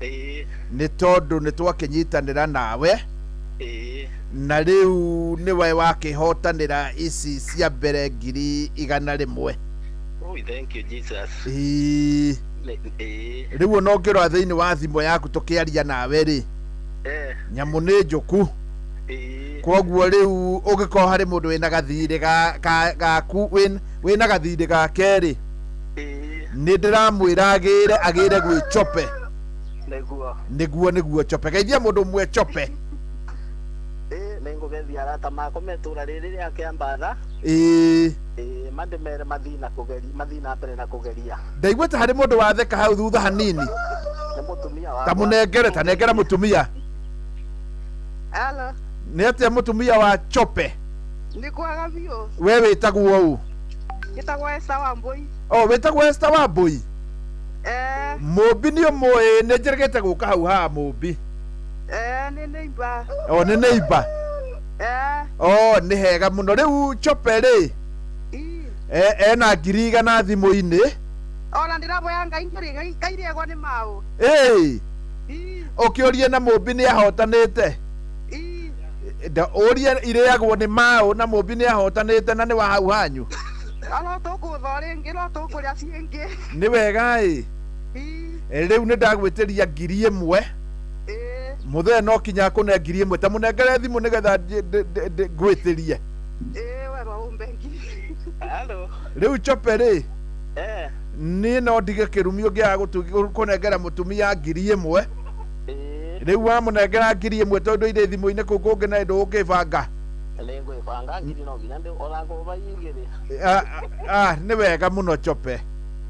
[SPEAKER 2] Ĩĩ.
[SPEAKER 10] nĩ tondũ nĩ twakĩnyitanĩra nawe.
[SPEAKER 2] Ĩĩ.
[SPEAKER 10] Na rĩu nĩwe wakĩhotanĩra ici cia mbere 100,000.
[SPEAKER 2] Oi thank you Jesus.
[SPEAKER 10] Ĩĩ.
[SPEAKER 2] Ĩĩ.
[SPEAKER 10] Rĩu ona ũngĩrora thĩinĩ wa thimũ yaku tũkĩaria nawe rĩ,
[SPEAKER 2] Ĩĩ.
[SPEAKER 10] nyamũ nĩ njũku.
[SPEAKER 2] Ĩĩ.
[SPEAKER 10] Koguo rĩu ũngĩkorwo harĩ mũndũ wĩna gathirĩ gaku wĩna gathirĩ gake rĩ, nĩ ndĩramwĩra agĩre agĩre gwĩ Chope.
[SPEAKER 2] Nĩguo.
[SPEAKER 10] Nĩguo nĩguo Chope. Geithia mũndũ ũmwe Chope.
[SPEAKER 2] Ĩĩ nĩngũgeithia arata makwa me itũũra rĩrĩ rĩa Kĩambatha.
[SPEAKER 10] Ĩĩ.
[SPEAKER 2] Ĩĩ mandĩmere mathiĩ na kũgeria mathiĩ na mbere na kũgeria.
[SPEAKER 10] Ndaiguĩte harĩ mũndũ watheka hau thutha hanini.
[SPEAKER 2] Nĩ mũtumia wakwa.
[SPEAKER 10] Ta mũnengere, ta nengera mũtumia.
[SPEAKER 11] Halo,
[SPEAKER 10] Nĩ atĩa mũtumia wa Chope?
[SPEAKER 11] nĩ kwaga biũ.
[SPEAKER 10] We wĩtagwo ũ?
[SPEAKER 11] Njĩtagwo Esther Wambui.
[SPEAKER 10] O wĩtagwo Esther Wambui?
[SPEAKER 11] Eh,
[SPEAKER 10] Mũmbi nĩ ũmũĩ nĩ njĩrĩgĩte gũka hau haha Mũmbi.
[SPEAKER 11] eh, nĩ neighbor.
[SPEAKER 10] O nĩ neighbor.
[SPEAKER 11] Eh,
[SPEAKER 10] O nĩ hega mũno. Rĩu Chope rĩ, ena 100,000 thimũ-inĩ.
[SPEAKER 11] ona ndĩraboya Ngai ngĩrĩ ngairĩagwo nĩ maũ.
[SPEAKER 10] Ĩĩ. Ũkĩũrie na Mũmbi nĩ ahotanĩte. Ũrie irĩagwo nĩ maũ na Mũmbi nĩ ahotanĩte na nĩ wa hau hanyu.
[SPEAKER 11] No tũkũtho rĩngĩ no tũkũrĩa ciĩngĩ.
[SPEAKER 10] Nĩ wega ĩ. Rĩu nĩ ndagwĩtĩria 1,000. Mũthee no kinya akũne 1,000. Ta mũnengere thimũ nĩgetha ngwĩtĩrie.
[SPEAKER 11] Ĩĩ we no ũmbe ngiri.
[SPEAKER 2] Halo.
[SPEAKER 10] Rĩu Chope rĩ,
[SPEAKER 2] Eh.
[SPEAKER 10] niĩ no ndige kĩrumi ũngĩaga kũnengera mũtumia 1,000. Rĩu wamũnengera 1,000 tondũ irĩ thimũ-inĩ kũu kũngĩ na ndũgũkĩbanga.
[SPEAKER 2] Nĩngwĩbanga ngiri no nginya ona ngũba igĩrĩ.
[SPEAKER 10] Nĩ wega mũno Chope.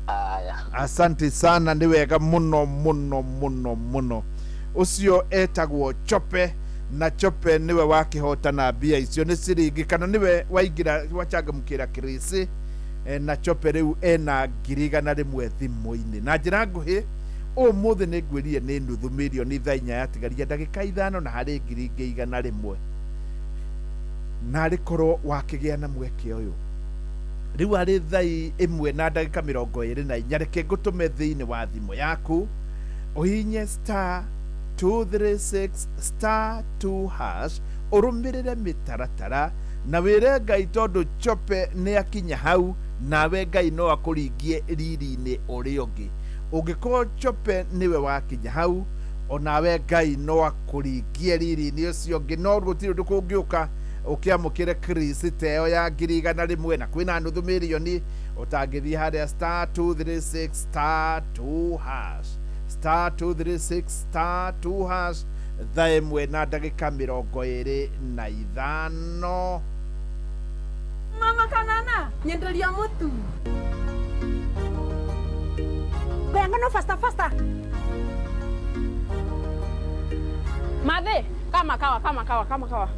[SPEAKER 2] Aya.
[SPEAKER 10] Asante sana, nĩ wega mũno mũno mũno mũno. Ũcio etagwo Chope, na Chope nĩwe wakĩhotana mbia icio nĩ ciringi, kana nĩwe waingĩra wachangamkĩra kirisi na Chope rĩu ena 100,000 thimũ-inĩ. Na njĩra nguhĩ ũmũthĩ nĩ ngwĩrire nĩ nuthu mirioni 4 yatigaria ndagĩka 5 na harĩ 100,000. Na arĩ korwo wakĩgĩa na mweke ũyũ rĩu arĩ 1 na ndagĩka 24, reke ngũtũme thĩinĩ wa thimũ yaku ũhinye star 236 star 2 hash, ũrũmĩrĩre mĩtaratara na wĩre Ngai tondũ Chope nĩ akinya hau, nawe Ngai no akũringie riri-inĩ ũrĩa ũngĩ. Ũngĩkorwo Chope nĩwe wakinya hau, onawe Ngai no akũringie riri-inĩ ũcio ũngĩ, no gũtirĩ ũndũ kũngĩũka ũkĩamũkĩre kirisi ta ĩyo ya 100,000 na kwĩna nuthu mirioni ũtangĩthiĩ harĩa star 236 star 2 hash, star 236 star 2 hash, 1 na ndagĩka 25.
[SPEAKER 12] Mama kanana nyenderia mutu
[SPEAKER 11] Ngano faster faster.
[SPEAKER 12] Madhe kama kawa kama kawa kama kawa.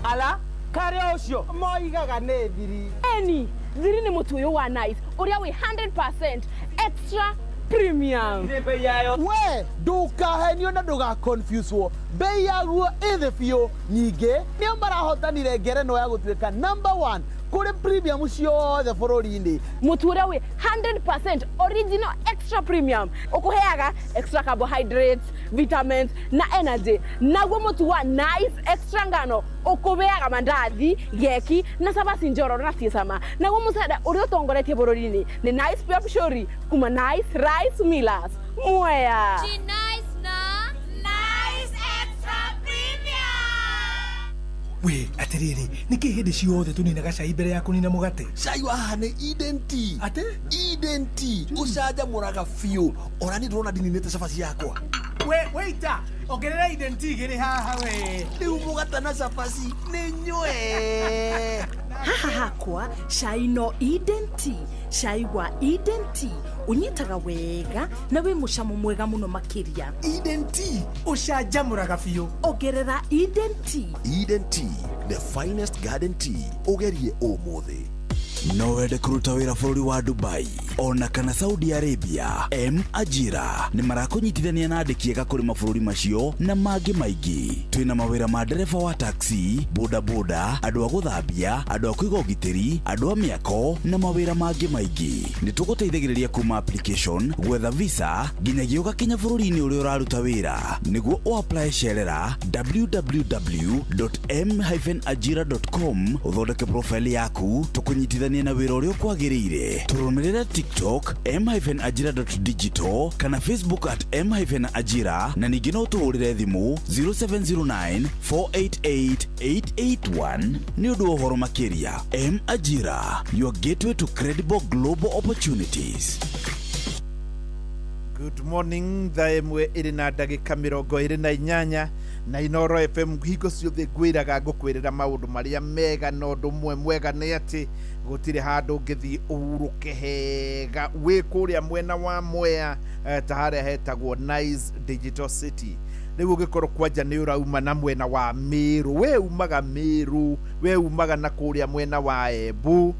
[SPEAKER 13] Ala kare ucio moigaga nĩ thiri.
[SPEAKER 12] Eni thiri nĩ mũtu ũyũ wa Nice ũrĩa wĩ 100% extra premium.
[SPEAKER 13] Nĩ bei yayo. We ndukahenio na ndugaconfuse-wo, bei yaguo ĩ thĩ biũ. Nyingĩ nĩo marahotanire ngerenwa ya gũtuĩka number 1 kũrĩ premium ciothe bũrũri-inĩ.
[SPEAKER 12] Mũtu ũrĩa wĩ 100% original extra premium ũkũheaga extra carbohydrates, vitamins na energy. Naguo mũtu wa Nice extra ngano ũkũheaga mandathi, geki na cabaci njororo na ciĩ cama. Naguo mũcere ũrĩa ũtongoretie bũrũri-inĩ nĩ Nice Pure Pishori kuma Nice Rice Millers Mwea.
[SPEAKER 14] Nice na Nice Extra Premium.
[SPEAKER 15] We atiriri niki hindi ciothe tuninaga cai mbere ya kunina mugate?
[SPEAKER 16] Cai wa haha nĩ Eden Tea.
[SPEAKER 15] Ate?
[SPEAKER 16] Eden Tea ũcanjamũraga biũ. Ona niĩ ndĩrona ndininĩte cabaci yakwa.
[SPEAKER 15] We waiter, ongerera Eden Tea igĩrĩ haha we.
[SPEAKER 16] Rĩu mũgate na cabaci nĩ nyue.
[SPEAKER 17] Haha hakwa cai no Eden Tea. Cai wa Eden Tea unyitaga wega na wĩ mũcamo mwega mũno makĩria.
[SPEAKER 16] Eden Tea
[SPEAKER 15] ũcanjamũraga biũ.
[SPEAKER 17] Ongerera Eden Tea.
[SPEAKER 16] Eden Tea, the finest garden tea. Ũgerie ũmũthĩ.
[SPEAKER 18] No wende kũruta wĩra bũrũri wa Dubai ona kana Saudi Arabia? M Ajira nĩ marakũnyitithania na andĩki ega kũrĩ mabũrũri macio na mangĩ maingĩ. Twĩna mawĩra ma ndereba wa taxi, bodaboda, andũ a gũthambia, andũ a kũiga ũgitĩri, andũ a mĩako na mawĩra mangĩ maingĩ. Nĩ tũgũteithagĩrĩria kuma application, gwetha visa nginyagia ũgakinya bũrũri-inĩ ũrĩa ũraruta wĩra. Nĩguo ũapply cerera www.m-ajira.com ũthondeke profile yaku tũkũnyitithanie na wĩra ũrĩa ũkwagĩrĩire. Tũrũmĩrĩre TikTok m-ajira.digital kana Facebook at m-ajira na ningĩ no ũtũhũrĩre thimũ 0709 488 881 nĩ ũndũ wa ũhoro makĩria. M Ajira, your gateway to credible global opportunities.
[SPEAKER 10] Good morning, 1 ĩrĩ na ndagĩka 28 na Inoro FM. Hingo ciothe ngwĩraga ngũkwĩrĩra maũndũ marĩa mega, na ũndũ ũmwe mwega nĩ atĩ gũtirĩ handũ ũngĩthiĩ ũhurũke hega wĩ kũrĩa mwena wa Mwea, ta harĩa hetagwo Nice Digital City. Rĩu ũngĩkorwo kwanja nĩ ũrauma na mwena wa Meru, we umaga Meru, we umaga na kũrĩa mwena wa Embu,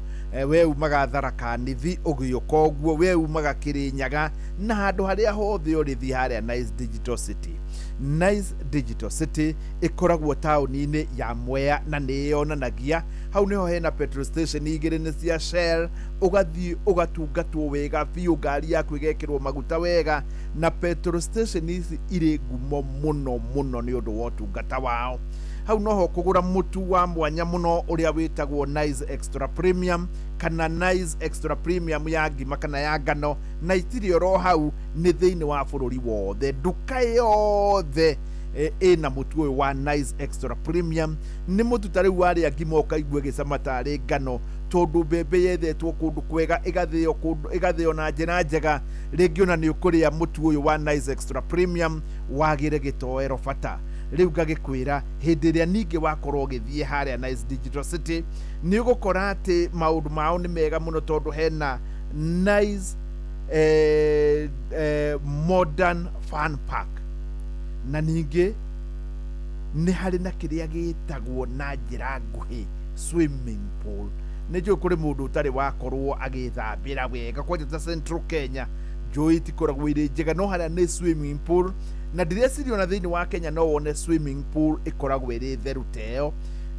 [SPEAKER 10] we umaga Tharaka Nithi ũgĩũka ũguo, we umaga Kĩrĩnyaga na handũ harĩa hothe ũrĩthiĩ harĩa Nice Digital City. Nice Digital City ĩkoragwo taũni-inĩ ya Mwea na nĩ yonanagia hau nĩho hena petrol station igĩrĩ nĩ cia Shell. Ũgathiĩ ũgatungatwo wega biũ, ngari yaku ĩgekĩrwo maguta wega, na petrol station ici irĩ ngumo mũno mũno nĩ ũndũ wa ũtungata wao. Hau noho kũgũra mũtu wa mwanya mũno ũrĩa wĩtagwo Nice Extra Premium kana Nice Extra Premium ya ngima kana ya ngano, na itirĩ oro hau, nĩ thĩinĩ wa bũrũri wothe. Nduka yothe ĩna mũtu ũyũ wa Nice Extra Premium. Nĩ mũtu ta rĩu warĩa ngima ũkaigua ĩgĩcama tarĩ ngano, tondũ mbembe yethetwo kũndũ kwega, ĩgathĩo kũndũ, ĩgathĩo na njĩra njega. Rĩngĩ ona nĩ ũkũrĩa mũtu ũyũ wa Nice Extra Premium wagĩre gĩtoero bata. Rĩu ngagĩkwĩra hĩndĩ ĩrĩa ningĩ wakorwo ũgĩthiĩ harĩa Nice Digital City, nĩ ũgũkora atĩ maũndũ mao nĩ mega mũno, tondũ hena Nice Modern Fun Park, na ningĩ nĩ harĩ na kĩrĩa gĩtagwo na njĩra nguhĩ swimming pool. Nĩ njũĩ kũrĩ mũndũ ũtarĩ wakorwo agĩthambĩra wega, kwanja ta Central Kenya njũĩ itikoragwo irĩ njega, no harĩa nĩ swimming pool, na ndĩreciria ona thĩinĩ wa Kenya no wone swimming pool ĩkoragwo ĩrĩ theru ta ĩyo.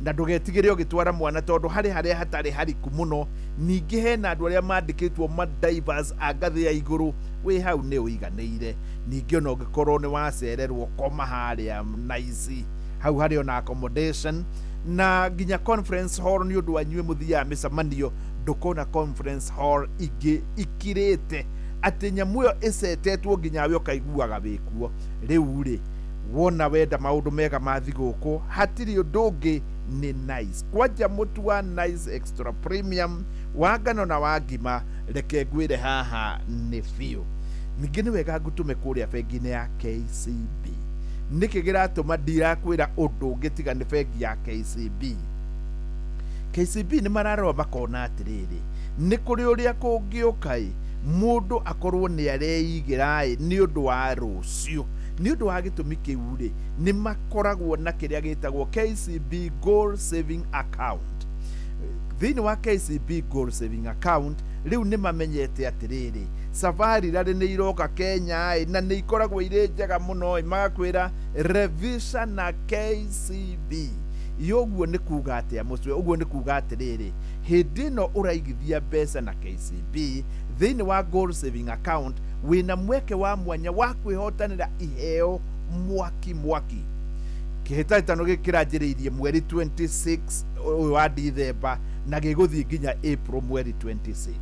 [SPEAKER 10] Na ndũgetigĩre ũgĩtwara mwana, tondũ harĩ harĩa hatarĩ hariku mũno. Ningĩ hena andũ arĩa mandĩkĩtwo ma divers a ngathĩ ya igũrũ, wĩ hau nĩ ũiganĩire. Ningĩ ona ũngĩkorwo nĩ wacererwo, koma harĩa Nice, hau harĩ ona accommodation na nginya conference hall, nĩ ũndũ wa inyuĩ mũthiaga mĩcemanio. Ndũkona conference hall ingĩ ikirĩte atĩ nyamũ ĩyo ĩcetetwo nginya we ũkaiguaga wĩkuo. Rĩu rĩ, wona wenda maũndũ mega ma thigũkũ, hatirĩ ũndũ ũngĩ, nĩ Nice. Kwanja mũtu wa Nice Extra Premium wa ngano na wa ngima, reke ngwĩre haha nĩ biũ. Ningĩ nĩ wega ngũtũme kũrĩa bengi-inĩ ya KCB. Nĩkĩ kĩratũma ndirakwĩra ũndũ ũngĩ tiga nĩ bengi ya KCB? KCB nĩ mararora makona atĩrĩrĩ, nĩ kũrĩ ũrĩa kũngĩũka ĩ mũndũ akorwo nĩ areigĩra ĩ nĩ ũndũ wa rũciũ. Nĩ ũndũ wa gĩtũmi kĩu rĩ, nĩ makoragwo na kĩrĩa gĩtagwo KCB Goal Saving Account. Thĩinĩ wa KCB Goal Saving Account, rĩu nĩ mamenyete atĩrĩrĩ, safari rally nĩ iroka Kenya ĩ, na nĩ ikoragwo irĩ njega mũno ĩ, magakwĩra revisha na KCB. Ũguo nĩ kuga atĩa mũcwe? Ũguo nĩ kuga atĩrĩrĩ, hĩndĩ ĩno ũraigithia mbeca na KCB thĩinĩ wa Goal Saving Account, wĩna mweke wa mwanya wa kwĩhotanĩra iheo mwaki mwaki. Kĩhĩtahĩtano gĩkĩ kĩranjĩrĩirie mweri 26 ũyũ wa Dithemba na gĩgũthiĩ nginya April mweri 26.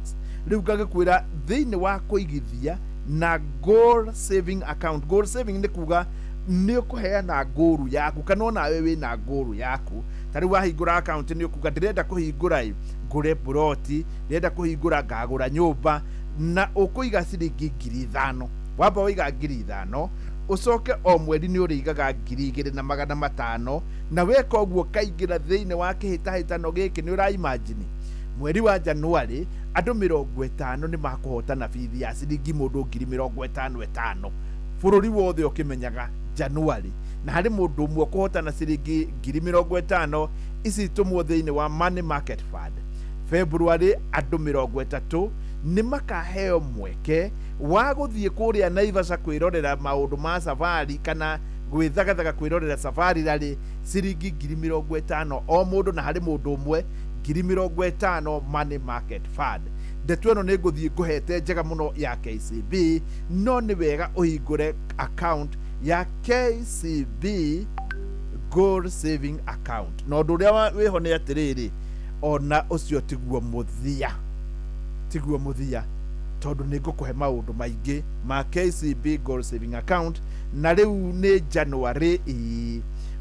[SPEAKER 10] Rĩu ngagĩkwĩra thĩinĩ wa kũigithia na Goal Saving Account, Goal Saving nĩ kuga nĩ ũkũheana ngũru yaku, kana onawe wĩna ngũru yaku. Ta rĩu wahingũra account, nĩ ũkuga ndĩrenda kũhingũra ĩ ngũre buroti, ndĩrenda kũhingũra ngagũra nyũmba, na ũkũiga ciringi 5,000. Wamba waiga 5,000, ũcoke o mweri nĩ ũrĩigaga 2,500, na weka ũguo kaingĩra thĩinĩ wa kĩhĩtahĩtano gĩkĩ. Nĩ ũraimagine mweri wa January andũ 50 nĩ makũhotana bithi ya ciringi mũndũ 50,000 bũrũri wothe ũkĩmenyaga January, na harĩ mũndũ ũmwe ũkũhotana ciringi 50,000 ici tũmwo thĩinĩ wa Money Market Fund. February andũ 30 nĩ makaheo mweke wa gũthiĩ kũrĩa Naivasha kwĩrorera maũndũ ma safari, kana gwĩthagathaga kwĩrorera safari rally, ciringi 50,000 o mũndũ, na harĩ mũndũ ũmwe 50,000 Money Market Fund. Ndeto ĩno nĩ ngũthiĩ ngũhete njega mũno ya KCB, no nĩ wega ũhingũre account ya KCB Goal Saving Account. Na ũndũ ũrĩa wĩho nĩ atĩrĩrĩ, ona ũcio tiguo mũthia, tiguo mũthia, tondũ nĩ ngũkũhe maũndũ maingĩ ma KCB Goal Saving Account. Na rĩu nĩ January ĩ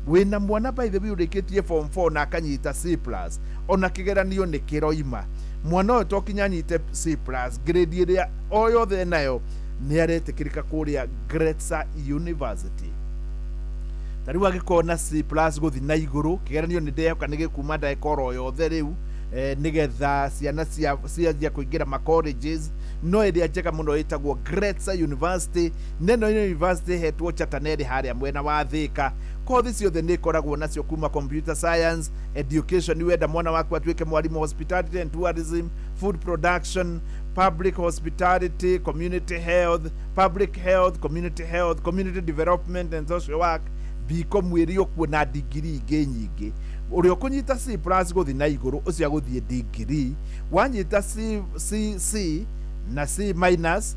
[SPEAKER 10] wĩna mwana, by the way, ũrĩkĩtie form 4 na akanyita C plus, ona kĩgeranio nĩ kĩroima, mwana ũyũ to kinya anyite C plus, grade ĩrĩa o yothe nayo nĩ aretĩkĩrĩka kũrĩa Gretsa University. Ta rĩu angĩkorwo na C plus gũthiĩ na igũrũ, kĩgeranio nĩ ndehoka nĩ gĩkuma ndagĩka oro yothe rĩu, nĩgetha ciana cianjia kũingĩra ma colleges, no ĩrĩa njega mũno ĩtagwo Gretsa University. Neno university hetwo Chataneri harĩa mwena wa Thika. Kothi ciothe nĩ ikoragwo nacio, kuma computer science, education, wenda mwana waku atuĩke mwarimũ, hospitality and tourism, food production, public hospitality, community health, public health, community health, community development and social work, BCom ĩrĩ okuo na digiri ingĩ nyingĩ. Ũrĩa ũkũnyita C plus gũthiĩ na igũrũ, ũcio agũthiĩ digiri. Wanyita C, C, C na C minus,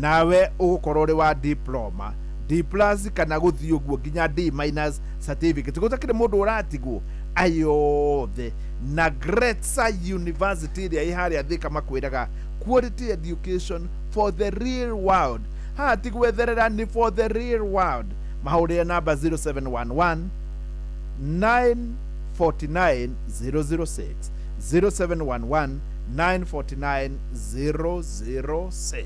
[SPEAKER 10] nawe ũgũkorwo ũrĩ wa diploma, D plus kana gũthiĩ ũguo nginya D minus certificate. Gũtakĩrĩ mũndũ ũratigwo ayothe. Na Gretsa University ĩrĩa ĩ harĩa Thika makwĩraga quality education for the real world. Haha ti gwetherera, nĩ for the real world. Mahũrĩre namba 0711 949 006, 0711 949 006.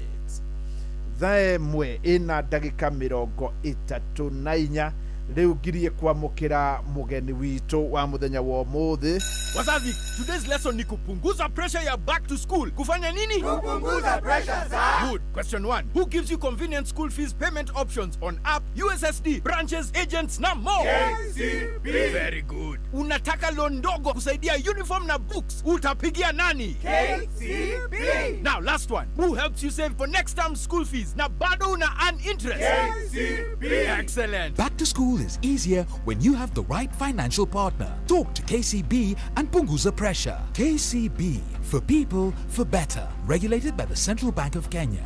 [SPEAKER 10] Thaa 1:34. Rĩu ngirie kwamũkĩra mũgeni witũ wa mũthenya wa ũmũthĩ.
[SPEAKER 19] Wazazi, today's lesson ni kupunguza pressure ya back to school. Kufanya nini?
[SPEAKER 20] Kupunguza pressure za.
[SPEAKER 19] Good. Question 1. Who gives you convenient school fees payment options on app, USSD, branches, agents na more?
[SPEAKER 20] KCB.
[SPEAKER 19] Very good. Unataka loan ndogo kusaidia uniform na books. Utapigia nani?
[SPEAKER 20] KCB.
[SPEAKER 19] Now last one. Who helps you save for next term school fees na bado una earn interest?
[SPEAKER 20] KCB.
[SPEAKER 19] Excellent.
[SPEAKER 21] Back to school is easier when you have the right financial partner. Talk to KCB and punguza pressure. KCB, for people, for better. Regulated by the Central Bank of Kenya.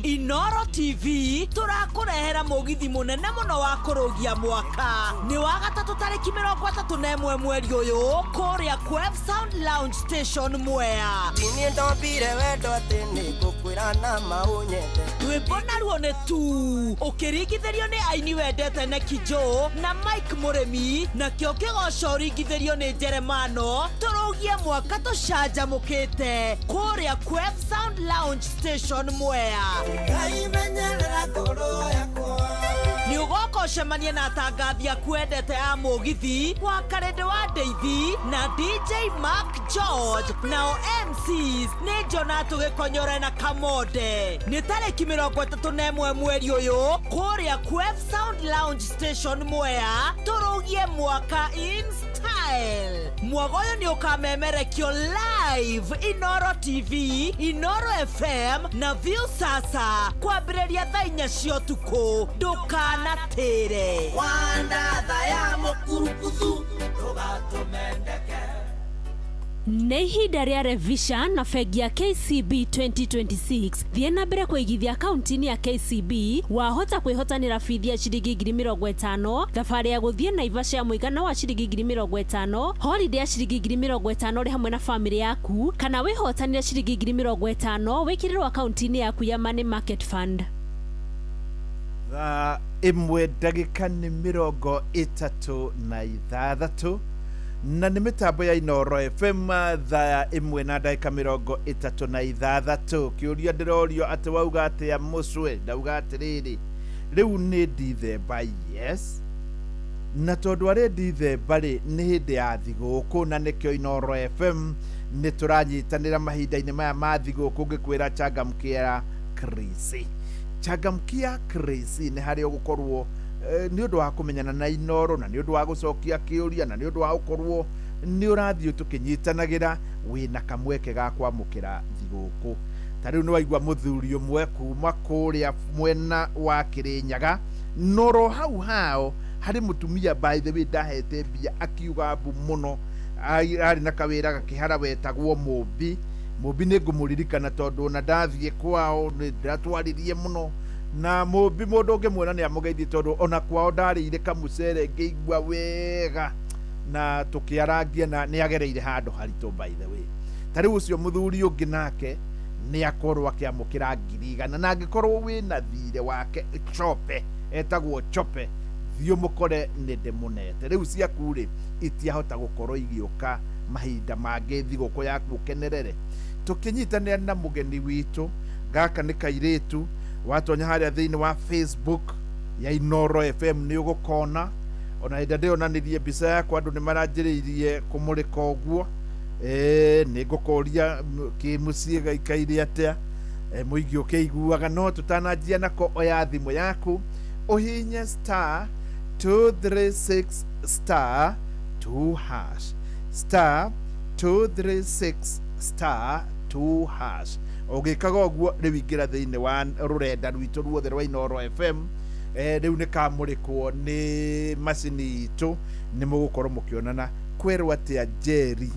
[SPEAKER 22] Inoro TV tũrakũrehera mũgithi mũnene mũno wa kũrũgia mwaka nĩ wa gatatũ tarĩki 31 mweri ũyũ kũrĩa Quev Sound Lounge Station Mwea.
[SPEAKER 23] Niĩ ndombire wendo atĩ nĩngũkwĩra na maũnyende.
[SPEAKER 22] Rwĩmbo naruo nĩ tu ũkĩringithĩrio nĩ aini wendete Neki Joe na Mike Mũrĩmi, nakĩo kĩgoco ũringithĩrio nĩ Jeremano. Tũrũgie mwaka tũcanjamũkĩte kũrĩa Quev Sound Lounge Station Mwea. Nĩ ũgoka ũcemanie na atangathi aku endete a mũgithi wa Karĩndĩ wa Ndeithi na DJ Mark George, nao MCs nĩ Jonathan Gĩkonyore na Kamonde. Nĩ tarĩki 31 mweri ũyũ kũrĩa Quev Sound Lounge Station Mwea, tũrũgie mwaka in style. Mwago ũyũ nĩ ũkamemerekio live Inoro TV, Inoro FM na View Sasa kwambĩrĩria thaa 4 cia ũtukũ. Ndũkanatĩre.
[SPEAKER 23] Wandatha ya mũkurukuthu ndũgatũmendeke.
[SPEAKER 24] Nĩ ihinda rĩa revision na bengi ya KCB 2026. Thiĩ na mbere kũigithia akaunti-inĩ ya KCB, wahota kwĩhotanĩra bithi ya ciringi 50,000, thabarĩ ya gũthiĩ Naivasha ya mũigana wa ciringi 50,000, holiday ya ciringi 50,000 ũrĩ hamwe na famĩlĩ yaku, kana wĩhotanĩre ciringi 50,000 wĩkĩrĩrwo akaunti-inĩ yaku ya Money Market Fund.
[SPEAKER 10] Thaa 1 ndagĩka nĩ 36 na nĩ mĩtambo ya Inoro FM thaa 1 na ndagĩka 36. Kĩũria ndĩrorio atĩ wauga atĩa mũcwe, ndauga atĩrĩrĩ, rĩu nĩ Dithemba, yes, na tondũ arĩ Dithemba rĩ, nĩ hĩndĩ ya thigũkũ, na nĩkĩo Inoro FM nĩ tũranyitanĩra mahinda-inĩ maya ma thigũkũ ngĩkwĩra changamkia Krisi. Changamkia Krisi nĩ harĩa ũgũkorwo nĩ ũndũ wa kũmenyana na Inoro, na nĩ ũndũ wa gũcokia kĩũria, na nĩ ũndũ wa gũkorwo nĩ ũrathiĩ tũkĩnyitanagĩra wĩna kamweke ga kwamũkĩra thigũkũ. Ta rĩu nĩ waigua mũthuri ũmwe kuma kũrĩa mwena wa Kĩrĩnyaga, noro hau hao harĩ mũtumia by the way ndahete mbia akiuga mbu mũno, arĩ na kawĩra gakĩhara wetagwo Mũmbi. Mũmbi nĩ ngũmũririkana tondũ ona ndathiĩ kwao nĩ ndĩratwaririe mũno na Mũmbi, mũndũ ũngĩmuona nĩ amũgeithie tondũ ona kwao ndarĩire kamũcere ngĩigua wega na tũkĩarangia, na nĩ agereire handũ haritũ by the way. Ta rĩu ũcio mũthuri ũngĩ nake nĩ akorwo akĩamũkĩra 100,000, na angĩkorwo wĩna thirĩ wake Chope, etagwo Chope, thiĩ ũmũkore nĩ ndĩmũnete. Rĩu ciaku rĩ itiahota gũkorwo igĩũka mahinda mangĩ thigũkũ yaku ũkenerere. Tũkĩnyitanĩra na mũgeni witũ, gaka nĩ kairĩtu watonya harĩa thĩinĩ wa Facebook ya Inoro FM nĩ ũgũkona. Ona hĩndĩ ndĩonanirie mbica yakwa andũ nĩ maranjĩrĩirie kũmũrĩka ũguo. Nĩ ngũkũria kĩmũciĩ gaikaire atĩa, mũingĩ ũkĩiguaga. No tũtananjia nako, oya thimũ yaku ũhinye star 236 star 2 hash, star 236 star 2 hash. Ũgĩkaga ũguo rĩu ingĩra thĩinĩ wa rũrenda rwitũ ruothe rwa Inoro FM. Rĩu nĩ kamũrĩkwo nĩ macini itũ, nĩ mũgũkorwo mũkĩonana. Kwerwo atĩa Njeri?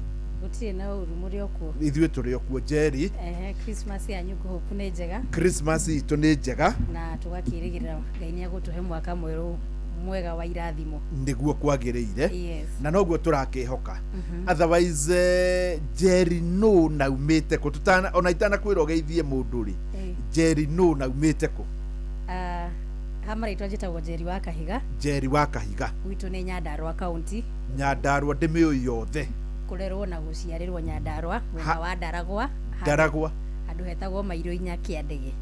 [SPEAKER 25] Gũtirĩ na ũru, mũrĩ o kuo?
[SPEAKER 10] Ithuĩ tũrĩ o kuo Njeri.
[SPEAKER 25] Christmas yanyu ngũhũku nĩ njega.
[SPEAKER 10] Christmas itũ nĩ njega
[SPEAKER 25] na tũgakĩrĩgĩrĩra Ngai nĩ egũtũhe mwaka mwerũ mwega wa irathimo
[SPEAKER 10] nĩguo kwagĩrĩire.
[SPEAKER 25] Yes.
[SPEAKER 10] Na noguo tũrakĩhoka. Otherwise Njeri no na umĩte kũ? Tutana ona itanakwĩra ũgeithie mũndũ rĩ, Njeri no na umĩte kũ?
[SPEAKER 25] Ha marĩtwa njĩtagwo Njeri wa Kahiga.
[SPEAKER 10] Njeri wa Kahiga.
[SPEAKER 25] Gwitũ nĩ Nyandarua County.
[SPEAKER 10] Nyandarua ndĩmĩũĩ yothe.
[SPEAKER 25] Kũrerwo na gũciarĩrwo Nyandarua, mwena wa Ndaragwa.
[SPEAKER 10] Ndaragwa.
[SPEAKER 25] Handũ hetagwo Mairũ Inya Kĩandege.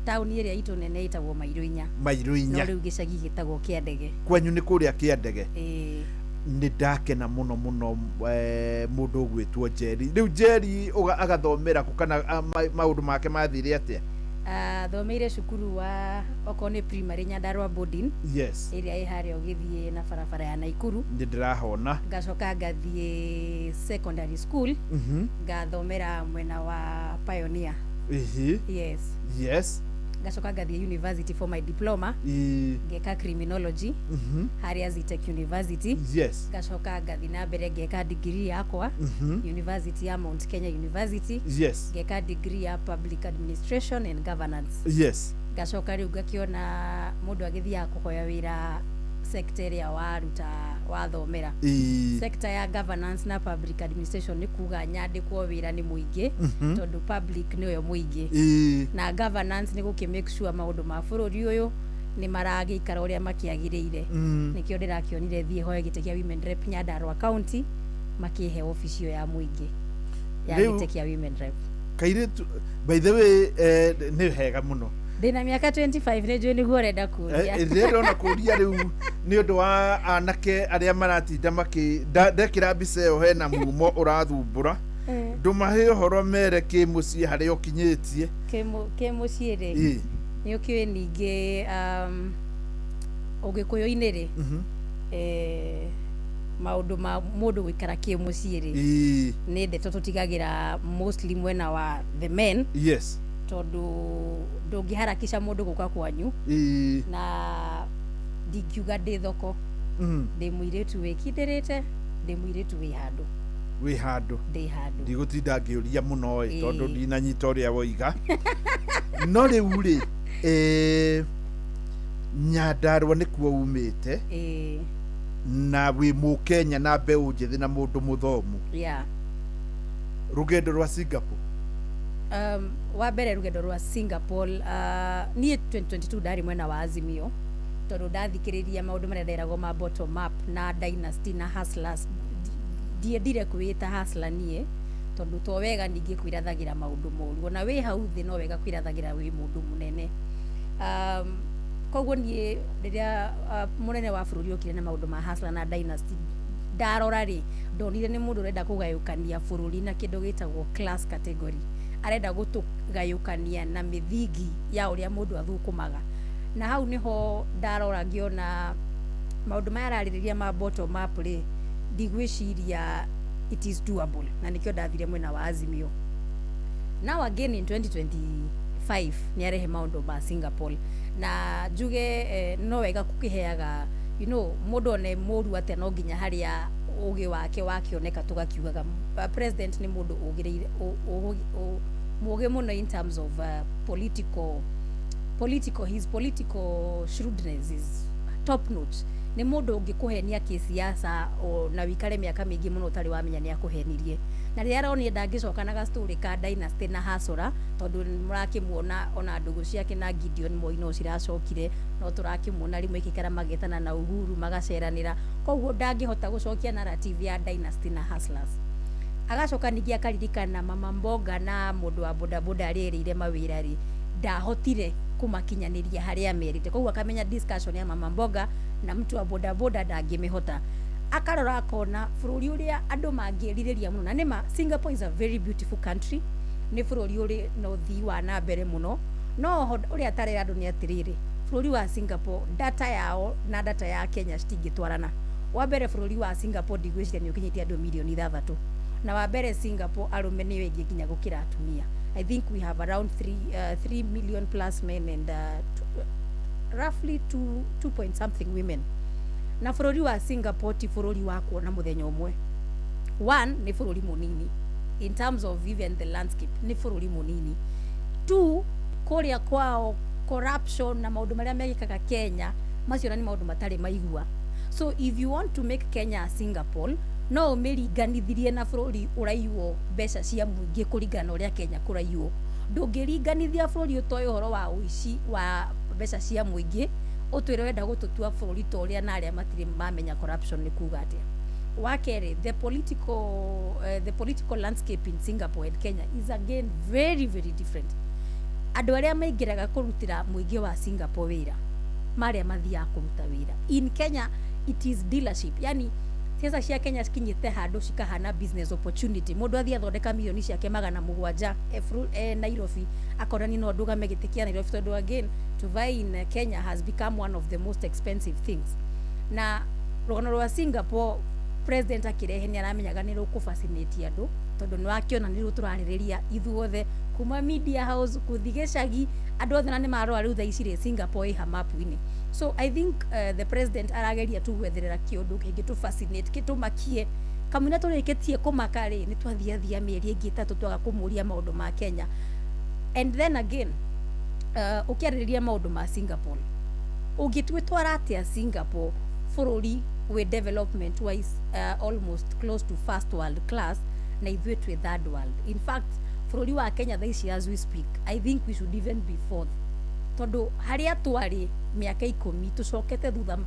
[SPEAKER 25] Taũni ĩrĩa itũ nene ĩtagwo Mairũ Inya.
[SPEAKER 10] Mairũ Inya.
[SPEAKER 25] No rĩu gĩcagi gĩtagwo Kĩandege.
[SPEAKER 10] Kwanyu nĩ kũrĩa Kĩandege?
[SPEAKER 25] Ĩĩ.
[SPEAKER 10] Nĩ ndakena mũno mũno mũndũ ũgwĩtwo Njeri. Rĩu Njeri agathomera kũ kana maũndũ make mathire atĩa?
[SPEAKER 25] Thomeire cukuru wa okorwo nĩ primary Nyandarua boarding.
[SPEAKER 10] Yes.
[SPEAKER 25] Ĩrĩa ĩ harĩa ũgĩthiĩ na barabara ya Naikuru.
[SPEAKER 10] Nĩ ndĩrahona.
[SPEAKER 25] Ngacoka ngathiĩ secondary school. Ngathomera mwena wa Pioneer.
[SPEAKER 10] Ihi.
[SPEAKER 25] Yes.
[SPEAKER 10] Yes.
[SPEAKER 25] Ngacoka ngathiĩ university for my diploma. Ngeka criminology harĩa Zetech University.
[SPEAKER 10] Yes.
[SPEAKER 25] Ngacoka ngathiĩ na mbere ngeka degree yakwa University ya Mount Kenya University.
[SPEAKER 10] Yes.
[SPEAKER 25] Ngeka degree ya public administration and governance.
[SPEAKER 10] Yes.
[SPEAKER 25] Ngacoka rĩu ngakĩona mũndũ agĩthiaga kũhoya wĩra sector ĩrĩa waruta wathomera. Sector ya governance na public administration nĩ kuga nyandĩkwo wĩra nĩ mũingĩ, tondũ public nĩyo mũingĩ. Na governance nĩ gũkĩ make sure maũndũ ma bũrũri ũyũ nĩ maragĩikara ũrĩa makĩagĩrĩire. Nĩkĩo ndĩrakĩonire thiĩ hoe gĩtĩ kĩa women rep Nyandarua County, makĩhe obici ĩyo ya mũingĩ ya gĩtĩ kĩa women rep.
[SPEAKER 10] Kairĩtu, by the way, nĩ hega mũno.
[SPEAKER 25] Ndĩna mĩaka 25, nĩ njũĩ nĩguo ũrenda kũria.
[SPEAKER 10] Ndĩrona kũria rĩu nĩ ũndũ wa anake arĩa maratinda makĩ ndekĩra mbica ĩyo hena mumo ũrathumbũra. Ndũmahe ũhoro mere kĩ mũciĩ harĩa ũkinyĩtie.
[SPEAKER 25] Kĩ mũciĩ rĩ, nĩ ũkĩũĩ ningĩ ũgĩkũyũ-inĩ rĩ, maũndũ ma mũndũ gũikara kĩ mũciĩ rĩ, nĩ ndeto tũtigagĩra mostly mwena wa the men.
[SPEAKER 10] Yes.
[SPEAKER 25] Tondũ ndũngĩharakisha mũndũ gũka kwanyu. Na ndingiuga ndĩ thoko. Ndĩ mũirĩtu wĩkindĩrĩte, ndĩ mũirĩtu wĩ handũ.
[SPEAKER 10] Wĩ handũ.
[SPEAKER 25] Ndĩ handũ.
[SPEAKER 10] Ndigũtinda ngĩũria mũno ĩ, tondũ ndinanyita ũrĩa woiga. No rĩu rĩ, Nyandarua nĩkuo umĩte. Na wĩ mũkenya na mbeũ njĩthĩ na mũndũ mũthomu.
[SPEAKER 25] Yeah.
[SPEAKER 10] Rũgendo rwa Singapore.
[SPEAKER 25] Wa mbere rũgendo rwa Singapore, niĩ 2022 ndarĩ mwena wa Azimio, tondũ ndathikĩrĩria maũndũ marĩa nderagwo ma bottom up na dynasty na hustlers. Ndiendire kwĩĩta hustler niĩ, tondũ to wega ningĩ kwĩrathagĩra maũndũ moru, ona wĩ hau thĩ no wega kwĩrathagĩra wĩ mũndũ mũnene. Koguo niĩ rĩrĩa mũnene wa bũrũri okire na maũndũ ma hustler na dynasty, ndarora rĩ, ndonire nĩ mũndũ ũrenda kũgayũkania bũrũri na kĩndũ gĩtagwo class category. Arenda gũtũgayũkania na mĩthingi ya ũrĩa mũndũ athũkũmaga. Na hau nĩho ndarora ngĩona maũndũ maya ararĩrĩria ma bottom up rĩ, ndigwĩciria it is doable, na nĩkĩo ndathire mwena wa Azimio. Now again in 2025 nĩ arehe maũndũ ma Singapore, na njuge no wega kũkĩheaga, you know, mũndũ one mũru atĩa no nginya harĩa ũgĩ wake wakĩoneka tũgakiugaga president nĩ mũndũ ũgĩrĩire mũgĩ mũno in terms of political his political shrewdness is top notch. Nĩ mũndũ ũngĩkũhenia kĩsiasa na wikare mĩaka mĩingĩ mũno ũtarĩ wamenya nĩ akũhenirie. Na rĩrĩa aronire ndangĩcoka na gastori ka dynasty na hasora, tondũ mũrakĩmuona ona ndũgũ ciake na Gideon Moi no ciracokire, no tũrakĩmuona rĩmwe ikĩikara magetana na Uhuru magaceranĩra, koguo ndangĩhota gũcokia narrative ya dynasty na hustlers. Agacoka ningĩ akaririkana mama mboga na mũndũ wa bodaboda arĩa erĩire mawĩra rĩ, ndahotire kũmakinyanĩria harĩa merĩte, koguo akamenya discussion ya mama mboga na mtu wa bodaboda ndangĩmĩhota. Akarora akona bũrũri ũrĩa andũ mangĩrirĩria mũno, na nĩma Singapore is a very beautiful country, nĩ bũrũri ũrĩ na ũthii wa na mbere mũno, no ũrĩa atarera andũ nĩ atĩrĩrĩ, bũrũri wa Singapore data yao na data ya Kenya citingĩtwarana. Wa mbere bũrũri wa Singapore ndigwĩciria nĩ ũkinyĩtie andũ mirioni 6, na wa mbere Singapore arũme nĩ aingĩ nginya gũkĩra atumia. I think we have around 3 million plus men and roughly 2 point something women. Na bũrũri wa Singapore ti bũrũri wa kuona mũthenya ũmwe. One, nĩ bũrũri mũnini in terms of even the landscape, nĩ bũrũri mũnini. Two, kũrĩa kwao corruption na maũndũ marĩa mekĩkaga Kenya macio na nĩ maũndũ matarĩ maigua. So if you want to make Kenya a Singapore, no ũmĩringanithirie na bũrũri ũraiywo mbeca cia mũingĩ kũringana na ũrĩa Kenya kũraiywo. Ndũngĩringanithia bũrũri ũtoĩ ũhoro wa ũici wa mbeca cia mũingĩ ũtwĩre wenda gũtũtua bũrũri ta ũrĩa na arĩa matirĩ mamenya corruption nĩ kuga atĩa. Wa kerĩ, the political landscape in Singapore and Kenya is again very very different. Andũ arĩa maingĩraga kũrutĩra mũingĩ wa Singapore wĩra marĩa mathiaga kũruta wĩra in Kenya, it is dealership. Yani ciaca cia Kenya cikinyĩte handũ cikahana business opportunity. Mũndũ athiĩ athondeka milioni ciake 700 Nairobi, akona ni no ndũgame gĩtĩ kĩa Nairobi, tondũ again, to buy in Kenya has become one of the most expensive things. Na rũgano rwa Singapore president akĩrehe nĩ aramenyaga nĩ rũkũfascinate andũ, tondũ nĩ wakĩona nĩ tũrarĩrĩria ithuothe kuma media house kũthi gĩcagi, andũ othe na nĩ marora rĩu thaa ici rĩ, Singapore ĩha mapu-inĩ. So I think the president arageria tu gwetherera kĩũndũ kĩngĩ fascinate, kĩtũmakie kamũira tũrĩkĩtie kũmaka rĩ, nĩ twathiathia mĩeri ĩngĩ 3 twaga kũmũria maũndũ ma Kenya. And then again, ũkĩarĩrĩria maũndũ ma Singapore, ũngĩtwĩtwara atĩa Singapore, bũrũri wĩ development wise almost close to first world class, na ithuĩ twĩ third world? In fact, bũrũri wa Kenya thaa ici, as we speak, I think we should even be fourth, tondũ harĩa twarĩ mĩaka 10 tũcokete thutha,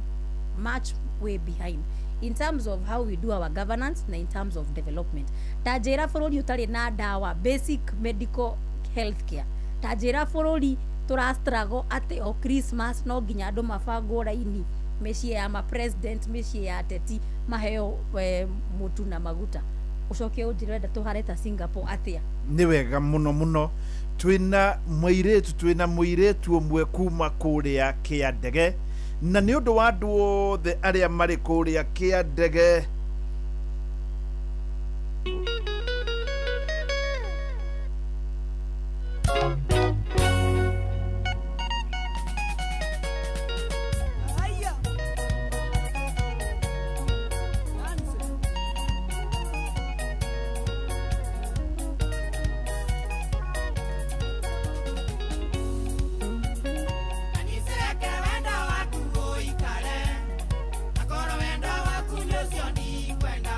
[SPEAKER 25] much way behind in terms of how we do our governance na in terms of development. Ta njĩra bũrũri ũtarĩ na ndawa, basic medical health care. Ta njĩra bũrũri tũra struggle atĩ o Christmas no nginya andũ mabangwo raini mĩciĩ ya ma president, mĩciĩ ya ateti, maheo mũtu na maguta. Ũcoke ũnjĩre ũrenda tũhare ta Singapore atĩa?
[SPEAKER 10] Nĩ wega mũno mũno. Twĩna mũirĩtu ũmwe kuma kũrĩa Kĩandege, na nĩ ũndũ wa andũ othe arĩa marĩ kũrĩa Kĩandege.
[SPEAKER 1] Kanisireke wendo waku ũikare, akorwo wendo waku nĩ ũcio ndikwenda,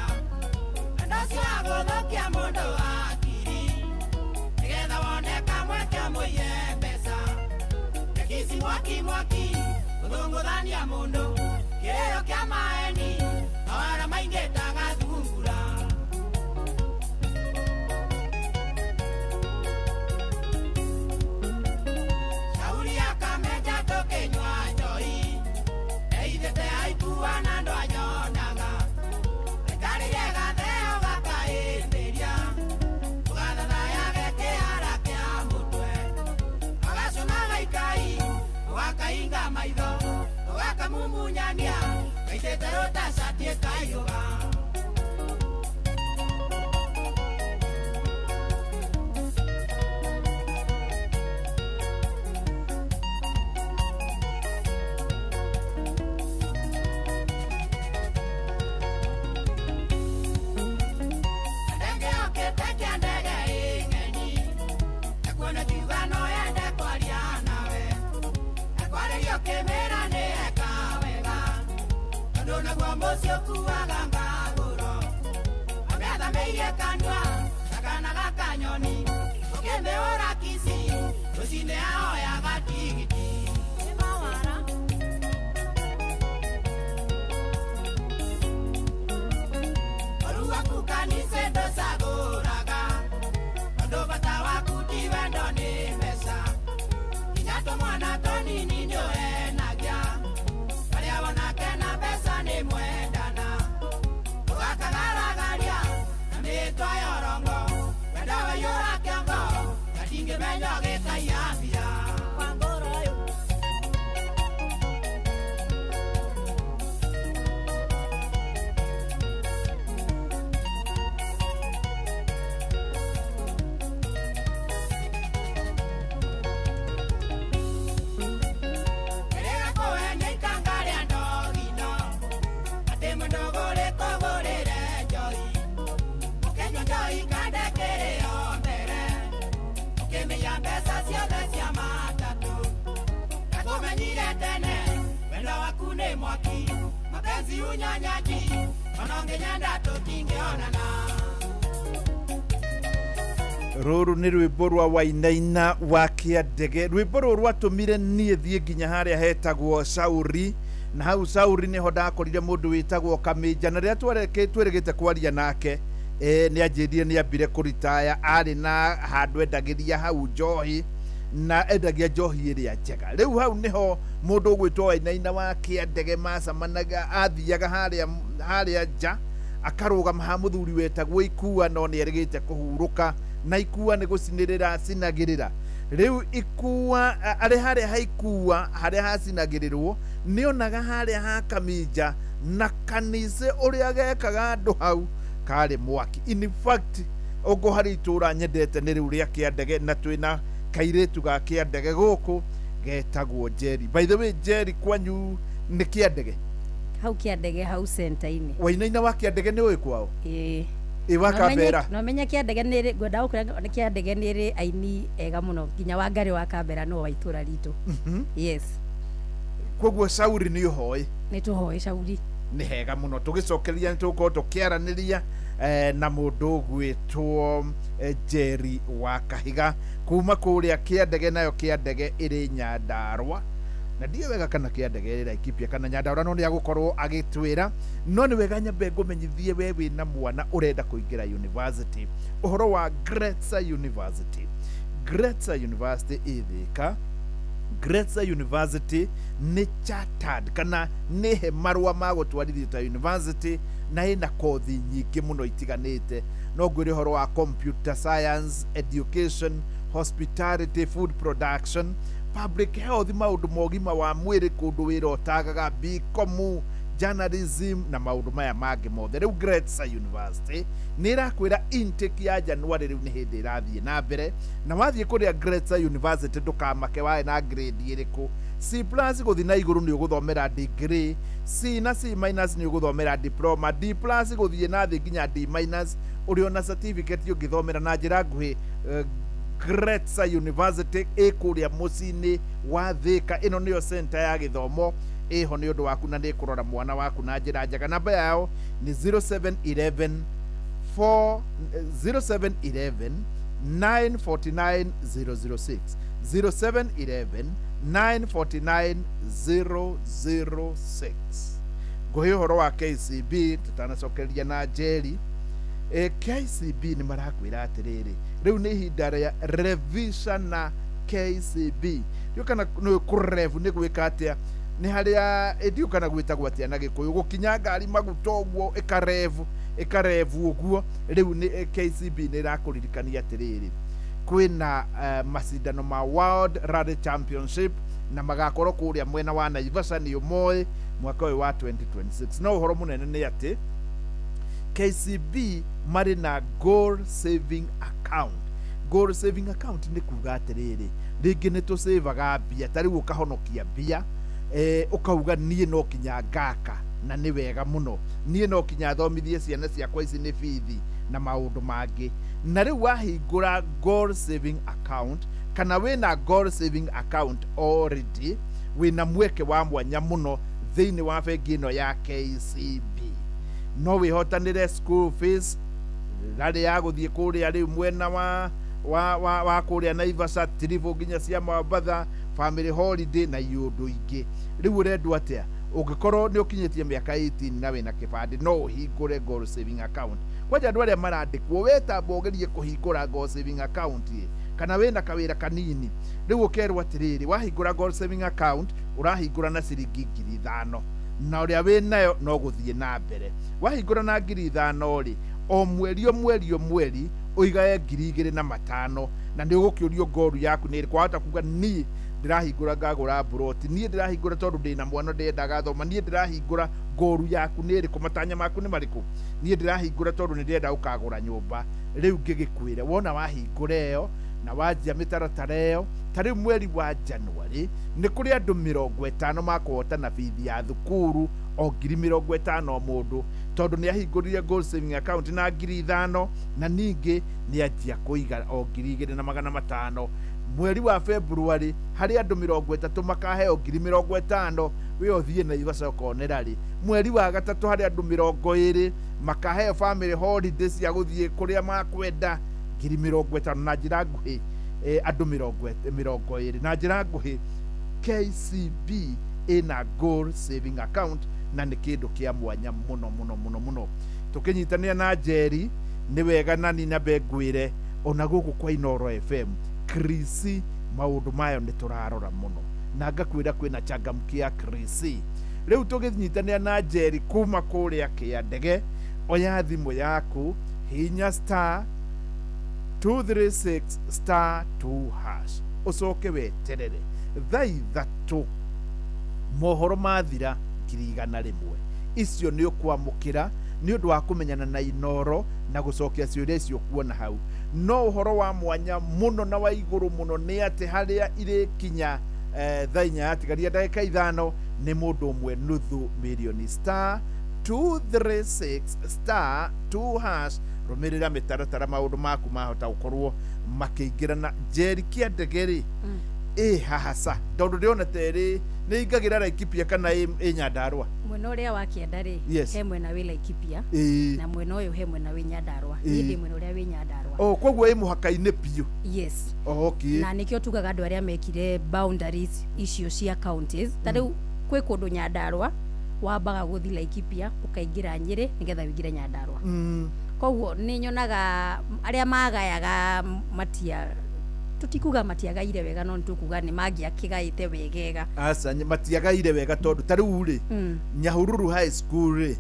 [SPEAKER 1] wendo ũcio wa gũthũkia mũndũ hakiri nĩgetha wone kamweke mũiye mbeca. Rekici mwaki mwaki gũthũngũthania mũndũ kĩrĩro kĩa maeni mawara maingĩ ta gathungura. Shauri ya Kamenja tũkĩnyua njohi eithĩte aikua na andũ anyonaga aikarĩire gatheo gakaĩndĩria ũgathathayage kĩara kĩa mũtwe agacũna gaikai ũgakainga maitho ũgakamumunyania gaitĩte rũtacati ĩkaiyũga. Ndege yokĩte kĩa ndege ĩng'eni ekuona kiuga no yende kwaria nawe, ekwarĩria ũkĩmĩra nĩ eka wega, tondũ naguo mũciĩ ũkuaga ngagũro amĩathamĩirie kanua ta kana gakanyoni ũkĩmĩhũra kici rũcinĩ ahoyaga tigiti. Ũru waku kanitha ndũcagũraga, tondũ bata waku ti wendo nĩ mbeca, nginya tũmwana tũnini nĩũhenagia arĩa wonake na mbeca nĩ mwendana ũgakagaragaria na mĩtwa ya ũrongo wendo waiyũra kĩongo na ndingĩmenya ũgĩkaia mbia. Erega kũhenia ikanga rĩa ndogino atĩ mũndũ ũgũrĩte ũgũrĩre njohi ũkĩnyua njohi kande kĩrĩo mbere ũkĩmĩia mbeca ciothe cia matatũ. Ndakũmenyire tene wendo waku nĩ mwaki mapenzi unyonyaji ona ũngĩnyenda tũtingĩonana.
[SPEAKER 10] Rũrũ nĩ rwĩmbo rwa Wainaina wa Kĩandege. Rwĩmbo rũrũ rwatũmire niĩ thiĩ nginya harĩa hetagwo Sauri, na hau Sauri nĩho ndakorire mũndũ wĩtagwo Kamĩnja, na rĩrĩa twĩrĩgĩte kwaria nake, nĩ anjĩrire nĩ ambire kũritaya, arĩ na handũ endagĩria hau njohi. Na endagia njohi ĩrĩa njega. Rĩu hau nĩho mũndũ ũgwĩtwo Wainaina wa Kĩandege macamanaga, athiaga harĩa nja akarũgama ha mũthuri wetagwo Ikua, no nĩ erĩgĩte kũhurũka, na Ikua nĩ gũcinĩrĩra acinagĩrĩra. Rĩu Ikua arĩ harĩa ha Ikua harĩa hacinagĩrĩrwo, nĩonaga harĩa ha Kaminja na kanitha ũrĩa gekaga andũ hau karĩ mwaki. In fact, ũguo harĩ itũra nyendete nĩ rĩu rĩa Kĩandege, na twĩna kairĩtu ga Kĩandege gũkũ getagwo Njeri. By the way, Njeri, kwanyu nĩ Kĩandege?
[SPEAKER 25] Hau Kĩandege, hau center-inĩ.
[SPEAKER 10] Wainaina wa Kĩandege nĩ ũĩ kwao?
[SPEAKER 25] Ĩĩ.
[SPEAKER 10] Ĩ wa Kambera?
[SPEAKER 25] No menye Kĩandege nĩ ngwenda gũkwĩra nĩ Kĩandege nĩ ĩrĩ aini ega mũno, nginya Wangarĩ wa Kambera no wa itũra ritũ. Yes.
[SPEAKER 10] Koguo Cauri nĩ ũhoĩ?
[SPEAKER 25] Nĩ tũhoĩ Cauri.
[SPEAKER 10] Nĩ hega mũno. Tũgĩcokeria nĩ tũgũkorwo tũkĩaranĩria na mũndũ ũgwĩtwo Njeri wa Kahiga kuma kũrĩa Kĩandege, nayo Kĩandege ĩrĩ Nyandarũa, na ndiĩ wega kana Kĩandege ĩrĩ Laikipia kana Nyandarũa, no nĩ agũkorwo agĩtwĩra. No nĩ wega nyambe ngũmenyithie we wĩna mwana ũrenda kũingĩra university ũhoro wa Gretsa University. Gretsa University ĩ Thĩka. Gretsa University nĩ chartered kana nĩ he marũa ma gũtwarithio ta university, na ĩna kothi nyingĩ mũno itiganĩte. No ngwĩre ũhoro wa computer science, education, hospitality, food production, public health, maũndũ ma ũgima wa mwĩrĩ, kũndũ wĩra ũtagaga, BCom, journalism na maũndũ maya mangĩ mothe. Rĩu Gretsa University nĩ ĩrakwĩra intake ya January rĩu nĩ hĩndĩ ĩrathiĩ na mbere, na wathiĩ kũrĩa Gretsa University ndũkamake wae na grade ĩrĩkũ. C plus gũthiĩ na igũrũ nĩ ũgũthomera degree, C na C minus nĩ ũgũthomera diploma, D plus gũthiĩ na thĩ nginya D minus ũrĩ ona certificate ũngĩthomera. Na njĩra nguhĩ, Gretsa University ĩ kũrĩa mũciĩ-inĩ wa Thĩka. Ĩno nĩyo center ya gĩthomo ĩho nĩ ũndũ waku, na nĩ kũrora mwana waku na njĩra njega. Namba yao nĩ 0711 4 0711 949 006, 0711 949 006. Ngũhe ũhoro wa KCB tũtanacokeria na Njeri. KCB nĩ marakwĩra atĩrĩrĩ, rĩu nĩ ihinda rĩa revision na KCB. Ndiũ kana nĩ kũrevu nĩ gwĩka atĩa, nĩ harĩa ndiũ kana gwĩtagwo atĩa na Gĩkũyũ, gũkinya ngari maguta ũguo ĩkarevu ĩkarevu ũguo. Rĩu nĩ KCB nĩ ĩrakũririkania atĩrĩrĩ, kwĩna macindano ma World Rally Championship na magakorwo kũrĩa mwena wa Naivasha, nĩ ũmoĩ, mwaka ũyũ wa 2026. No ũhoro mũnene nĩ atĩ KCB marĩ na goal saving account. Goal saving account nĩ kuga atĩrĩrĩ, rĩngĩ nĩ tũcĩvaga mbia, ta rĩu ũkahonokia mbia, ũkauga niĩ no kinya ngaka, na nĩ wega mũno, niĩ no kinya thomithie ciana ciakwa, ici nĩ bithi na maũndũ mangĩ. Na rĩu wahingũra goal saving account kana wĩna goal saving account already, wĩna mweke wa mwanya mũno thĩinĩ wa bengi ĩno ya KCB. No wĩhotanĩre school fees rarĩ ya gũthiĩ kũrĩa rĩu mwena wa kũrĩa Naivasha, trip nginya cia Mombatha, family holiday na iũndũ ingĩ. Rĩu ũrendwo atĩa? Ũngĩkorwo nĩ ũkinyĩtie mĩaka 18 na wĩna kĩbandĩ, no ũhingũre goal saving account. Kwanja andũ arĩa marandĩkwo, wetamba ũgerie kũhingũra goal saving account ĩ, kana wĩna kawĩra kanini. Rĩu ũkerwo atĩrĩrĩ, wahingũra goal saving account ũrahingũra na ciringi 5,000, na ũrĩa wĩnayo no gũthiĩ na mbere. Wahingũra na 5,000 rĩ, o mweri o mweri o mweri ũigage 2,500, na nĩ ũgũkĩũrio ngoru yaku nĩ ĩrĩkũ. Wahota kuga niĩ ndĩrahingũra ngagũra mburoti, niĩ ndĩrahingũra tondũ ndĩna mwana ndĩrenda gathoma, niĩ ndĩrahingũra. Ngoru yaku nĩ ĩrĩkũ? Matanya maku nĩ marĩkũ? Niĩ ndĩrahingũra tondũ nĩ ndĩrenda gũkagũra nyũmba. Rĩu ngĩgĩkwĩre, wona wahingũra ĩyo na wanjia mĩtaratara ĩyo, ta rĩu mweri wa January nĩ kũrĩ andũ 50 makũhotana bithi ya thukuru o 50,000 o mũndũ, tondũ nĩ ahingũrire goal saving account na 5,000, na ningĩ nĩ anjia kũiga o 2,500. Mweri wa February harĩ andũ 30 makaheo 50,000, we ũthiĩ Naivasha ũkonera rĩ. Mweri wa gatatũ harĩ andũ 20 makaheo family holiday cia gũthiĩ kũrĩa makwenda, 50,000. Na njĩra nguhĩ, andũ 20. Na njĩra nguhĩ, KCB ĩna goal saving account na nĩ kĩndũ kĩa mwanya mũno mũno mũno mũno. Tũkĩnyitanĩra na Njeri nĩ wega, na ni nyambe ngwĩre ona gũkũ kwa Inoro FM Krisi Maũndũ mayo nĩ tũrarora mũno na ngakwĩra kwĩna changamkia Krisi. Rĩu tũgĩnyitanĩra na Njeri kuma kũrĩa Kĩandege, oya thimũ yaku, hinya star 236 star 2 hash, ũcoke weterere thaa 3 mohoro mathira 100,000 icio nĩ ũkwamũkĩra nĩ ũndũ wa kũmenyana na Inoro na gũcokia ciũria icio kuona hau. No ũhoro wa mwanya mũno na wa igũrũ mũno nĩ atĩ harĩa irĩkinya thaa 4 yatigaria ndagĩka 5 nĩ mũndũ ũmwe 500,000 star 236 star 2 hash. Rũmĩrĩra mĩtaratara maũndũ maku mahota gũkorwo makĩingĩrana. Njeri Kĩandege rĩ, ĩ haha ca tondũ ndĩrona ta ĩrĩ nĩ ingagĩra Laikipia kana ĩ Nyandarua?
[SPEAKER 25] Mwena ũrĩa wa kĩanda rĩ,
[SPEAKER 10] Yes.
[SPEAKER 25] he mwena wĩ Laikipia na mwena ũyũ he mwena wĩ Nyandarua.
[SPEAKER 10] Ĩĩ.
[SPEAKER 25] Niĩ ndĩ mwena ũrĩa wĩ Nyandarua.
[SPEAKER 10] Oh, koguo ĩ mũhaka-inĩ biũ.
[SPEAKER 25] Yes.
[SPEAKER 10] Oh, okay.
[SPEAKER 25] Na nĩkĩo tugaga andũ arĩa mekire boundaries icio cia counties, ta rĩu kwĩ kũndũ Nyandarua wambaga gũthiĩ Laikipia ũkaingĩra Nyĩrĩ nĩgetha ũingĩre Nyandarua. Koguo nĩ nyonaga arĩa magayaga matia, tũtikuga matiagaire wega, no nĩtũkuga nĩ mangĩakĩgaĩte wegega.
[SPEAKER 10] Aca, matiagaire wega tondũ ta rĩu rĩ, Nyahururu High School rĩ,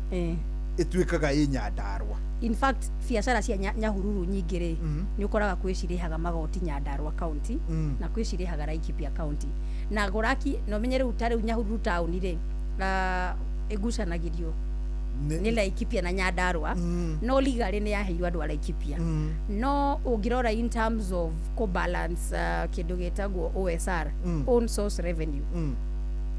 [SPEAKER 10] ĩtuĩkaga ĩ Nyandarua.
[SPEAKER 25] In fact, biacara cia Nyahururu nyingĩ rĩ, nĩ ũkoraga kwĩ cirĩhaga magoti Nyandarua county na kwĩ cirĩhaga Laikipia county. Na gũraki na ũmenye rĩu ta rĩu Nyahururu town rĩ, ĩgucanagĩrio nĩ Laikipia na Nyandarua, no legally nĩ yaheirwo andũ a Laikipia. No ũngĩrora in terms of kũ-balance kĩndũ gĩtagwo OSR, own source revenue,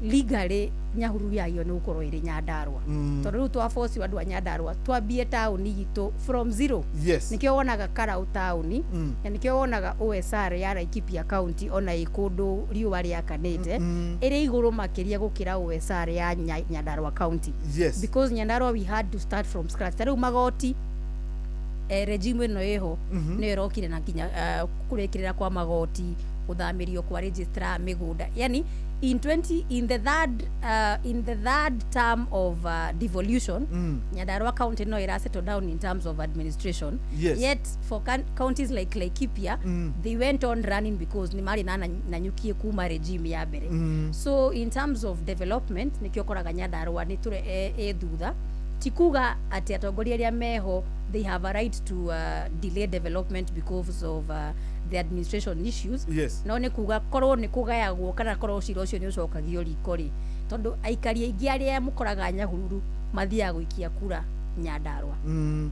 [SPEAKER 25] legally Nyahururu yagĩrĩirwo nĩ gũkorwo ĩrĩ Nyandarua, tondũ rĩu twabocio andũ a Nyandarua twambie taũni itũ from zero. Nĩkĩo wonaga Karau taũni, na nĩkĩo wonaga OSR ya Laikipia county ona ĩ kũndũ riũa rĩakanĩte ĩrĩ igũrũ makĩria gũkĩra OSR ya Nyandarua county. Because Nyandarua we had to start from scratch. Ta rĩu magoti, regime ĩno ĩho nĩyo ĩrokire na nginya kũrĩkĩrĩra kwa magoti, gũthamĩrio kwa registrar mĩgũnda, yani in 20 in the third in the third term of devolution, Nyandarua county no ira settle down in terms of administration. Yet for counties like Laikipia, they went on running because nĩ marĩ na nanyukie kuma regime ya mbere. So in terms of development, nĩkĩo ũkoraga Nyandarua nĩ tũre ĩ thutha. Ti kuga atĩ atongoria arĩa meho they have a right to delay development because of the administration issues. No nĩ kuga korwo nĩ kũgayagwo kana korwo cira ũcio nĩ ũcokagio riko rĩ, tondũ aikari aingĩ arĩa mũkoraga Nyahururu mathiaga gũikia kura Nyandarua,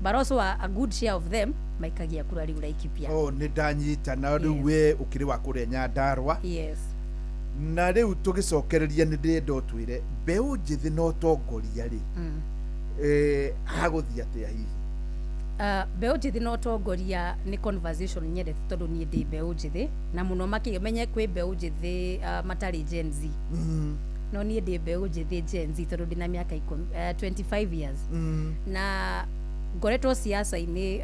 [SPEAKER 25] but also a good share of them maikagia kura rĩu Laikipia.
[SPEAKER 10] Oh, nĩ ndanyita. Na rĩu we ũkĩrĩ wa kũrĩa Nyandarua.
[SPEAKER 25] Yes.
[SPEAKER 10] Na rĩu tũgĩcokereria nĩ ndĩrenda ũtwĩre mbeũ njĩthĩ na ũtongoria rĩ, hagũthiĩ atĩa hihi?
[SPEAKER 25] Mbeũ njĩthĩ na ũtongoria nĩ conversation nyendete tondũ niĩ ndĩ mbeũ njĩthĩ, na mũno makĩria menye kwĩ mbeũ njĩthĩ matarĩ Gen Z, no niĩ ndĩ mbeũ njĩthĩ Gen Z tondũ ndĩna mĩaka 25 years, na ngoretwo siasa-inĩ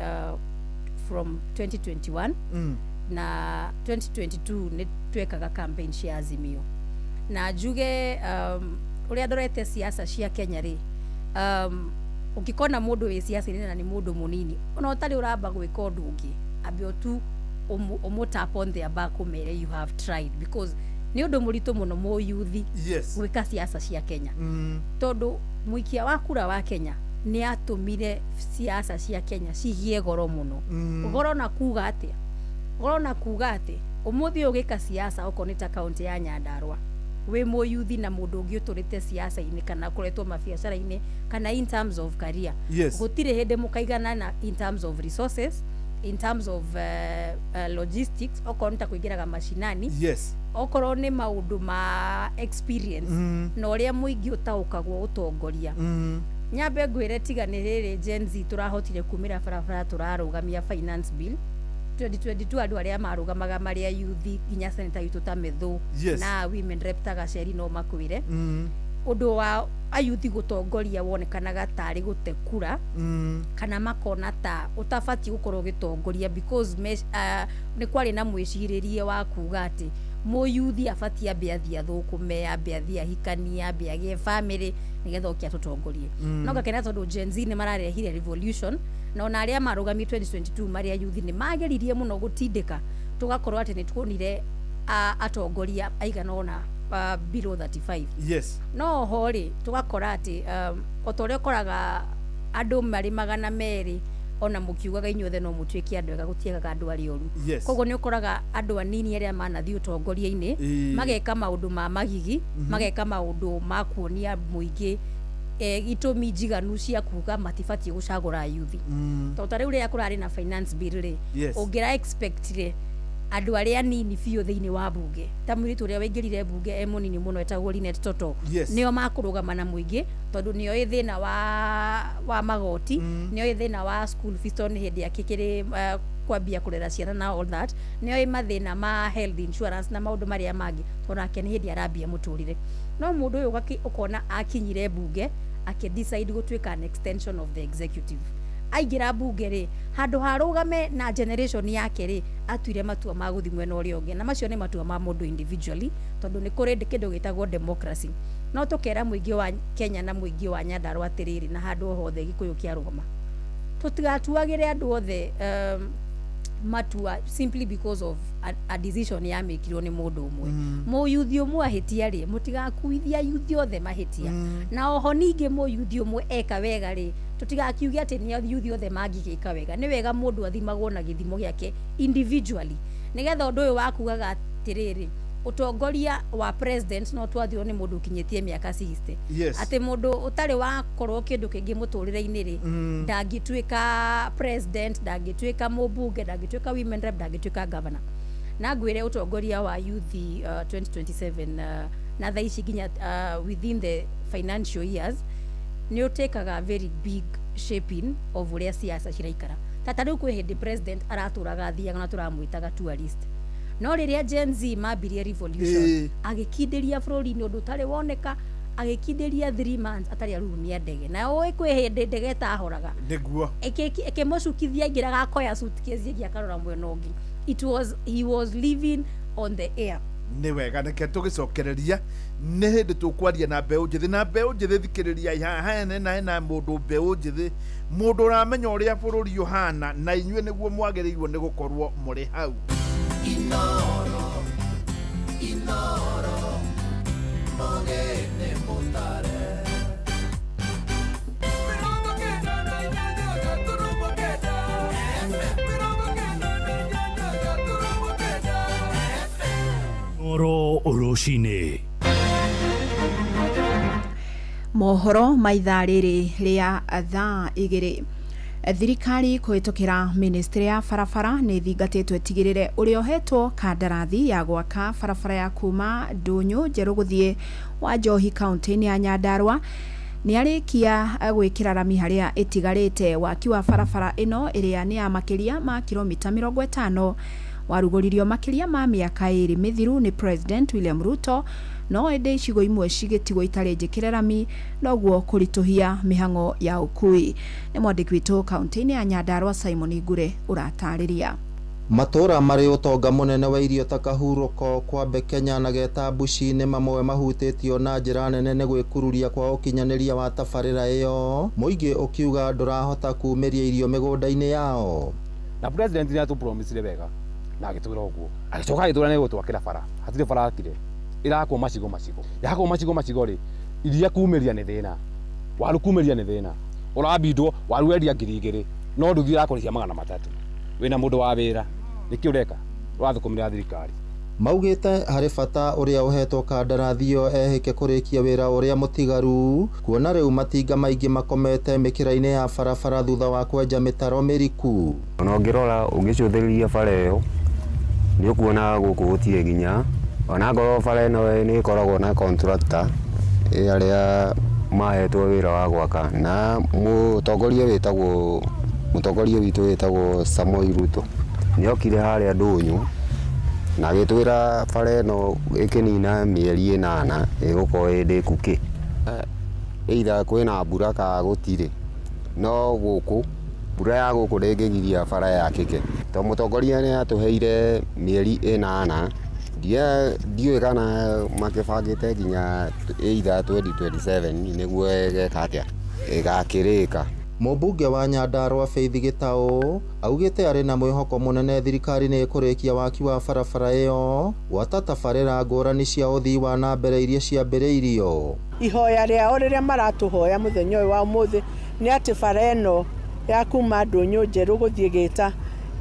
[SPEAKER 25] from 2021, na 2022 nĩ twekaga campaign cia Azimio. Na njuge ũrĩa ndorete siasa cia Kenya rĩ, ũngĩkona mũndũ wĩ siasa-inĩ na nĩ mũndũ mũnini ona ũtarĩ ũramba gwĩka ũndũ ũngĩ, ambe tu ũmũ tap on their back, ũmere you have tried, because nĩ ũndũ mũritũ mũno mũyuthi gwĩka siasa cia Kenya, tondũ mũikia wa kura wa Kenya nĩ atũmire siasa cia Kenya cigĩe goro mũno. Goro na kuga atĩa? Goro na kuga atĩ ũmũthĩ ũgĩka siasa okorwo nĩ ta kaunti ya Nyandarua, wĩ mũyuthi na mũndũ ũngĩ ũtũrĩte siasa-inĩ kana ũkoretwo mabiacara-inĩ kana in terms of career, gũtirĩ hĩndĩ mũkaiganana in terms of resources, in terms of logistics, okorwo nĩ ta kũingĩraga macinani, okorwo nĩ maũndũ ma experience, na ũrĩa mũingĩ ũtaũkagwo ũtongoria. Nyambe ngwĩre tiga nĩ rĩrĩ Gen Z tũrahotire kumĩra barabara tũrarũgamia finance bill 2022, andũ arĩa marũgamaga marĩ ayuthi nginya senator witũ ta Methu na women rep ta Gaceri no makwĩre, ũndũ wa ayuthi gũtongoria wonekanaga tarĩ gũte kura, kana makona ta ũtabatiĩ gũkorwo ũgĩtongoria because nĩ kwarĩ na mwĩcirĩrie wa kuga atĩ mũyuthi abatiĩ ambe athiĩ athũkũme, ambe athiĩ ahikanie, ambe agĩe family nĩgetha oke atũtongorie. No ngakena tondũ Gen Z nĩ mararehire revolution, na ona arĩa marũgamie 2022 marĩ ayuthi nĩ mageririe mũno gũtindĩka tũgakorwo atĩ nĩ tuonire atongoria aigana ũna below 35.
[SPEAKER 10] Yes.
[SPEAKER 25] No ho rĩ, tũgakora atĩ o ta ũrĩa ũkoraga andũ marĩ 200 ona mũkiugaga inyuothe no mũtuĩke andũ ega, gũtiagaga andũ arĩa oru.
[SPEAKER 10] Yes.
[SPEAKER 25] Koguo nĩ ũkoraga andũ anini arĩa manathiĩ ũtongoria-inĩ mageka maũndũ ma magigi, mageka maũndũ ma kuonia mũingĩ itũmi njiganu cia kuga matibatiĩ gũcagũra yuthi. Tondũ ta rĩu rĩrĩa kũrarĩ na finance bill rĩ, ũngĩra expect rĩ andũ arĩa anini biũ thĩinĩ wa bunge, ta mũirĩtu ũrĩa waingĩrire bunge e mũnini mũno etagwo Linet Toto, nĩo makũrũgama na mũingĩ tondũ nĩo ĩ thĩna wa magoti, nĩo ĩ thĩna wa school fees tondũ nĩ hĩndĩ akĩkĩrĩ kwambia kũrera ciana na all that, nĩo ĩ mathĩna ma health insurance na maũndũ marĩa mangĩ, tondũ nake nĩ hĩndĩ arambia mũtũrĩre. No mũndũ ũyũ ũkona akinyire bunge akĩ decide gũtuĩka an extension of the executive. Aingĩra bunge rĩ, handũ harũgame na generation yake rĩ, atuire matua ma gũthiĩ mwena ũrĩa ũngĩ, na macio nĩ matua ma mũndũ individually tondũ nĩ kũrĩ kĩndũ gĩtagwo democracy. No tũkera mũingĩ wa Kenya na mũingĩ wa Nyandarua atĩrĩrĩ, na handũ o hothe Gĩkũyũ kĩarũgama, tũtigatuagĩre andũ othe matua simply because of a decision yamĩkirwo nĩ mũndũ ũmwe. Mũyuthi ũmwe ahĩtia rĩ, mũtigakuithia yuthi othe mahĩtia. Na oho ningĩ mũyuthi ũmwe eka wega rĩ, tũtigakiuge atĩ nĩ yuthi othe mangĩgĩka wega. Nĩ wega mũndũ athimagwo na gĩthimo gĩake individually, nĩgetha ũndũ ũyũ wa kugaga atĩrĩrĩ, ũtongoria wa president no twathirwo nĩ mũndũ ũkinyĩtie mĩaka 60.
[SPEAKER 10] Yes.
[SPEAKER 25] Atĩ mũndũ ũtarĩ wakorwo kĩndũ kĩngĩ mũtũrĩre-inĩ rĩ, ndangĩtuĩka president, ndangĩtuĩka mũmbunge, ndangĩtuĩka women rep, ndangĩtuĩka governor. Na ngwĩre ũtongoria wa youth 2027 na thaa ici nginya within the financial years nĩ ũtĩkaga very big shaping of ũrĩa siasa ciraikara. Ta rĩu kwĩ hĩndĩ president aratũraga athiaga na tũramwĩtaga tourist. No rĩrĩa Gen Z mambirie revolution, agĩkindĩria bũrũri-inĩ ũndũ ũtarĩ woneka, agĩkindĩria 3 months atarĩ arurumia ndege. Na ũĩ kwĩ hĩndĩ ndege ĩtahoraga.
[SPEAKER 10] Nĩguo.
[SPEAKER 25] Ĩkĩmũcukithia aingĩraga akoya suitcase ĩngĩ akarora mwena ũngĩ. It was, he was living on the air.
[SPEAKER 10] Nĩ wega, reke tũgĩcokereria nĩ hĩndĩ tũkwaria na mbeũ njĩthĩ, na mbeũ njĩthĩ thikĩrĩria haha hena hena mũndũ mbeũ njĩthĩ, mũndũ ũramenya ũrĩa bũrũri ũhana, na inyuĩ nĩguo mwagĩrĩirwo nĩ gũkorwo mũrĩ hau.
[SPEAKER 9] Inoro, inoro, mogene mutare.
[SPEAKER 6] Oro rũcinĩ.
[SPEAKER 3] Mohoro ma ithaa rĩrĩ rĩa thaa 2. Thirikari kũhĩtũkĩra ministry ya barabara nĩ ĩthingatĩtwo ĩtigĩrĩre ũrĩa ũhetwo kandarathi ya gwaka barabara ya kuma Ndũnyũ Njerũ gũthiĩ Wanjohi kaunti-inĩ ya Nyandarua nĩ arĩkia gwĩkĩra rami harĩa ĩtigarĩte. Waki wa barabara ĩno ĩrĩa nĩ ya makĩria ma kilomita 50 warugũririo makĩria ma mĩaka 2 mĩthiru nĩ President William Ruto, no ĩndĩ icigo imwe cigĩtigwo itarĩ njĩkĩre rami, noguo kũritũhia mĩhang'o ya ũkui. Nĩ mwandĩki witũ kaunti-inĩ ya Nyandarua Simon Ngure ũratarĩria.
[SPEAKER 4] Matũra marĩ ũtonga mũnene wa irio ta Kahurũko, Kwambe Kenya na Getambuci nĩ mamwe mahutĩtio na njĩra nene nĩ gwĩkururia kwa ũkinyanĩria wa tabarĩra ĩyo, mũingĩ ũkiuga ndũrahota kumĩria irio mĩgũnda-inĩ yao.
[SPEAKER 5] Na president nĩ atũpromisire wega na agĩtwĩra ũguo, agĩcoka agĩtwĩra nĩ gũtwakĩra bara, hatirĩ bara akire, ĩrakwo macigo macigo, yakwo macigo macigo rĩ, iria kumĩria nĩ thĩna, waru kumĩria nĩ thĩna, ũrabindwo waru wendia 2,000 no nduthi ĩrakũrĩhia 300, wĩna mũndũ wa wĩra, nĩkĩ ũreka? Ũrathũkũmĩra thirikari.
[SPEAKER 4] Maugĩte harĩ bata ũrĩa ũhetwo kandarathi ĩyo ehĩke kũrĩkia wĩra ũrĩa mũtigaru, kuona rĩu matinga maingĩ makomete mĩkĩra-inĩ ya barabara thutha wa kwenja mĩtaro mĩriku.
[SPEAKER 7] Ona ũngĩrora ũngĩcũthĩrĩria bara ĩyo nĩ ũkuona gũkũ gũtirĩ nginya, ona ngorwo bara ĩno nĩ ĩkoragwo na contractor arĩa mahetwo wĩra wa gwaka, na mũtongoria wĩtagwo mũtongoria witũ wĩtagwo Samoei Ruto nĩ okire harĩa Ndũnyũ na agĩtwĩra bara ĩno ĩkĩnina mĩeri 8 ĩgũkorwo ĩ ndĩku kĩ, either kwĩna mbura kana gũtirĩ, no gũkũ mbura ya gũkũ ndĩngĩgiria bara yakĩke tondũ mũtongoria nĩ atũheire mĩeri 8. Ndiũĩ kana makĩbangĩte nginya either 2027 nĩguo ĩgeka atĩa ĩgakĩrĩka.
[SPEAKER 4] Mũmbunge wa Nyandarua Faith Gĩtaũ augĩte arĩ na mwĩhoko mũnene thirikari nĩ ĩkũrĩkia waki wa barabara ĩyo gwata tabarĩra ngũrani cia ũthii wa na mbere iria ciambĩrĩirio.
[SPEAKER 2] Ihoya rĩao rĩrĩa maratũhoya mũthenya ũyũ wa ũmũthĩ nĩ atĩ bara ĩno ya kuma Ndũnyũ Njerũ gũthiĩ Gĩta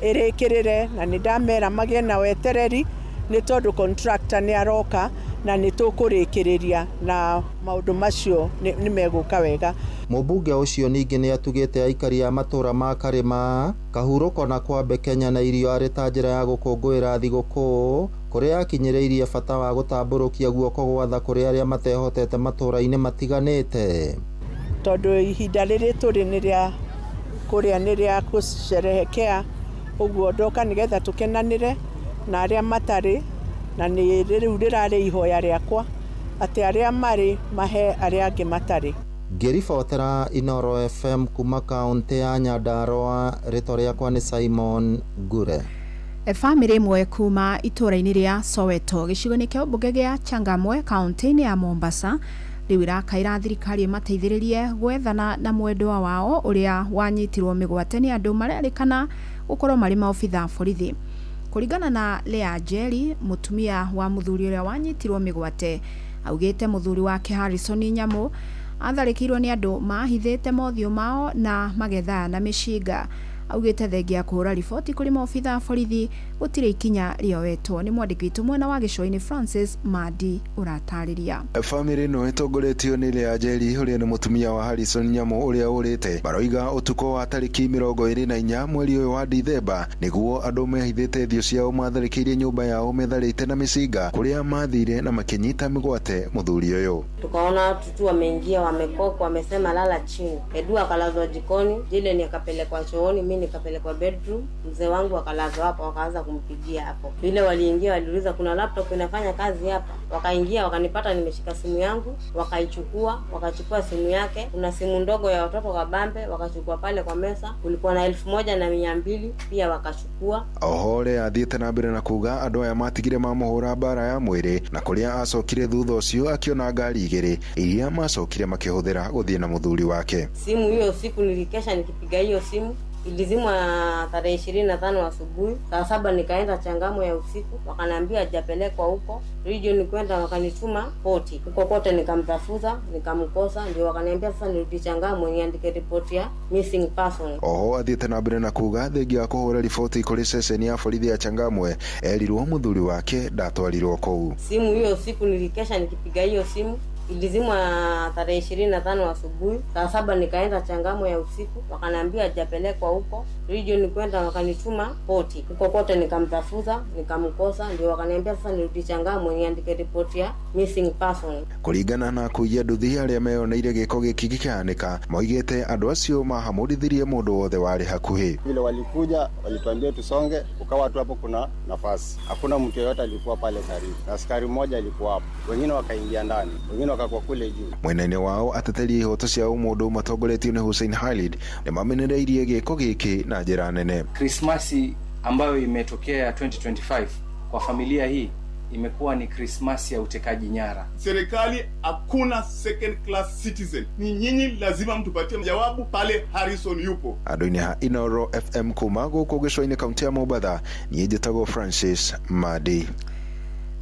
[SPEAKER 2] ĩrĩkĩrĩre, na nĩ ndamera magĩe na wetereri nĩ tondũ contractor nĩ aroka na nĩ tũkũrĩkĩrĩria na maũndũ macio nĩ megũka wega.
[SPEAKER 4] Mũmbunge ũcio ningĩ nĩ atugĩte aikari a matũũra ma Karĩma, Kahurũko na Kwambe Kenya na irio arĩ ta njĩra ya gũkũngũĩra thigũkũ kũrĩa akinyĩrĩirie bata wa gũtambũrũkia guoko gwa tha kũrĩ arĩa matehotete matũũra-inĩ matiganĩte.
[SPEAKER 2] Tondũ ihinda rĩrĩ tũrĩ nĩ rĩa kũrĩa nĩ rĩa gũcerehekea, ũguo ndoka nĩgetha tũkenanĩre na arĩa matarĩ, na nĩ rĩu rĩrarĩ ihoya rĩakwa atĩ arĩa marĩ mahe arĩa angĩ matarĩ.
[SPEAKER 4] Ngĩribotera Inooro FM kuma kaũntĩ ya Nyandarua, rĩtwa rĩakwa nĩ Simon Ngure.
[SPEAKER 3] Bamĩrĩ ĩmwe kuma itũũra-inĩ rĩa Soweto gĩcigo-inĩ kĩa ũmbunge gĩa Changamwe kaũntĩ-inĩ ya Mombasa rĩu ĩrakaĩra thirikari ĩmateithĩrĩrie gwethana na mwendwa wao ũrĩa wanyitirwo mĩgwate nĩ andũ marerĩkana gũkorwo marĩ maobitha borithi. Kũringana na Lea Njeri, mũtumia wa mũthuri ũrĩa wanyitirwo mĩgwate, augĩte mũthuri wake Harrison Nyamu atharĩkĩirwo nĩ andũ mahithĩte mothiũ mao na magetha na mĩcinga. Augĩte thengia kũhũra riboti kũrĩ maobitha borithi gũtirĩ ikinya rĩoetwo. Nĩ mwandĩki witũ mwena wa gĩcũa-inĩ Francis Mandi ũratarĩria.
[SPEAKER 8] Bamĩrĩ ĩno ĩtongoretio nĩ Lea Njeri ũrĩa nĩ mũtumia wa Harrison Nyamu ũrĩa ũrĩte maroiga ũtukũ wa tarĩki 24 mweri ũyũ wa Dithemba nĩguo andũ mehithĩte thiũ ciao matharĩkĩire nyũmba yao metharĩte na mĩcinga kũrĩa mathire na makĩnyita mĩgwate mũthuri ũyũ.
[SPEAKER 11] Tukaona watu tu wameingia, wamekokwa, wamesema lala chini. Edu akalazwa jikoni, Jillian akapelekwa chooni, mimi nikapelekwa bedroom, mzee wangu akalazwa hapo, wakaanza kumpigia hapo. Vile waliingia waliuliza kuna laptop inafanya kazi hapa. Wakaingia wakanipata nimeshika simu yangu, wakaichukua, wakachukua simu yake. Kuna simu ndogo ya watoto kabambe, wakachukua pale kwa meza. Kulikuwa na 1200 pia wakachukua.
[SPEAKER 8] Ohore athiĩte na mbere na kuga andũ aya matigire mamũhũra mbara ya mwĩrĩ na kũrĩa acokire thutha ũcio akiona ngari igĩrĩ iria macokire makĩhũthĩra gũthiĩ na mũthuri wake.
[SPEAKER 11] Simu hiyo siku nilikesha nikipiga hiyo simu ilizimwa tarehe 25 asubuhi saa 7 nikaenda Changamwe ya usiku, wakaniambia hajapelekwa huko region kwenda, wakanituma poti huko kote, nikamtafuta nikamkosa, ndio wakaniambia sasa nirudi Changamwe niandike report ya missing person.
[SPEAKER 8] Oho athiĩte na mbere na kuga thengia wa kũhũra riboti kũrĩ ceceni ya borithi ya Changamwe erirwo mũthuri wake ndatwarirwo kũu.
[SPEAKER 11] Simu hiyo siku nilikesha nikipiga hiyo simu ilizimwa tarehe 25 asubuhi saa 7 nikaenda Changamwe ya usiku, wakaniambia hajapelekwa huko region kwenda, wakanituma poti huko kote, nikamtafuta nikamkosa, ndio wakaniambia sasa nirudi Changamwe niandike report ya missing person.
[SPEAKER 8] Kũringana na kuiya nduthi arĩa meyoneire gĩko gĩkĩ gĩkĩhanĩka moigĩte andũ acio mahamũrithirie mũndũ wothe warĩ hakuhĩ.
[SPEAKER 12] Vile walikuja walituambia tusonge, ukawa tu hapo kuna nafasi, hakuna mtu yeyote alikuwa pale karibu, na askari mmoja alikuwa hapo, wengine wakaingia ndani, wengine wakakuwa kule juu.
[SPEAKER 8] Mwena-inĩ wao ateteri ihoto cia ũmũndũ matongoretio nĩ Hussein Khalid nĩ mamenereirie gĩko gĩkĩ na njĩra nene.
[SPEAKER 13] Krismasi ambayo imetokea 2025 kwa familia hii imekuwa ni Krismasi ya utekaji nyara.
[SPEAKER 20] Serikali hakuna second class citizen. Ni nyinyi lazima mtupatie jawabu pale Harrison yupo.
[SPEAKER 8] Andũ-inĩ ha Inooro FM kuma gũkũ gĩcũa-inĩ kaunti ya Mombatha, niĩ njĩtagwo Francis Madi.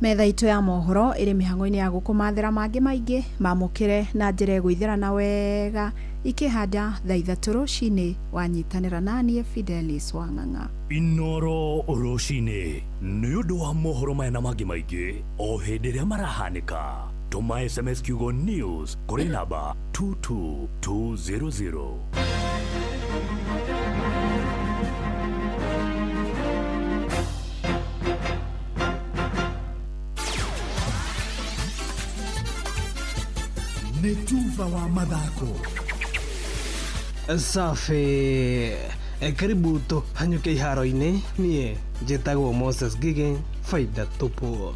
[SPEAKER 3] Metha itũ ya mohoro ĩrĩ mĩhang'o-inĩ ya gũkũmathĩra mangĩ maingĩ mamũkĩre na njĩra ĩgũithĩrana wega ikĩhanda thaa 3 rũcinĩ wanyitanĩra naniĩ Fidelis Wang'ang'a.
[SPEAKER 6] Inooro rũcinĩ nĩ ũndũ wa mohoro maya na mangĩ maingĩ o hĩndĩ ĩrĩa marahanĩka. Tũma SMS kiugo news kũrĩ namba 22200.
[SPEAKER 15] Nĩ tuba wa mathako.
[SPEAKER 26] Safi. Karibu tũhanyũke iharo-inĩ. Niĩ njĩtagwo Moses Ngige, faida tupu.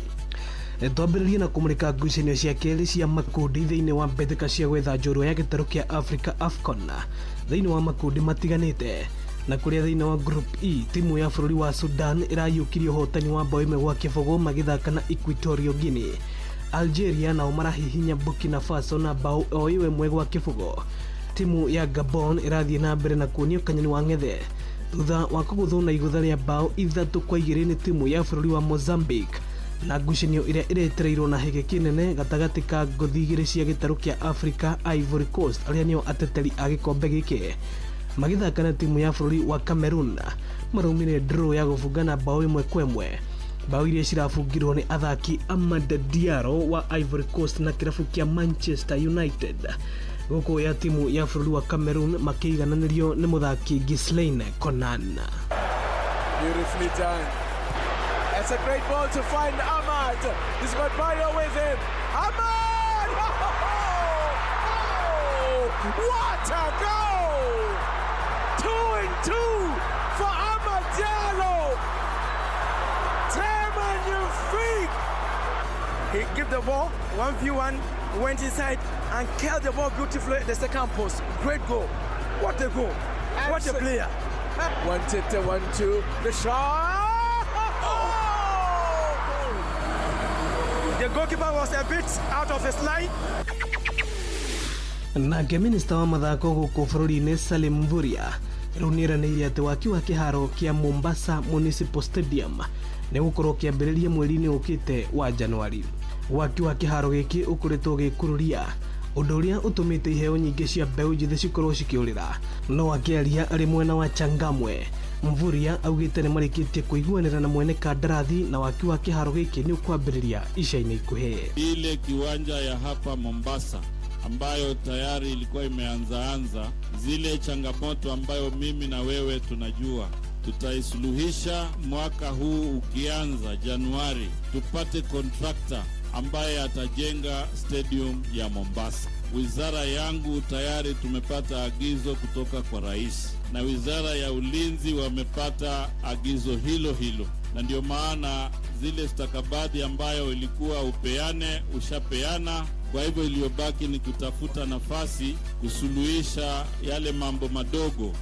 [SPEAKER 26] Twambĩrĩrie na kũmũrĩka ngucanio cia kerĩ cia makundi thĩinĩ wa mbĩtĩka cia gwetha njorua ya gĩtarũ kĩa Africa AFCON thĩinĩ wa makundi matiganĩte, na kũrĩa thĩinĩ wa Group E timu ya bũrũri wa Sudan ĩrayũkirie ũhotani wa bao 1-0 magĩthaka na Equatorial Guinea. Algeria nao marahihinya Burkina Faso na bao o 1-0. Timu ya Gabon ĩrathiĩ na mbere na kuonio kanyoni wa ng'ethe thutha wa kũgũthwo na igũtha rĩa bao 3-2 nĩ timu ya bũrũri wa Mozambique, na ngucanio ĩrĩa ĩretereirwo na hĩgĩ kĩnene gatagatĩ ka ngũthi igĩrĩ cia gĩtarũ kĩa Africa, Ivory Coast arĩa nĩo ateteri a gĩkombe gĩkĩ magĩthaka na timu ya bũrũri wa Cameroon maraumire draw ya gũbungana bao 1-1. Bao iria cirabungirwo nĩ athaki Amad Diallo wa Ivory Coast na kĩrabu kĩa Manchester United, gũkũ ya timu ya bũrũri wa Cameroon makĩigananĩrio nĩ mũthaki Ghislaine Konan.
[SPEAKER 14] Beautifully done. That's a great ball to find Ahmad. He's got Bayo with him. Ahmad! Oh, what a goal! 2 and 2 for Amad Diallo. Magnifique!
[SPEAKER 16] He gave the ball 1v1, went inside and curled the ball beautifully at the second post. Great goal. What a goal. What a player.
[SPEAKER 14] 1-2, 1-2. The shot! Oh!
[SPEAKER 16] The goalkeeper was a bit out of his line.
[SPEAKER 26] Nake minista wa mathako gũkũ bũrũri-inĩ Salim Mvurya rĩu nĩeranĩire atĩ waki wa kĩharo kĩa Mombasa Municipal Stadium nĩ gũkorwo kĩambĩrĩria mweri-inĩ ũkĩte wa Januari. Waki wa kĩharo gĩkĩ ũkoretwo ũgĩkururia ũndũ ũrĩa ũtũmĩte iheo nyingĩ cia mbeũ njĩthĩ cikorwo cikĩũrĩra. No akĩaria arĩ mwena wa Changamwe, Mvurya augĩte nĩ marĩkĩtie kũiguanĩra na mwene kandarathi na waki wa kĩharo gĩkĩ nĩ ũkwambĩrĩria ica-inĩ ikuhĩ.
[SPEAKER 17] Ile kiwanja ya hapa Mombasa ambayo tayari ilikuwa imeanzaanza, zile changamoto ambayo mimi na wewe tunajua tutaisuluhisha mwaka huu ukianza Januari, tupate contractor ambaye atajenga stadium ya Mombasa. Wizara yangu tayari tumepata agizo kutoka kwa rais, na wizara ya ulinzi wamepata agizo hilo hilo, na ndio maana zile stakabadhi ambayo ilikuwa upeane ushapeana. Kwa hivyo iliyobaki ni kutafuta nafasi kusuluhisha yale mambo madogo.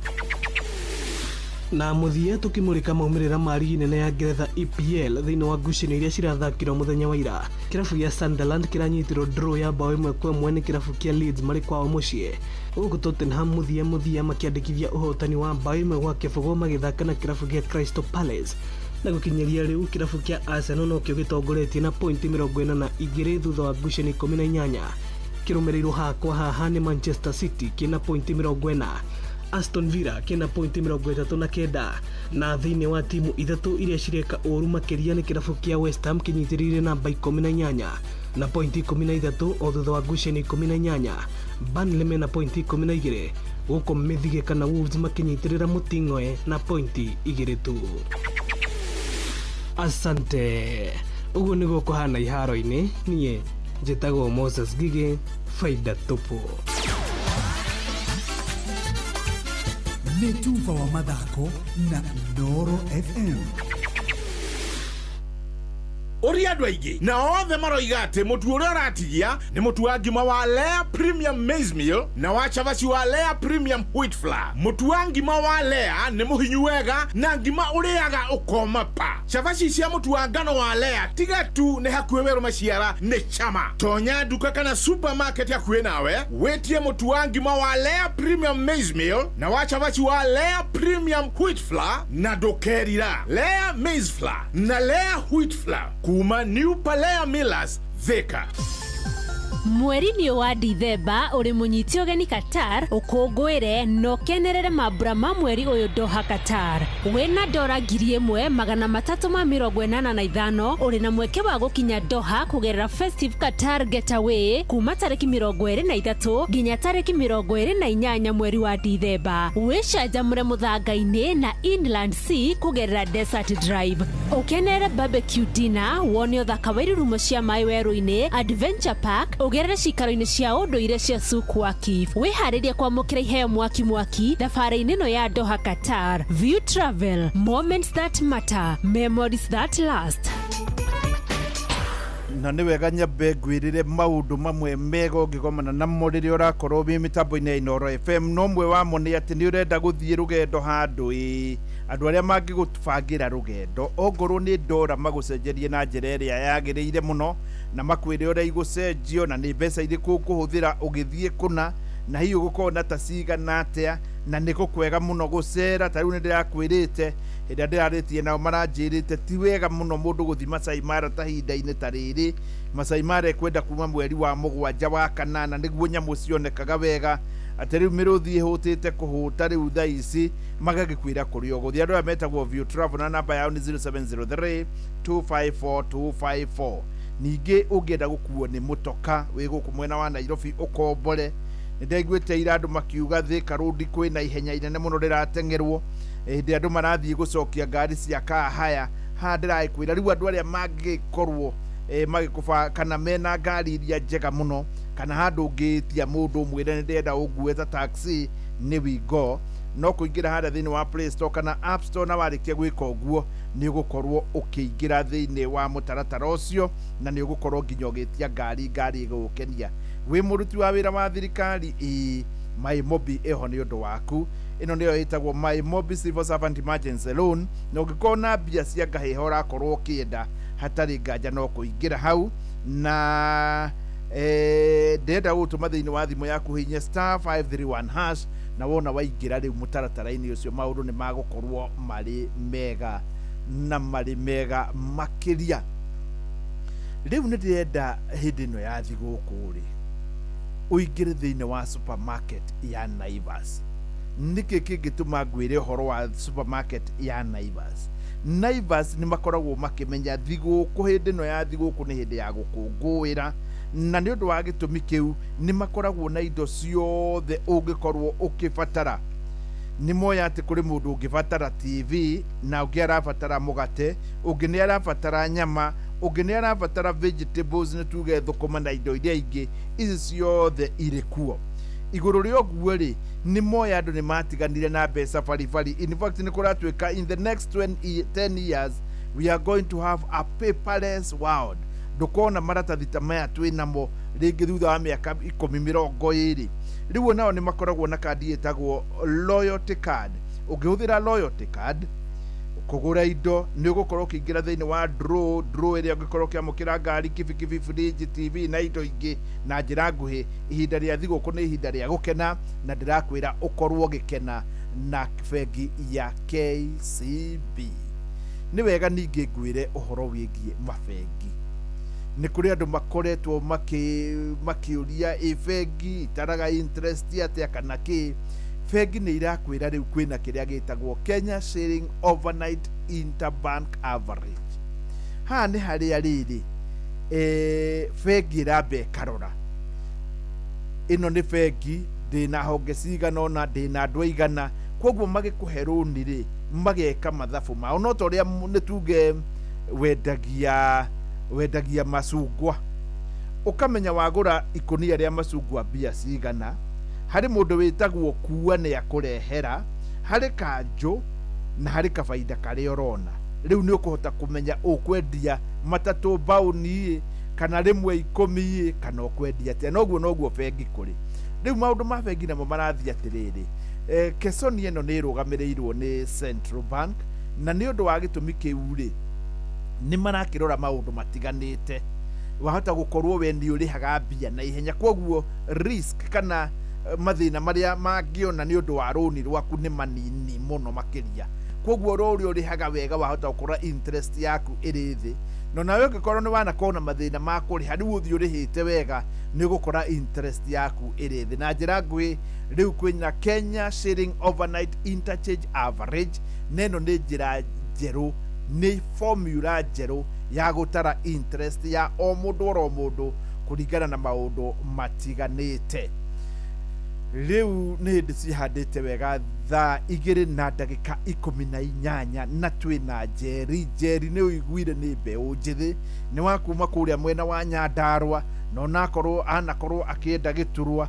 [SPEAKER 26] Na mũthia tũkĩmũrĩka maumĩrĩra ma rigi nene ya Ngeretha EPL thĩinĩ wa ngucanio iria cirathakirwo mũthenya wa ira. Kĩrabu gĩa Sunderland kĩranyitirwo draw ya bao 1-1 nĩ kĩrabu kĩa Leeds marĩ kwao mũciĩ, gũkũ Tottenham mũthia makĩandĩkithia ũhotani wa bao 1-0 magĩthaka na kĩrabu kĩa Crystal Palace. Na gũkinyĩria rĩu kĩrabu kĩa Arsenal nokĩo gĩtongoretie na pointi 42 thutha wa ngucanio 18, kĩrũmĩrĩirwo haha kwa haha nĩ Manchester City kĩna pointi 40, Aston Villa kĩna pointi 39, na thĩinĩ wa timu ithatũ iria cireka ũru makĩria nĩ kĩrabu kĩa West Ham kĩnyitĩrĩire namba 18 na pointi 13 o thutha wa ngucanio 18, Burnley mena pointi 12, gũkũ Mĩthige kana Wolves makĩnyitĩrĩra mũting'oe na pointi 2 tu. Asante. Ũguo nĩguo kũhana iharo-inĩ. Niĩ njĩtagwo Moses Gige, faida tupu.
[SPEAKER 18] Nĩ tuba wa mathako na Inooro FM.
[SPEAKER 20] Ũria andũ aingĩ na othe maroiga atĩ mũtu ũrĩa ũratigia nĩ mũtu wa ngima wa Lea Premium Maize Meal na wa cabaci wa Lea Premium Wheat Flour. Mũtu wa ngima wa Lea nĩ mũhinyu wega na ngima ũrĩaga ũkoma pa. Cabaci cia mũtu wa ngano wa Lea tiga tu nĩ hakuhĩ werũ maciara nĩ chama. Tonya nduka kana supermarket hakuhĩ nawe wĩtie mũtu wa ngima wa Lea Premium Maize Meal na wa cabaci wa Lea Premium Wheat Flour na ndũkerira. Lea Maize Flour na Lea Wheat Flour kuma New Palea Millers, Thika.
[SPEAKER 24] Mweri-inĩ wa Dithemba ũrĩ mũnyiti ũgeni Qatar ũkũngũĩre na ũkenerere mambura ma mweri ũyũ Doha Qatar. Wĩna dora 1385 ũrĩ na mweke wa gũkinya Doha kũgerera Festive Qatar Getaway kuma tarĩki 23 nginya tarĩki 28 mweri wa Dithemba. Wĩcanjamũre mũthanga-inĩ na Inland Sea kũgerera Desert Drive. Ũkenerere barbecue dinner, wone ũthaka wa irurumo cia maĩ werũ-inĩ, Adventure Park, ũgerere cikaro-inĩ cia ũndũire cia Souk Waqif. Wĩharĩrie kwamũkĩra iheo mwaki mwaki thabarĩ-inĩ ĩno ya Doha Qatar. View Travel, moments that matter, memories that last.
[SPEAKER 10] Na nĩ wega nyambe ngwĩrĩre maũndũ mamwe mega ũngĩgomana namo rĩrĩa ũrakorwo wĩ mĩtambo-inĩ ya Inooro FM. No mwe wamo nĩ atĩ nĩ ũrenda gũthiĩ rũgendo handũ ĩ andũ arĩa mangĩgũbangĩra rũgendo ongorwo nĩ ndora magũcenjerie na njĩra ĩrĩa yagĩrĩire mũno na makwĩre ũrĩa igũcenjio na nĩ mbeca irĩkũ ũkũhũthĩra ũgĩthiĩ kũna Na hihi ũgũkorwo na ta cigana atĩa, na nĩ gũkwega mũno gũcera. Ta rĩu nĩ ndĩrakwĩrĩte hĩndĩ ĩrĩa ndĩrarĩtie nao, maranjĩrĩte ti wega mũno mũndũ gũthiĩ Masai Mara ta ihinda-inĩ ta rĩrĩ. Masai Mara ĩkwenda kuma mweri wa 7 wa 8 nĩguo nyamũ cionekaga wega. Atĩ rĩu mĩrũthi ĩhũtĩte kũhũta rĩu thaa ici, magagĩkwĩra kũrĩa ũgũthiĩ. Andũ aya metagwo View Travel na namba yao nĩ 0703 254 254. Ningĩ ũngĩenda gũkuo nĩ mũtoka wĩ gũkũ mwena wa Nairobi ũkombore, nĩ ndaiguĩte ira andũ makiuga Thika Road kwĩna ihenya inene mũno rĩrateng'erwo hĩndĩ andũ marathiĩ gũcokia ngari cia car hire. Haha ndĩragĩkwĩra rĩu andũ arĩa mangĩkorwo magĩkũba kana mena ngari iria njega mũno, kana handũ ũngĩtia mũndũ ũmwĩre nĩ ndĩrenda ũngue ta taxi, nĩ Wingo. No kũingĩra harĩa thĩinĩ wa Play Store kana App Store, na warĩkia gwĩka ũguo nĩ ũgũkorwo ũkĩingĩra thĩinĩ wa mũtaratara ũcio, na nĩ ũgũkorwo nginya ũgĩtia ngari, ngari ĩgũgũkenia. Wĩ mũruti wa wĩra wa thirikari, ĩ MyMobi ĩho nĩ ũndũ waku. Ĩno nĩyo ĩtagwo MyMobi Civil Servant Emergency Loan, na ũngĩkorwo na mbia cia ngahĩha ũrakorwo ũkĩenda, hatarĩ nganja no kũingĩra hau. Na ndĩrenda gũgũtũma thĩinĩ wa thimũ yaku hinya *531#, na wona waingĩra rĩu mũtaratara-inĩ ũcio maũndũ nĩ magũkorwo marĩ mega na marĩ mega makĩria. Rĩu nĩ ndĩrenda hĩndĩ ĩno ya thigũkũ rĩ, ũingĩre thĩinĩ wa supermarket ya Naivas. Nĩkĩ kĩngĩtũma ngwĩre ũhoro wa supermarket ya Naivas? Naivas nĩ makoragwo makĩmenya thigũkũ, hĩndĩ ĩno ya thigũkũ nĩ hĩndĩ ya gũkũngũĩra, na nĩ ũndũ wa gĩtũmi kĩu nĩ makoragwo na indo ciothe ũngĩkorwo ũkĩbatara. Nĩ moya atĩ kũrĩ mũndũ ũngĩbatara TV, na ũngĩ arabatara mũgate, ũngĩ nĩ arabatara nyama, ũngĩ nĩ arabatara vegetables, nĩ tuge thũkũma na indo iria ingĩ. Ici ciothe irĩ kuo. Igũrũ rĩa ũguo rĩ, nĩ moya andũ nĩ matiganire na mbeca baribari. In fact, nĩ kũratuĩka in the next 10 years we are going to have a paperless world. Ndũkona maratathi ta maya twĩ namo rĩngĩ thutha wa mĩaka 10 20. Rĩu onao nĩ makoragwo na kandi ĩtagwo loyalty card. Ũngĩhũthĩra loyalty card kũgũra indo, nĩ ũgũkorwo ũkĩingĩra thĩinĩ wa draw ĩrĩa ũngĩkorwo ũkĩamũkĩra ngari, kibikibi, fridge, TV na indo ingĩ na njĩra nguhĩ. Ihinda rĩa thigũkũ nĩ ihinda rĩa gũkena, na ndĩrakwĩra ũkorwo ũgĩkena na bengi ya KCB. Nĩ wega ningĩ ngwĩre ũhoro wĩgiĩ mabengi. Nĩ kũrĩ andũ makoretwo makĩũria ĩ bengi itaraga interest atĩa kana kĩ. Bengi nĩ irakwĩra rĩu kwĩna kĩrĩa gĩtagwo Kenya Shilling Overnight Interbank Average. Haha nĩ harĩa rĩrĩ bengi ĩramba ĩkarora ĩno nĩ bengi ndĩna honge cigana ũna, ndĩna andũ aigana, koguo magĩkũhe rũni rĩ mageka mathabu mao. No ta ũrĩa nĩ tuge wendagia macungwa, ũkamenya wagũra ikũnia rĩa macungwa mbia cigana. Harĩ mũndũ wĩtagwo kua nĩ akũrehera, harĩ kanjũ na harĩ kabaida karĩa ũrona. Rĩu nĩ ũkũhota kũmenya ũkwendia matatũ mbaũni kana rĩmwe 10 kana ũkwendia atĩa. Noguo noguo bengi kũrĩ. Rĩu maũndũ ma bengi namo marathiĩ atĩrĩrĩ, Kesoni ĩno nĩ ĩrũgamĩrĩirwo nĩ Central Bank, na nĩ ũndũ wa gĩtũmi kĩu rĩ nĩ marakĩrora maũndũ matiganĩte. Wahota gũkorwo we nĩ ũrĩhaga mbia na ihenya, koguo risk kana mathĩna marĩa mangĩona nĩ ũndũ wa rũni rwaku nĩ manini mũno makĩria. Koguo ũrĩa ũrĩhaga wega wahota gũkorwo interest yaku ĩrĩ thĩ, no nawe ũngĩkorwo nĩ wanakorwo na mathĩna ma kũrĩha, rĩu ũthiĩ ũrĩhĩte wega nĩ ũgũkora interest yaku ĩrĩ thĩ. Na njĩra nguhĩ rĩu kwĩna Kenya Shilling Overnight Interchange Average, na ĩno nĩ njĩra njerũ, nĩ formula njerũ ya gũtara interest ya o mũndũ oro mũndũ kũringana na maũndũ matiganĩte. Rĩu nĩ hĩndĩ cihandĩte wega thaa 2:18 na twĩna Njeri. Njeri nĩ ũiguire nĩ mbeũ njĩthĩ, nĩ wa kuma kũrĩa mwena wa Nyandarua, na onakorwo anakorwo akĩenda gĩturwa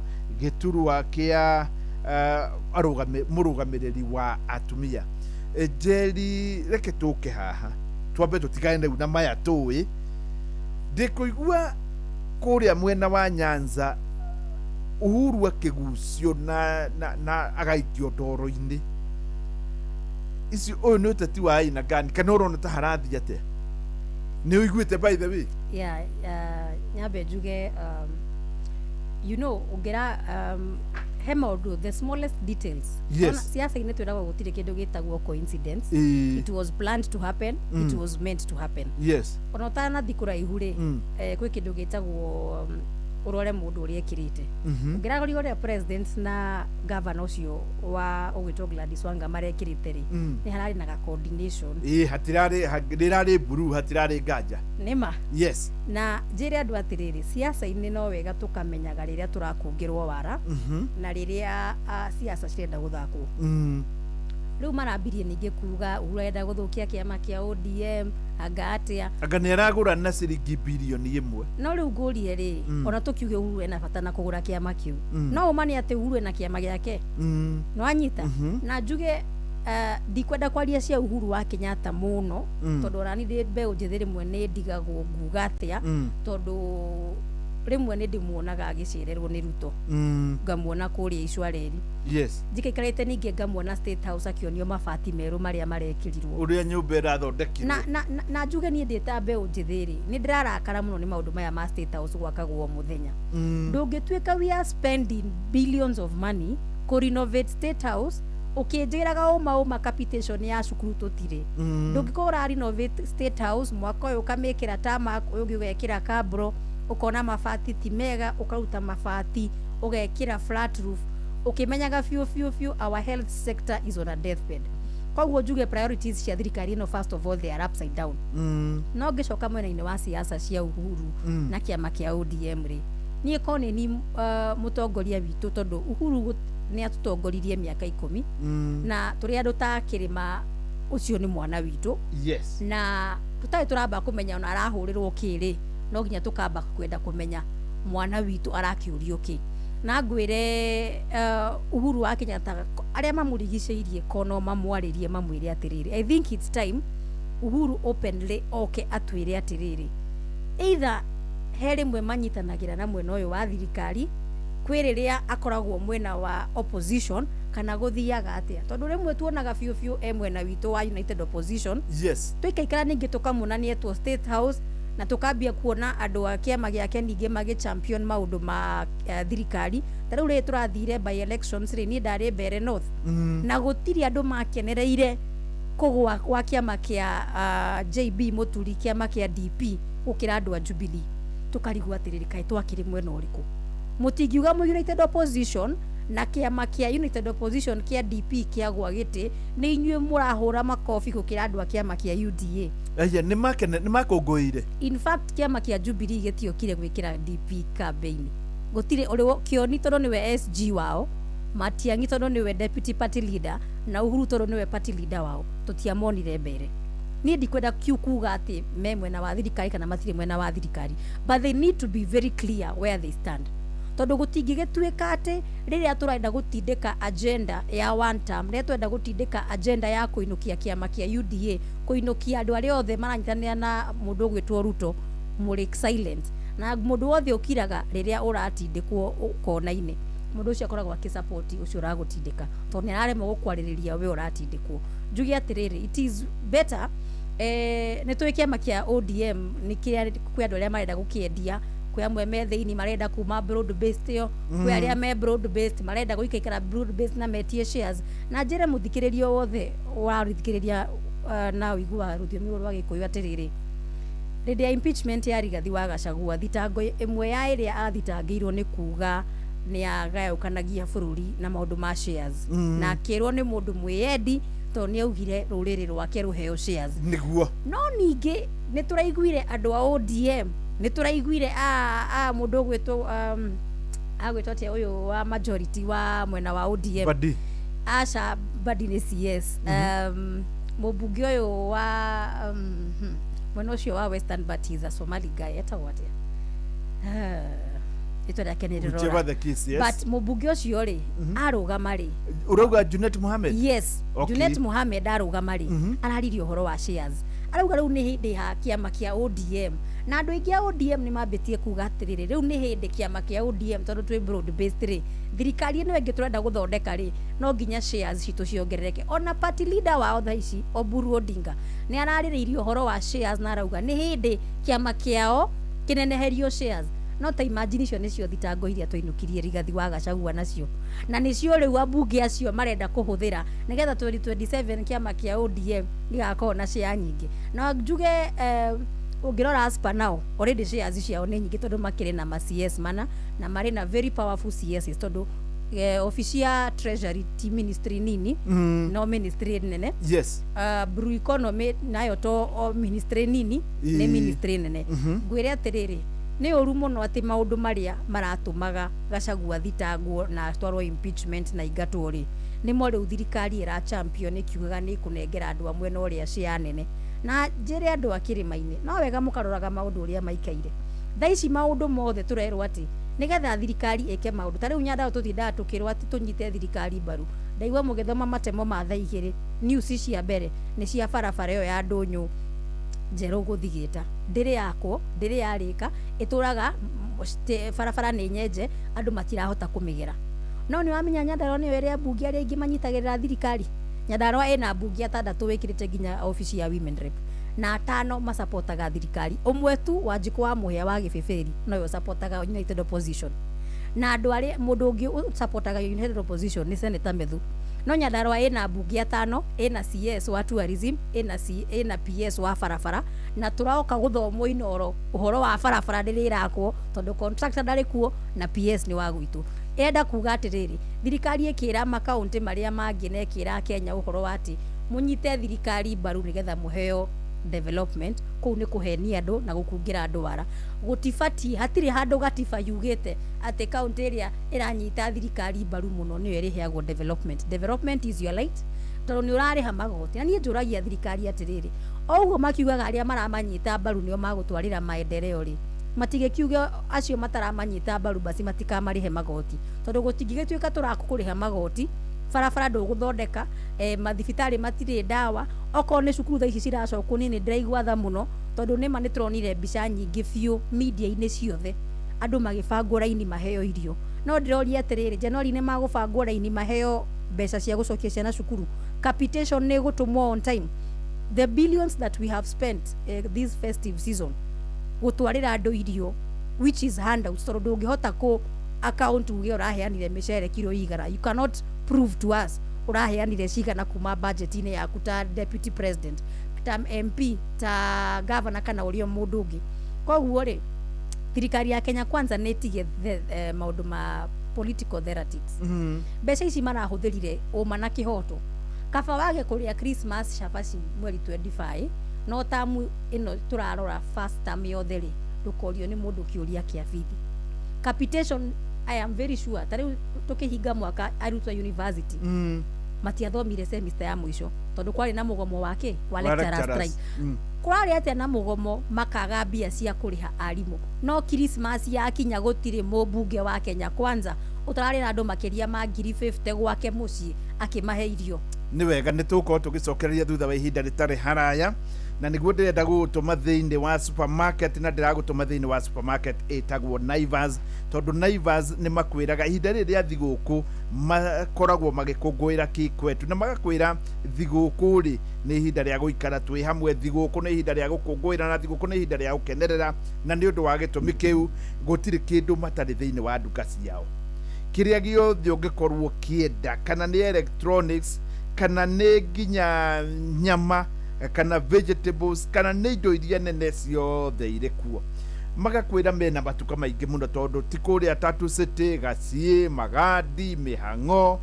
[SPEAKER 10] kĩa mũrũgamĩrĩri wa atumia. Njeri, reke tũke haha twambe tũtigane rĩu na maya tũĩ. Ndĩkũigua kũrĩa mwena wa Nyanza Uhuru akĩgucio na agaikio ndoro-inĩ. Ici ũyũ nĩ ũteti wa aina gani, kana ũrona ta harathiĩ atĩa? Nĩ ũiguĩte by the way?
[SPEAKER 1] Yeah, nyambe njuge you know, ũngĩra He maũndũ, the smallest details.
[SPEAKER 10] Yes.
[SPEAKER 1] Ona siasa-inĩ twĩragwo gũtirĩ kĩndũ gĩtagwo coincidence. It was planned to happen. It was meant to happen. Ona ũtanathi kũraihu rĩ, kwĩ kĩndũ gĩtagwo ũrore mũndũ ũrĩa ekĩrĩte. Ũngĩrarora ũrĩa president na governor ũcio wa ũgwĩtwo Gladys Wanga marekĩrĩte rĩ, nĩ hararĩ na ga coordination.
[SPEAKER 10] Ĩ hatirarĩ rĩrarĩ blue, hatirarĩ nganja.
[SPEAKER 1] Nĩma. Na njĩre andũ atĩrĩrĩ, siasa-inĩ no wega tũkamenyaga rĩrĩa tũrakũngĩrwo wara na rĩrĩa siasa cirenda gũthakwo. Rĩu marambirie ningĩ kuga Uhuru arenda gũthũkia kĩama kĩa ODM, anga atĩa.
[SPEAKER 10] Anga nĩ aragũra na ciringi birioni 1.
[SPEAKER 1] No rĩu ngũrie rĩ, ona tũkiuge Uhuru ena bata na kũgũra kĩama kĩu, no ũma nĩ atĩ Uhuru ena kĩama gĩake. Nĩwanyita? Na njuge ndikwenda kwaria cia Uhuru wa Kenyatta mũno, tondũ onani ndĩ mbeũ njĩthĩ, rĩmwe nĩ ndigagwo nguga atĩa, tondũ rĩmwe nĩ ndĩmuonaga agĩcererwo nĩ Ruto. Ngamuona kũrĩa Icwareri. Njikaikarĩte ningĩ ngamuona State House akĩonio mabati merũ marĩa marekĩrirwo.
[SPEAKER 10] Ũrĩa nyũmba ĩrathondekirwo.
[SPEAKER 1] Na njuge niĩ ndĩ ta mbeũ njĩthĩ rĩ, nĩ ndĩrarakara mũno nĩ maũndũ maya ma State House gwakagwo o mũthenya. Ndũngĩtuĩka we are spending billions of money kũ renovate State House ũkĩnjĩraga ũma ũma capitation ya cukuru tũtirĩ. Ndũngĩkorwo ũra renovate State House mwaka ũyũ ũkamĩkĩra tarmac, ũyũ ũngĩ ũgekĩra cabro, ũkona mabati ti mega, ũkaruta mabati ũgekĩra flat roof, ũkĩmenyaga biũ biũ biũ our health sector is on a deathbed. Koguo njuge priorities cia thirikari ĩno, first of all, they are upside down. No ngĩcoka mwena-inĩ wa siasa cia Uhuru na kĩama kĩa ODM rĩ, niĩ ko nĩ ni mũtongoria witũ, tondũ Uhuru nĩ atũtongoririe mĩaka 10, na tũrĩ andũ ta kĩrĩma, ũcio nĩ mwana witũ. Na tũtarĩ tũramba kũmenya ona arahũrĩrwo kĩ rĩ, no nginya tũkamba kwenda kũmenya mwana witũ arakĩũrio kĩ. Na ngwĩre Uhuru wa Kenyatta, arĩa mamũrigicĩirie kono mamwarĩrie mamwĩre atĩrĩrĩ, I think it's time Uhuru openly oke atwĩre atĩrĩrĩ, either he rĩmwe manyitanagĩra na mwena ũyũ wa thirikari, kwĩ rĩrĩa akoragwo mwena wa opposition, kana gũthiaga atĩa, tondũ rĩmwe tuonaga biũ biũ e mwena witũ wa United Opposition. Tũikaikara ningĩ tũkamuona nĩ etwo State House, na tũkambia kuona andũ a kĩama gĩake ningĩ magĩ champion maũndũ ma thirikari. Ta rĩu rĩrĩ tũrathire by elections rĩ, niĩ ndarĩ Mbere North, na gũtirĩ andũ makenereire kũgũa kwa kĩama kĩa JB Mũturi, kĩama kĩa DP, gũkĩra andũ a Jubilee. Tũkarigwo atĩrĩrĩ, kaĩ twakĩrĩ mwena ũrĩkũ? Mũtingiuga mũ United Opposition na kĩama kĩa United Opposition kĩa DP kĩagwa gĩtĩ, nĩ inyuĩ mũrahũra makobi gũkĩra andũ a kĩama kĩa UDA.
[SPEAKER 10] Aya nĩ makene nĩ makũngũĩire.
[SPEAKER 1] In fact, kĩama kĩa Jubilee gĩtiokire gwĩkĩra DP campaign, gũtirĩ ũrĩ Kĩoni tondũ nĩwe SG wao, Matiang'i tondũ nĩwe deputy party leader, na Uhuru tondũ nĩwe party leader wao, tũtiamonire mbere. Niĩ ndikwenda kiu kuga atĩ me mwena wa thirikari kana matirĩ mwena wa thirikari, but they need to be very clear where they stand, tondũ gũtingĩgĩtuĩka atĩ rĩrĩa tũrenda gũtindĩka agenda ya one term, rĩrĩa tũrenda gũtindĩka agenda ya kũinũkia kĩama kĩa UDA, kũinũkia andũ arĩa othe maranyitanĩra na mũndũ ũgwĩtwo Ruto, mũrĩ silent. Na mũndũ wothe ũkiraga rĩrĩa ũratindĩkwo kona-inĩ, mũndũ ũcio akoragwo akĩsupport ũcio ũragũtindĩka, tondũ nĩ araremwo gũkwarĩrĩria we ũratindĩkwo. Njuge atĩrĩrĩ, it is better, nĩ tũĩ kĩama kĩa ODM nĩ kĩrĩa kwĩ andũ arĩa marenda gũkĩendia, kwĩ amwe me thĩinĩ marenda kuma broad based ĩyo, kwĩ arĩa me broad based marenda gũikaikara broad based na metie shares. Na njĩre mũthikĩrĩria wothe ũrathikĩrĩria na ũiguaga rũthiomi rũrũ rwa Gĩkũyũ atĩrĩrĩ, hĩndĩ ya impeachment ya Rigathi wa Gachagua, thitango ĩmwe ya ĩrĩa athitangĩirwo nĩ kuga nĩ agayũkanagia bũrũri na maũndũ ma shares. Na akĩrwo nĩ mũndũ mwĩyendi, tondũ nĩ augire rũrĩrĩ rwake rũheo shares. No ningĩ nĩ tũraiguire andũ a ODM, nĩ tũraiguire a mũndũ ũgwĩtwo agwĩtwo atĩa ũyũ wa majority wa mwena wa ODM?
[SPEAKER 10] Badi.
[SPEAKER 1] Aca, Badi nĩ CS. Mũmbunge ũyũ wa mwena ũcio wa Western, but he's a Somali guy, etagwo atĩa? Rĩtwa rĩake nĩ rĩrora.
[SPEAKER 10] Whichever the case, yes.
[SPEAKER 1] But mũmbunge ũcio rĩ, arũgama rĩ,
[SPEAKER 10] Ũrauga Junet Mohamed?
[SPEAKER 1] Yes. Junet Mohamed arũgama rĩ, araririe ũhoro wa shares, arauga rĩu nĩ hĩndĩ ha kĩama kĩa ODM, na andũ aingĩ a ODM nĩ mambĩtie kuga atĩrĩrĩ, rĩu nĩ hĩndĩ kĩama kĩa ODM, tondũ twĩ broad based rĩ, thirikari ĩno ĩngĩ tũrenda gũthondeka rĩ, no nginya shares citũ ciongerereke. Ona party leader wao thaa ici, Oburu Odinga, nĩ ararĩrĩirie ũhoro wa shares na arauga nĩ hĩndĩ kĩama kĩao kĩneneherio shares. No ta imagine icio nĩcio thitango iria twainũkirie Rigathi wa Gachagua nacio, na nĩcio rĩu ambunge acio marenda kũhũthĩra nĩgetha 2027 kĩama kĩa ODM gĩgakorwo na share nyingĩ. Na njuge ũngĩrora Aspa nao already shares ciao nĩ nyingĩ, tondũ makĩrĩ na ma CS mana na marĩ na very powerful CSs, tondũ ofici ya treasury ti ministry nini, no ministry nene. Blue economy nayo to o ministry nini, nĩ ministry nene. Ngwĩre atĩrĩrĩ, nĩ ũru mũno atĩ maũndũ marĩa maratũmaga Gachagua thitangwo na atwarwo impeachment na ingatwo rĩ, nĩmo rĩu thirikari ĩra champion ĩkiugaga nĩ ĩkũnengera andũ a mwena ũrĩa share nene. Na njĩre andũ a kĩrĩma-inĩ, no wega mũkaroraga maũndũ ũrĩa maikaire thaa ici. Maũndũ mothe tũrerwo atĩ nĩgetha thirikari ĩke maũndũ ta rĩu Nyandarua, tũtindaga tũkĩrwo atĩ tũnyite thirikari mbaru. Ndaigua mũgĩthoma matemo ma thaa 2, news cia mbere nĩ cia barabara ĩyo ya ndũnyũ njerũ gũthigĩta, ndĩrĩ yakwo, ndĩrĩ yarĩka, ĩtũraga barabara nĩ nyenje, andũ matirahota kũmĩgera. No nĩ wamenya Nyandarua nĩyo ĩrĩa mbunge arĩa aingĩ manyitagĩrĩra thirikari. Nyandarua ĩna mbunge atandatũ, wĩkĩrĩte nginya obici ya women rep, na atano masapotaga thirikari. Ũmwe tu, Wanjikũ wa Mũhĩa wa Gĩbĩbĩri, nowe ũsapotaga United Opposition. Na andũ arĩa mũndũ ũngĩ ũsapotaga United Opposition nĩ Senator Methu. No Nyandarua ĩna mbunge atano, ĩna CS wa tourism, ĩna PS wa barabara, na tũroka gũthomwo Inoro ũhoro wa barabara ndĩrĩ ĩrakwo tondũ contractor ndarĩ kuo na PS nĩ wa gwitũ. Enda kuga atĩrĩrĩ, thirikari ĩkĩra makaũntĩ marĩa mangĩ na ĩkĩra Kenya ũhoro wa atĩ mũnyite thirikari mbaru nĩgetha mũheo development, kũu nĩ kũhenia andũ na gũkungĩra andũ wara. Gũtibatiĩ, hatirĩ handũ gatiba yugĩte atĩ kaũntĩ ĩrĩa ĩranyita thirikari mbaru mũno nĩyo ĩrĩheagwo development. Development is your right, tondũ nĩ ũrarĩha magoti. Na niĩ njũragia thirikari atĩrĩrĩ, o ũguo makiugaga arĩa maramanyita mbaru nĩo magũtwarĩra maendeleo rĩ, matigĩkiuge acio mataramanyita mbaru basi matikamarĩhe magoti, tondũ gũtingĩgĩtuĩka tũrakũrĩha magoti, barabara ndũgũthondeka, mathibitarĩ matirĩ ndawa, okorwo nĩ cukuru thaa ici ciracokwo. Niĩ nĩ ndĩraigua tha mũno, tondũ nĩma nĩ tũronire mbica nyingĩ biũ media-inĩ ciothe, andũ magĩbangwo raini maheo irio. No ndĩroria atĩrĩrĩ, January nĩ magũbangwo raini maheo mbeca cia gũcokia ciana cukuru? Capitation nĩ ĩgũtũmwo on time? The billions that we have spent this festive season gũtwarĩra andũ irio, which is handouts, tondũ ndũngĩhota kũ account uge ũraheanire mĩcere kiro igana. You cannot prove to us ũraheanire cigana kuma budget-inĩ yaku ta deputy president, ta MP, ta governor, kana ũrĩa mũndũ ũngĩ. Koguo rĩ, thirikari ya Kenya Kwanza nĩ ĩtige maũndũ ma political theatrics. Mbeca ici marahũthĩrire ũma na kĩhoto, kaba wage kũrĩa Christmas cabaci mweri 25, no tamu ĩno tũrarora first term yothe rĩ, ndũkorio nĩ mũndũ kĩũria kĩa bithi. Capitation, I am very sure ta rĩu tũkĩhinga mwaka, arutwo a university matiathomire semester ya mũico tondũ kwarĩ na mũgomo wa kĩ wa
[SPEAKER 10] Wa
[SPEAKER 1] lecturers
[SPEAKER 10] lecturers.
[SPEAKER 1] strike. Kwarĩ atĩa na mũgomo makaga mbia cia kũrĩha arimũ, no Christmas yakinya gũtirĩ mũmbunge wa Kenya Kwanza ũtararĩ na andũ makĩria ma 50,000 gwake mũciĩ akĩmahe irio?
[SPEAKER 10] Nĩ wega, nĩ tũgũkorwo tũgĩcokereria thutha wa ihinda rĩtarĩ haraya, na nĩguo ndĩrenda gũgũtũma thĩinĩ wa supermarket, na ndĩragũtũma thĩinĩ wa supermarket ĩtagwo Naivas, tondũ Naivas nĩ makwĩraga ihinda rĩrĩ rĩa thigũkũ makoragwo magĩkũngũĩra kikwetu, na magakwĩra thigũkũ rĩ nĩ ihinda rĩa gũikara twĩ hamwe, thigũkũ nĩ ihinda rĩa gũkũngũĩra, na thigũkũ nĩ ihinda rĩa gũkenerera. Na nĩ ũndũ wa gĩtũmi kĩu gũtirĩ kĩndũ matarĩ thĩinĩ wa nduka ciao. Kĩrĩa gĩothe ũngĩkorwo ũkĩenda, kana nĩ electronics, kana nĩ nginya nyama, kana vegetables, kana nĩ indo iria nene, ciothe irĩ kuo. Magakwĩra mena matuka maingĩ mũno, tondũ ti kũrĩa Tatu City, Gaciĩ, Magadi, Mĩhang'o,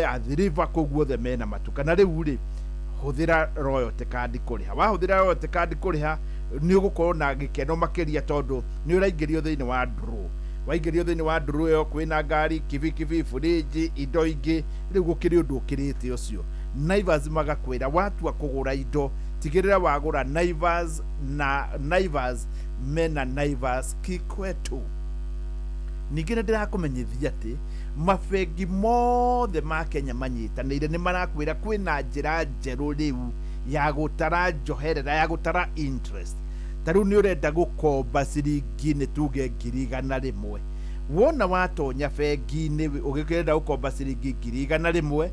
[SPEAKER 10] Athi River, kũu guothe mena matuka. Na rĩu rĩ, hũthĩra royalty card kũrĩha. Wahũthĩra royalty card kũrĩha, nĩ ũgũkorwo na gĩkeno makĩria, tondũ nĩ ũraingĩrio thĩinĩ wa draw. Waingĩrio thĩinĩ wa draw ĩyo, kwĩna ngari, kibikibi, fridge, indo ingĩ. Rĩu gũkĩrĩ ũndũ ũkĩrĩte ũcio. Naivas magakwĩra watua kũgũra indo, tigĩrĩra wagũra Naivas, na Naivas mena Naivas kikwetu. Ningĩ nĩ ndĩrakũmenyithia atĩ mabengi mothe ma Kenya manyitanĩire nĩ marakwĩra kwĩna njĩra njerũ rĩu ya gũtara njoherera, ya gũtara interest. Ta rĩu nĩ ũrenda gũkomba ciringi, nĩ tuge 100,000, wona watonya bengi-inĩ ũgĩkĩenda gũkomba ciringi 100,000,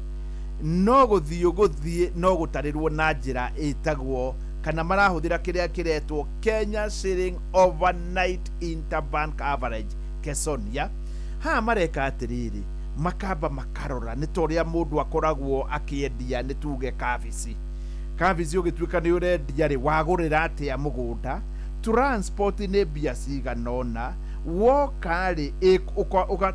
[SPEAKER 10] no gũthiĩ ũgũthiĩ no gũtarĩrwo na njĩra ĩtagwo Kana marahũthĩra kĩrĩa kĩretwo Kenya Shilling Overnight Interbank Average, Kesonia. Haha mareka atĩrĩrĩ, makamba makarora nĩ ta ũrĩa mũndũ akoragwo akĩendia, nĩ tuge kabici. Kabici ũgĩtuĩka nĩ ũrendia rĩ, wagũrĩra atĩa mũgũnda, transport nĩ mbia cigana ũna, woka rĩ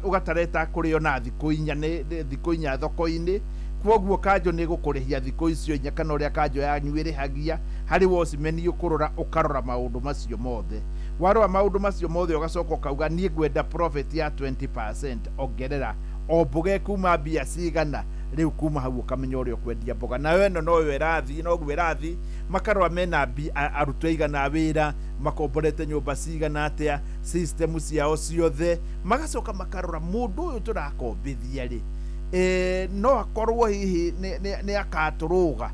[SPEAKER 10] ũgatareta kũrĩo na thikũ 4, nĩ thikũ 4 thoko-inĩ. Kwoguo kanjũ nĩ gũkũrĩhia thikũ icio 4, kana ũrĩa kanjũ yanyu ĩrĩhagia harĩ wocimeni. Ũkũrora, ũkarora maũndũ macio mothe. Warora maũndũ macio mothe, ũgacoka ũkauga, niĩ ngwenda profit ya 20%, ongerera o mboga ĩkuma mbia cigana. Rĩu kuma hau ũkamenya ũrĩa ũkwendia mboga. Nayo ĩno noyo ĩrathiĩ, noguo ĩrathiĩ. Makarora mena arutwo aigana a wĩra, makomborete nyũmba cigana atĩa, system ciao ciothe. Magacoka makarora mũndũ ũyũ tũrakombithia rĩ, no akorwo hihi nĩ akatũrũga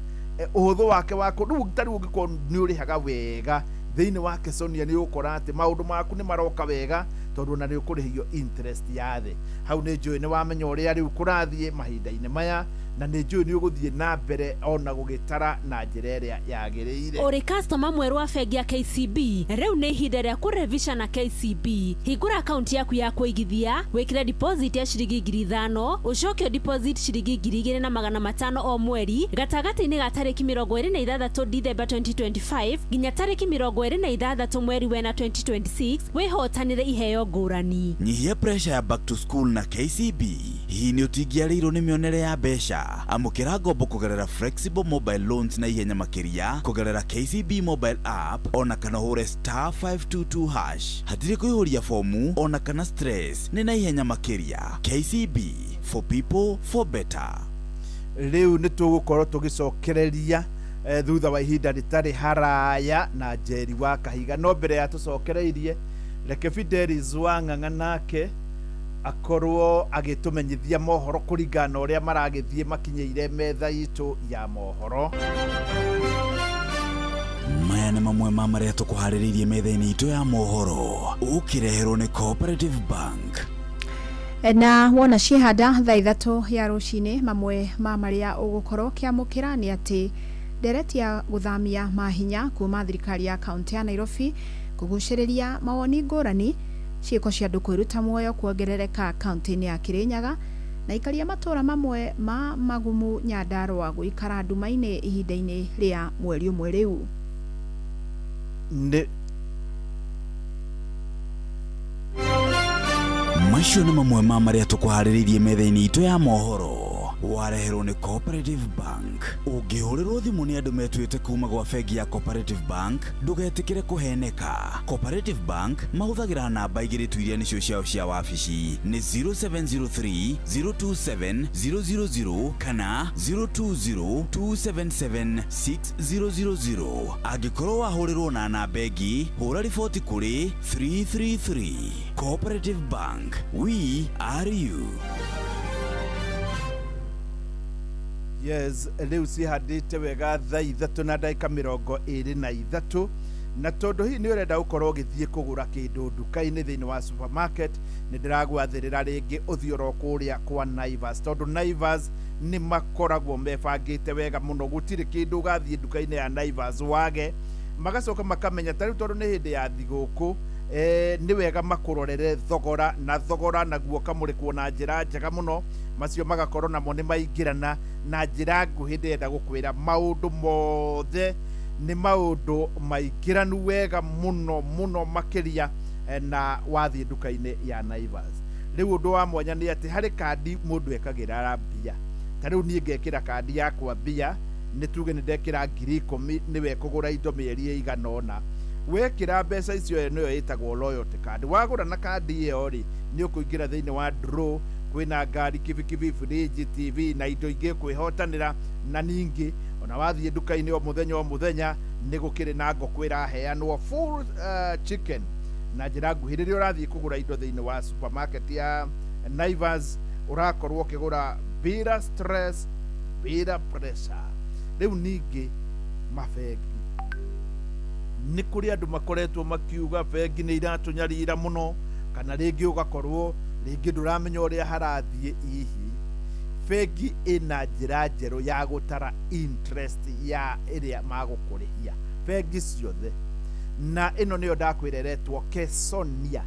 [SPEAKER 10] ũhũthũ wake wa rĩu. Ta rĩu ũngĩkorwo nĩ ũrĩhaga wega thĩinĩ wa Kesonia, nĩ ũgũkora atĩ maũndũ maku nĩ maroka wega, tondũ ona nĩ ũkũrĩhio interest ya thĩ. Hau nĩ njũĩ nĩ wamenya ũrĩa rĩu kũrathiĩ mahinda-inĩ maya, na nĩ njũĩ nĩ ũgũthiĩ na mbere ona gũgĩtara na njĩra ĩrĩa yagĩrĩire.
[SPEAKER 24] Ũrĩ customer mwerũ wa bengi ya KCB, rĩu nĩ ihinda rĩa kũrevisha na KCB. Hingũra akaunti yaku ya kũigithia, wĩkĩre deposit ya ciringi 5,000, ũcoke deposit ciringi 2,500 o mweri gatagatĩ-inĩ ga tarĩki 26 Dithemba 2025 nginya tarĩki 26 mweri wena 2026, wĩhotanĩre iheo ngũrani.
[SPEAKER 9] Nyihia pressure ya back to school na KCB. Hihi nĩ ũtingĩarĩirwo nĩ mĩonere ya mbeca? Amũkĩra ngombo kũgerera flexible mobile loans na ihenya makĩria kũgerera KCB mobile app, ona kana ũhũre *522#. Hatirĩ kũihũria fomu ona kana stress, nĩ na ihenya makĩria. KCB, for people, for better.
[SPEAKER 10] Rĩu nĩ tũgũkorwo tũgĩcokereria thutha wa ihinda rĩtarĩ haraya na Njeri wa Kahiga. No mbere ya tũcokereirie, reke Fidelis wa Ng'ang'a nake akorwo agĩtũmenyithia mohoro kũringana na ũrĩa maragĩthiĩ makinyĩire metha itũ ya mohoro.
[SPEAKER 9] Maya nĩ mamwe ma marĩa tũkũharĩrĩirie metha-inĩ itũ ya mohoro, ũkĩreherwo nĩ Cooperative Bank.
[SPEAKER 3] Na wona ciehanda thaa 3 ya rũcinĩ, mamwe ma marĩa ũgũkorwo ũkĩamũkĩra nĩ atĩ ndereti ya gũthamia mahinya kuma thirikari ya kaunti ya Nairobi kũgucĩrĩria mawoni ngũrani, ciĩko cia andũ kwĩruta muoyo kuongerereka kaunti-inĩ ya Kirinyaga, na ikaria matũra mamwe ma Magumu Nyandarũa gũikara nduma-inĩ ihinda-inĩ rĩa mweri ũmwe rĩu.
[SPEAKER 10] Nĩ
[SPEAKER 9] Macio nĩ mamwe ma marĩa tũkũharĩrĩirie metha-inĩ itũ ya mohoro, wareherwo nĩ Cooperative Bank. Ũngĩhũrĩrwo thimũ nĩ andũ metuĩte kuma gwa bengi ya Cooperative Bank, ndũgetĩkĩre kũheneka. Cooperative Bank mahũthagĩra namba 2 tu, iria nĩcio ciao cia wabici, nĩ 0703 027 000 kana 020 277 6000. Angĩkorwo wahũrĩrwo na namba ĩngĩ, hũra riboti kũrĩ 333. Cooperative Bank, we are you.
[SPEAKER 10] Yes, rĩu cihandĩte wega thaa 3 na ndagĩka 23. Na tondũ hihi nĩ ũrenda gũkorwo ũgĩthiĩ kũgũra kĩndũ nduka-inĩ thĩinĩ wa supermarket, nĩ ndĩragwathĩrĩra rĩngĩ ũthiĩ oro kũrĩa kwa Naivas, tondũ Naivas nĩ makoragwo mebangĩte wega mũno. Gũtirĩ kĩndũ ũgathiĩ nduka-inĩ ya Naivas wage. Magacoka makamenya ta rĩu tondũ nĩ hĩndĩ ya thigũkũ, nĩ wega makũrorere thogora, na thogora naguo ũkamũrĩkwo na njĩra njega mũno. Macio magakorwo namo nĩ maingĩrana na njĩra nguhĩ. Ndĩrenda gũkwĩra maũndũ mothe nĩ maũndũ maingĩranu wega mũno mũno makĩria. Na wathiĩ nduka-inĩ ya Naivas, rĩu ũndũ wa mwanya nĩ atĩ harĩ kandi mũndũ ekagĩra mbia. Ta rĩu niĩ ngekĩra kandi yakwa mbia, nĩ tuge nĩ ndekĩra 10,000, nĩwe kũgũra indo mĩeri ĩigana ũna. Wekĩra mbeca icio, nĩyo ĩtagwo loyalty card. Wagũra na kandi ĩyo rĩ, nĩ ũkũingĩra thĩinĩ wa draw. Kwĩna ngari, kibikibi, fridge, TV na indo ingĩ kwĩhotanĩra. Na ningĩ ona wathiĩ nduka-inĩ o mũthenya o mũthenya, nĩ gũkĩrĩ na ngũkũ ĩraheanwo, full chicken. Na njĩra nguhĩ, rĩrĩa ũrathiĩ kũgũra indo thĩinĩ wa supermarket ya Naivas, ũrakorwo ũkĩgũra bila stress, bila pressure. Rĩu ningĩ mabengi, nĩ kũrĩ andũ makoretwo makiuga bengi nĩ iratũnyarira mũno, kana rĩngĩ ũgakorwo rĩngĩ ndũramenya ũrĩa harathiĩ. Hihi bengi ĩna njĩra njerũ ya gũtara interest ya ĩrĩa magũkũrĩhia. Bengi ciothe, na ĩno nĩyo ndakwĩra ĩretwo Kesonia.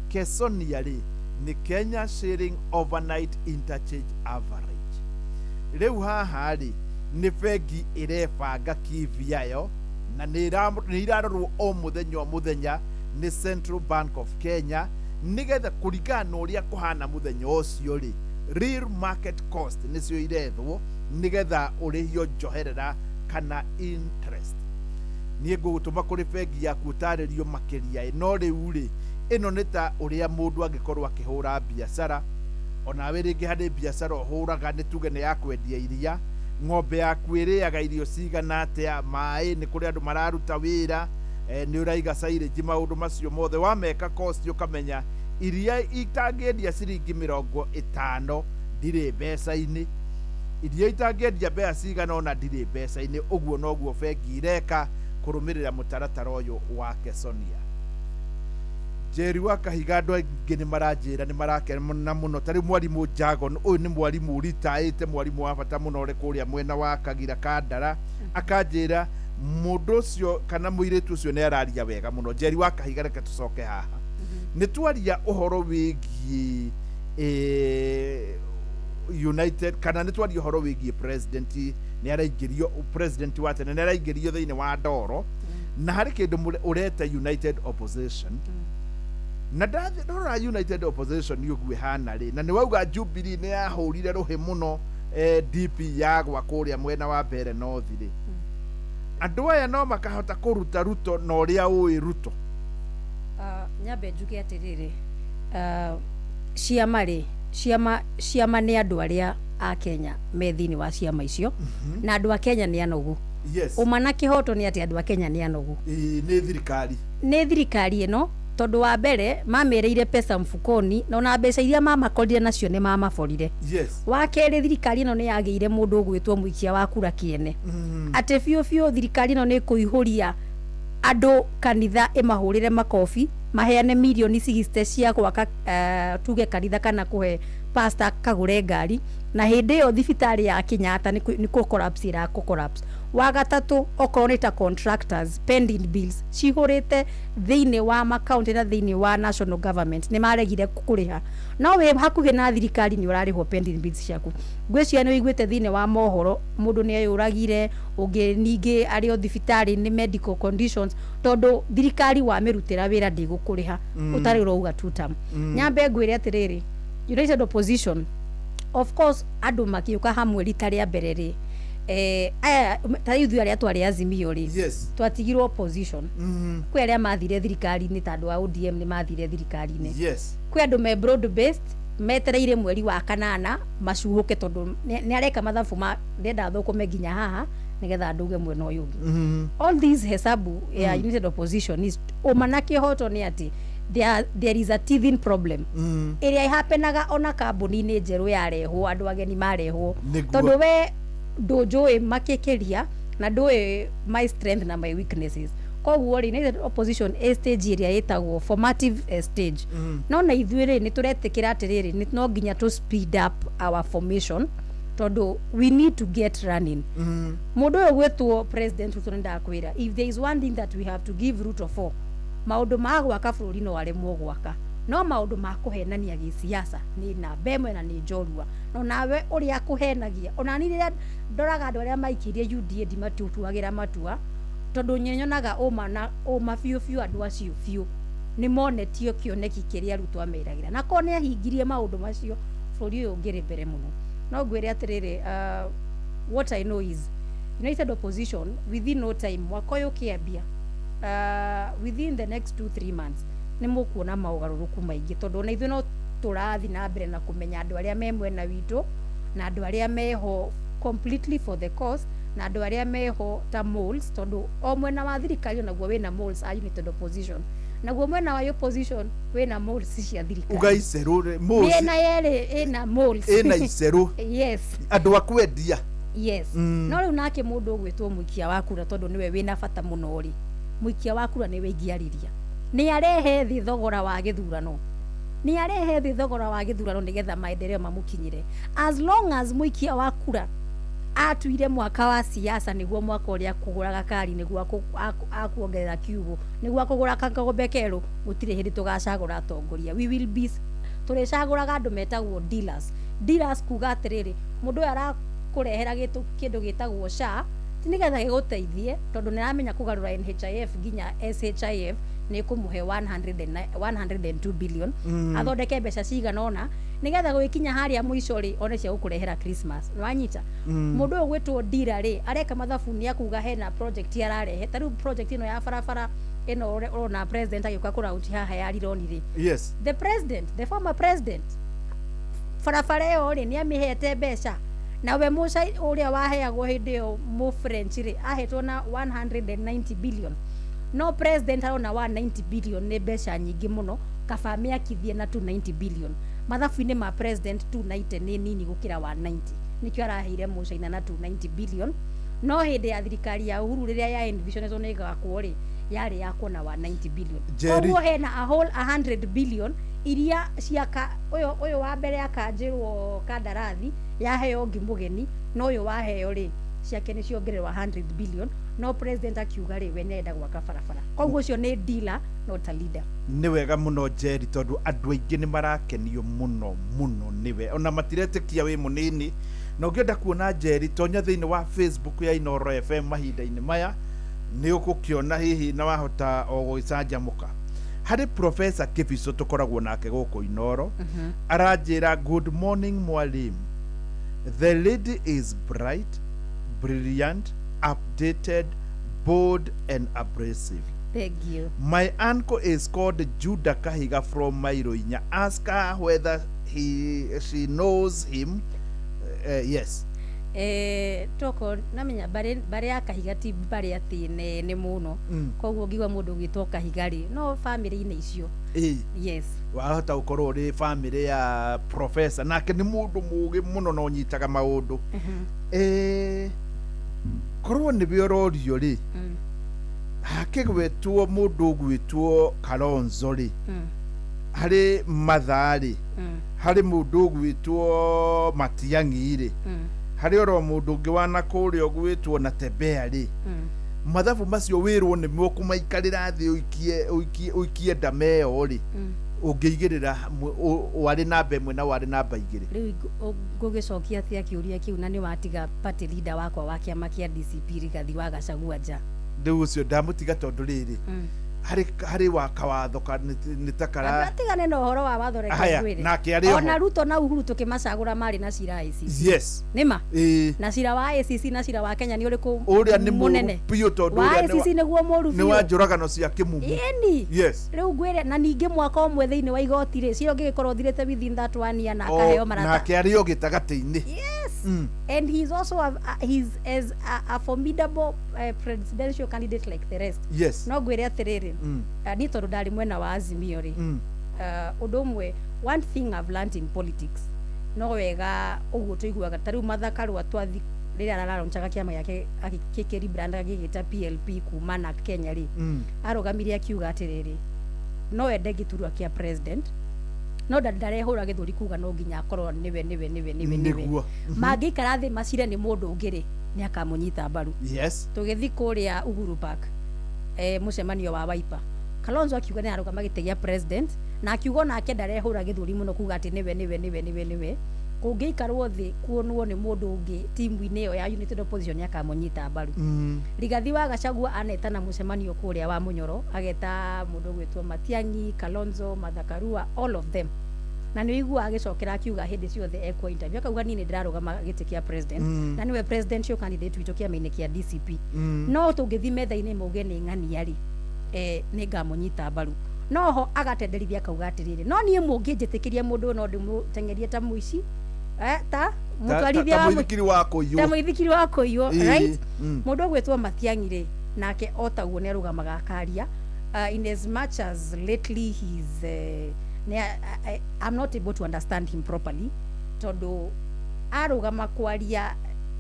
[SPEAKER 10] Kesonia rĩ, nĩ Kenya Shilling Overnight Interchange Average. Rĩu haha rĩ, nĩ bengi ĩrebanga kiviayo na nĩ irarorwo o mũthenya o mũthenya nĩ Central Bank of Kenya, nĩgetha kũringana na ũrĩa kũhana mũthenya ũcio rĩ, real market cost nĩcio irethwo nĩgetha ũrĩhio njoherera kana interest. Niĩ ngũgũtũma kũrĩ bengi yaku ũtarĩrio makĩria. No rĩu rĩ, ĩno nĩ ta ũrĩa mũndũ angĩkorwo akĩhũra biacara. Onawe rĩngĩ harĩ biacara ũhũraga, nĩ tuge nĩ ya kwendia iria, ng'ombe yaku ĩrĩaga irio cigana atĩa, maĩ, nĩ kũrĩ andũ mararuta wĩra, nĩ ũraiga silage, maũndũ macio mothe wameka cost, ũkamenya iria itangĩendia ciringi 50 ndirĩ mbeca-inĩ, iria itangĩendia mbeca cigana ona ndirĩ mbeca-inĩ. Ũguo noguo bengi ireka kũrũmĩrĩra mũtaratara ũyũ wa Kesonia. Njeri wa Kahiga, andũ aingĩ nĩ maranjĩra nĩ marakena mũno. Ta rĩu mwarimũ Jagon, ũyũ nĩ mwarimũ ũritaĩte, mwarimũ wa bata mũno ũrĩ kũrĩa mwena wa Kagira Kandara, akanjĩra mũndũ ũcio kana mũirĩtu ũcio nĩ araria wega mũno. Njeri wa Kahiga, reke tũcoke haha, nĩ twaria ũhoro wĩgiĩ United, kana nĩ twaria ũhoro wĩgiĩ president nĩ araingĩrio, president wa tene nĩ araingĩrio thĩinĩ wa ndoro, na harĩ kĩndũ ũreta United Opposition. Na ndathi ndorora United Opposition ũguo ĩhana rĩ, na nĩ wauga Jubilee nĩ yahũrire rũhĩ mũno, DP yagwa kũrĩa mwena wa Mbere North rĩ, andũ aya no makahota kũruta Ruto na ũrĩa ũĩ Ruto?
[SPEAKER 1] Nyambe njuge atĩrĩrĩ, ciama rĩ, ciama nĩ andũ arĩa a Kenya me thĩinĩ wa ciama icio, na andũ a Kenya nĩ anogu. Ũma na kĩhoto nĩ atĩ andũ a Kenya nĩ anogu.
[SPEAKER 10] Nĩ thirikari,
[SPEAKER 1] nĩ thirikari ĩno, tondũ wa mbere mamerĩire pesa mfukoni, na ona mbeca iria mamakorire nacio nĩ mamaborire. Wa kerĩ, thirikari ĩno nĩ yagĩire mũndũ ũgwĩtwo mũikia wa kura kĩene, atĩ biũ biũ thirikari ĩno nĩ kũihũria andũ kanitha ĩmahũrĩre makobi, maheane mirioni 60 cia gwaka, tuge kanitha kana kũhe pastor kagũre ngari, na hĩndĩ ĩyo thibitarĩ ya Kenyatta nĩ kũ collapse ĩra kũ collapse. Wa gatatũ, okorwo nĩ ta contractors, pending bills cihũrĩte thĩinĩ wa makaunti na thĩinĩ wa national government, nĩ maregire kũrĩha, no wĩ hakuhĩ na thirikari nĩ ũrarĩhwo pending bills ciaku. Ngwĩciria nĩ ũiguĩte thĩinĩ wa mohoro mũndũ nĩ eyũragire, ũngĩ ningĩ arĩ o thibitarĩ nĩ medical conditions, tondũ thirikari wamĩrutĩra wĩra ndĩgũkũrĩha ũtarĩ ũrauga two term. Nyambe ngwĩre atĩrĩrĩ, United Opposition, of course, andũ makĩũka hamwe rita rĩa mbere rĩ, aya ta rĩu ithuĩ arĩa twarĩ Azimio rĩ, twatigirwo opposition. Kwĩ arĩa mathire thirikari-inĩ, ta andũ a ODM nĩ mathire thirikari-inĩ. Kwĩ andũ me broad based metereire mweri wa kanana macuhũke, tondũ nĩ areka mathabu ma ndenda thũkũme nginya haha nĩgetha ndũge mwena ũyũ ũngĩ. All these hesabu ya United Opposition is ũma na kĩhoto nĩ atĩ there is a teething problem ĩrĩa ĩhapenaga ona kambuni-inĩ njerũ yarehwo, andũ ageni marehwo, tondũ we ndũnjũĩ makĩkĩria na ndũĩ my strength na my weaknesses. Koguo rĩ, United Opposition ĩ stage ĩrĩa ĩtagwo formative stage. No na ithuĩ rĩ, nĩ tũretĩkĩra atĩrĩrĩ, no nginya to speed up our formation, tondũ we need to get running. Mũndũ ũyũ gwĩtwo President Ruto, nĩ ndakwĩra, if there is one thing that we have to give Ruto for, maũndũ ma gwaka bũrũri no aremwo gwaka, no maũndũ ma kũhenania gĩsiasa nĩ namba ĩmwe na nĩ njorua. No nawe ũrĩa kũhenagia, ona ni rĩrĩa ndoraga andũ arĩa maikĩrie UDA ndimatuagĩra matua, tondũ nyonaga ũma na ũma biũ biũ, andũ acio biũ nĩ monetio kĩoneki kĩrĩa Ruto ameragĩra, na korwo nĩ ahingirie maũndũ macio, bũrũri ũyũ ũngĩrĩ mbere mũno. No ngwĩre atĩrĩrĩ, what I know is United Opposition within no time, mwaka ũyũ ũkĩambia, within the next 2-3 months nĩ mũkuona maũgarũrũku maingĩ, tondũ ona ithuĩ no tũrathiĩ na mbere na kũmenya andũ arĩa me mwena witũ na andũ arĩa meho completely for the cause na andũ arĩa meho ta moles, tondũ o mwena wa thirikari onaguo wĩna moles a United Opposition, naguo mwena wa opposition wĩna moles cia thirikari.
[SPEAKER 10] Uga icerũ moles,
[SPEAKER 1] mĩena yerĩ ĩna moles,
[SPEAKER 10] ĩna icerũ.
[SPEAKER 1] Yes,
[SPEAKER 10] andũ a kwendia.
[SPEAKER 1] Yes. No rĩu nake mũndũ ũgwĩtwo mũikia wa kura, tondũ nĩwe wĩna bata mũno rĩ, mũikia wa kura nĩwe ingĩarĩria, nĩ arehe thĩ thogora wa gĩthurano, nĩ arehe thĩ thogora wa gĩthurano nĩgetha maendeleo mamũkinyĩre. As long as mũikia wa kura Atuire mwaka wa siasa niguo mwaka uria kuguraga kari niguo akuongerera kiugo niguo akugura kangombe keru gutire hindi tugacagura atongoria. We will be turicaguraga andu metagwo dealers. Dealers kuga atiriri mundu uyu arakurehera kindu gitagwo SHA ti nigetha giguteithie tondu niramenya kugarura NHIF nginya SHIF ni kumuhe 102 billion athondeke mbeca cigana ona nigetha gwikinya haria muico ri one cia gukurehera Christmas nwanyita. Mundu uyu gwitwo dealer ri areka mathabu ni akuga hena project ararehe ta riu project ino ya barabara ino urona president agiuka kuraunti haha ya Rironi ri.
[SPEAKER 10] Yes,
[SPEAKER 1] the president, the former president, barabara iyo ri ni amihete mbeca na we muca uria waheagwo hindi iyo mu French ri ahetwo na 190 billion. No president arona 190 billion ni mbeca nyingi muno kaba miakithie na 290 billion. Mathabu-inĩ ma president 290 nĩ nini gũkĩra 190 nikio araheire Mũcaina na 290 billion. No hĩndĩ ya thirikari ya Uhuru rĩrĩa ya envisionetwo nĩ ĩgakwo rĩ yarĩ ya kuona 190 billion. Koguo hena a whole 100 billion iria ciaka uyu wa mbere akanjĩrwo kandarathi yaheo ngi mũgeni no uyu waheo rĩ ciake nĩ ciongererwo 100 billion. No president akiuga rĩ we nĩarenda gwaka barabara. Koguo ũcio nĩ dealer not a leader.
[SPEAKER 10] Nĩ wega mũno Njeri tondu andũ aingĩ nĩ marakenio mũno mũno nĩwe ona matiretĩkia wĩ mũnini. Na ũngĩenda kuona Njeri tonya thĩinĩ wa Facebook ya Inooro FM mahinda-inĩ maya nĩ ũgũkĩona hihi na wahota o gũgĩcanjamũka. Harĩ Professor Kibico tũkoragwo nake gũkũ Inooro aranjĩra good morning mwalimu, the lady is bright, brilliant, updated, bold and abrasive.
[SPEAKER 1] Thank you.
[SPEAKER 10] My uncle is called Judah Kahiga from Mairoinya. Ask her whether she knows him. Yes.
[SPEAKER 1] Toko namenya bare ya Kahiga ti bare ati ne muno. Koguo ngiuga mundu gwitwo Kahiga ri no family-inĩ icio. Yes.
[SPEAKER 10] Wahota gukorwo uri family ya professor nake ni mundu mugi muno no nyitaga maundu. Korwo ni ũrorio rĩ hakĩgwetwo mũndũ ũgwĩtwo Kalonzo rĩ harĩ Mathaa rĩ harĩ mũndũ ũgwĩtwo Matiang'i rĩ harĩ oro mũndũ ũngĩ wana kũrĩa ũgwĩtwo Natembeya rĩ mathabu macio wĩrwo nĩ mũkũmaikarĩra thĩ ũikie ndama ĩyo rĩ ũngĩigĩrĩra warĩ namba ĩmwe na warĩ namba igĩrĩ.
[SPEAKER 1] Rĩu ngũgĩcokia atĩa kĩũria kĩu na nĩ watiga party leader wakwa wa kĩama kĩa DCP Rigathi wa Gachagua nja.
[SPEAKER 10] Rĩu ũcio ndamũtiga tondũ rĩrĩ harĩ wa kawatho nĩ ta kara
[SPEAKER 1] atigane na ũhoro wa watho reke ngwĩre ona Ruto na Uhuru tũkĩmacagũra marĩ na cira ICC.
[SPEAKER 10] Yes,
[SPEAKER 1] nĩma na cira wa ICC na cira wa Kenya nĩ ũrĩkũ
[SPEAKER 10] ũrĩa nĩ mũnene biũ tondũ
[SPEAKER 1] wa ICC nĩguo mũru biũ
[SPEAKER 10] nĩ wa njũragano cia kĩmumu.
[SPEAKER 1] Ĩni.
[SPEAKER 10] Yes.
[SPEAKER 1] Rĩu ngwĩre na ningĩ mwaka ũmwe thĩinĩ wa igoti rĩ cira ũngĩgĩkorwo ũthirĩte within that one year na akaheo marata
[SPEAKER 10] nake arĩ o gĩtagatĩ-inĩ.
[SPEAKER 1] Yes. And he's also he's as a formidable presidential candidate like the rest.
[SPEAKER 10] Yes.
[SPEAKER 1] No ngwĩre atĩrĩrĩ ni tondu ndari mwena wa Azimio ri undu umwe one thing I've learned in politics no wega uguo tuiguaga ta riu Martha Karua twathi riria arararonchaga kiama giake agĩkĩribranda agĩgĩta PLP kuma na Kenya ri arũgamire akiuga atiriri no ende gĩturwa kĩa president no ndarehũra gĩthũri kuga no nginya akorwo niwe niwe niwe niwe niwe mangĩikara thĩ macire nĩ mũndũ ũngĩ rĩ nĩ akamũnyita mbaru.
[SPEAKER 10] Yes.
[SPEAKER 1] Tũgĩthiĩ kũrĩa Uhuru Park mũcemanio wa Wiper Kalonzo akiuga nĩ arũgama gĩtĩ gĩa president na akiuga onake ndarehũra gĩthũri mũno kuga atĩ niwe niwe niwe niwe niwe kũngĩikarwo thĩ kuonwo nĩ mũndũ ũngĩ timu-inĩ ĩyo ya United Opposition nĩ akamũnyita mbaru. Rigathi wa Gachagua anetana mũcemanio kũrĩa wa Munyoro ageta mũndũ ũgwĩtwo Matiang'i, Kalonzo, Martha Karua, all of them na nĩ ũiguaga agĩcokera akiuga hĩndĩ ciothe ekwo interview akauga niĩ nĩ ndĩrarũgama gĩtĩ kĩa president na nĩwe presidential candidate witũ kĩama-inĩ kĩa DCP no tũngĩthiĩ metha-inĩ mauge nĩ ng'ania rĩ nĩ ngamũnyita mbaru no ho agatenderithia akauga atĩrĩrĩ no niĩ mũngĩnjĩtĩkĩria mũndũ no ndĩmũteng'erie ta mũici ta mũtwarithia wa
[SPEAKER 10] mũithikiri wa kũiywo
[SPEAKER 1] ta mũithikiri wa kũiywo right. Mũndũ ũgwĩtwo Matiang'i rĩ nake o taguo nĩ arũgamaga akaria in as much as lately he's I'm not able to understand him properly tondu arugama kwaria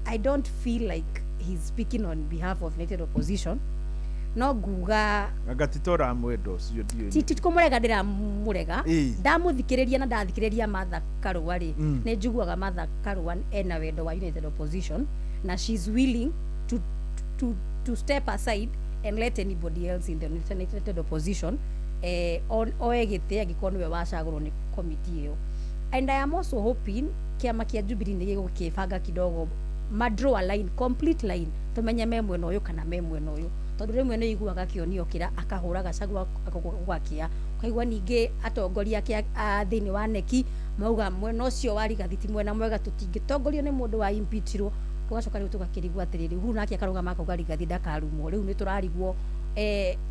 [SPEAKER 1] I don't feel like he's speaking on behalf of United Opposition no nguga
[SPEAKER 10] agatitora mwendo ucio ndiũ
[SPEAKER 1] ti kumurega ndiramurega ndamuthikiriria na ndathikiriria Martha Karua ri ni njiguaga Martha Karua ena wendo wa United Opposition Na she's willing to step aside and let anybody else in the United Opposition oe gĩtĩ angĩkorwo nĩwe wacagũrwo nĩ committee ĩyo. And I am also hoping kĩama kĩa Jubilee nĩ gĩgũkĩbanga kidogo, ma draw a line, complete line, tumenye me mwena ũyũ kana me mwena ũyũ, tondũ rĩmwe nĩ iguaga kĩonio kĩra akahũra Gachagua gwakĩa, ũkaigua ningĩ atongoria ake a thĩinĩ wa neki mauga mwena ũcio wa Rigathi ti mwena mwega, tũtingĩtongorio nĩ mũndũ wa impeachirwo. Tũgacoka rĩu tũgakĩrigwo atĩrĩrĩ, Uhuru nake akarũgama akauga Rigathi ndakarumwo. Rĩu nĩ tũrarigwo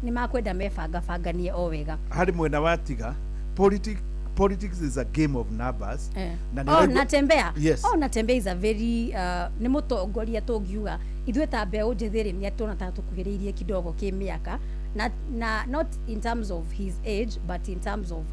[SPEAKER 1] nĩ makwenda mebangabanganie o wega.
[SPEAKER 10] Harĩ mwena wa tiga politics is a game of numbers. Na nĩ
[SPEAKER 1] Oh,
[SPEAKER 10] ũraigua-
[SPEAKER 1] Natembea.
[SPEAKER 10] Yes.
[SPEAKER 1] Oh, Natembea is a very nĩ mũtongoria tũngiuga ithuĩ ta mbeũ njĩthĩ rĩ, nĩ tuona ta tũkuhĩrĩirie kidogo kĩmĩaka na not in terms of his age but in terms of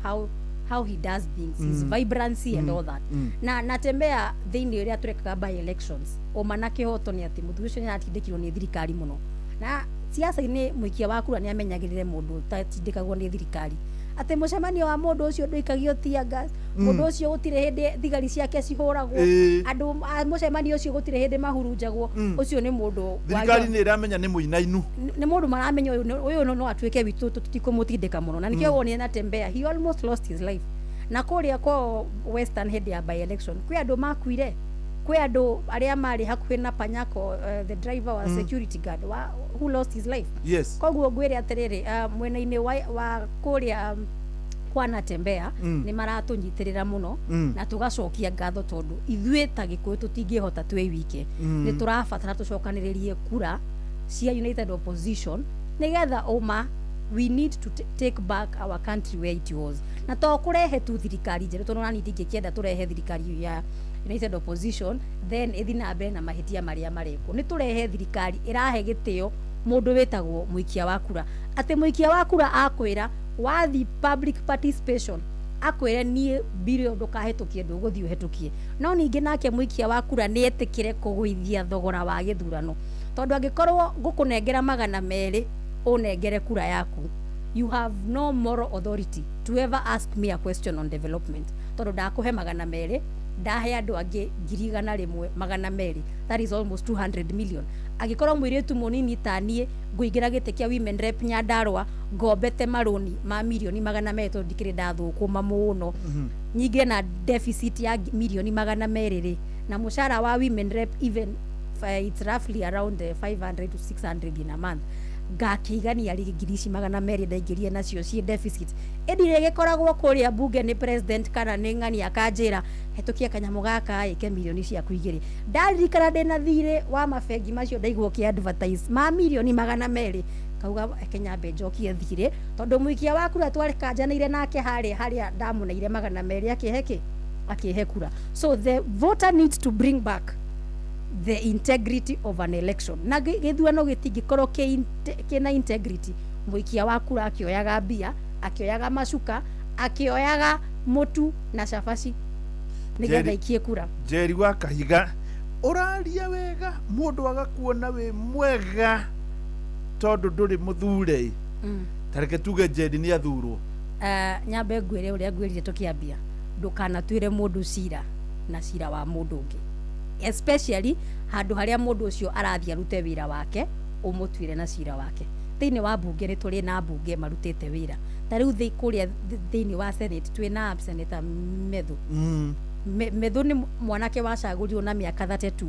[SPEAKER 1] how he does things, his vibrancy and all that. Na Natembea thĩinĩ ũrĩa tũrekaga by elections, ũma na kĩhoto nĩ atĩ mũthuri ũcio nĩ aratindĩkirwo nĩ thirikari mũno, na siasa-inĩ mũikia wa kura nĩ amenyagĩrĩre mũndũ ũtatindĩkagwo nĩ thirikari, atĩ mũcemanio wa mũndũ ũcio ndũikagio tear gas, mũndũ ũcio gũtirĩ hĩndĩ thigari ciake cihũragwo, andũ a mũcemanio ũcio gũtirĩ hĩndĩ mahurunjagwo. Ũcio nĩ mũndũ
[SPEAKER 10] Thirikari nĩ ĩramenya nĩ mũinainu.
[SPEAKER 1] Nĩ mũndũ maramenya ũyũ no atuĩke witũ, tũtikũmũtindĩka mũno, na nĩkĩo wonire Natembea, he almost lost his life. Na kũrĩa kwao Western hĩndĩ ya by election kwĩ andũ makuire, kwĩ andũ arĩa marĩ hakuhĩ na Panyako, the driver wa security guard who lost his life. Koguo ngwĩre atĩrĩrĩ, mwena-inĩ wa kũrĩa kwa Natembea nĩ maratũnyitĩrĩra mũno na tũgacokia ngatho, tondũ ithuĩ ta Gĩkũyũ tũtingĩhota twĩ wike. Nĩ tũrabatara tũcokanĩrĩrie kura cia United Opposition nĩgetha ũma we need to take back our country where it was, na to kũrehe tu thirikari njerũ, tondũ nani ndingĩkĩenda tũrehe thirikari ya United Opposition then ĩthiĩ na mbere na mahĩtia marĩa marekwo. Nĩ tũrehe thirikari ĩrahe gĩtĩo mũndũ wĩtagwo mũikia wa kura, atĩ mũikia wa kura akwĩra wathi public participation akwĩre niĩ bill ĩyo ndũkahĩtũkie, ndũgũthiĩ ũhĩtũkie. No ningĩ nake mũikia wa kura nĩ etĩkĩre kũgũithia thogora wa gĩthurano, tondũ angĩkorwo ngũkũnengera 200 ũnengere kura yaku, you have no moral authority to ever ask me a question on development, tondũ ndakũhe 200, ndahe andũ angĩ 100,200, that is almost 200 million. Angĩkorwo mũirĩtu mũnini ta niĩ ngũingĩra gĩtĩ kĩa women rep Nyandarua ngombete marũni ma mirioni 200, tondũ ndikĩrĩ ndathũkũma mũno, nyingĩre na deficit ya mirioni 200 rĩ, na mũcara wa women rep even it's roughly around 500 to 600 in a month, ngakĩigania rĩ ngiri ici 200 ndaingĩrie nacio ciĩ deficit? Ĩndĩ gĩkoragwo kũrĩa bunge nĩ president kana nĩ ng'ani akanjĩra hetũkia kanyamũ gaka ĩke mirioni ciaku igĩrĩ. Ndaririkana ndĩna thirĩ wa mabengi macio ndaigua ũkĩ advertise ma mirioni 200, kauga reke nyambe njokie thirĩ, tondũ mũikia wa kura twarĩkanjanĩire nake harĩa harĩa ndamũneire 200 akĩhe kĩ, akĩhe kura. So the voter needs to bring back the integrity of an election, na gĩthurano gĩtingĩkorwo kĩna integrity mũikia wa kura akĩoyaga mbia, akĩoyaga macuka, akĩoyaga mũtu na cabaci nĩgetha ikie kura.
[SPEAKER 10] Njeri wa Kahiga, ũraria wega, mũndũ agakuona wĩ mwega tondũ ndũrĩ mũthure. Ta reke tuge Njeri nĩ athurwo.
[SPEAKER 1] Nyambe ngwĩre ũrĩa ngwĩrire tũkĩambia, ndũkanatuĩre mũndũ cira na cira wa mũndũ ũngĩ, especially handũ harĩa mũndũ ũcio arathiĩ arute wĩra wake, ũmũtuĩre na cira wake. Thĩinĩ wa mbunge nĩ tũrĩ na mbunge marutĩte wĩra, ta rĩu kũrĩa thĩinĩ wa Senate twĩna Senator Methu. Methu nĩ mwanake wacagũrirwo na mĩaka 32,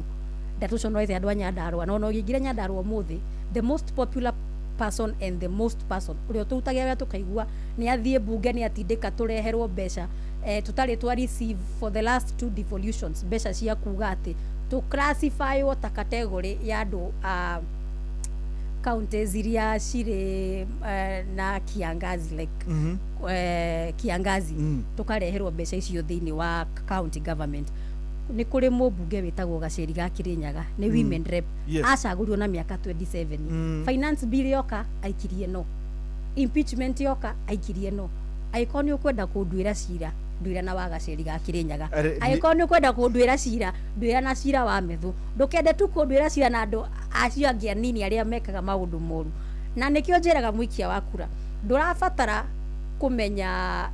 [SPEAKER 1] ndatũconorete andũ a Nyandarua, na ona ũngĩingĩra Nyandarua ũmũthĩ, the most popular person and the most person ũrĩa ũtũrutagia wĩra tũkaigua nĩ athiĩ mbunge, nĩ atindĩka tũreherwo mbeca tũtarĩ twa receive for the last two devolutions, mbeca cia kuga atĩ tũ classifywo ta category ya andũ a counties iria cirĩ na kiangazi like kiangazi, tukareherwo mbeca icio thĩinĩ wa county government. Nĩ kũrĩ mũmbunge wĩtagwo Gacĩri ga Kĩrĩnyaga, nĩ women rep, acagũrirwo na mĩaka 27. Finance bill yoka aikirie no, impeachment yoka aikirie no. Angĩkorwo nĩ ũkwenda kũnduĩra cira, nduĩra na wa Gacĩri ga Kĩrĩnyaga. Angĩkorwo nĩ ũkwenda kũnduĩra cira, nduĩra na cira wa Methu. Ndũkende tu kũnduĩra cira na andũ acio angĩ anini arĩa mekaga maũndũ moru. Na nĩkĩo njĩraga mũikia wa kura, ndũrabatara kũmenya,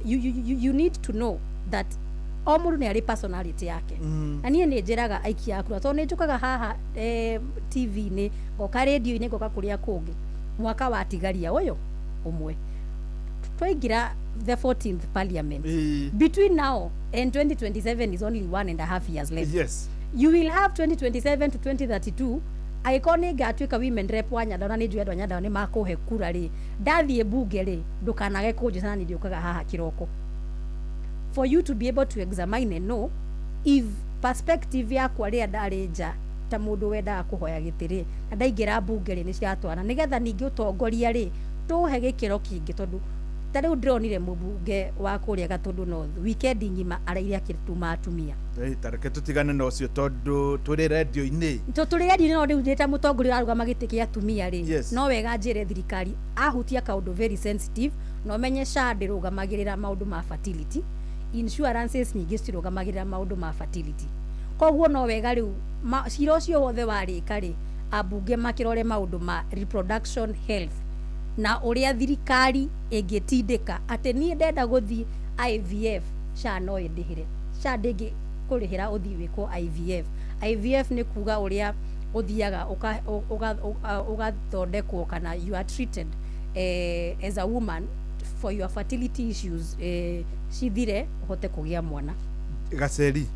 [SPEAKER 1] you need to know that O mũndũ nĩ arĩ personality yake. Na niĩ nĩ njĩraga aikia a kura, tondũ nĩ njũkaga haha TV-inĩ, ngoka radio-inĩ, ngoka kũrĩa kũngĩ. Mwaka watigaria ũyũ ũmwe twaingĩra the 14th parliament. Between now and 2027 is only 1.5 years left. You will have 2027 to 2032. Angĩkorwo nĩ ngatuĩka women rep wa Nyandarua, na nĩ njũĩ andũ a Nyandarua nĩ makũhe kura rĩ, ndathiĩ bunge rĩ, ndũkanage kũnjĩta, na nĩ ndĩũkaga haha kĩroko for you to be able to examine and know if perspective yakwa rĩrĩa ndarĩ nja ta mũndũ wendaga kũhoya gĩtĩ rĩ, na ndaingĩra bunge rĩ, nĩ ciratwarana, nĩgetha ningĩ ũtongoria rĩ tũhe gĩkĩro kĩngĩ. Tondũ ta rĩu ndĩronire mũmbunge wa kũrĩa Gatũndũ North weekend ng'ima araire akĩtuma atumia.
[SPEAKER 10] Ta reke tũtigane na ũcio tondũ tũrĩ rendio-inĩ.
[SPEAKER 1] Tũrĩ redio, no rĩu ndĩ ta mũtongoria ũrarũgama gĩtĩ kĩa atumia rĩ, no wega njĩre thirikari ahutia kaũndũ very sensitive, na ũmenye SHA ndĩrũgamagĩrĩra maũndũ ma fertility insurances, nyingĩ cirũgamagĩrĩra maũndũ ma fertility. Koguo no wega rĩu cira ũcio wothe warĩka rĩ, ambunge makĩrore maũndũ ma reproduction health na ũrĩa thirikari ĩngĩtindĩka atĩ niĩ ndenda gũthiĩ IVF, SHA no ĩndĩhĩre. SHA ndĩngĩ kũrĩhĩra ũthiĩ wĩkwo IVF. IVF nĩ kuga ũrĩa ũthiaga ũgathondekwo kana you are treated as a woman for your fertility issues cithire ũhote kũgĩa mwana.
[SPEAKER 10] Gaceri,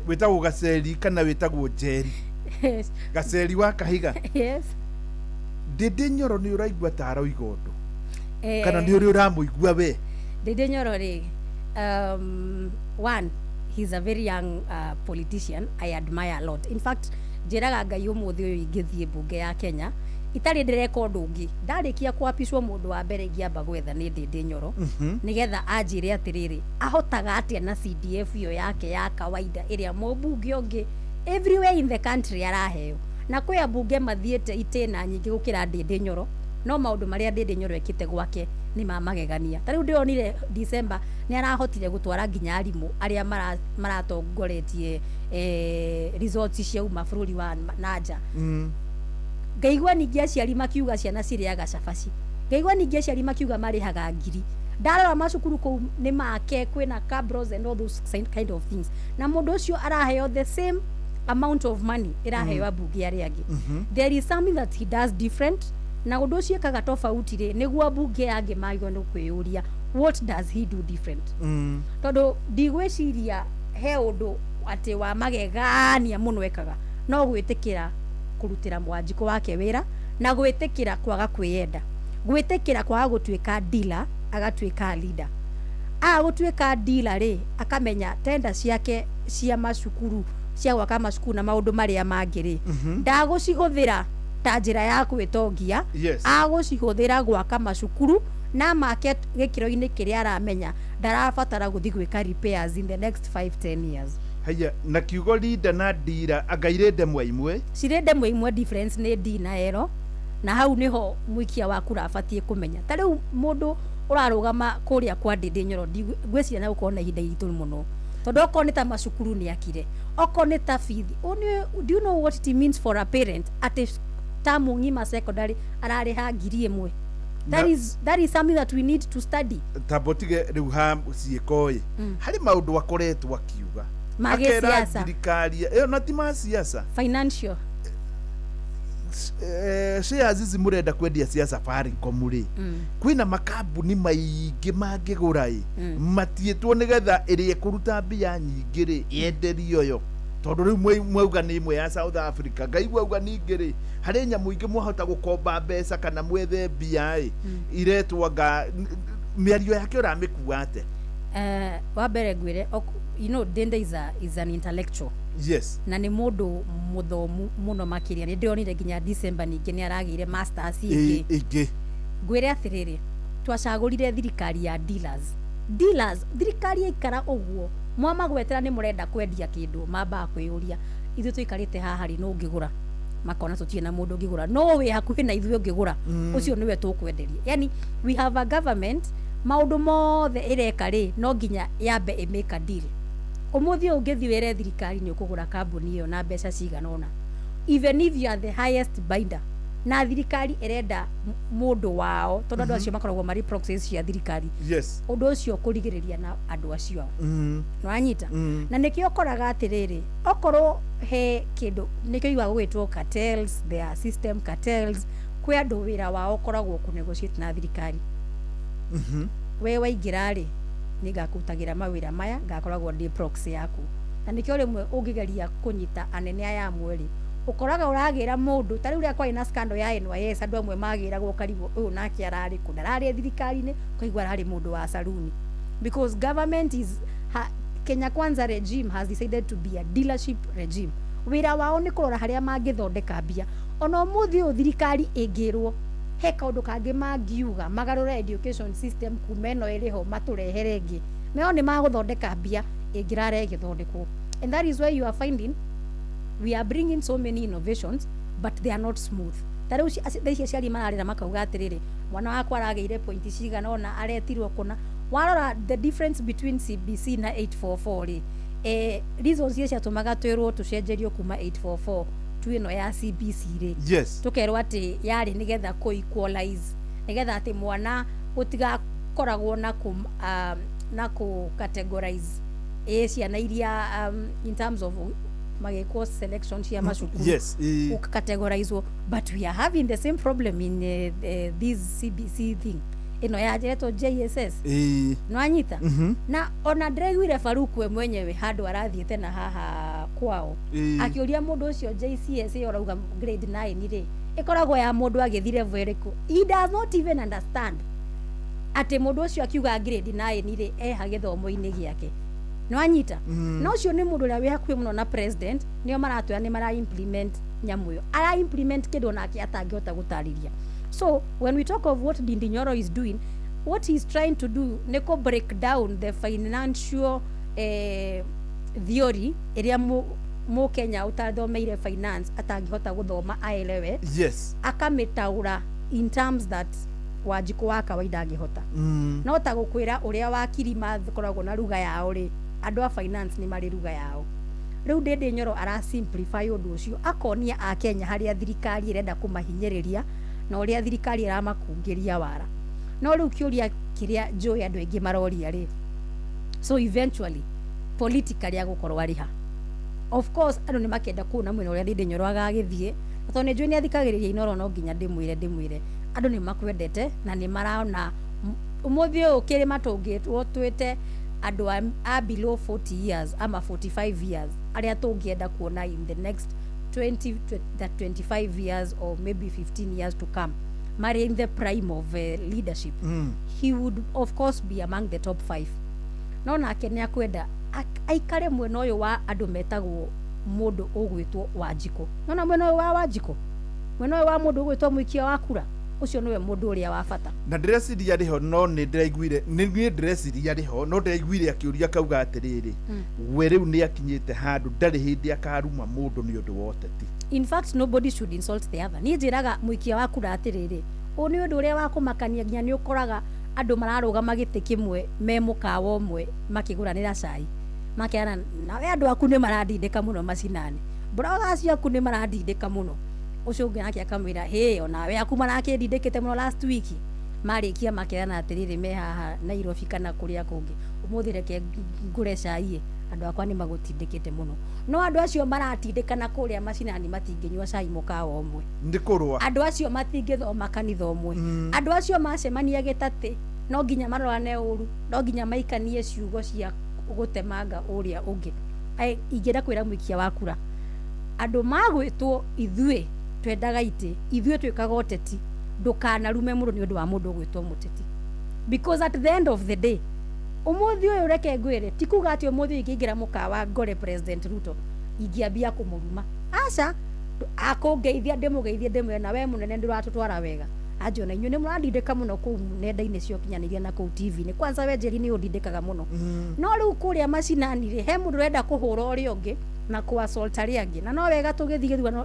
[SPEAKER 10] wĩtagwo Gaceri kana wĩtagwo Njeri? Gaceri wa Kahiga.
[SPEAKER 1] Yes.
[SPEAKER 10] Ndĩndĩ Nyoro nĩ ũraigua ta aroiga ũndũ kana nĩ ũrĩ ũramũigua we?
[SPEAKER 1] Ndindi Nyoro rĩ, one, he's a very young politician I admire a lot. In fact, njĩraga Ngai ũmũthĩ ũyũ ingĩthiĩ mbunge ya Kenya itarĩ ndĩreka ũndũ ũngĩ, ndarĩkia kwapicwo, mũndũ wa mbere ingĩamba gwetha nĩ Ndindi Nyoro, nĩgetha anjĩre atĩrĩrĩ, ahotaga atĩa na CDF ĩyo yake ya kawaida ĩrĩa mũmbunge ũngĩ everywhere in the country araheo. Na kwĩ ambunge mathiĩte itĩna nyingĩ gũkĩra Ndindi Nyoro, no maũndũ marĩa Ndindi Nyoro ekĩte gwake nĩ ma magegania. Ta rĩu ndĩronire December nĩ arahotire gũtwara nginya arimũ arĩa maratongoretie results ciauma bũrũri wa na nja. Ngaigua ningĩ aciari makiuga ciana cirĩaga cabaci, ngaigua ningĩ aciari makiuga marĩhaga ngiri. Ndarora macukuru kũu nĩ make kwĩna cabros and all those kind of things, na mũndũ ũcio araheo the same amount of money ĩraheo ambunge arĩa angĩ. There is something that he does different, na ũndũ ũcio ekaga tofauti rĩ, nĩguo ambunge angĩ magĩrĩirwo nĩ kwĩyũria, what does he do different? Tondũ ndigwĩciria he ũndũ atĩ wa magegania mũno ekaga, no gwĩtĩkĩra kũrutĩra mwanjikũ wake wĩra na gwĩtĩkĩra kwaga kwĩyenda, gwĩtĩkĩra kwaga gũtuĩka dealer, agatuĩka leader. Aga gũtuĩka dealer rĩ, akamenya tenda ciake cia macukuru, cia gwaka macukuru na maũndũ marĩa mangĩ rĩ, ndagũcihũthĩra ta njĩra ya gwĩtongia. Agũcihũthĩra gwaka macukuru na make gĩkĩro-inĩ kĩrĩa aramenya ndarabatara gũthiĩ gwĩka repairs in the next 5 10 years.
[SPEAKER 10] Haya, na kiugo leader na dealer anga irĩ ndemwa imwe?
[SPEAKER 1] Cirĩ ndemwa imwe, difference nĩ D na L, na hau niho mũikia wa kura abatiĩ kũmenya. Ta rĩu mũndũ ũrarũgama kũrĩa kwa Ndindi Nyoro, ngwĩciria na gũkorwo na ihinda iritũ mũno, tondũ okorwo nĩ ta macukuru nĩ akire, okorwo nĩ ta bithi, do you know what it means for a parent atĩ tamu ng'ima secondary ararĩha 1000? That is something that we need to study.
[SPEAKER 10] Tamba tige rĩu ha ciĩko ĩ, harĩ maũndũ akoretwo akiuga
[SPEAKER 1] Ma
[SPEAKER 10] akera
[SPEAKER 1] gĩsiasa.
[SPEAKER 10] Thirikari ĩyo na ti ma siasa.
[SPEAKER 1] Financial.
[SPEAKER 10] Shares ici mũrenda kwendia cia Safaricom rĩ, kwĩna makambuni maingĩ mangĩgũra ĩ, matiĩtwo nĩgetha ĩrĩa ĩkũruta mbia nyingĩ rĩ yenderio yo, tondũ rĩu mwauga nĩ ĩmwe ya South Africa. Ngaigua auga ningĩ rĩ, harĩ nyamũ ingĩ mwahota gũkomba mbeca kana mwethe mbia ĩ, iretwo anga mĩario yake ũramĩkua ate?
[SPEAKER 1] Wa mbere ngwĩre, Dende is an intellectual na nĩ mũndũ mũthomu mũno makĩria. Nĩ ndĩronire nginya December ningĩ nĩ aragĩire masters ĩngĩ.
[SPEAKER 10] Ĩngĩ.
[SPEAKER 1] Ngwĩre atĩrĩrĩ, twacagũrire thirikari ya dealers. Dealers, thirikari yaikara ũguo mwamagwetera nĩ mũrenda kwendia kĩndũ, mambaga kwĩyũria, ithuĩ tũikarĩte haha rĩ, nũ ũngĩgũra? Makona tũtirĩ na mũndũ ũngĩgũra, no wĩ hakuhĩ na ithuĩ ũngĩgũra, ũcio nĩwe tũkwenderia. Yani we have a government maũndũ mothe ĩreka rĩ, no nginya yambe ĩmake a deal. Ũmũthĩ ũyũ ũngĩthiĩ wĩre thirikari nĩ ũkũgũra kambuni ĩyo na mbeca cigana ũna, even if you are the highest binder, Na thirikari ĩrenda mũndũ wao tondũ andũ acio makoragwo marĩ proxies cia thirikari. Ũndũ ũcio kũrigĩrĩria na andũ acio ao. Nĩwanyita? Na nĩkĩo ũkoraga atĩrĩrĩ, okorwo he kĩndũ nĩkĩo iugaga gũgĩtwo cartels, there are system cartels, kwĩ andũ wĩra wao ũkoragwo kũ negotiate na thirikari. We waingĩra rĩ, nĩ ngakũrutagĩra mawĩra maya, ngakoragwo ndĩ proxy yaku. Na nĩkĩo rĩmwe ũngĩgeria kũnyita anene aya amwe rĩ, ũkoraga ũragĩra mũndũ ta rĩu rĩrĩa kwarĩ na scandal ya NYS, andũ amwe magĩragwo ũkarigwo ũyũ nake ararĩ kũ, ndararĩ thirikari-inĩ, ũkaigua ararĩ mũndũ wa saruni, because government is Kenya Kwanza regime has decided to be a dealership regime. Wĩra wao nĩ kũrora harĩa mangĩthondeka mbia. Ona ũmũthĩ ũyũ thirikari ĩngĩrwo he kaũndũ kangĩ mangiuga magarũre education system kuma ĩno ĩrĩ ho matũrehere ĩngĩ, meo nĩ magũthondeka mbia ĩngĩrara ĩgĩthondekwo. And that is why you are finding we are bringing so many innovations, but they are not smooth. Ta rĩu thaa ici aciari mararĩra makauga atĩrĩrĩ, mwana wakwa aragĩire pointi cigana ũna, aretirwo kũna. Warora the difference between CBC na 844 rĩ, reasons iria ciatũmaga twĩrwo tũcenjerio kuma 844 tu ĩno ya CBC rĩ, tũkerwo atĩ yarĩ nĩgetha kũ equalize, nĩgetha atĩ mwana gũtigakoragwo na kũ categorize ĩ ciana iria in terms of magĩkwo selection cia macukuru, categorizwo. But we are having the same problem in this CBC thing ĩno ya njeretwo JSS. Nwanyita? Na ona ndĩraiguire Farouk we mwenyewe handũ arathiĩte na haha kwao, akĩũria mũndũ ũcio, JCS ĩyo ũrauga grade 9 rĩ, ĩkoragwo ya mũndũ agĩthiĩ level ĩrĩkũ? He does not even understand atĩ mũndũ ũcio akiuga grade 9 rĩ, eha gĩthomo-inĩ gĩake. Nĩwanyita? Na ũcio nĩ mũndũ ũrĩa wĩ hakuhĩ mũno na president, nĩo maratwĩra nĩ mara implement nyamũ ĩyo, ara implement kĩndũ onake atangĩhota gũtarĩria. So when we talk of what Ndindi Nyoro is doing, what he's trying to do nĩ kũ break down the financial theory ĩrĩa mũkenya ũtathomeire finance atangĩhota gũthoma aelewe, akamĩtaũra in terms that Wanjikũ wa kawaida angĩhota. No ta gũkwĩra ũrĩa wakiri makoragwo na ruga yao rĩ, andũ a finance nĩ marĩ ruga yao. Rĩu Ndindi Nyoro ara simplify ũndũ ũcio, akonia akenya harĩa thirikari ĩrenda kũmahinyĩrĩria na ũrĩa thirikari ĩramakungĩria wara. No rĩu kĩũria kĩrĩa njũĩ andũ aingĩ maroria rĩ, so eventually politically agũkorwo arĩ ha? Of course andũ nĩ makenda kuona mwena ũrĩa Ndindi Nyoro agagĩthiĩ, na tondũ nĩ njũĩ nĩ athikagĩrĩria Inooro, no nginya ndĩmwĩre andũ nĩ makwendete na nĩ marona ũmũthĩ ũyũ kĩrĩma tũngĩtwo twĩte andũ a below 40 years ama 45 years arĩa tũngĩenda kuona in the next 20 to that 25 years or maybe 15 years to come marĩ in the prime of leadership, he would of course be among the top five. No nake nĩ akwenda aikare mwena ũyũ wa andũ metagwo mũndũ ũgwĩtwo Wanjikũ. Nona mwena ũyũ wa Wanjikũ, mwena ũyũ wa mũndũ ũgwĩtwo mũikia wa kura, ũcio nĩwe mũndũ ũrĩa wa bata.
[SPEAKER 10] Na ndĩreciria rĩho, no nĩ ndĩraiguire, nĩ niĩ ndĩreciria rĩho, no ndĩraiguire akĩũria akauga atĩrĩrĩ, we rĩu nĩ akinyĩte handũ ndarĩ hĩndĩ akaruma mũndũ nĩ ũndũ wa ũteti.
[SPEAKER 1] In fact, nobody should insult the other. Niĩ njĩraga mũikia wa kura atĩrĩrĩ, ũũ nĩ ũndũ ũrĩa wa kũmakania, nginya nĩ ũkoraga andũ mararũgama gĩtĩ kĩmwe me mũkawa ũmwe makĩgũranĩra cai, makerana nawe andũ aku nĩ marandindĩka mũno macinani, bloggers acu nĩ marandindĩka mũno. Ũcio ũngĩ nake akamwĩra, hĩ, onawe aku marakĩndindĩkĩte mũno last week. Marĩkia makerana atĩrĩrĩ, me haha Nairobi kana kũrĩa kũngĩ, ũmũthĩ reke ngũre cai, andũ akwa nĩ magũtindĩkĩte mũno. No andũ acio maratindĩkana kũrĩa macinani matingĩnyua cai mũkawa ũmwe.
[SPEAKER 10] Nĩ kũrũa.
[SPEAKER 1] Andũ acio matingĩthoma kanitha ũmwe. Andũ acio macemania gĩtatĩ no nginya marorane ũru, no nginya maikanie ciugo cia gũtemanga ũrĩa ũngĩ. Ingĩenda kwĩra mũikia wa kura, andũ magwĩtwo ithuĩ twendaga itĩ, ithuĩ twĩkaga ũteti, ndũkanarume mũndũ nĩ ũndũ wa mũndũ ũgwĩtwo mũteti, because at the end of the day, ũmũthĩ ũyũ reke ngwĩre, ti kuga atĩ ũmũthĩ ingĩingĩra mũkawa ngore President Ruto ingĩambia kũmũruma, aca. Akũngeithia ndĩmũgeithie, ndĩmwĩre na we mũnene ndũratũtwara wega, anjona inyuĩ nĩ mũrandindĩka mũno kũu nenda-inĩ cia ũkinyanĩria na kũu TV-inĩ. Kwanza we Njeri nĩ ũndindĩkaga mũno. No rĩu kũrĩa macinani rĩ, he mũndũ ũrenda kũhũra ũrĩa ũngĩ na kũ assault arĩa angĩ, na no wega tũgĩthiĩ gĩthurano,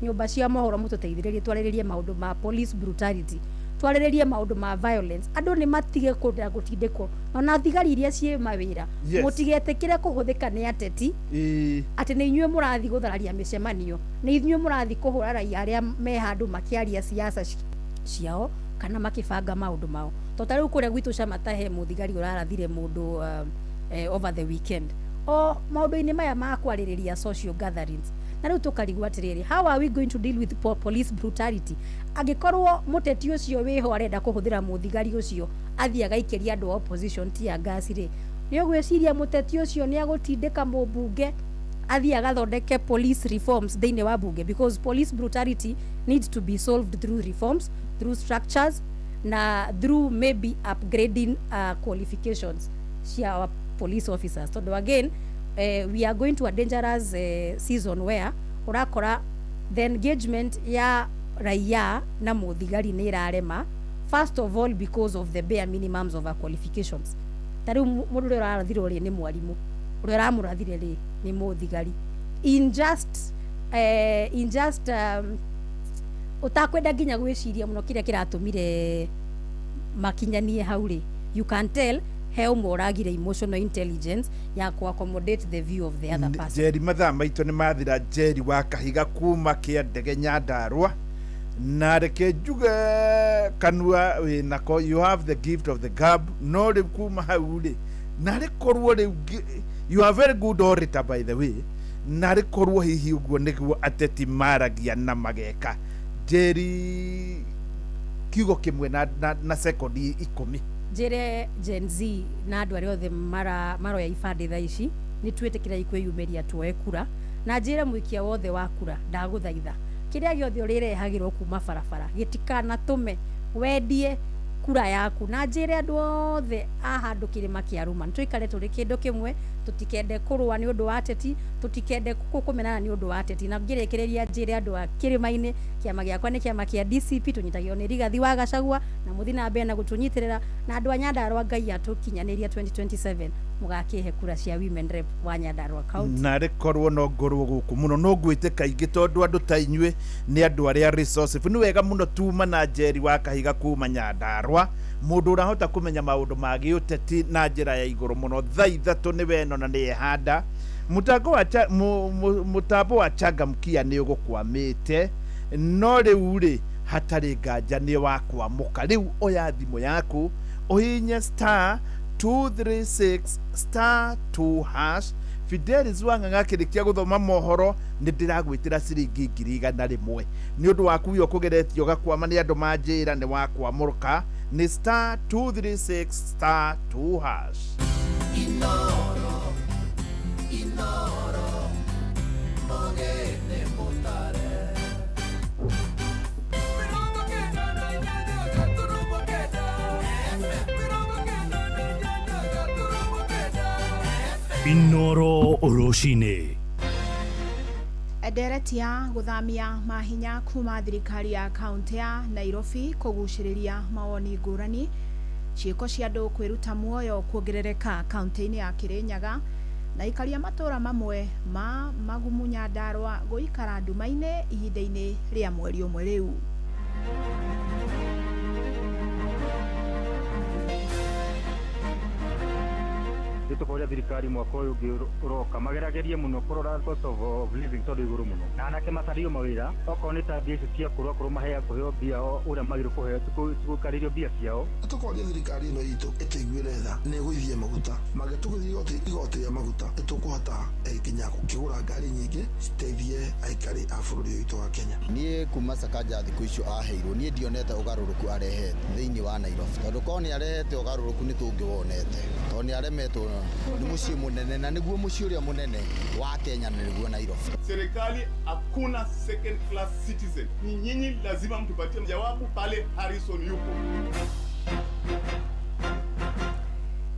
[SPEAKER 1] nyũmba cia mohoro mũtũteithĩrĩrie twarĩrĩrie maũndũ ma police brutality. Twarĩrĩrie maũndũ ma violence. Andũ nĩ matige kũndĩra gũtindĩkwo. Ona thigari iria ciĩ mawĩra.
[SPEAKER 10] Yes.
[SPEAKER 1] Mũtigetĩkĩre kũhũthĩka nĩ ateti. Atĩ nĩ inyuĩ mũrathiĩ gũthararia mĩcemanio, nĩ inyuĩ mũrathiĩ kũhũra raia arĩa me handũ makĩaria siasa ciao kana makĩbanga maũndũ mao. To ta rĩu kũrĩa gwitũ Camata he mũthigari ũrarathire mũndũ over the weekend. O maũndũ-inĩ maya ma kwarĩrĩria social gatherings. Na rĩu tũkarigwo atĩrĩrĩ, how are we going to deal with police brutality? Angĩkorwo mũteti ũcio wĩho arenda kũhũthĩra mũthigari ũcio athiĩ agaikĩria andũ a opposition tear gas rĩ, nĩ ũgwĩciria mũteti ũcio nĩ agũtindĩka mũmbunge athiĩ agathondeke police reforms thĩinĩ wa bunge? Because police brutality needs to be solved through reforms, through structures na through maybe upgrading qualifications cia our police officers. Tondũ again, we are going to a dangerous season where ũrakora the engagement ya raia na mũthigari nĩ ĩrarema, first of all because of the bare minimums of our qualifications. Ta rĩu mũndũ ũrĩa ũrarathirwo rĩ nĩ mwarimũ, ũrĩa ũramũrathire rĩ nĩ mũthigari. In just ũtakwenda nginya gwĩciria mũno kĩrĩa kĩratũmire makinyanie hau rĩ, you can tell he ũmwe ũragire emotional intelligence ya ku accommodate the view of the other person.
[SPEAKER 10] Njeri, mathaa maitũ nĩ mathira. Njeri wa Kahiga kuma kĩa ndege Nyandarua, na reke njuge kanua wĩnako, you have the gift of the gab. No rĩu kuma hau rĩ, narĩ korwo rĩu you are very good orator by the way, narĩ korwo hihi ũguo nĩguo ateti maragia na mageka. Njeri, kiugo kĩmwe na sekondi 10.
[SPEAKER 1] Njĩre Gen Z na andũ arĩa othe maroya ibandĩ thaa ici, nĩ twĩtĩkĩra kwĩyumĩria tuoe kura, na njĩre mũikia wothe wa kura, ndagũthaitha kĩrĩa gĩothe ũrĩrehagĩrwo kuma barabara gĩtikanatũme wendie kura yaku. Na njĩre andũ othe a handũ kĩrĩma kĩa Rũma, nĩtũikare tũrĩ kĩndũ kĩmwe, tũtikende kũrũa nĩ ũndũ wa ateti, tũtikende kũmenana nĩ ũndũ wa ateti. Na ngĩrĩkĩrĩria njĩre andũ a kĩrĩma-inĩ, kĩama gĩakwa nĩ kĩama kĩa DCP, tũnyitagio nĩ Rigathi wa Gachagua, na mũthiĩ na mbere na gũtũnyitĩrĩra, na andũ a Nyandarua Ngai atũkinyanĩria 2027 mũgakĩhe kura cia women rep wa Nyandarua County.
[SPEAKER 10] Narĩ korwo no ngorwo gũkũ mũno no ngwĩte kaingĩ, tondũ andũ ta inyuĩ nĩ andũ arĩa resourceful. Nĩ wega mũno tuma na Njeri wa Kahiga kuma Nyandarua, mũndũ ũrahota kũmenya maũndũ ma gĩũteti na njĩra ya igũrũ mũno. Thaa 3 nĩ weno na nĩ ehanda. Mũtambo wa Changamkia nĩ ũgũkwamĩte, no rĩu rĩ hatarĩ nganja nĩ wakwamũka. Rĩu oya thimũ yaku ũhinye star 236 star 2 hash. Fidelis Wang'ang'a akĩrĩkia gũthoma mohoro nĩ ndĩragwĩtĩra ciringi 100,000 nĩ ũndũ waku ũyũ ũkũgeretio ũgakwama nĩ andũ manjĩra nĩ wakwamũka. Nĩ star 236 star 2 hash.
[SPEAKER 5] Inoro, Inoro, mogene mutare.
[SPEAKER 6] Inoro rũcinĩ.
[SPEAKER 3] Ndereti ya gũthamia mahinya kuma thirikari ya kaunti ya Nairobi kũgucĩrĩria mawoni ngũrani, ciĩko cia andũ kwĩruta muoyo kuongerereka kaunti-inĩ ya Kirinyaga, na ikaria matũra mamwe ma Magumu Nyandarua gũikara nduma-inĩ ihinda-inĩ rĩa mweri ũmwe rĩu.
[SPEAKER 19] Nĩtũkoria thirikari mwaka ũyũ ũngĩ ũroka mageragerie mũno kũrora cost of living tondũ igũrũ mũno, na anake macario mawĩra, okorwo nĩ ta mbia icio cia kũrũ akorwo mahea kũheo mbia ũrĩa magĩrĩirwo kũheo, tigũikarĩrio mbia ciao.
[SPEAKER 21] Tũkoria thirikari ĩno itũ ĩtũiguĩre tha nĩ ĩgũithie maguta, mangĩtũgũithia igoti rĩa maguta nĩtũkũhota nginya gũkĩgũra ngari nyingĩ citeithie aikari a bũrũri ũyũ witũ wa Kenya.
[SPEAKER 22] Niĩ kuma Sakaja thikũ icio aheirwo, niĩ ndionete ũgarũrũku arehete thĩinĩ wa Nairobi, tondũ korwo nĩ arehete ũgarũrũku nĩ tũngĩwonete, tondũ nĩ aremetwo ni mũciĩ mũnene na nĩguo mũciĩ ũrĩa mũnene wa Kenya na nĩguo Nairobi.
[SPEAKER 23] Serikali hakuna second class citizen. Ni nyinyi lazima mtupatie jawabu pale Harrison yupo.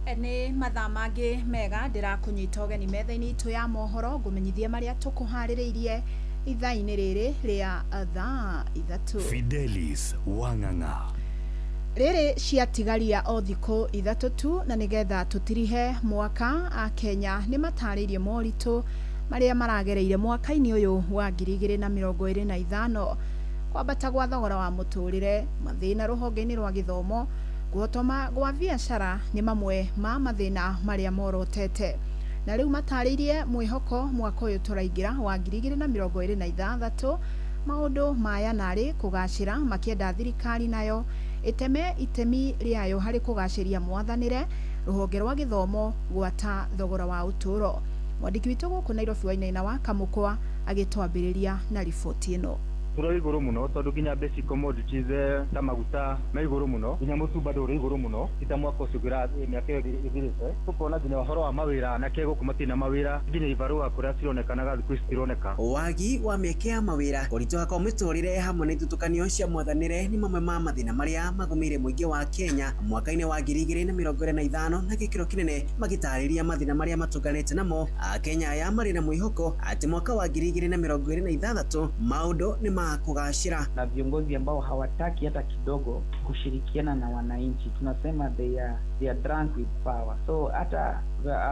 [SPEAKER 3] Nĩ mathaa mangĩ mega ndĩrakũnyita ũgeni metha-inĩ itũ ya mohoro ngũmenyithie marĩa tũkũharĩrĩirie ithaa-inĩ rĩrĩ rĩa thaa 3.
[SPEAKER 6] Fidelis Wang'ang'a.
[SPEAKER 3] Rĩrĩ ciatigaria o thikũ 3 tu, na nĩgetha tũtirihe mwaka, Akenya nĩ matarĩirie moritũ marĩa maragereire mwaka-inĩ ũyũ wa 2025. Kwambata gwa thogora wa mũtũrĩre, mathĩna rũhonge-inĩ rwa gĩthomo, kũhotoma gwa biacara nĩ mamwe ma mathĩna marĩa morotete. Na rĩu matarĩirie mwĩhoko mwaka ũyũ tũraingĩra wa 2026 maũndũ maya narĩ kũgacĩra, makĩenda thirikari nayo ĩteme itemi rĩayo harĩ kũgacĩria mwathanĩre rũhonge rwa gĩthomo gwata thogora wa ũtũũro. Mwandĩki witũ gũkũ Nairobi Wainaina wa Kamũkwa agĩtwambĩrĩria na riboti ĩno.
[SPEAKER 19] Tũrĩ igũrũ mũno tondũ nginya basic commodities ta maguta me igũrũ mũno, nginya mũtu bado ũrĩ igũrũ mũno, ti ta mwaka ũcio ũngĩ mĩaka ĩyo ĩthirĩte. Tũkona nginya ũhoro wa mawĩra, anake gũkũ matirĩ na mawĩra, nginya ibarũa kũrĩa cironekanaga thikũ ici citironeka.
[SPEAKER 2] Wagi wa mĩeke ya mawĩra, kũritũha kwa mĩtũrĩre hamwe na ithutũkanio cia mwathanĩre nĩ mamwe ma mathĩna marĩa magũmĩire mũingĩ wa Kenya mwaka-inĩ wa 2025 na gĩkĩro kĩnene, magĩtarĩria mathĩna marĩa matũnganĩte namo. Akenya aya marĩ na mwĩhoko atĩ mwaka wa 2026 maũndũ nĩ kugashira.
[SPEAKER 4] Na viongozi ambao hawataki hata kidogo kushirikiana na wananchi, tunasema they are drunk with power. So hata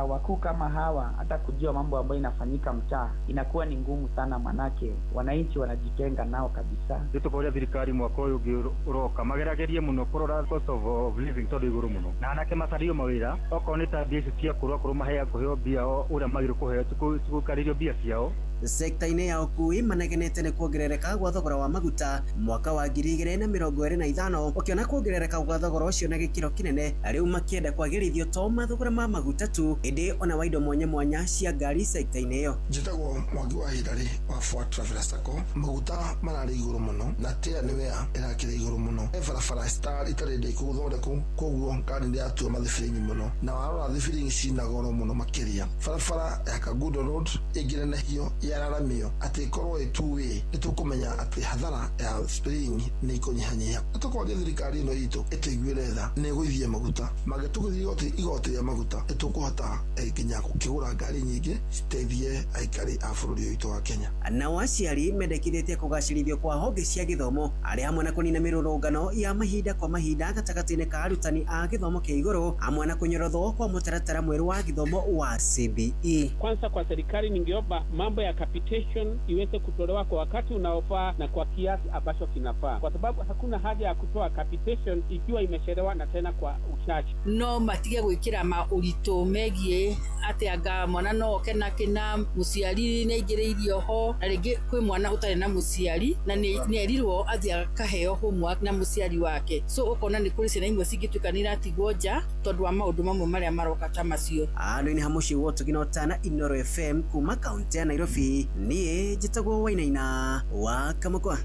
[SPEAKER 4] wakuu kama hawa hata kujua mambo ambayo inafanyika mtaa inakuwa ni ngumu sana, manake wananchi wanajitenga nao kabisa.
[SPEAKER 19] Nĩtũkoria thirikari mwaka ũyũ ũngĩ ũroka mageragerie mũno kũrora cost of living tondũ igũrũ mũno, na anake macario mawĩra, okorwo nĩ ta mbia icio cia kũrũ akorwo maheagwo kũheo mbia ũrĩa magĩrĩirwo kũheo, tigũikarĩrio mbia ciao.
[SPEAKER 2] Sekta-inĩ ya ũkui manegenete nĩ kuongerereka gwa thogora wa maguta mwaka wa 2025, ũkĩona kuongerereka gwa thogora ũcio na gĩkĩro kĩnene, rĩu makĩenda kwagĩrithio to mathogora ma maguta tu, ĩndĩ ona wa indo mwanya mwanya cia ngari sekta-inĩ ĩyo.
[SPEAKER 21] Njĩtagwo Mwangi wa Hilary wa Ford Traveller Sacco. Maguta mararĩ igũrũ mũno na tea nĩ wea ĩrakĩrĩ igũrũ mũno. He barabara itarĩ ndĩku gũthondekwo, koguo ngari nĩ yatua mathibiringi mũno, na warora thibiringi cina goro mũno makĩria. Barabara ya Kangundo Road ĩngĩnenehio yararamio atĩ ĩkorwo ĩ two way, nĩ tũkũmenya atĩ hathara ya spring nĩ ikũnyihanyiha. Na tũkoria thirikari ĩno itũ ĩtũiguĩre tha nĩ ĩgũithie maguta, mangĩtũgũithia igoti rĩa maguta nĩtũkũhota nginya gũkĩgũra ngari nyingĩ citeithie aikari a bũrũri ũyũ witũ wa Kenya.
[SPEAKER 2] Nao aciari mendekithĩtie kũgacĩrithio kwa honge cia gĩthomo arĩ hamwe na kũnina mĩrũrũngano ya mahinda kwa mahinda gatagatĩ-inĩ ka arutani a gĩthomo kĩa igũrũ hamwe na kũnyorothwo kwa mũtaratara mwerũ wa gĩthomo wa CBE.
[SPEAKER 7] Kwanza kwa serikali ningeomba mambo ya capitation iweze kutolewa kwa wakati unaofaa na kwa kiasi ambacho kinafaa, kwa sababu hakuna haja ya kutoa capitation ikiwa imechelewa na tena kwa uchache.
[SPEAKER 11] No matige gwikira ma urito megie ati anga mwana no oke na kina muciari ni aingiriirio ho, na ringi kwi mwana utari na muciari na ni erirwo athi akaheo homework na muciari wake, so ukona ni kuri ciana imwe cingituika ni iratigwo nja tondu wa maundu mamwe maria maroka ta macio.
[SPEAKER 2] Andũ-inĩ ha mũciĩ wa Ũtugi na Ũtana, Inooro FM kuma kaunti ya Nairobi, niĩ njĩtagwo Wainaina wa Kamũkwa.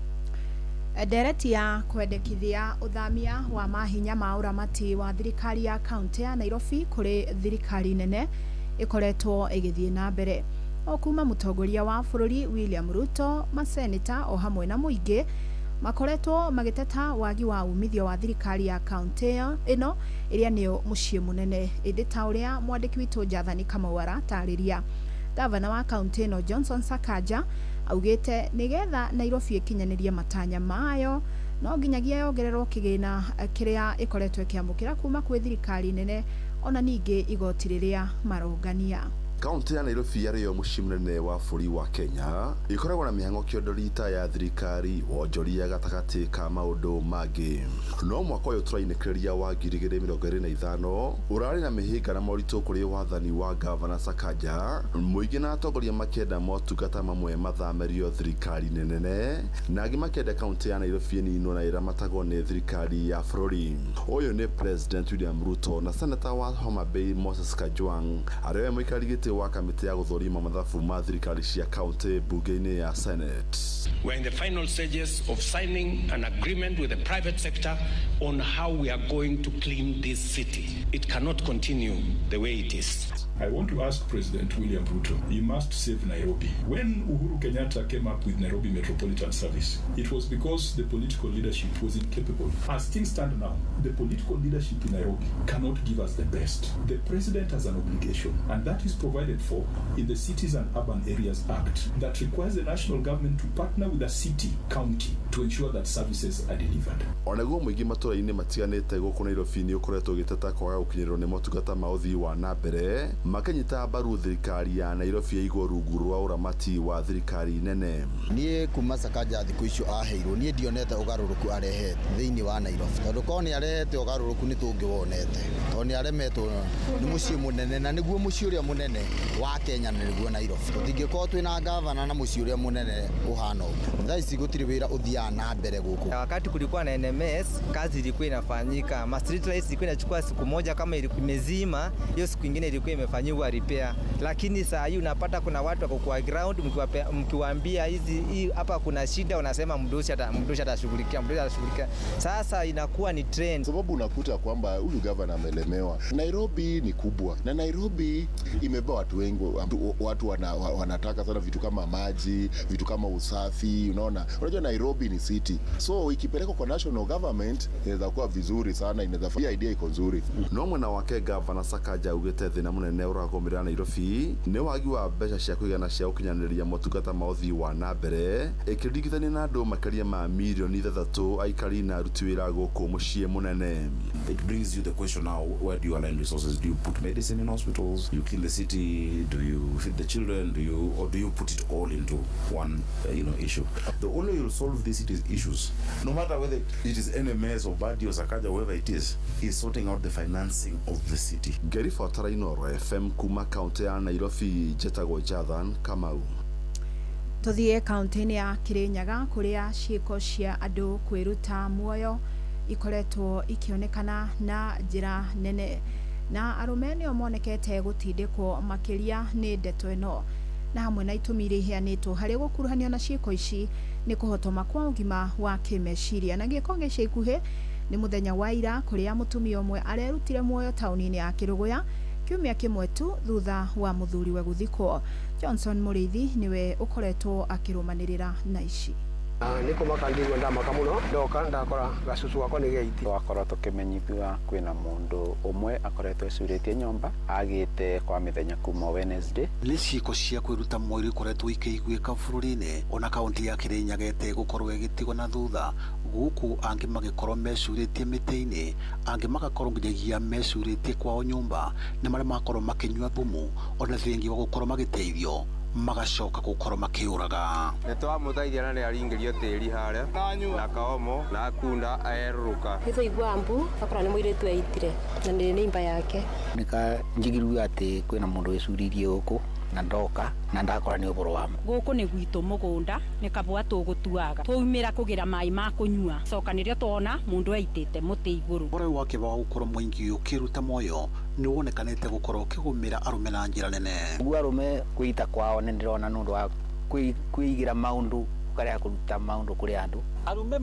[SPEAKER 3] Ndereti ya kwendekithia uthamia wa mahinya ma ũramati wa thirikari ya kaunti ya Nairobi kũrĩ thirikari nene ĩkoretwo ĩgĩthiĩ na mbere o kuma mũtongoria wa bũrũri William Ruto, maseneta o hamwe na mũingĩ makoretwo magĩteta wagi wa umithio wa thirikari ya kaunti ĩno ĩrĩa nĩyo mũciĩ mũnene. Ĩndĩ ta ũrĩa mwandĩki witũ Jathani Kamau aratarĩria, gavana wa kaunti ĩno Johnson Sakaja augĩte nĩgetha Nairobi ĩkinyanĩrie matanya mayo no nginyagia yongererwo kĩgĩna kĩrĩa ĩkoretwo ĩkĩamũkĩra kuma kwĩ thirikari nene ona ningĩ igoti rĩrĩa marongania.
[SPEAKER 12] Kaunti ya Nairobi yarĩyo mũciĩ mũnene wa bũrũri wa Kenya ĩkoragwo na mĩhang'o kĩondo rita ya thirikari, wonjoria gatagatĩ ka maũndũ mangĩ. No mwaka ũyũ tũrainĩkĩrĩria wa 2025 ũrarĩ na mĩhĩnga na moritũ kũrĩ wathani wa gavana Sakaja, mũingĩ na atongoria makĩenda motungata mamwe mathamĩrio thirikari-inĩ nene na angĩ makĩenda kaunti ya Nairobi ĩninwo na ĩramatagwo nĩ thirikari ya bũrũri. Ũyũ nĩ President William Ruto na Senator wa Homa Bay Moses Kajwang' arĩa we mũikarĩri gĩtĩ wa kamĩtĩ ya gũthũrima mathabu ma thirikari cia kaunti bunge-inĩ ya Senate.
[SPEAKER 25] We're in the final stages of signing an agreement with the private sector on how we are going to clean this city. It cannot continue the way it is.
[SPEAKER 27] I want to ask President William Ruto, he must save Nairobi. When Uhuru Kenyatta came up with Nairobi Metropolitan Service, it was because the political leadership was incapable. As things stand now, the political leadership in Nairobi cannot give us the best. The president has an obligation, and that is provided for in the Cities and Urban Areas Act, that requires the national government to partner with the city, county, to ensure that services are delivered.
[SPEAKER 12] Onaguo mũingĩ matũra-inĩ matiganĩte gũkũ Nairobi nĩ ũkoretwo ũgĩteta kwaga gũkinyĩrwo nĩ motungata ma ũthii wa na mbere Makĩnyita mbaru thirikari ya Nairobi yaigwo rungu rwa ũramati wa thirikari nene.
[SPEAKER 22] Niĩ kuma Sakaja thikũ icio aheirwo niĩ ndionete ũgarũrũku arehete thĩinĩ wa Nairobi, tondũ korwo nĩ arehete ũgarũrũku nĩ tũngĩwonete, tondũ nĩ aremetwo nĩ mũciĩ mũnene na nĩguo mũciĩ ũrĩa mũnene wa Kenya na nĩguo Nairobi. Tũtingĩkorwo twĩna gavana na mũciĩ ũrĩa mũnene ũhana ũguo. Thaa ici gũtirĩ wĩra ũthiaga na mbere gũkũ.
[SPEAKER 8] Wakati kulikuwa na NMS, kazi ilikuwa inafanyika. Ma street lights ilikuwa inachukua siku moja, kama imezima, hiyo siku ingine ilikuwa imefanyiwa repair. Lakini saa hii unapata kuna watu wako kwa ground, mkiwaambia hizi hapa kuna shida, wanasema mdosi atashughulikia, mdosi atashughulikia. Sasa inakuwa ni trend.
[SPEAKER 13] Sababu unakuta kwamba huyu governor amelemewa. Nairobi ni kubwa na Nairobi imebeba watu wengi, watu wanataka sana vitu kama maji, vitu kama usafi, unaona. Unajua Nairobi ni city. So ikipelekwa kwa national government inaweza kuwa vizuri sana, inaweza fanya idea iko nzuri.
[SPEAKER 12] No mwena wake governor Sakaja augĩte thĩna mũnene ũragũmĩra Nairobi nĩ wagi wa mbeca cia kũigana cia gũkinyanĩria motungata ma ũthii wa na mbere ĩkĩringithanio na andũ makĩria ma mirioni 6 aikari na aruti wĩra gũkũ mũciĩ mũnene.
[SPEAKER 14] It brings you the question now, where do you align resources? Do you put medicine in hospitals? You clean the city? Do you feed the children? Do you put it all into one issue? The only way you'll solve these city's issues, no matter whether it is NMS or Badi or Sakaja, whoever it is sorting out the financing of the city.
[SPEAKER 12] Ngĩribotera Inooro FM kuma kaunti ya Nairobi, njĩtagwo Jathan Kamau.
[SPEAKER 3] Tũthiĩ kaunti-inĩ ya Kirinyaga kũrĩa ciĩko cia andũ kwĩruta muoyo ikoretwo ikĩonekana na njĩra nene, na arũme nĩo monekete gũtindĩkwo makĩria nĩ ndeto ĩno, na hamwe na itũmi iria iheanĩtwo harĩ gũkuruhanio na ciĩko ici nĩ kũhotoma kwa ũgima wa kĩmeciria. Na gĩko gĩa ica ikuhĩ nĩ mũthenya wa ira kũrĩa mũtumia ũmwe arerutire muoyo taũni-inĩ ya Kĩrũgũya kiumia kĩmwe tu thutha wa mũthuriwe gũthikwo. Johnson Mũrĩithi nĩwe ũkoretwo akĩrũmanĩrĩra na ici.
[SPEAKER 15] Nĩ kũmaka ndigua ndamaka mũno ndoka ndakora gacucu gakwa nĩ geiti.
[SPEAKER 16] Twakorwo tũkĩmenyithua kwĩna mũndũ ũmwe akoretwo ecurĩtie nyũmba agĩte kwa mĩthenya kuma Wednesday.
[SPEAKER 17] Nĩ ciĩko cia kwĩruta muoyo ikoretwo ikĩiguĩka bũrũri-inĩ, ona kaunti ya Kirinyaga ĩtegũkorwo ĩgĩtigwo na thutha, gũkũ angĩ magĩkorwo mecurĩtie mĩtĩ-inĩ, angĩ magakorwo nginyagia mecurĩtie kwao nyũmba, na marĩa makorwo makĩnyua thumu ona thengia wa gũkorwo magĩteithio magacoka gũkorwo makĩũraga.
[SPEAKER 26] Nĩ twamũteithia na nĩ aringĩrio tĩri harĩa na kaomo na akunda erũrũka.
[SPEAKER 28] Nĩ twaigua mbu akora nĩ mũirĩtu eitire na nĩ nĩimba yake.
[SPEAKER 29] Nĩka njigirue atĩ kwĩna mũndũ wĩcuririe gũkũ na ndoka na ndakora nĩ ũhoro wa
[SPEAKER 30] gũkũ nĩ gwitũ mũgũnda nĩ kabũa tũgũtuaga twaumĩra kũgĩra maĩ ma kũnyua coka nĩrĩo tuona mũndũ eitĩte mũtĩ igũrũ.
[SPEAKER 17] Ũhoro wa kĩba wa gũkorwo mũingĩ ũkĩruta muoyo nĩ wonekanĩte gũkorwo ũkĩgũmĩra arũme na njĩra nene.
[SPEAKER 29] Ũguo arũme kwĩita kwao nĩ ndĩrona nĩ ũndũ wa kwĩigĩra maũndũ ũkarega kũruta maũndũ kũrĩ andũ.
[SPEAKER 31] Arũme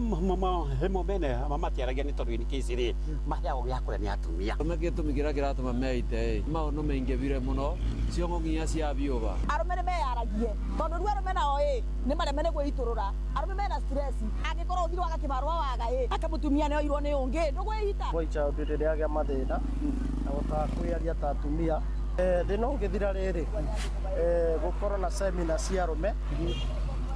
[SPEAKER 31] mo mene matiaragia nĩ tondũ in case rĩ maheagwo gĩa kũrĩa nĩ atumia.
[SPEAKER 32] Arũme gĩtũmi kĩrĩa kĩratũma meite maũndũ maingĩvire mũno ciongo nginya cia biũba.
[SPEAKER 33] Arũme nĩ meyaragie tondũ rĩu arũme nao ĩ nĩ mareme nĩ gwĩitũrũra. Arũme mena stress angĩkorwo ũthire waga kĩbarũa waga ĩ akamũtumia nĩ oirwo nĩ ũngĩ ndũgwĩita.
[SPEAKER 34] Boy child rĩrĩa agĩa mathĩna na gũtaga kwĩyaria ta atumia thĩna ũngĩthira rĩrĩ gũkorwo na semina cia arũme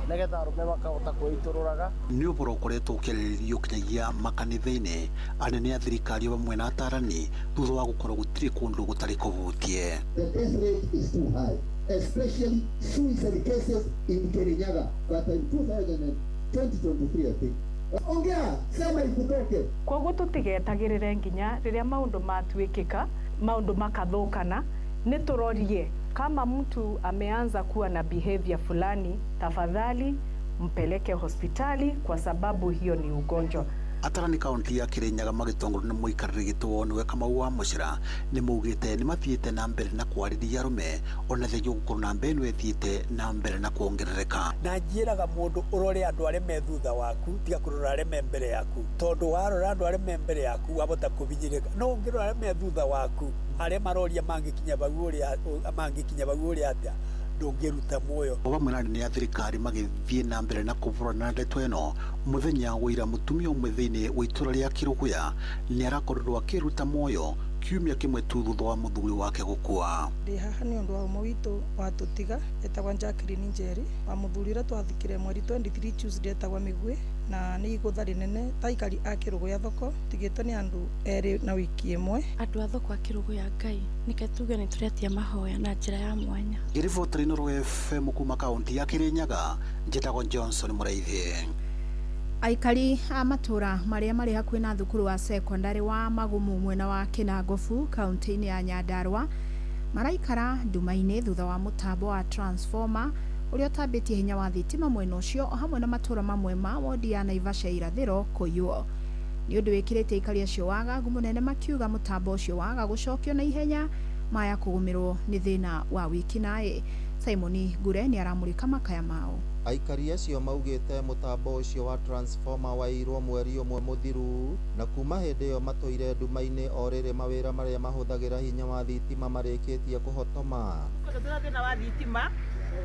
[SPEAKER 34] nĩgetha arũme makahota kwĩitũrũraga.
[SPEAKER 17] Nĩ ũhoro ũkoretwo ũkĩarĩrĩrio kinyagia makanitha-inĩ, anene a thirikari hamwe na atarani thutha wa gũkorwo gũtirĩ kũndũ gũtarĩ kũhutie.
[SPEAKER 35] The death rate is too high, especially suicide cases in Kirinyaga, but in 2023 I think. Ongea, sema ikutoke.
[SPEAKER 36] Koguo tũtigetagĩrĩre nginya rĩrĩa maũndũ matuĩkĩka, maũndũ makathũkana, nĩ tũrorie kama mtu ameanza kuwa na behavior fulani, tafadhali mpeleke hospitali kwa sababu hiyo ni ugonjwa.
[SPEAKER 17] Atarani kaunti ya Kirinyaga magĩtongorio nĩ mũikarĩri gĩtĩ nĩwe Kamau wa Mũcĩra nĩ maugĩte nĩ mathiĩte na mbere na kwarĩria arũme ona thengia gũkorwo namba ĩno ĩthiĩte na mbere na kuongerereka.
[SPEAKER 37] Na njĩraga mũndũ ũrore andũ arĩa me thutha waku tiga kũrora arĩa me mbere yaku, tondũ warora andũ arĩa me mbere yaku wahota kũbinyĩrĩka, no ũngĩrora arĩa me thutha waku arĩa maroria mangĩkinya bau ũrĩa atĩa ndũngĩruta muoyo.
[SPEAKER 17] O hamwe na anene a thirikari magĩthiĩ na mbere na kũhũrana na ndeto ĩno, mũthenya wa ira mũtumia ũmwe thĩinĩ wa itũra rĩa Kĩrũgũya nĩ arakorirwo akĩruta muoyo Kiumia kĩmwe tu thutha wa mũthuri wake gũkua.
[SPEAKER 1] Ndĩ haha nĩ ũndũ wa ũmwe witũ watũtiga etagwa Jacqueline Njeri wa mũthuri ũrĩa twathikire mweri 23 Tuesday etagwa Mĩguĩ, na nĩ igũtha rĩnene ta aikari a Kĩrũgũya thoko tigĩtwo nĩ andũ erĩ na wiki ĩmwe.
[SPEAKER 2] Andũ a thoko a Kĩrũgũya Ngai nĩke tuge nĩ tũretia mahoya na njĩra ya mwanya.
[SPEAKER 17] Ngĩribotera Inooro FM kuma kaunti ya Kirinyaga, njĩtagwo Johnson Mũraithi.
[SPEAKER 3] Aikari a matũra marĩa marĩ hakuhĩ na thukuru wa sekondarĩ wa Magumu mwena wa Kinangofu kaunti-inĩ ya Nyandarua maraikara nduma-inĩ thutha wa mũtambo wa transformer ũrĩa ũtambĩtie hinya wa thitima mwena ũcio o hamwe na matũra mamwe ma wodi ya Naivasha irathĩro kũiywo. Nĩ ũndũ wĩkĩrĩte aikari acio wagagu mũnene makiuga mũtambo ũcio waga gũcokio na ihenya maya kũgũmĩrwo nĩ thĩna wa wĩkinaĩ. Simon Ngure nĩ aramũrĩka makaya mao.
[SPEAKER 4] Aikari acio maugĩte mũtambo ũcio wa transformer wairwo mweri ũmwe mũthiru na kuma hĩndĩ ĩyo matũire nduma-inĩ o rĩrĩ mawĩra marĩa mahũthagĩra hinya wa thitima marĩkĩtie kũhotoma.
[SPEAKER 5] Tũrĩ thĩna wa thitima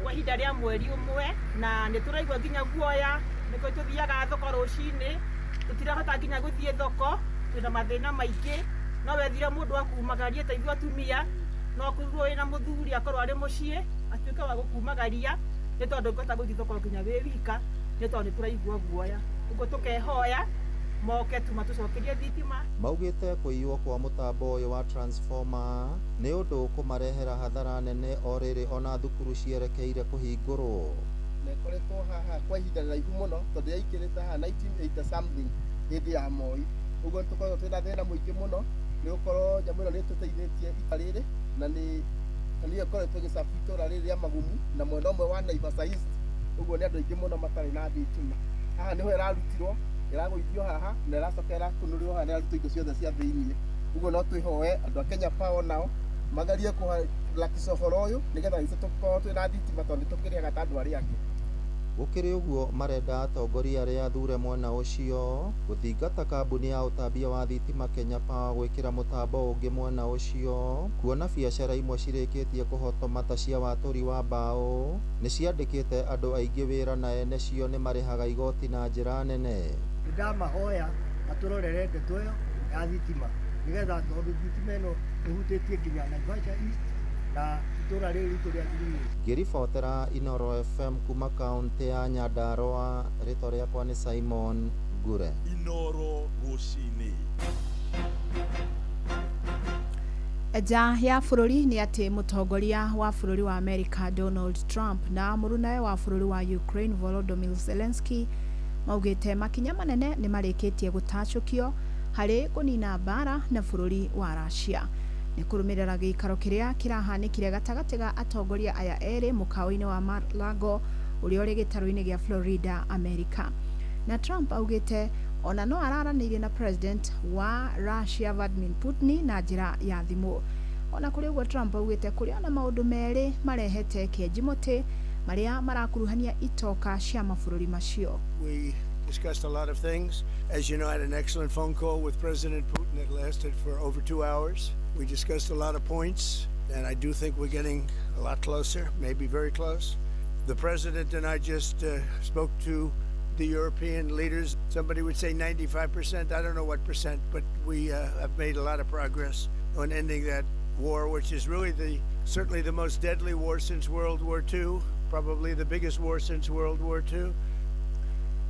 [SPEAKER 5] kwa ihinda rĩa mweri ũmwe na nĩ tũraigua nginya guoya nĩkĩo tũthiaga thoko rũcinĩ tũtirahota nginya gũthiĩ thoko twĩna mathĩna maingĩ no wethire mũndũ wa kumagaria ta ithuĩ atumia no kũrwo wĩna mũthuri akorwo arĩ mũciĩ atuĩke wa gũkumagaria nĩ tondũ ngota gũthiĩ thoko nginya wĩ wika nĩ tondũ nĩ tũraigua guoya ũguo tũkehoya moke tu matũcokerie thitima.
[SPEAKER 4] Maugĩte kũiywo kwa mũtambo ũyũ wa transformer nĩ ũndũ ũkũmarehera hathara nene o rĩrĩ ona thukuru cierekeire kũhingũrwo.
[SPEAKER 6] Na ĩkoretwo haha kwa ihinda rĩraihu mũno tondũ yaingĩrĩte haha 1980 something hĩndĩ ya Moi, ũguo tũkoragwo twĩna thĩna mũingĩ mũno nĩ gũkorwo nyamũ ĩno nĩ ĩtũteithĩtie ita rĩrĩ na nĩ nĩyo ĩkoretwo ĩgĩcabu itũra rĩrĩ rĩa Magumu na mwena ũmwe wa Naivasha East, ũguo nĩ andũ aingĩ mũno matarĩ na thitima. Haha nĩho ĩrarutirwo ĩragũithio haha na ĩracoka ĩrakunũrĩrwo haha na ĩrarutwo indo ciothe cia thĩiniĩ, ũguo no twĩhoe andũ a Kenya Power nao magerie kũharakisha ũhoro ũyũ nĩgetha ithuĩ tũkorwo twĩna thitima tondũ nĩ tũkĩrĩhaga ta andũ arĩa angĩ.
[SPEAKER 4] Gũkĩrĩ ũguo marenda atongoria arĩa athure mwena ũcio gũthingata kambuni ya ũtambia wa thitima Kenya Power gwĩkĩra mũtambo ũngĩ mwena ũcio kuona biacara imwe cirĩkĩtie kũhotoma ta cia watũri wa mbaũ nĩ ciandĩkĩte andũ aingĩ wĩra na ene cio nĩ marĩhaga igoti na njĩra nene.
[SPEAKER 7] Ndamahoya matũrorere ndeto ĩyo ya thitima nĩgetha tondũ thitima ĩno ĩhutĩtie nginya Naivasha East na itũra rĩrĩ ritũ rĩa Ngirini.
[SPEAKER 4] Ngĩribotera Inooro FM kuma kaunti ya Nyandarua, rĩtwa rĩakwa nĩ Simon Ngure.
[SPEAKER 9] Inooro rũcinĩ.
[SPEAKER 3] Nja ya bũrũri nĩ atĩ mũtongoria wa bũrũri wa America Donald Trump na mũrunawe wa bũrũri wa Ukraine Volodymyr Zelensky maugĩte makinya manene nĩ marĩkĩtie gũtacũkio harĩ kũnina mbara na bũrũri wa Russia. Nĩ kũrũmĩrĩra gĩikaro kĩrĩa kĩrahanĩkire gatagatĩ ga atongoria aya erĩ mũkawa-inĩ wa Mar-a-Lago ũrĩa ũrĩ gĩtarũ-inĩ gĩa Florida, America. Na Trump augĩte ona no araranĩirie na president wa Russia Vladimir Putin na njĩra ya thimũ. Ona kũrĩ ũguo Trump augĩte kũrĩ ona maũndũ merĩ marehete kĩenji mũtĩ marĩa marakuruhania itoka cia mabũrũri macio.
[SPEAKER 10] We discussed a lot of things. As you know, I had an excellent phone call with President Putin that lasted for over 2 hours. We discussed a lot of points, and I do think we're getting a lot closer, maybe very close. The president and I just spoke to the European leaders. Somebody would say 95%. I don't know what percent, but we have made a lot of progress on ending that war, which is really certainly the most deadly war since World War II, probably the biggest war since World War II.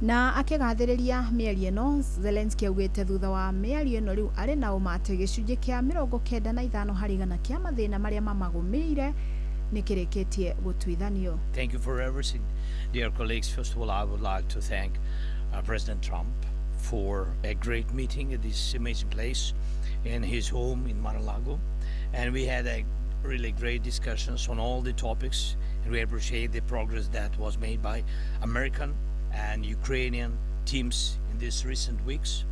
[SPEAKER 3] Na akĩgathĩrĩria mĩario ĩno Zelensky augĩte thutha wa mĩario ĩno rĩu arĩ na ũma atĩ gĩcunjĩ kĩa 95 harĩ igana kĩa mathĩna marĩa mamagũmĩire nĩ kĩrĩkĩtie gũtuithanio.
[SPEAKER 11] Thank you for everything, dear colleagues. First of all, I would like to thank President Trump for a great meeting at this amazing place in his home in Mar-a-Lago, and we had a really great discussions on all the topics, and we appreciate the progress that was made by American and Ukrainian teams in these recent weeks.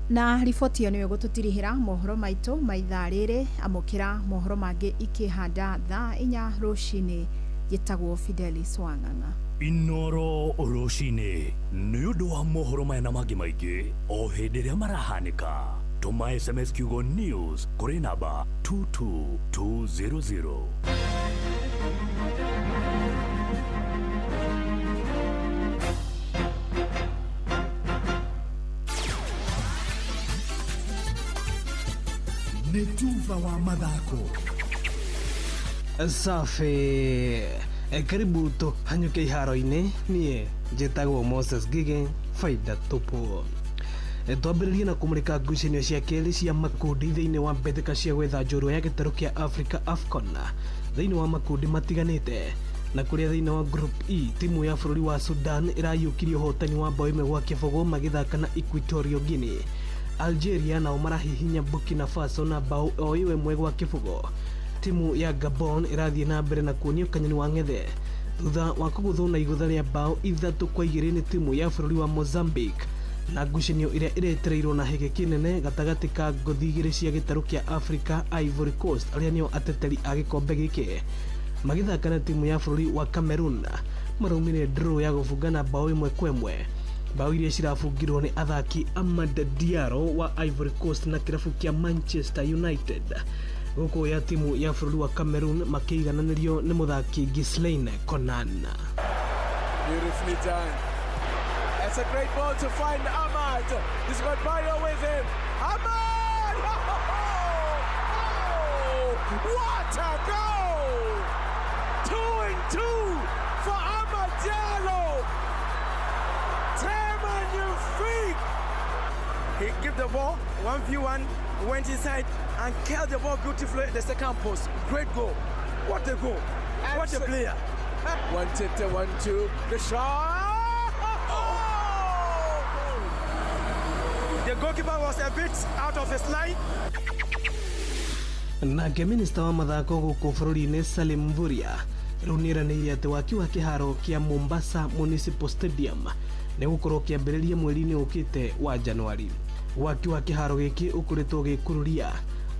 [SPEAKER 3] Na riboti ĩyo nĩyo ĩgũtũtirihĩra mohoro maitũ ma ithaa rĩrĩ. Amũkĩra mohoro mangĩ ikĩhanda thaa 4 rũcinĩ. Njĩtagwo Fidelis Wang'ang'a.
[SPEAKER 9] Inooro rũcinĩ nĩ ũndũ wa mohoro maya na mangĩ maingĩ o hĩndĩ ĩrĩa marahanĩka. Tũma SMS kiugo news kũrĩ namba 22200.
[SPEAKER 8] Nĩ tuba wa mathako.
[SPEAKER 12] Safi. Karibu tuhanyuke iharo-inĩ. Niĩ njĩtagwo Moses Ngige, faida tupu. Twambĩrĩrie na kũmũrĩka ngucanio cia kerĩ cia makundi thĩinĩ wa mbĩtĩka cia gwetha njorua ya gĩtarũ kĩa Africa AFCON thĩinĩ wa makundi matiganĩte, na kũrĩa thĩinĩ wa Group E timu ya bũrũri wa Sudan ĩrayũkirie ũhotani wa bao 1-0 magĩthaka na Equatorial Guinea. Algeria nao marahihinya Burkina Faso na bao o 1-0. Timu ya Gabon ĩrathiĩ na mbere na kuonio kanyoni wa ng'ethe thutha wa kũgũthwo na igũtha rĩa bao 3-2 nĩ timu ya bũrũri wa Mozambique, na ngucanio ĩrĩa ĩretereirwo na hĩgĩ kĩnene gatagatĩ ka ngũthi igĩrĩ cia gĩtarũ kĩa Africa, Ivory Coast arĩa nĩo ateteri a gĩkombe gĩkĩ magĩthaka na timu ya bũrũri wa Cameroon maraumire draw ya gũbungana bao 1-1. Bao iria cirabungirwo nĩ athaki Amad Diallo wa Ivory Coast na kĩrabu kĩa Manchester United, gũkũ ya timu ya bũrũri wa Cameroon makĩigananĩrio nĩ mũthaki Ghislaine Konan.
[SPEAKER 13] Beautifully done. That's a great ball to find Ahmad. He's got Bayo with him. Ahmad! Oh, what a goal! 2 and 2 for Amad Diallo. Magnifique!
[SPEAKER 14] He gave the ball 1v1, went inside and killed the ball beautifully at the second post. Great goal. What a goal. What a player.
[SPEAKER 13] 1-2, 1-2. The shot. Oh!
[SPEAKER 14] The goalkeeper was a bit out of his line.
[SPEAKER 12] Nake minista wa mathako gũkũ bũrũri-inĩ Salim Mvurya rĩu nĩeranĩire atĩ waki wa kĩharo kĩa Mombasa Municipal Stadium nĩ gũkorwo kĩambĩrĩria mweri-inĩ ũkĩte wa Januari. Waki wa kĩharo gĩkĩ ũkoretwo ũgĩkururia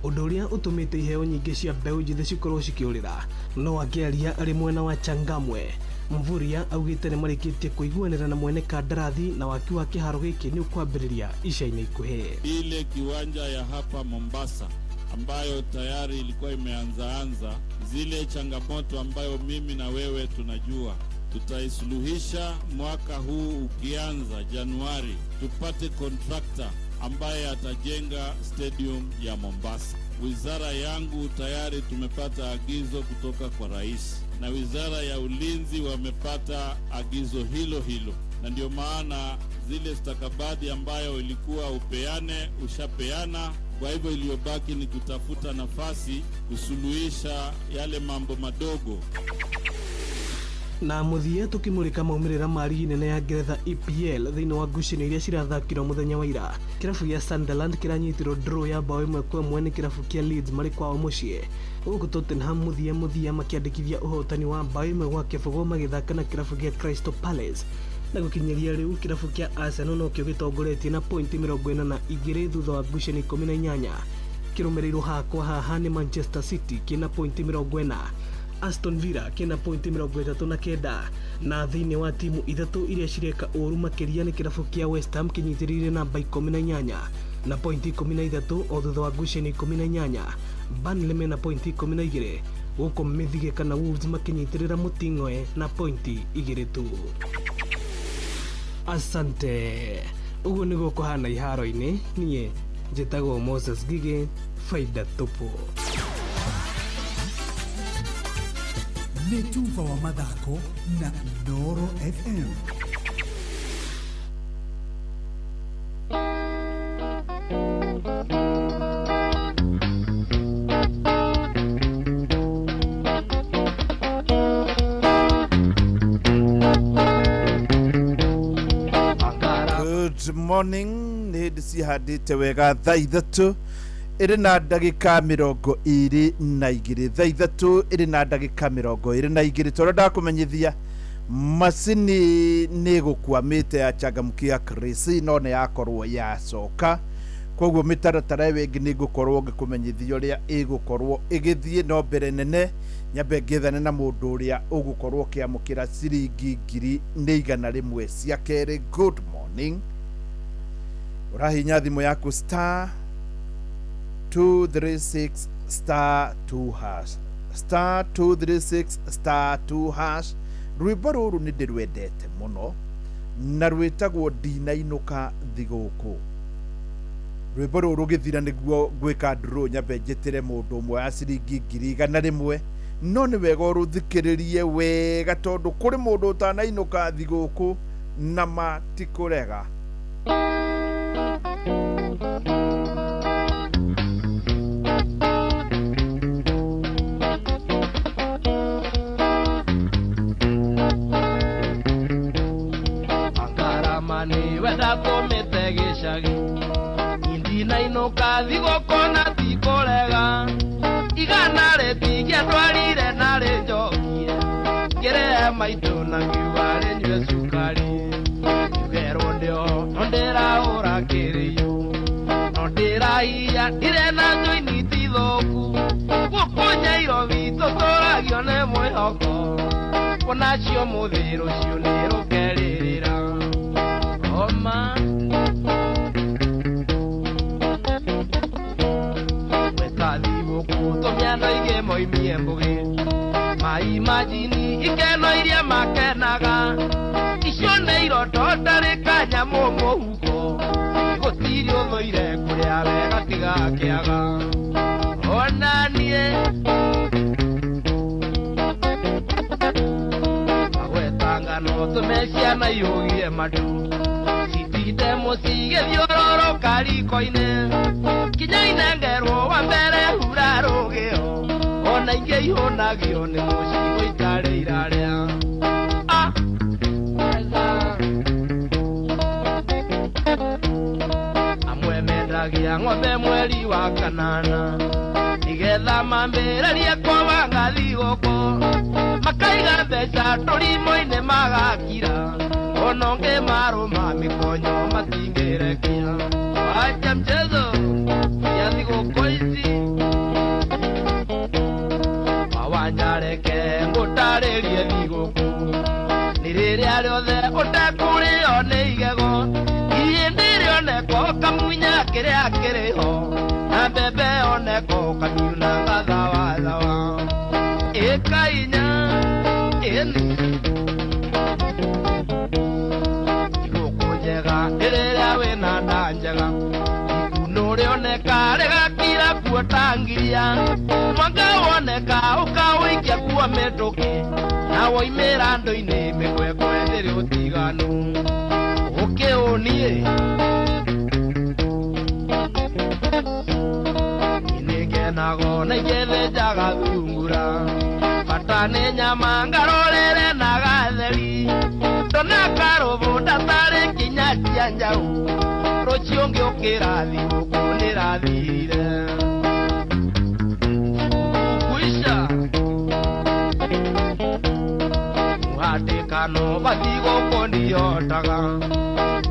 [SPEAKER 12] ũndũ ũrĩa ũtũmĩte iheo nyingĩ cia mbeũ njĩthĩ cikorwo cikĩũrĩra. No akĩaria arĩ mwena wa Changamwe, Mvurya augĩte nĩ marĩkĩtie kũiguanĩra na mwene kandarathi na waki wa kĩharo gĩkĩ nĩ ũkwambĩrĩria ica-inĩ ikuhĩ.
[SPEAKER 15] Ile kiwanja ya hapa Mombasa ambayo tayari ilikuwa imeanzaanza, zile changamoto ambayo mimi na wewe tunajua tutaisuluhisha mwaka huu ukianza Januari, tupate contractor ambaye atajenga stadium ya Mombasa. Wizara yangu tayari tumepata agizo kutoka kwa rais, na wizara ya ulinzi wamepata agizo hilo hilo, na ndio maana zile stakabadhi ambayo ilikuwa upeane ushapeana. Kwa hivyo iliyobaki ni kutafuta nafasi kusuluhisha yale mambo madogo.
[SPEAKER 12] Na mũthia tũkĩmũrĩka maumĩrĩra ma rigi nene ya Ngeretha EPL thĩinĩ wa ngucanio iria cirathakirwo mũthenya wa ira. Kĩrabu gĩa Sunderland kĩranyitirwo draw ya bao 1-1 nĩ kĩrabu kĩa Leeds marĩ kwao mũciĩ, gũkũ Tottenham mũthia makĩandĩkithia ũhotani wa bao 1-0 magĩthaka na kĩrabu kĩa Crystal Palace. Na gũkinyĩria rĩu kĩrabu kĩa Arsenal nokĩo gĩtongoretie na pointi 42 thutha wa ngucanio 18, kĩrũmĩrĩirwo haha kwa haha nĩ Manchester City kĩna pointi 40, Aston Villa kĩna pointi 39, na thĩinĩ wa timu ithatũ iria cireka ũru makĩria nĩ kĩrabu kĩa West Ham kĩnyitĩrĩire namba 18 na pointi 13 o thutha wa ngucanio 18, Burnley mena pointi 12, gũkũ Mĩthige kana Wolves makĩnyitĩrĩra mũting'oe na pointi 2 tu. Asante. Ũguo nĩguo kũhana iharo-inĩ. Niĩ njĩtagwo Moses Ngige, faida tupu.
[SPEAKER 8] Nĩ tuba wa mathako na Inooro FM.
[SPEAKER 16] Good morning. Nĩ hĩndĩ cihandĩte wega thaa 3 ĩrĩ na ndagĩka 22, thaa 3 ĩrĩ na ndagĩka 22. Tondũ ndakũmenyithia macini nĩ gũkwamĩte ya changamkia Chris no nĩ yakorwo yacoka, koguo mĩtaratara ĩyo ĩngĩ nĩ ngũkorwo ngĩkũmenyithia ũrĩa ĩgũkorwo ĩgĩthiĩ. No mbere nene nyambe ngĩethane na mũndũ ũrĩa ũgũkorwo ũkĩamũkĩra ciringi 1,100 cia kerĩ. Good morning. Ũrahihinya thimũ yaku star 236 star 2 hash, star 236 star 2 hash. Rwĩmbo rũrũ nĩ ndĩrwendete mũno na rwĩtagwo ndinainũka thigũkũ. Rwĩmbo rũrũ rũgĩthira nĩguo ngwĩka ndũrũ nyambe njĩtĩre mũndũ ũmwe wa ciringi 100,000. No nĩ wega ũrũthikĩrĩrie wega tondũ kũrĩ mũndũ ũtanainũka thigũkũ na matikũrega.
[SPEAKER 18] Angaramani wenda kũmĩte gĩcagi indinainũka thigũkũ na tikũrega igana rĩtingĩatwarire na rĩnjokie ngĩrehe maitũ na ngiuga rĩnyue cukari njugerwo ndĩo no ndĩrahũra kĩrĩyũ no ndĩraiya ndirĩ na njoini ti thũku gũkũ Nyairobi tũtũragio nĩ mwĩhoko onacio mũthĩ rũciũ nĩ rũkerĩrĩra oma tũmĩano igĩ moimie mbũgĩ mai majini ikeno iria makenaga icio nĩ iroto ndarĩ kanyamũ mũhuko gũtirĩ ũthũire kũrĩa wega tiga kĩaga ona niĩ agwetangano tũme ciana iũgie matu citinde mũciĩ gĩthiũrũrũka riko-inĩ kinya inengerwo wa mbere hura rũgĩo ona ingĩ ihũnagio nĩ mũciĩ gũitarĩ irarĩa. Amwe mendagia ng'ombe mweri wa kanana nĩgetha mambĩrĩrie kwawanga thigũkũ makaiga mbeca tũrimũ-inĩ magakira ona ũngĩ marũma mĩkonyo matingĩrekia. Wacha mchezo ya thigũkũ ici mawanjareke ngũtarĩrie thigũkũ nĩ rĩrĩa rĩothe ũtekũrĩo nĩ igego ihĩndĩ rĩoneko kamunya kĩrĩa kĩrĩho na mbembe oneko kamiuna gathawathawa ĩkainya ĩni thigũkũ njega nĩ rĩrĩa wĩna nda njega ikuno rĩoneka rĩgakira kuo ta ngiria mwanga woneka ũkawĩikia kuo mĩtũkĩ na woimĩra andũ-inĩ mĩkwekwe ndĩrĩ ũtiganu ũkĩũniĩ nĩngenago na ingĩthĩnjaga thungura bata nĩ nyama ngarorere na gatheri ndona karũbũ ndatarĩ kinya cia njaũ rũciũ ngĩũkĩra thigũkũ nĩrathirire kuisha mũhatĩkano wa thigũkũ ndihotaga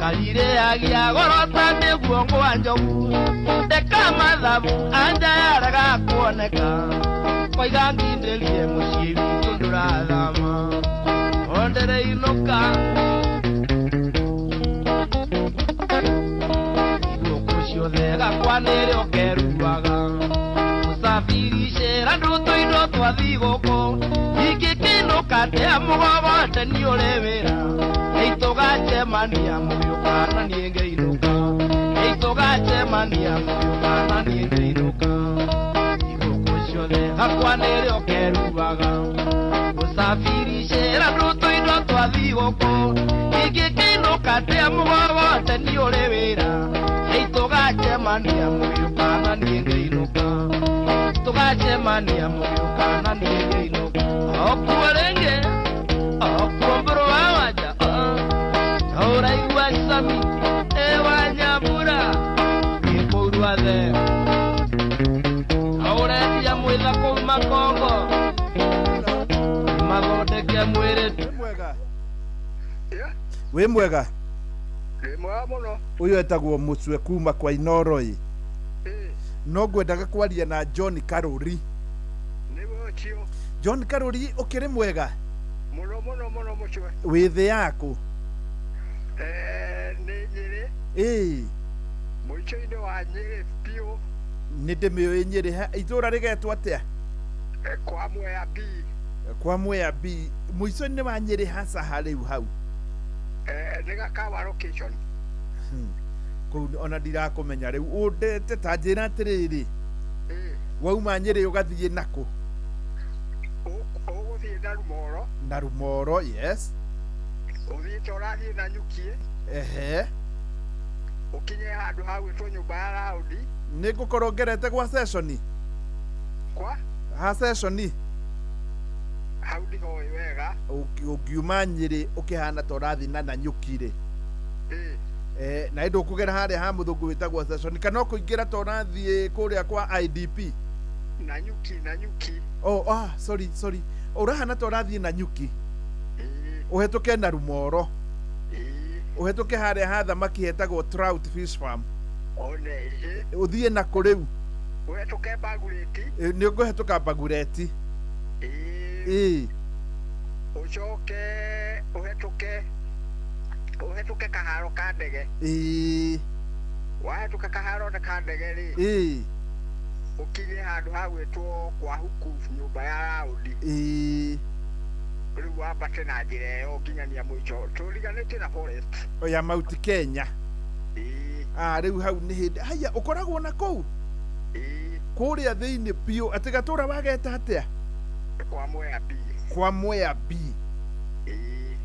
[SPEAKER 18] karirĩagia goro ta mĩguongo wa njogu ndeka mathabu anja yarega kuoneka koiga ngindĩrie mũciĩ witũ ndũrathama ondereinũka thigũkũ ciothe gakwa nĩrĩo keruaga mũsafiricĩra ndũtũ indo twa thigũkũ ingĩkĩinũka ndĩa mũgogote nĩ ũrĩ wĩra nĩitũgacemania mũgĩũka na niĩ ngĩinũka nĩitũgacemania mũgĩũka na niĩ ngĩinũka thigũkũ ciothe gakwa nĩrĩo keruaga mũsafiricĩra ndũtũ indo twa thigũkũ ingĩkĩinũka ndĩa mũgogote nĩ ũrĩ wĩra nĩitũgacemania mũgĩũka na niĩ ngĩinũka tũgacemania mũgĩũka na niĩ ngĩinũka okuo rĩngĩ okuo mbũrũ wa wanja ũraigua cami ĩwa nyambura gĩkũu rwathe ũrendia mwĩtha kũu makongo mathondeke mwĩrĩ.
[SPEAKER 16] Wĩ mwega?
[SPEAKER 19] Wĩ mwega mũno.
[SPEAKER 16] Ũyũ etagwo Mũcwe kuma kwa Inooro-ĩ. No ngwendaga kwaria na John Karuri.
[SPEAKER 19] Nĩwe ũcio.
[SPEAKER 16] John Karuri ũkĩrĩ mwega?
[SPEAKER 19] Mũno mũno mũno Mũcwe.
[SPEAKER 16] Wĩ thĩ yaku?
[SPEAKER 19] Nĩ Nyĩrĩ.
[SPEAKER 16] Ĩĩ.
[SPEAKER 19] Mũico-inĩ wa Nyĩrĩ biũ.
[SPEAKER 16] Nĩ ndĩmĩũĩ Nyĩrĩ. Itũũra rĩgetwo atĩa?
[SPEAKER 19] Kwa Mwea B.
[SPEAKER 16] Kwa Mwea B. Mũico-inĩ wa Nyĩrĩ haca ha rĩu hau?
[SPEAKER 19] Nĩ Gakawa location.
[SPEAKER 16] Kũu ona ndirakũmenya rĩu ũndete ta njĩra atĩrĩrĩ, wauma Nyĩrĩ ũgathiĩ nakũ?
[SPEAKER 19] Ũgũthiĩ na Rumoro.
[SPEAKER 16] Na Rumoro, yes.
[SPEAKER 19] Ũthiĩte ũrathiĩ na Nyukie.
[SPEAKER 16] Ehe.
[SPEAKER 19] Ũkinye handũ hagwĩtwo nyũmba ya raundi.
[SPEAKER 16] Nĩ ngũkorwo ngerete gwa sessioni.
[SPEAKER 19] Kwa?
[SPEAKER 16] Ha sessioni.
[SPEAKER 19] Hau ndihoĩ wega.
[SPEAKER 16] Ũngiuma Nyĩrĩ ũkĩhana ta ũrathiĩ na Nanyuki rĩ, na ĩndĩ ũkũgera harĩa ha mũthũngũ wĩtagwo sessioni, kana ũkũingĩra ta ũrathiĩ kũrĩa kwa IDP.
[SPEAKER 19] Nanyuki, Nanyuki.
[SPEAKER 16] Oh, ah, sorry, sorry. Ũrahana ta ũrathiĩ Nanyuki, ũhetũke na Rumoro, ũhetũke harĩa ha thamaki hetagwo Trout Fish Farm.
[SPEAKER 19] One ĩhĩ.
[SPEAKER 16] Ũthiĩ na kũ rĩu?
[SPEAKER 19] Ũhetũke Mbagureti.
[SPEAKER 16] Nĩ ũkũhetũka Mbagureti. Ĩĩ.
[SPEAKER 19] Ũcoke ũhetũke kaharo ka ndege.
[SPEAKER 16] Ĩĩ.
[SPEAKER 19] Wahetũka kaharo ka ndege rĩ,
[SPEAKER 16] Ĩĩ.
[SPEAKER 19] ũkinye handũ hagwĩtwo kwa Huku, nyũmba ya raundi.
[SPEAKER 16] Ĩĩ.
[SPEAKER 19] Rĩu wambate na njĩra ĩyo nginyania mũico, tũriganĩtie na forest.
[SPEAKER 16] O ya Mount Kenya. Ah, rĩu hau nĩ hĩndĩ haya ũkoragwo na kũu kũrĩa thĩinĩ biũ. Atĩ gatũra wageta atĩa?
[SPEAKER 19] Kwa Mwea B.
[SPEAKER 16] Kwa Mwea B.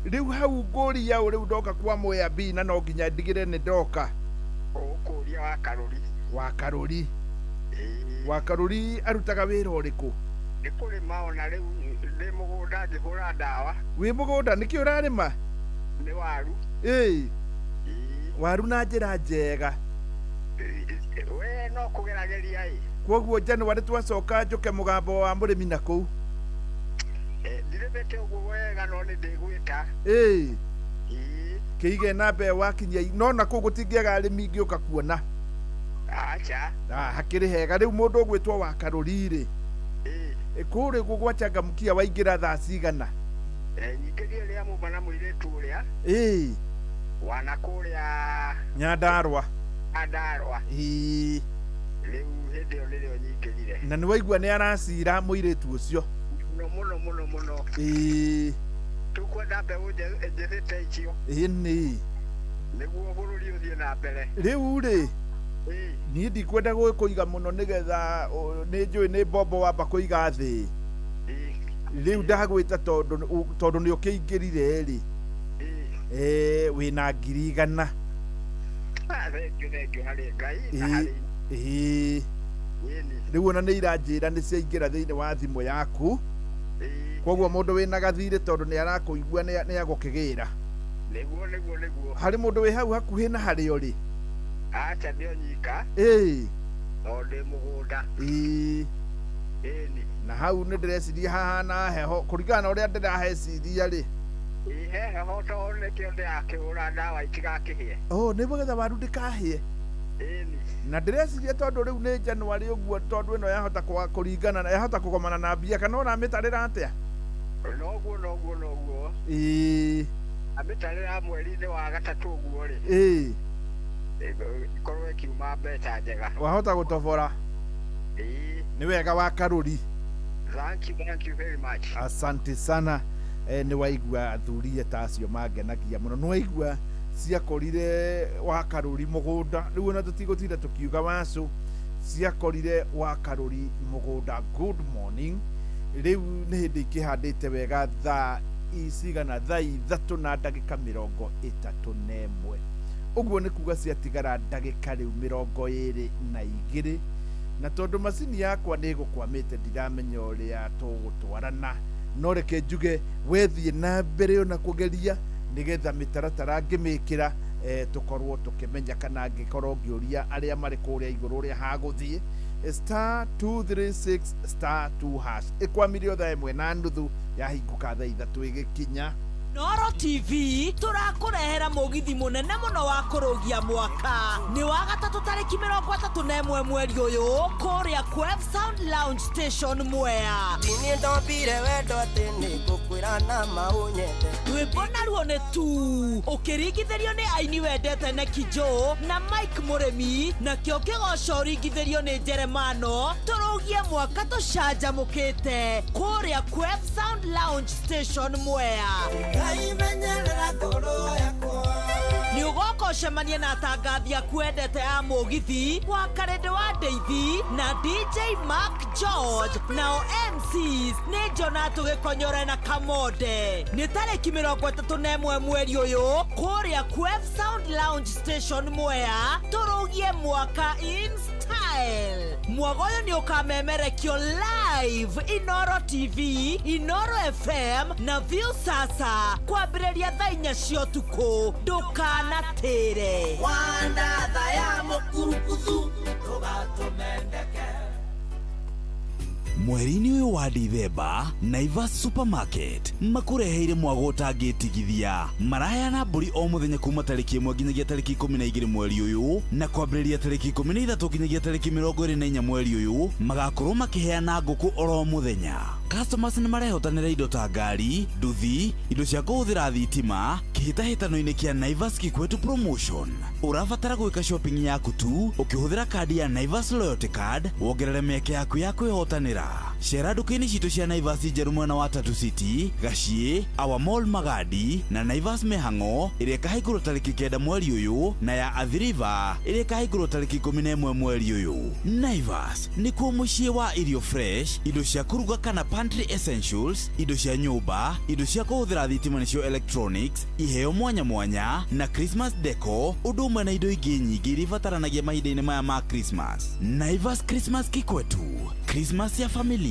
[SPEAKER 16] Rĩu hau ngũria ũ rĩu ndoka kwa Mwea B, na no nginya ndigĩre nĩ ndoka.
[SPEAKER 19] Ũkũria wa Karũri.
[SPEAKER 16] Wa Karũri. Wa Karũri arutaga wĩra ũrĩkũ?
[SPEAKER 19] Nĩ kũrĩma, ona rĩu ndĩ mũgũnda ngĩhũra ndawa.
[SPEAKER 16] Wĩ mũgũnda nĩkĩ ũrarĩma?
[SPEAKER 19] Nĩ waru.
[SPEAKER 16] Ĩĩ, waru na njĩra njega.
[SPEAKER 19] We no kũgerageria ĩ.
[SPEAKER 16] Koguo January twacoka njũke mũgambo wa mũrĩmi na kũu.
[SPEAKER 19] Ndirĩmĩte ũguo wega no nĩ ndĩgwĩta.
[SPEAKER 16] Ĩĩ, kĩige namba ĩyo wakinyia, no na kũu gũtingĩaga arĩmi ingĩũka kuona.
[SPEAKER 19] Aca.
[SPEAKER 16] Ah, hakĩrĩ hega. Rĩu mũndũ ũgwĩtwo wa Karũri rĩ, kũrĩ gũgwachangamkia waingĩra thaa cigana?
[SPEAKER 19] Nyingĩrie rĩa muma na mũirĩtu ũrĩa
[SPEAKER 16] Ĩĩ.
[SPEAKER 19] wana kũrĩa
[SPEAKER 16] Nyandarũa.
[SPEAKER 19] Nyandarũa.
[SPEAKER 16] Ĩĩ.
[SPEAKER 19] Rĩu hĩndĩ ĩyo nĩrĩo nyingĩrire.
[SPEAKER 16] Na nĩ waigua nĩ aracira mũirĩtu ũcio.
[SPEAKER 19] Mũno mũno mũno mũno.
[SPEAKER 16] Ĩĩ.
[SPEAKER 19] Tũkwenda mbeũ njĩthĩ ta icio.
[SPEAKER 16] Ĩĩ nĩ.
[SPEAKER 19] Nĩguo bũrũri ũthiĩ na mbere.
[SPEAKER 16] Rĩu rĩ, niĩ ndikwenda gũkũiga mũno nĩgetha nĩ njũĩ nĩ mbombo wamba kũiga thĩ. Rĩu ndagwĩta tondũ nĩ ũkĩingĩrire rĩ, wĩna 100,000.
[SPEAKER 19] Thengiũ, thengiũ harĩ Ngai na harĩ.
[SPEAKER 16] Ĩĩ. Rĩu ona nĩ iranjĩra nĩ ciaingĩra thĩinĩ wa thimũ yaku. Koguo mũndũ wĩna gathirĩ tondũ nĩ arakũigua nĩ agũkĩgĩra.
[SPEAKER 19] Nĩguo, nĩguo, nĩguo.
[SPEAKER 16] Harĩ mũndũ wĩ hau hakuhĩ na harĩa ũrĩ?
[SPEAKER 19] Aca, ndĩ o nyika.
[SPEAKER 16] Ĩĩ.
[SPEAKER 19] O ndĩ mũgũnda.
[SPEAKER 16] Ĩĩ.
[SPEAKER 19] Ĩni.
[SPEAKER 16] Na hau nĩ ndĩreciria hahana heho kũringana na ũrĩa ndĩraheciria rĩ.
[SPEAKER 19] Ĩ, he heho tondũ nĩkĩo ndĩrakĩhũra ndawa itigakĩhĩe.
[SPEAKER 16] Oh, nĩ getha waru ndĩkahĩe.
[SPEAKER 19] Ĩni.
[SPEAKER 16] Na ndĩreciria tondũ rĩu nĩ January ũguo, tondũ ĩno yahota kũringana, yahota kũgomana na mbia, kana ũramĩtarĩra atĩa?
[SPEAKER 19] Noguo, noguo, noguo.
[SPEAKER 16] Ĩĩ.
[SPEAKER 19] Amĩtarĩra mweri-inĩ wa gatatũ ũguo rĩ.
[SPEAKER 16] Ĩĩ.
[SPEAKER 19] Ĩkorwo ĩkiuma mbeca njega.
[SPEAKER 16] Wahota gũtobora.
[SPEAKER 19] Ĩĩ.
[SPEAKER 16] Nĩ wega wa Karũri.
[SPEAKER 19] Thank you, thank you very much.
[SPEAKER 16] Asante sana. Nĩ waigua athuri ta acio mangenagia mũno. Nĩ waigua ciakorire wa Karũri mũgũnda. Rĩu ona tũtigũtinda tũkiuga wacũ, ciakorire wa Karũri mũgũnda. Good morning. Rĩu nĩ hĩndĩ ikĩhandĩte wega thaa cigana? Thaa 3:31. Ũguo nĩ kuga ciatigara ndagĩka rĩu 22, na tondũ macini yakwa nĩ ĩgũkwamĩte ndiramenya ũrĩa tũgũtwarana, no reke njuge wethiĩ na mbere ona kũgeria nĩgetha mĩtaratara ngĩmĩkĩra, tũkorwo tũkĩmenya kana ngĩkorwo ngĩũria arĩa marĩ kũrĩa igũrũ ũrĩa hagũthiĩ. *236*2# ĩkwamire o thaa 1:30, yahingũka thaa 3 ĩgĩkinya.
[SPEAKER 20] Noro TV tũrakũrehera mũgithi mũnene mũno wa kũrũgia mwaka. Nĩ wa gatatũ tarĩki 31 mweri ũyũ kũrĩa Quef Sound Lounge Station Mwea.
[SPEAKER 21] Niĩ ndombire wendo atĩ nĩ ngũkwĩra na maũnyende.
[SPEAKER 20] Rwĩmbo naruo nĩ tu ũkĩringithĩrio nĩ aini wendete Neki Joe na Mike Mũrĩmi, nakĩo kĩgoco ũringithĩrio nĩ Jeremano. Tũrũgie mwaka tũcanjamũkĩte kũrĩa Quef Sound Lounge Station Mwea. Nĩ ũgoka ũcemanie na atangathi aku wendete a mũgithi wa Karĩndĩ wa Ndeithi na DJ Mark George, nao MCs nĩ Jonah Tũgĩkonyore na Kamonde. Nĩ tarĩki 31 mweri ũyũ kũrĩa Quef Sound Lounge Station Mwea, tũrũgie mwaka in style. Mwago ũyũ nĩ ũkamemerekio live Inoro TV, Inoro FM na View Sasa kwambĩrĩria thaa 4 cia ũtukũ. Ndũkanatĩre.
[SPEAKER 18] Wandatha ya mũkurukuthu ndũgatũmendeke.
[SPEAKER 1] Mweri-inĩ ũyũ wa Dithemba, Naivas Supermarket makũreheire mwago ũtangĩtigithia. Maraheana mbũri o mũthenya kuma tarĩki 1 nginyagia tarĩki 12 mweri ũyũ, na kwambĩrĩria tarĩki 13 nginyagia tarĩki 24 mweri ũyũ magakorwo makĩheana ngũkũ oro mũthenya. Customers nĩ marehotanĩra indo ta ngari, nduthi, indo cia kũhũthĩra thitima kĩhĩtahĩtano-inĩ kĩa Naivas Kikwetu Promotion. Ũrabatara gwĩka shopping yaku tu ũkĩhũthĩra kandi ya Naivas Loyalty Card, wongerere mĩeke yaku ya kwĩhotanĩra. Cera nduka-inĩ citũ cia Naivas njerũ mwena wa Tatu City, Gaciĩ, Our Mall Magadi na Naivas Mĩhang'o ĩrĩa ĩkahingũrwo tarĩki 9 mweri ũyũ, na ya Athi River ĩrĩa ĩkahingũrwo tarĩki 11 mweri ũyũ. Naivas nĩkuo mũciĩ wa irio fresh, indo cia kũruga kana pantry essentials, indo cia nyũmba, indo cia kũhũthĩra thitima nĩcio electronics, iheo mwanya mwanya na Christmas deco, ũndũ ũmwe na indo ingĩ nyingĩ iria ibataranagia mahinda-inĩ maya ma Christmas. Naivas Christmas Kikwetu, Christmas ya familia.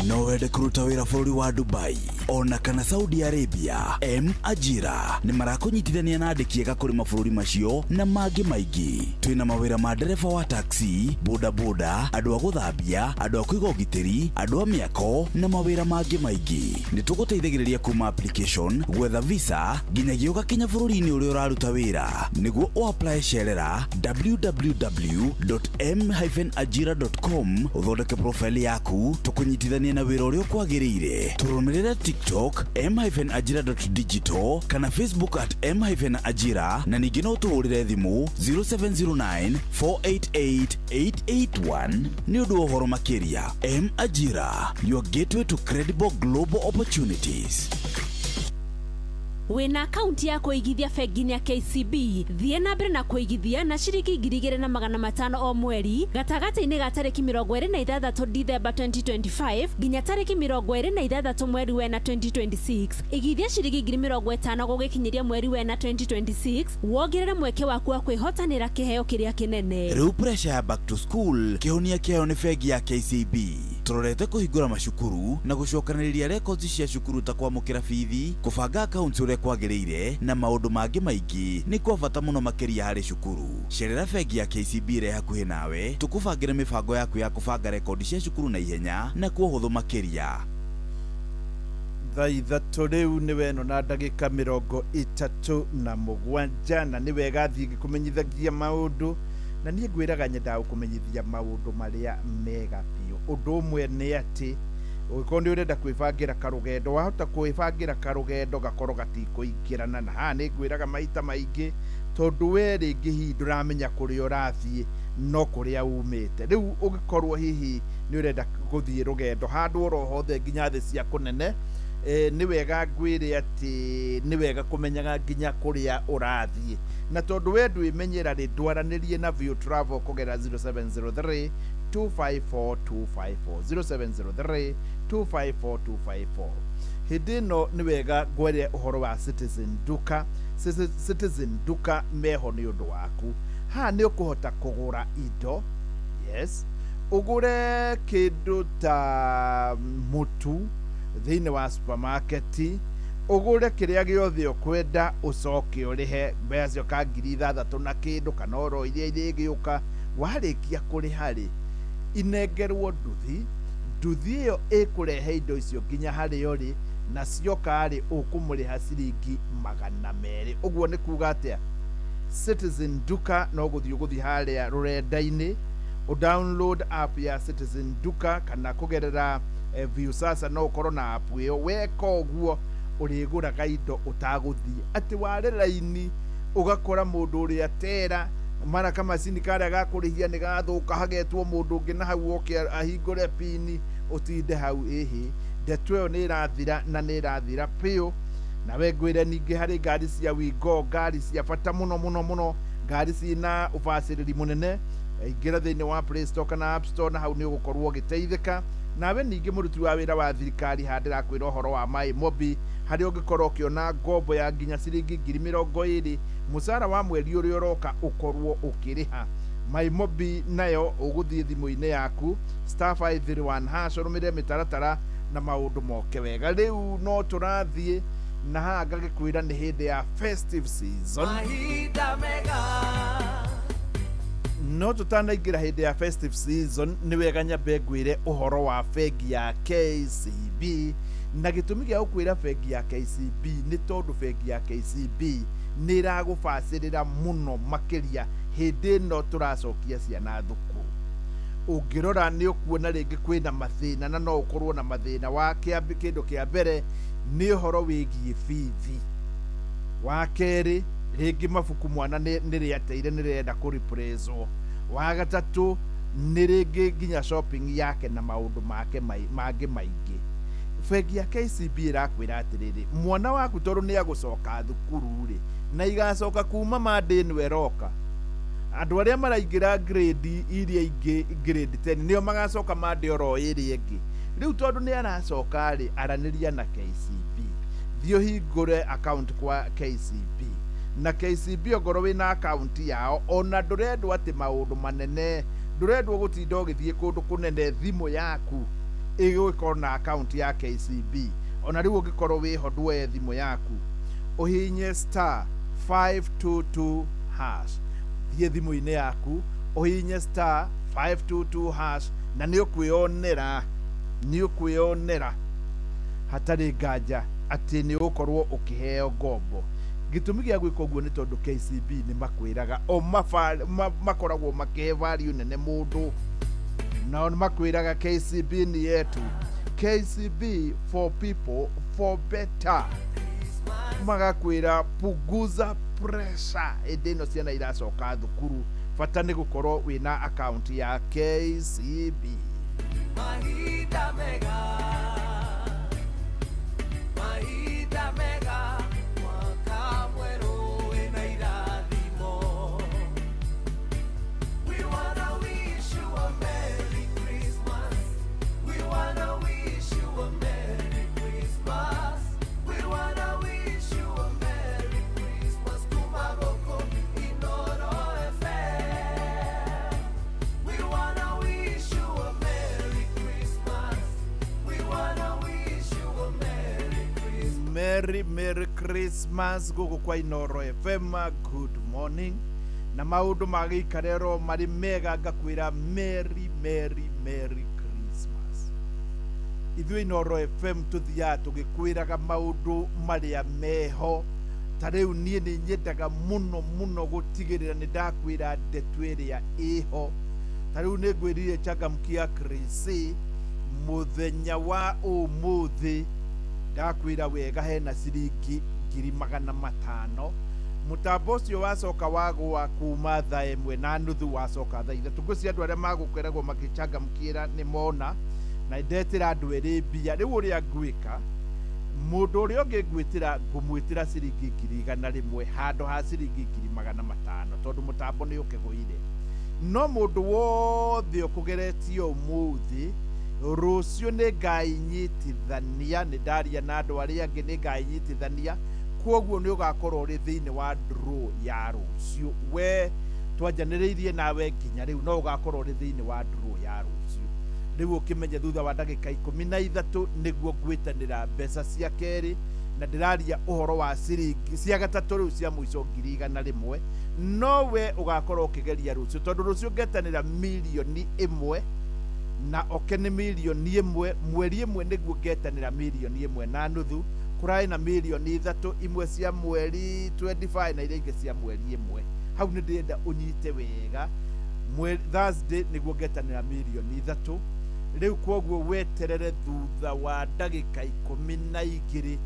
[SPEAKER 1] No wende kũruta wĩra bũrũri wa Dubai ona kana Saudi Arabia, M Ajira nĩ marakũnyitithania na andĩki ega kũrĩ mabũrũri macio na mangĩ maingĩ. Twĩna mawĩra ma ndereba wa taxi, bodaboda, andũ a gũthambia, andũ a kũiga ũgitĩri, andũ a mĩako na mawĩra mangĩ maingĩ. Nĩ tũgũteithagĩrĩria kuma application, gwetha visa nginyagia ũgakinya bũrũri-inĩ ũrĩa ũraruta wĩra. Nĩguo ũapply cerera www.m-ajira.com ũthondeke profile yaku, tũkũnyitithanie na wĩra ũrĩa ũkwagĩrĩire. Tũrũmĩrĩre TikTok m-ajira.digital kana Facebook at m-ajira, na ningĩ no tũhũrĩre thimũ 0709 488 881 nĩ ũndũ wa ũhoro makĩria. M Ajira, your gateway to credible global opportunities.
[SPEAKER 22] Wĩna akaunti ya kũigithia bengi-inĩ ya KCB, thiĩ na mbere na kũigithia na ciringi 2,500 o mweri gatagatĩ-inĩ ga tarĩki 26 Dithemba 2025 nginya tarĩki 26 mweri wena 2026. Igithia ciringi 50,000 gũgĩkinyĩria mweri wena 2026 wongerere mweke waku wa kwĩhotanĩra kĩheo kĩrĩa kĩnene.
[SPEAKER 1] Rĩu pressure ya back to school kĩhonia kĩayo nĩ bengi ya KCB. Tũrorete kũhingũra macukuru na gũcokanĩrĩria records cia cukuru ta kwamũkĩra bithi, kũbanga accounts ũrĩa kwagĩrĩire na maũndũ mangĩ maingĩ nĩ kwa bata mũno makĩria harĩ cukuru. Cerera bengi ya KCB ĩrĩa hakuhĩ nawe tũkũbangĩre mĩbango yaku ya kũbanga rekondi cia cukuru na ihenya na kwa ũhũthũ makĩria.
[SPEAKER 16] Thaa 3 rĩu nĩ weno na ndagĩka 37, na nĩ wega thiĩ ngĩkũmenyithagia maũndũ, na niĩ ngwĩraga nyendaga gũkũmenyithia maũndũ marĩa mega biũ. Ũndũ ũmwe nĩ atĩ ũngĩkorwo nĩ ũrenda kwĩbangĩra karũgendo, wahota kwĩbangĩra karũgendo gakorwo gatikũingĩrana, na haha nĩ ngwĩraga maita maingĩ tondũ we rĩngĩ hihi ndũramenya kũrĩa ũrathiĩ no kũrĩa umĩte. Rĩu ũngĩkorwo hihi nĩ ũrenda gũthiĩ rũgendo handũ oro hothe nginya thĩ cia kũnene, nĩ wega ngwĩre atĩ nĩ wega kũmenyaga nginya kũrĩa ũrathiĩ, na tondũ we ndwĩmenyera rĩ, ndwaranĩrie na View Travel kũgerera 0703 254 254 0703 254 254. Hĩndĩ ĩno nĩ wega ngwere ũhoro wa Citizen Duka. Citizen Duka meho nĩ ũndũ waku. Haha nĩ ũkũhota kũgũra indo, yes, ũgũre kĩndũ ta mũtu thĩinĩ wa supermarket, ũgũre kĩrĩa gĩothe ũkwenda, ũcoke ũrĩhe mbeca cio ka 6,000 na kĩndũ kana oro iria irĩgĩũka. Warĩkia kũrĩha rĩ, inengerwo nduthi, nduthi ĩyo ĩkũrehe indo icio nginya harĩa ũrĩ, na cioka rĩ ũkũmũrĩha ciringi 200. Ũguo nĩ kuga atĩa? Citizen Duka no gũthiĩ ũgũthiĩ harĩa rũrenda-inĩ, ũdownload app ya Citizen Duka kana kũgerera Viusasa no ũkorwo na app ĩyo. Weka ũguo ũrĩgũraga indo ũtagũthiĩ atĩ ware raini ũgakora mũndũ ũrĩa tera mara kamacini karĩa gakũrĩhia nĩ gathũka, hagetwo mũndũ ũngĩ na hau oke ahingũre pini ũtinde hau. Ĩhĩ, ndeto ĩyo nĩ ĩrathira na nĩ ĩrathira biũ. Nawe ngwĩre ningĩ harĩ ngari cia Wigo, ngari cia bata mũno mũno mũno, ngari ciĩna ũbacĩrĩri mũnene. Ingĩra thĩinĩ wa Play Store kana App Store, na hau nĩ ũgũkorwo ũgĩteithĩka. Nawe ningĩ mũruti wa wĩra wa thirikari, haha ndĩrakwĩra ũhoro wa MyMobi, harĩa ũngĩkorwo ũkĩona ngombo ya nginya ciringi 20,000 mũcara wa mweri ũrĩa ũroka ũkorwo ũkĩrĩha. MyMobi nayo ũgũthiĩ thimũ-inĩ yaku *531#, ũrũmĩrĩre mĩtaratara na maũndũ moke wega. Rĩu no tũrathiĩ na haha ngagĩkwĩra nĩ hĩndĩ ya festive season.
[SPEAKER 18] Mahinda mega.
[SPEAKER 16] No tũtanaingĩra hĩndĩ ya festive season, nĩ wega nyambe ngwĩre ũhoro wa bengi ya KCB. Na gĩtũmi gĩa gũkwĩra bengi ya KCB nĩ tondũ bengi ya KCB nĩ ĩragũbacĩrĩra mũno makĩria hĩndĩ ĩno tũracokia ciana thukuru. Ũngĩrora nĩ ũkuona rĩngĩ kwĩna mathĩna, na no ũkorwo na mathĩna wa kĩndũ kĩa mbere nĩ ũhoro wĩgiĩ bithi, wa kerĩ rĩngĩ mabuku mwana nĩ rĩateire nĩ rĩrenda kũreplacewo, wa gatatũ nĩ rĩngĩ nginya shopping yake na maũndũ make mangĩ maingĩ. Bengi ya KCB ĩrakwĩra atĩrĩrĩ, mwana waku tondũ nĩ agũcoka thukuru rĩ, na igacoka kuma Monday ĩno ĩroka, andũ arĩa maraingĩra grade iria ingĩ, grade 10, nĩo magacoka Monday oro ĩrĩa ĩngĩ. Rĩu tondũ nĩ aracoka rĩ, aranĩria na KCB, thiĩ ũhingũre account kwa KCB. Na KCB ongorwo wĩna account yao, ona ndũrendwo atĩ maũndũ manene, ndũrendwo gũtinda ũgĩthiĩ kũndũ kũnene, thimũ yaku ĩgũgĩkorwo na account ya KCB. Ona rĩu ũngĩkorwo wĩho ndwoe thimũ yaku, ũhihinye *522#, thiĩ thimũ-inĩ yaku ũhihinye *522# na nĩ ũkwĩonera, nĩ ũkwĩonera hatarĩ nganja atĩ nĩ ũgũkorwo ũkĩheo ngombo. Gĩtũmi gĩa gwĩka ũguo nĩ tondũ KCB nĩ makwĩraga o makoragwo makĩhe value nene mũndũ, nao nĩ makwĩraga KCB nĩ yetu, KCB for people for better. Magakwĩra punguza pressure hĩndĩ ĩno ciana iracoka thukuru, bata nĩ gũkorwo wĩna account ya KCB.
[SPEAKER 18] Mahinda mega, mahinda mega, mwaka mwerũ wĩna irathimo. We wanna wish you a Merry Christmas. We wanna wish you a Merry Christmas. We wanna wish you a Merry Christmas. Kuma gũkũ Inooro FM. We wanna wish you a Merry Christmas. We wanna wish you a Merry Christmas.
[SPEAKER 16] Merry Merry Christmas gũkũ kwa Inooro FM. Good morning na maũndũ magĩikarero marĩ mega, ngakwĩra Merry Merry Merry Christmas. Ithuĩ Inooro FM tũthiaga tũgĩkwĩraga maũndũ marĩa meho. Ta rĩu niĩ nĩ nyendaga mũno mũno gũtigĩrĩra nĩ ndakwĩra ndeto ĩrĩa ĩho. Ta rĩu nĩ ngwĩrire changamkia Chris mũthenya wa ũmũthĩ, ndakwĩra wega hena ciringi 500,000. Mũtambo ũcio wacoka wagũa kuma thaa 1:30 wacoka thaa 3. Ngwĩciria andũ arĩa magũkoragwo magĩchangamkĩra nĩ mona, na ndetĩra andũ erĩ mbia. Rĩu ũrĩa ngwĩka, mũndũ ũrĩa ũngĩ ngwĩtĩra, ngũmwĩtĩra ciringi 100,000 handũ ha ciringi 500,000, tondũ mũtambo nĩ ũkĩgũire. No mũndũ wothe ũkũgeretio ũmũthĩ, rũciũ nĩ ngainyitithania, nĩ ndaria na andũ arĩa angĩ, nĩ ngainyitithania, kwoguo nĩ ũgakorwo ũrĩ thĩinĩ wa draw ya rũciũ. We twanjanĩrĩirie nawe nginya rĩu, no ũgakorwo ũrĩ thĩinĩ wa draw ya rũciũ. Rĩu ũkĩmenye thutha wa ndagĩka 13 nĩguo ngwĩtanĩra mbeca cia kerĩ, na ndĩraria ũhoro wa ciringi cia gatatũ rĩu cia mũico 100,000. No we ũgakorwo ũkĩgeria rũciũ, tondũ rũciũ ngetanĩra 1,000,000 na oke nĩ 1,100,000, mweri ĩmwe nĩguo ngetanĩra 1.5 million. Kũrarĩ na 3 million, imwe cia mweri 25 na iria ingĩ cia mweri ĩmwe. Hau nĩ ndĩrenda ũnyite wega, Thursday nĩguo ngetanĩra 3 million. Rĩu kwoguo weterere thutha wa ndagĩka 12,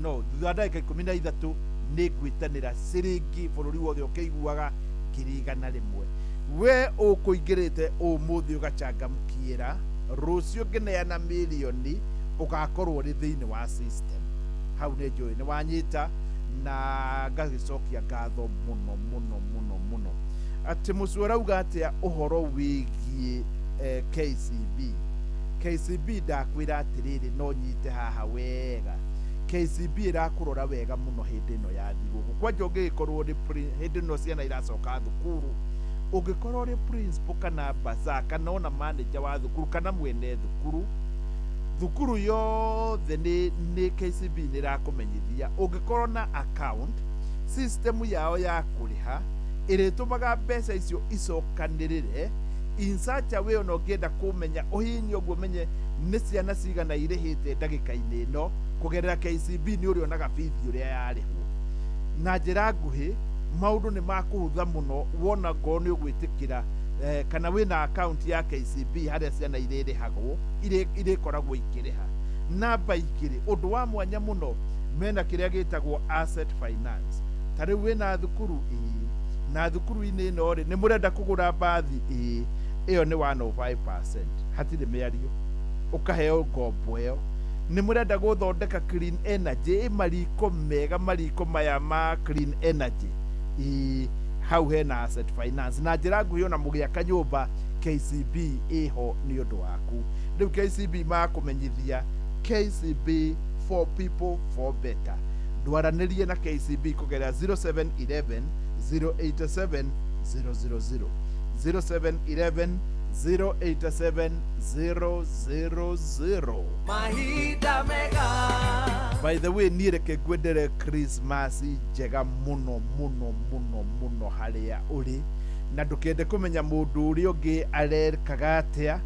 [SPEAKER 16] no thutha wa ndagĩka 13 nĩ ngwĩtanĩra ciringi bũrũri wothe ũkĩiguaga 100,000. We ũkũingĩrĩte ũmũthĩ ũgachangamkĩra, rũciũ ngĩneana mirioni ũgakorwo ũrĩ thĩinĩ wa system. Hau Hau nĩ njũĩ nĩ wanyita na ngagĩcokia ngatho mũno mũno mũno mũno. Atĩ mũciĩ ũrauga atĩa ũhoro wĩgiĩ KCB? KCB ndakwĩra atĩrĩrĩ, no nyite haha wega. KCB ĩrakũrora wega mũno hĩndĩ ĩno ya thigũkũ. Kwanja ũngĩgĩkorwo ũrĩ hĩndĩ ĩno ciana iracoka thukuru, ũngĩkorwo ũrĩ principal kana baza kana ona manager wa thukuru kana mwene thukuru, thukuru yothe nĩ KCB nĩ ĩrakũmenyithia ũngĩkorwo na account, system yao ya kũrĩha ĩrĩtũmaga mbeca icio icokanĩrĩre in such a way ona ũngĩenda kũmenya ũhihinye ũguo ũmenye nĩ ciana cigana irĩhĩte ndagĩka-inĩ ĩno kũgerera KCB, nĩ ũrĩonaga bithi ũrĩa yarĩhwo. Na njĩra nguhĩ maũndũ nĩ makũhũtha mũno wona ngorwo nĩ ũgwĩtĩkĩra kana wĩna account ya KCB harĩa ciana irĩrĩhagwo irĩkoragwo ikĩrĩha. Namba igĩrĩ, ũndũ wa mwanya mũno mena kĩrĩa gĩtagwo asset finance. Ta rĩu wĩna thukuru ĩĩ, na thukuru-inĩ ĩno rĩ nĩ mũrenda kũgũra mbathi ĩĩ, ĩyo nĩ 105%, hatirĩ mĩario, ũkaheo ngombo ĩyo. Nĩ mũrenda gũthondeka clean energy, mariko mega, mariko maya ma clean energy ĩĩ, hau hena asset finance. Na njĩra nguhĩ ona mũgĩaka nyũmba KCB ĩho nĩ ũndũ waku. Rĩu KCB makũmenyithia KCB for people for better. Ndwaranĩrie na KCB kũgerera 0711 087 000, 0711 087 000.
[SPEAKER 18] Mahinda mega.
[SPEAKER 16] By the way, niĩ reke ngwendere Christmas njega mũno mũno mũno mũno harĩa ũrĩ, na ndũkende kũmenya mũndũ ũrĩa ũngĩ arekaga atĩa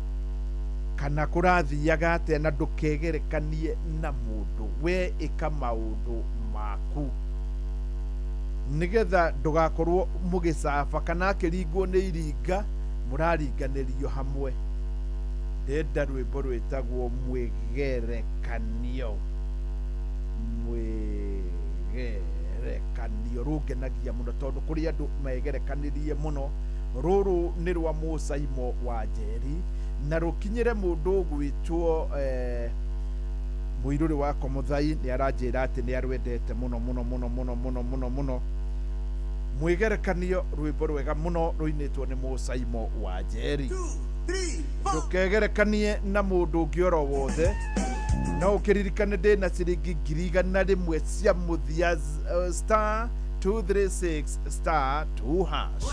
[SPEAKER 16] kana kũrathiaga atĩa, na ndũkegerekanie na mũndũ. We ĩka maũndũ maku nĩgetha ndũgakorwo mũgĩcaba kana akĩringwo nĩ iringa mũraringanĩrio hamwe. Ndenda rwĩmbo rwĩtagwo mwĩgerekanio. Mwĩgerekanio rũngenagia mũno tondũ kũrĩ andũ megerekanirie mũno. Rũrũ nĩ rwa Mũcaimo wa Njeri na rũkinyĩre mũndũ ũgwĩtwo mũirũrĩ wakwa Mũthai. Nĩ aranjĩra atĩ nĩ arwendete mũno mũno mũno mũno mũno mũno mũno. Mwĩgerekanio, rwĩmbo rwega mũno rũinĩtwo nĩ Mũcaimo wa Njeri. Ndũkegerekanie na mũndũ ũngĩ oro wothe. No ũkĩririkane ndĩna ciringi 100,000 cia mũthia, star 236 star 2 hash.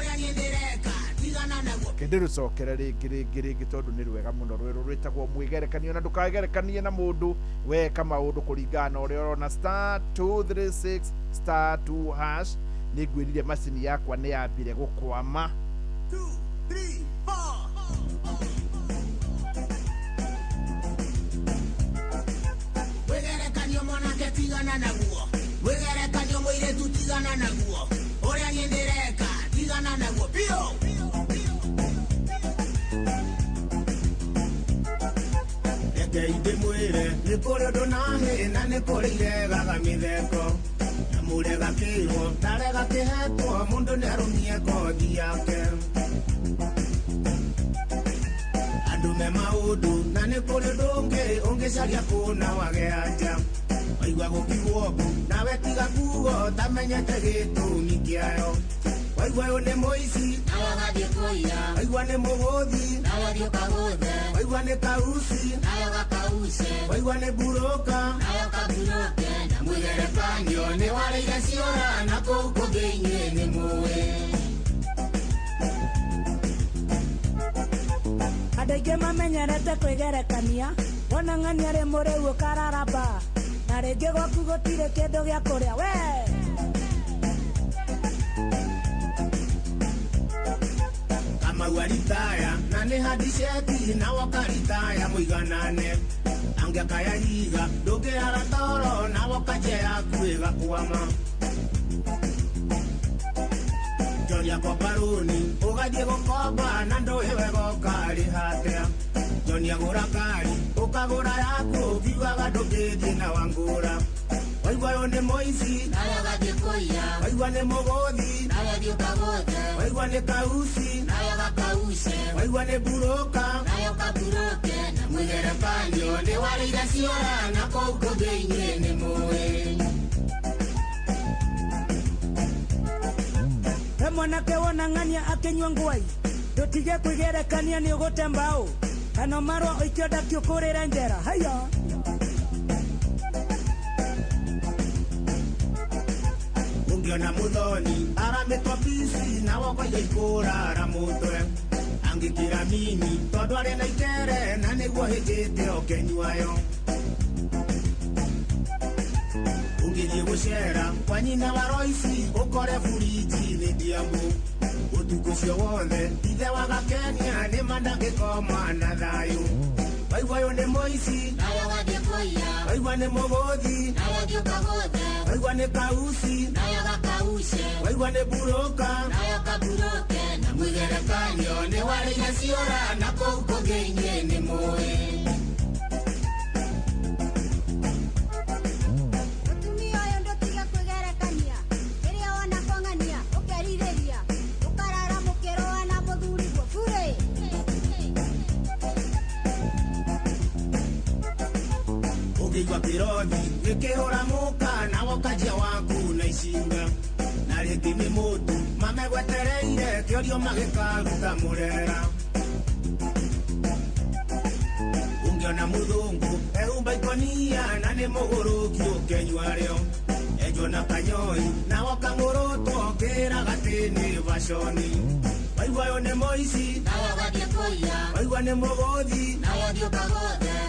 [SPEAKER 16] Kende rũcokere rĩngĩ rĩngĩ rĩngĩ tondũ nĩ rwega mũno. Rwĩrũ rwĩtagwo mwĩgerekanio, na ndũkagerekanie na mũndũ, weka maũndũ kũringana na ũrĩa ũrona. Star 236 star 2 hash. Nĩ ngwĩrire macini yakwa nĩ yambire gũkwama.
[SPEAKER 18] 2 3 4. Mwĩgerekanio mwanake tigana naguo, mwĩgerekanio mũirĩtu tigana naguo, ũrĩa niĩ ndĩreka tigana naguo biũ. Reke ndĩmwĩre nĩ kũrĩ ũndũ na hĩ na nĩ kũrĩ iregaga mĩtheko, na mũrega kĩrwo ndarega kĩhetwo, mũndũ nĩ arũmie kothi yake. Andũ me maũndũ na nĩ kũrĩ ũndũ ũngĩ ũngĩcaria kũna wage anja. Waigua gũkiugwo mbu nawe tiga kugo tamenyete gĩtũmi kĩayo. Waigua ũyũ nĩ mũici
[SPEAKER 2] nawe ũgathiĩ kũiya,
[SPEAKER 18] waigua nĩ mũgũthi
[SPEAKER 2] nawe ũthiĩ ũkagũthe,
[SPEAKER 18] waigua nĩ kauci
[SPEAKER 2] nawe ũgakauce,
[SPEAKER 18] waigua nĩ mburũka
[SPEAKER 2] nawe ũkaburũke. Na mwĩgerekanio nĩ warĩire ciũra na kũu kũngĩ inyuĩ nĩ mũĩ.
[SPEAKER 17] Andũ aingĩ mamenyerete kwĩgerekania, wona ng'ania rĩ mũrĩu ũkararamba, na rĩngĩ gwaku gũtirĩ kĩndũ gĩa kũrĩa we.
[SPEAKER 18] Kamau aritaya na nĩ handiceti na woka ritaya mũiganane, angĩakaya iga ndũngĩara toro na woka nje yaku ĩgakwama. Njori akomba rũni ũgathiĩ gũkomba na ndũĩ wega ũkarĩha atĩa. Njoni agũra ngari ũkagũra yaku ũkiugaga ndũngĩthiĩ na wangũra. Waigua ũyũ nĩ mũici
[SPEAKER 2] nawe ũgathiĩ kũiya,
[SPEAKER 18] waigua nĩ mũgũthi
[SPEAKER 2] nawe ũthiĩ ũkagũthe,
[SPEAKER 18] waigua nĩ kauci
[SPEAKER 2] nawe ũgakauce,
[SPEAKER 18] waigua nĩ mburũka
[SPEAKER 2] nawe ũkaburũke. Na mwĩgerekanio nĩ warĩire ciũra na kũu kũngĩ inyuĩ nĩ mũĩ.
[SPEAKER 17] Mwanake wona ng'ania akĩnyua ngwai ndũtige kwĩgerekania nĩ ũgũte mbaũ kana marũa ũikio ndakiũkũrĩre njera haya.
[SPEAKER 2] Ũngĩona mũthoni aramĩtwo pici na wokoiga ikũrara mũtwe angĩkĩra mini tondũ arĩ na itere na nĩguo hĩtĩte ũkĩnyuayo. Ũngĩthiĩ gũcera kwa nyina wa Roici ũkore buriji nĩ ndiamũ ũtukũ ũcio wothe ithe wa Gakenia nĩ mandangĩkoma na thayũ. Waigua ũyũ nĩ mũici, waigua nĩ mũgũthi, waigua nĩ kauci, waigua nĩ buroka, na mwĩgerekanio nĩ warĩire ciũra na kũu kũngĩ inyuĩ nĩ mũĩ.
[SPEAKER 5] Mũtumia ũyũ ndũtige kwĩgerekania rĩrĩa wona kong'ania ũkerirĩria ũkarara mũkĩrũa na mũthuriguo burĩ.
[SPEAKER 2] Ũngĩigua kĩrothi gĩkĩhũra mũka na wokanjia waku na icinga na rĩngĩ nĩ mũtu mamegwetereire kĩorio magĩkaruta mũrera. Ũngĩona mũthũngũ ehumba ikonia na nĩ mũgũrũki ũkĩnyua rĩo enjwo na kanyoi na wokang'ũrũtwo kĩraga atĩ nĩ baconi. Waigua ũyũ nĩ mũici, waigua nĩ mũgũthi,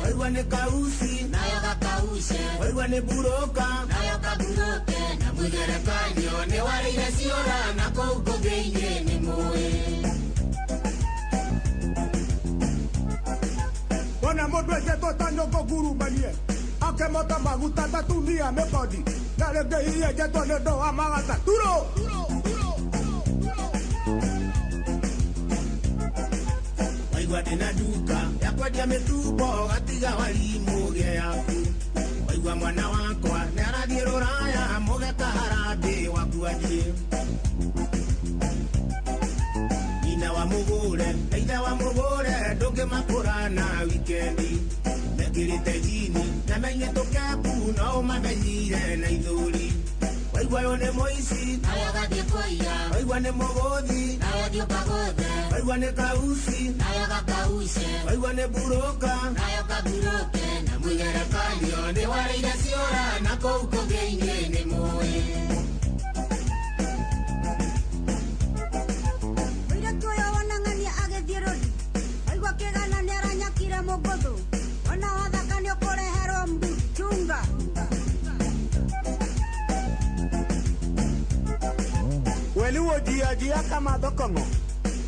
[SPEAKER 2] waigua nĩ kauci, waigua nĩ buroka, na mwĩgerekanio nĩ warĩire ciũra na kũu kũngĩ inyuĩ nĩ mũĩ.
[SPEAKER 6] Wona mũndũ enjetwo ta nyũngũ ngurumanie akĩmota maguta tatumia mĩkondi na rĩngĩ hihi enjetwo nĩ ũndũ wa magata turo.
[SPEAKER 2] Waigua ndĩna nduka ya kwendia mĩtumbo gatiga warimũ gĩa yaku. Waigua mwana wakwa nĩ arathiĩ rũraya mũgeka harambĩ waku athiĩ. Nyina wa mũgũre na ithe wa mũgũre ndũngĩmakũra na wikendi mekĩrĩte jini na menyĩtwo kembu no ũmamenyire na ithũri. Waigua ũyũ nĩ mũici, waigua nĩ mũgũthi, waigua nĩ kauci, waigua nĩ buroka, na mwĩgerekanio nĩ warĩire ciũra na kũu kũngĩ inyuĩ nĩ mũĩ.
[SPEAKER 5] Mũirĩtu ũyũ wona ng'ania agĩthiĩ rũri waigua kĩgana nĩ aranyakire mũngũthũ ona wathaka nĩ ũkũreherwo mbu chunga.
[SPEAKER 6] Weluwo ji ajia kamadho kong'o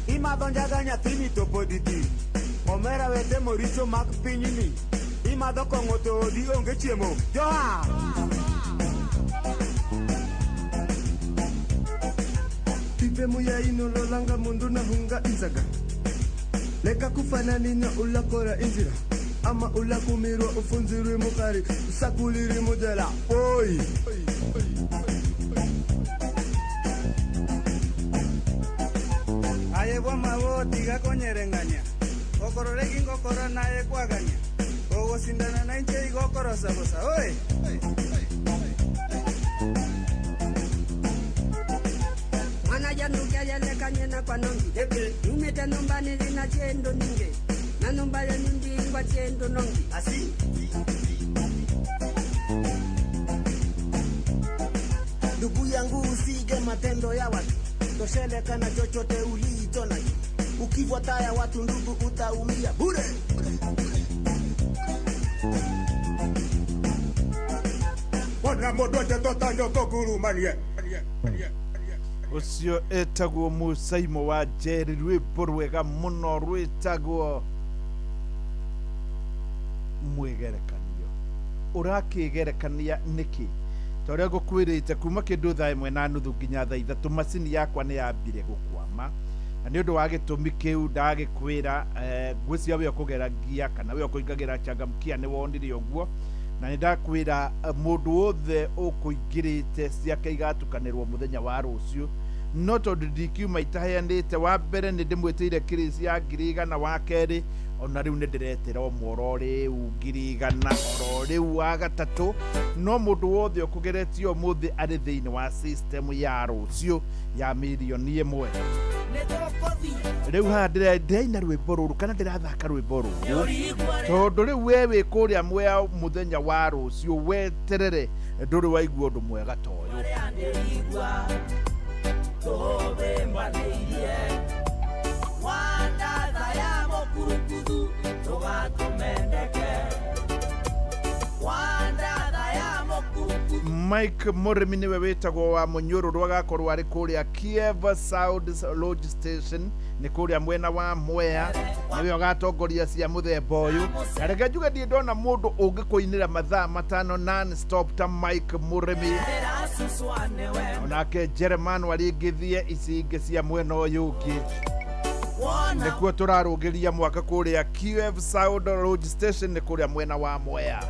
[SPEAKER 6] imadho njaga nyathini to pod iti omera wetemo richo mag pinyni imadho kong'o to odi onge chiemo joha.
[SPEAKER 23] Pipe muya inololanga mundu na hunga inzaga leka kufananina ulakora inzira ama ulakumirwa ufunzirwe mukari usakuliri mujela oi.
[SPEAKER 24] Aye bwamawo tiga konyereng'ania okorore gingokora naye kwagania ogosindana na inche igokorosa bosa oi.
[SPEAKER 25] Mwana janukyayelekanye na kwanongi numite numbani lina chendo ninge na numba yenu ndingwa chendo nongi
[SPEAKER 24] asi.
[SPEAKER 2] Ndugu yangu usige matendo ya watu tosheleka na chochote ulicho nacho ukifuata ya watu ndugu utaumia bure.
[SPEAKER 6] Wona mũndũ enjetwo ta nyũngũ ngurumanie.
[SPEAKER 16] Ũcio etagwo Mũcaimo wa Njeri rwĩmbo rwega mũno rwĩtagwo mwĩgerekanio. Ũrakĩgerekania nĩkĩ? Ta ũrĩa ngũkwĩrĩte kuma kĩndũ thaa 1:30 nginya thaa 3 macini yakwa nĩ yambire gũkwama na nĩ ũndũ wa gĩtũmi kĩu ndagĩkwĩra ngwĩciria we ũkũgeragia kana we ũkũingagĩra changamkia nĩ wonire ũguo na nĩ ndakwĩra mũndũ wothe ũkũingĩrĩte ciake igatukanĩrwo mũthenya wa rũciũ no tondũ ndikiuma itaheanĩte wa mbere nĩ ndĩmwĩtĩire kĩrĩci ya 100,000 wa kerĩ Ona rĩu nĩ ndĩretĩra ũmwe oro rĩu 100,000 oro rĩu wa gatatũ. No mũndũ wothe ũkũgeretie ũmũthĩ arĩ thĩinĩ wa system ya rũciũ ya 1,000,000. Rĩu haha ndĩraina rwĩmbo rũrũ kana ndĩrathaka rwĩmbo rũrũ tondũ rĩu we wĩ kũrĩa Mwea mũthenya wa rũciũ, weterere ndũrĩ waigua ũndũ mwega ta ũyũ. Mike Mũrĩmi nĩwe wĩtagwo wa Mũnyũrũrũ, agakorwo arĩ kũrĩa Kiev South Lodge Station, nĩ kũrĩa mwena wa Mwea, nĩwe ũgatongoria cia mũthemba ũyũ. Na reke njuge ndirĩ ndona mũndũ ũngĩkũinĩra mathaa 5 non stop ta Mike Mũrĩmi. Onake Jeremano arĩngĩthie ici ingĩ cia mwena ũyũ ũngĩ. Nĩkuo tũrarũgĩria mwaka kũrĩa Kiev South Lodge Station, nĩ kũrĩa mwena wa Mwea.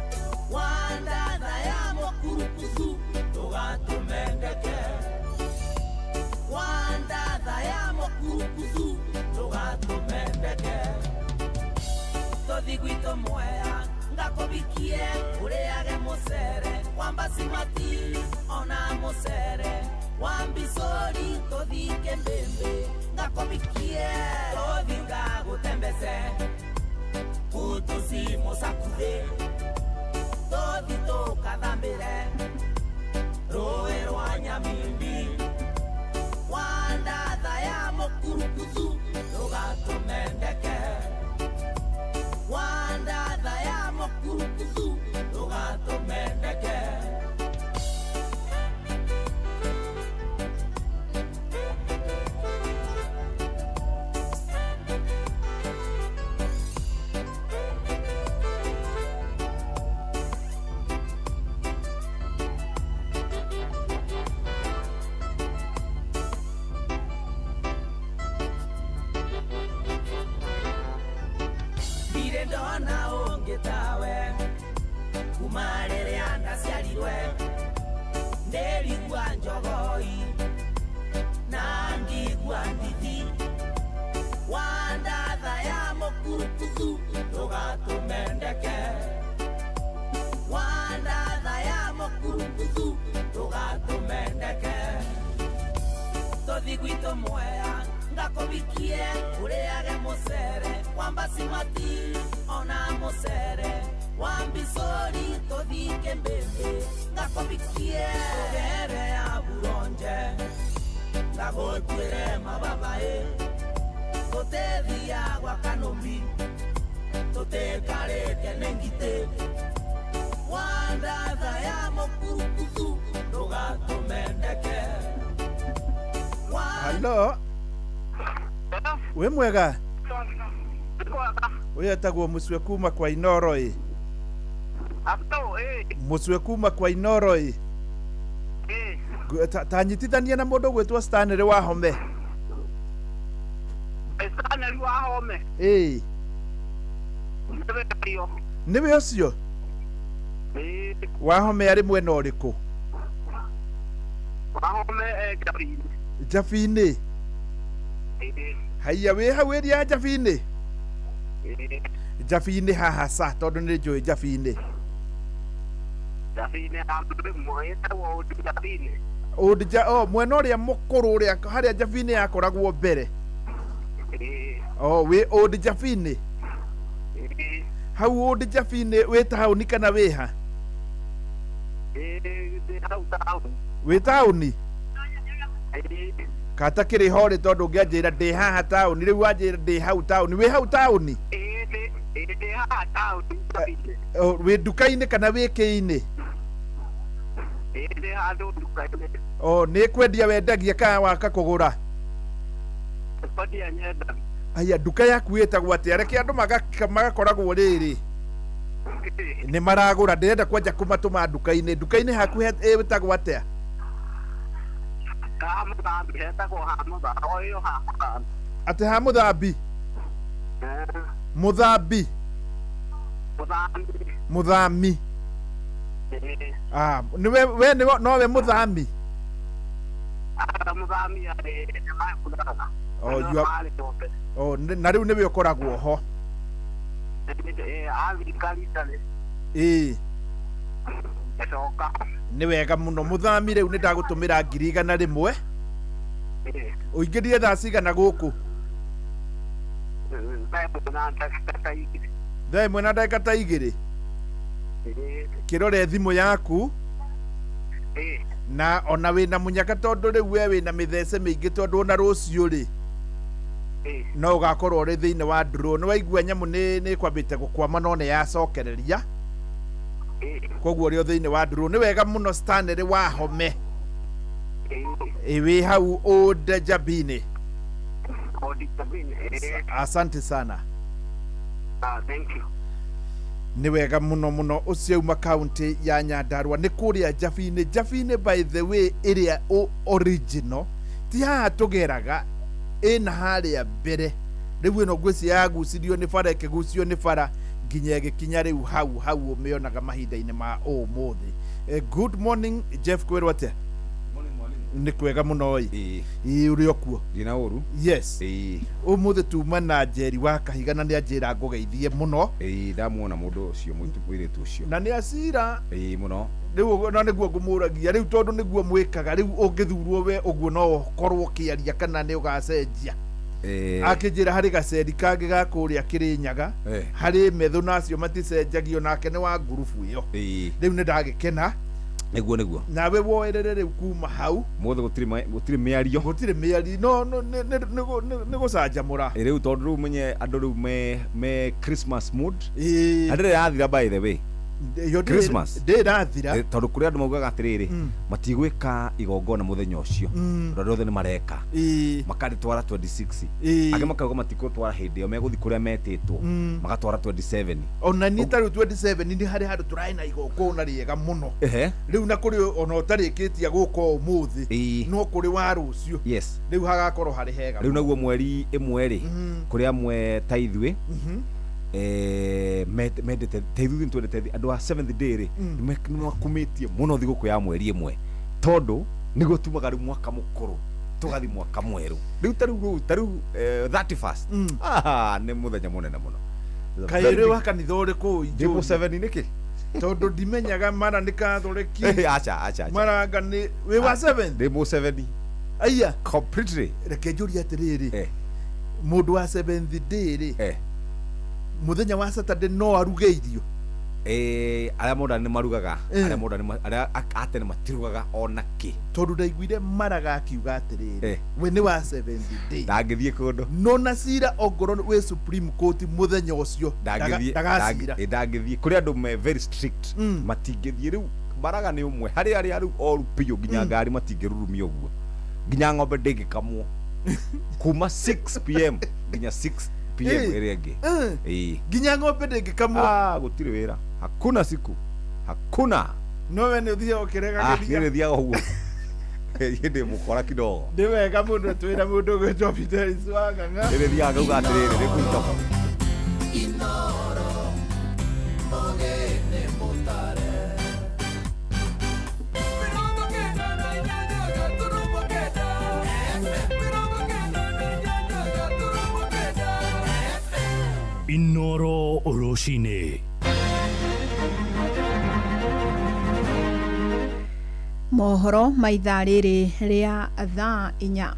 [SPEAKER 16] Hello. Wĩ mwega? Ũyũ etagwo Mũcue kuma kwa Inoro ĩ. Mũcue kuma kwa Inoro ĩ. Ta nyitithania na mũndũ ũgwĩtwo Stanley Wahome.
[SPEAKER 3] Stanley Wahome.
[SPEAKER 16] Ĩ. Nĩwe ũcio? Wahome arĩ mwena ũrĩkũ?
[SPEAKER 3] Wahome e Njabinĩ.
[SPEAKER 16] Njabinĩ? Haiya wĩ hau ĩria ya Njabinĩ? Njabinĩ haha ca tondũ nĩ njũĩ Njabinĩ.
[SPEAKER 3] Njabinĩ ĩtagwo Old Njabinĩ.
[SPEAKER 16] Old oh, mwena ũrĩa mũkũrũ ũrĩa harĩa Njabinĩ yakoragwo mbere. Oh, wĩ Old Njabinĩ? Hau Old Njabinĩ wĩ taũni kana wĩ ha? Wĩ taũni? Kata kĩrĩ ho rĩ tondũ ũngĩanjĩra ndĩ haha taũni, rĩu wanjĩra ndĩ hau taũni, wĩ hau taũni?
[SPEAKER 3] Ndĩ haha taũni.
[SPEAKER 16] Wĩ nduka-inĩ kana wĩ kĩ-inĩ?
[SPEAKER 3] Ndĩ handũ nduka-inĩ.
[SPEAKER 16] Oh, nĩ kwendia wendagia kana waka kũgũra?
[SPEAKER 3] Kwendia nyendagia.
[SPEAKER 16] Aya, nduka yaku ĩtagwo atĩa? Reke andũ magakoragwo rĩrĩ nĩ maragũra, ndĩrenda kwanja kũmatũma nduka-inĩ. Nduka-inĩ haku ĩtagwo atĩa?
[SPEAKER 3] Ha Mũthambi, hetagwo ha Mũthambi, o ĩyo ha Mũthambi.
[SPEAKER 16] Atĩ ha Mũthambi? Mũthambi?
[SPEAKER 3] Mũthambi.
[SPEAKER 16] Mũthami. Ah, nĩwe we nĩwe nowe mũthami?
[SPEAKER 3] Mũthami arĩ.
[SPEAKER 16] Oh, you are. Oh, na rĩu nĩwe ũkoragwo ho. Ĩĩ. Nĩ wega mũno mũthami rĩu nĩ ndagũtũmĩra 100,000. Ũingĩrire thaa cigana gũkũ? 1:02. Kĩrore thimũ yaku na ona wĩna mũnyaka tondũ rĩu we wĩna mĩthece mĩingĩ tondũ ona rũciũ rĩ no ũgakorwo ũrĩ thĩinĩ wa draw. Nĩ waigua nyamũ nĩ kwambĩte gũkwama no nĩ yacokereria, koguo ũrĩ o thĩinĩ wa draw. Nĩ wega mũno Stanley Wahome. Wĩ hau Old Jabini. Asante sana.
[SPEAKER 3] Thank you.
[SPEAKER 16] Nĩ wega mũno mũno. Ũcio uma kaunti ya Nyandarua nĩ kũrĩa Jabini. Jabini by the way ĩrĩa original ti haha tũgeraga, ĩna harĩa mbere. Rĩu ĩno ngwĩciria yagucirio nĩ bara ĩkĩgucio nĩ bara nginya ĩgĩkinya rĩu hau hau ũmĩonaga mahinda-inĩ ma ũmũthĩ. Good morning Jeff, kwĩrwo atĩa? Nĩ kwega mũno ĩ. Ĩ ũrĩ o kuo?
[SPEAKER 4] Ndina ũru.
[SPEAKER 16] Yes. Ũmũthĩ tuma na Njeri wa Kahiga na nĩ anjĩra ngũgeithie mũno.
[SPEAKER 4] Ĩĩ ndamuona mũndũ ũcio mũirĩtu ũcio.
[SPEAKER 16] Na nĩ acira.
[SPEAKER 4] Ĩĩ mũno.
[SPEAKER 16] Rĩu na nĩguo ngũmũragia rĩu tondũ nĩguo mwĩkaga rĩu ũngĩthurwo we ũguo no ũkorwo ũkĩaria kana nĩ ũgacenjia. Akĩnjĩra harĩ gaceri kangĩ ga kũrĩa Kĩrĩnyaga harĩ methũ nacio maticenjagio nake nĩ wa ngurubu ĩyo. Rĩu nĩ ndagĩkena.
[SPEAKER 4] Nĩguo nĩguo.
[SPEAKER 16] Nawe woerere rĩu kuma hau.
[SPEAKER 4] Mũthĩ gũtirĩ mĩario.
[SPEAKER 16] Gũtirĩ mĩario no nĩ gũcanjamũra.
[SPEAKER 4] Rĩu tondũ rĩu menye andũ rĩu me Christmas mood. Na ndĩrĩ yathira by the way. Christmas
[SPEAKER 16] ndĩ rathira.
[SPEAKER 4] Tondũ kũrĩ andũ maugaga atĩrĩrĩ matigwĩka igongona mũthenya ũcio tondũ andũ othe nĩ mareka makarĩtwara 26. Angĩ makauga matigũtwara hĩndĩ ĩyo megũthiĩ kũrĩa metĩtwo magatwara 27.
[SPEAKER 16] Ona niĩ ta rĩu 27 nĩ harĩ handũ tũrarĩ na igongona rĩega mũno rĩu na kũrĩ ona ũtarĩkĩtie gũka ũmũthĩ no kũrĩ wa rũciũ.
[SPEAKER 4] Yes.
[SPEAKER 16] Rĩu hagakorwo harĩ hega.
[SPEAKER 4] Rĩu naguo mweri ĩmwe rĩ kũrĩ amwe ta ithuĩ mendete ta ithuĩ nĩtwendete andũ a seventh day rĩ nĩmakumĩtie mũno thigũkũ ya mweri ĩmwe tondũ nĩguo tumaga rĩu mwaka mũkũrũ tũgathiĩ mwaka mwerũ. Rĩu ta rĩu 31st nĩ mũthenya mũnene mũno.
[SPEAKER 16] Kaĩ rĩ wa kanitha ũrĩkũ?
[SPEAKER 4] Ndĩ 7 nĩkĩ?
[SPEAKER 16] Tondũ ndimenyaga mara nĩ Catholic.
[SPEAKER 4] Acha acha.
[SPEAKER 16] Mara anga nĩ wĩ wa 7?
[SPEAKER 4] Ndĩ mũ 7.
[SPEAKER 16] Aya.
[SPEAKER 4] Completely.
[SPEAKER 16] Reke njũrie atĩrĩrĩ. Mũndũ wa seventh day rĩ muthenya wa Saturday no aruge irio?
[SPEAKER 4] Arĩa modern nĩ marugaga, arĩa modern arĩa atene matirugaga ona kĩ.
[SPEAKER 16] Tondũ ndaiguire Maraga akiuga atĩrĩrĩ we nĩ wa seventh day
[SPEAKER 4] ndangĩthiĩ kũndũ
[SPEAKER 16] no na cira ongorwo wĩ Supreme Court mũthenya ũcio ndagacira.
[SPEAKER 4] Ndangĩthiĩ kũrĩ andũ me very strict matingĩthiĩ. Rĩu Maraga nĩ ũmwe harĩ arĩa rĩu oru biũ nginya ngari matingĩrurumia ũguo nginya ng'ombe ndĩngĩkamwo kuma 6 pm nginya 6 pm ĩrĩa ĩngĩ.
[SPEAKER 16] Nginya ng'ombe ndĩngĩkamwo.
[SPEAKER 4] Gũtirĩ wĩra, hakuna siku, hakuna.
[SPEAKER 16] No we nĩ ũthiaga ũkĩregagĩria?
[SPEAKER 4] Niĩ thiaga ũguo. Niĩ ndĩ mũkora kidogo.
[SPEAKER 16] Nĩ wega mũno twĩna mũndũ ũgwĩtwo Fidelis Wang'ang'a.
[SPEAKER 4] Niĩ thiaga ngauga atĩrĩrĩ nĩ kũnyita.
[SPEAKER 7] Inoro rũcinĩ.
[SPEAKER 9] Mohoro ma ithaa rĩrĩ rĩa thaa 4.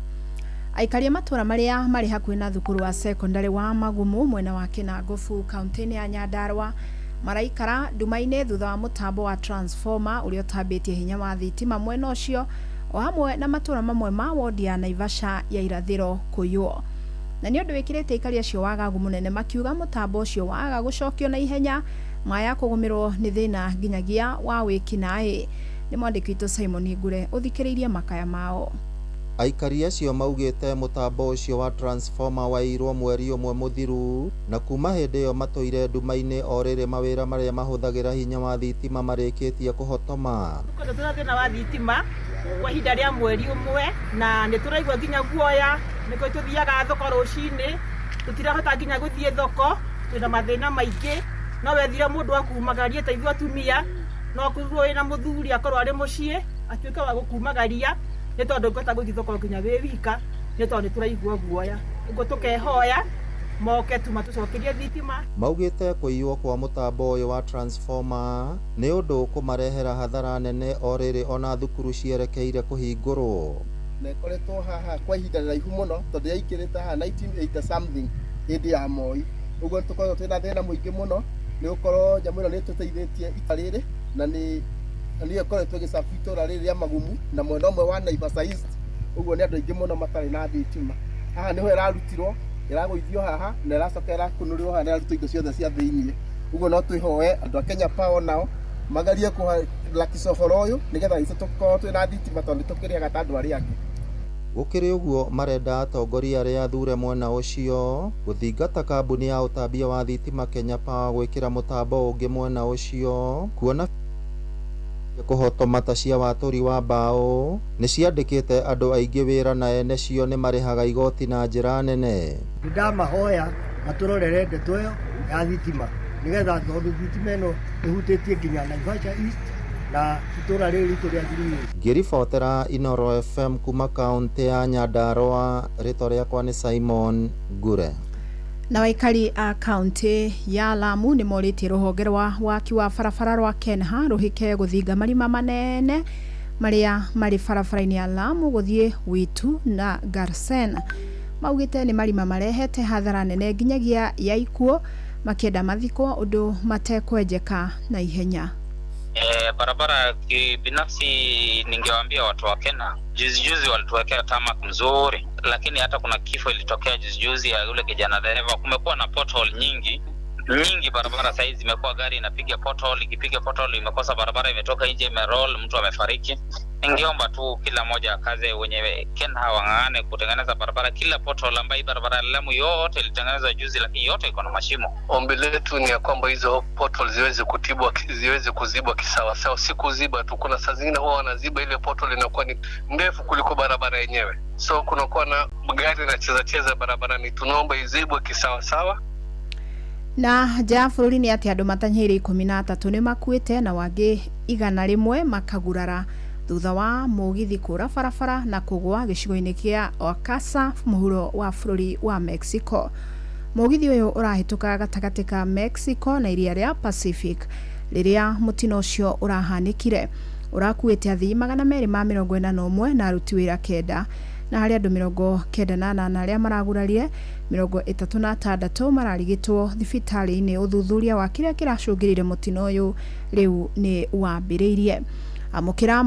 [SPEAKER 9] Aikari a matũra marĩa marĩ hakuhĩ na thukuru wa secondary wa Magumu mwena wa Kĩnangobu kaunti-inĩ ya Nyandarua maraikara nduma-inĩ thutha wa mũtambo wa transformer ũrĩa ũtambĩtie hinya wa thitima mwena ũcio o hamwe na matũra mamwe ma wodi ya Naivasha ya irathĩro kũiywo. Na nĩ ũndũ wĩkĩrĩte aikari acio wagagu mũnene makiuga mũtambo ũcio waga gũcokio na ihenya maya kũgũmĩrwo nĩ thĩna nginyagia wa wĩkinaĩ. Nĩ mwandĩki witũ Simon Ngure ũthikĩrĩirie makaya mao.
[SPEAKER 10] Aikari acio maugĩte mũtambo ũcio wa transformer wairwo mweri ũmwe mũthiru na kuma hĩndĩ ĩyo matũire nduma-inĩ o rĩrĩ mawĩra marĩa mahũthagĩra hinya wa thitima marĩkĩtie kũhotoma.
[SPEAKER 11] Tũkoretwo twĩna thĩna wa thitima kwa ihinda rĩa mweri ũmwe na nĩ tũraigua nginya guoya nĩkĩo tũthiaga thoko rũcinĩ tũtirahota nginya gũthiĩ thoko twĩna mathĩna maingĩ no wethire mũndũ akumagarie ta ithuĩ atumia no akorwo wĩna mũthuri akorwo arĩ mũciĩ atuĩke wa gũkumagaria nĩ tondũ ngota gũthiĩ thoko nginya wĩ wika nĩ tondũ nĩ tũraigua guoya ũguo tũkehoya Moke tu matũcokerie thitima.
[SPEAKER 10] Maugĩte kũiywo kwa mũtambo ũyũ wa transformer nĩ ũndũ ũkũmarehera hathara nene o rĩrĩ ona thukuru cierekeire kũhingũrwo.
[SPEAKER 8] Na ĩkoretwo haha kwa ihinda rĩraihu mũno, tondũ yaingĩrĩte haha 1980 something, hĩndĩ ya Moi. Ũguo tũkoragwo twĩna thĩna mũingĩ mũno, nĩ gũkorwo nyamũ ĩno nĩ ĩtũteithĩtie ita rĩrĩ, na nĩ nĩyo ĩkoretwo ĩgĩcabu itũra rĩrĩ rĩa Magumu na mwena ũmwe wa Naivasha East. Ũguo nĩ andũ aingĩ mũno matarĩ na thitima. Haha nĩho ĩrarutirwo, ĩragũithio haha na ĩracoka ĩrakunũrĩrwo haha na ĩrarutwo indo ciothe cia thĩiniĩ. Ũguo no twĩhoe andũ a Kenya Power nao magerie kũharakisha ũhoro ũyũ, nĩgetha ithuĩ tũkorwo twĩna thitima, tondũ nĩ tũkĩrĩhaga ta andũ arĩa angĩ.
[SPEAKER 10] Gũkĩrĩ ũguo, marenda atongoria arĩa athure mwena ũcio gũthingata kambuni ya ũtambia wa thitima Kenya Power gwĩkĩra mũtambo ũngĩ mwena ũcio, kuona kũhotoma ta cia watũri wa mbaũ nĩ ciandĩkĩte andũ aingĩ wĩra na ene cio nĩ marĩhaga igoti na njĩra nene.
[SPEAKER 12] Nĩ ndamahoya matũrorere ndeto ĩyo ya thitima, nĩgetha tondũ thitima ĩno ĩhutĩtie nginya Naivasha East na itũra rĩrĩ ritũ rĩa Thiringi.
[SPEAKER 10] Ngĩribotera Inoro FM kuma kaũntĩ ya Nyandarua, rĩtwa rĩakwa nĩ Simon Ngure.
[SPEAKER 9] Na aikari a kaunti ya Lamu nĩ morĩtie rũhonge rwa waki wa barabara rwa Kenha rũhĩke gũthinga marima manene marĩa marĩ barabara-inĩ ya Lamu gũthiĩ Witu na Garsen. Maugĩte nĩ marima marehete hathara nene nginyagia ya ikuũ, makĩenda mathikwo ũndũ matekwenjeka na ihenya.
[SPEAKER 13] Barabara kibinafsi ningewaambia watu wa Kenya, juzi juzi walituwekea tarmac mzuri, lakini hata kuna kifo ilitokea juzi juzi ya yule kijana dereva. Kumekuwa na pothole nyingi nyingi barabara saizi imekuwa gari inapiga pothole, ikipiga pothole imekosa barabara, imetoka nje, imeroll, mtu amefariki. Ningeomba tu kila mmoja akaze, wenye Kenha wang'ang'ane kutengeneza barabara, kila pothole ambayo barabara ya Lamu yote ilitengenezwa juzi, lakini yote iko na mashimo.
[SPEAKER 14] Ombi letu ni ya kwamba hizo pothole ziweze kutibwa, ziweze kuzibwa kisawasawa, si kuziba tu. Kuna saa zingine huwa wanaziba ile pothole inakuwa ni ndefu kuliko barabara yenyewe, so kunakuwa na gari inacheza cheza barabarani. Tunaomba izibwe kisawasawa.
[SPEAKER 9] Na nja ya bũrũri nĩ atĩ andũ matanyihĩire 13 nĩ makuĩte na wangĩ 100 makagurara thutha wa mũgithi kũra barabara na kũgwa gĩcigo-inĩ kĩa Oaxaca mũhuro wa bũrũri wa Mexico. Mũgithi ũyũ ũrahĩtũka gatagatĩ ka Mexico na iria rĩa Pacific rĩrĩa mũtino ũcio ũrahanĩkire. Ũrakuĩte athii 241 na aruti wĩra 9, na harĩ andũ 98 arĩa maragurarire, 36 mararigitwo thibitarĩ-inĩ. Ũthuthuria wa kĩrĩa kĩracũngĩrĩire mũtino ũyũ rĩu nĩ wambĩrĩirie. Amũkĩra.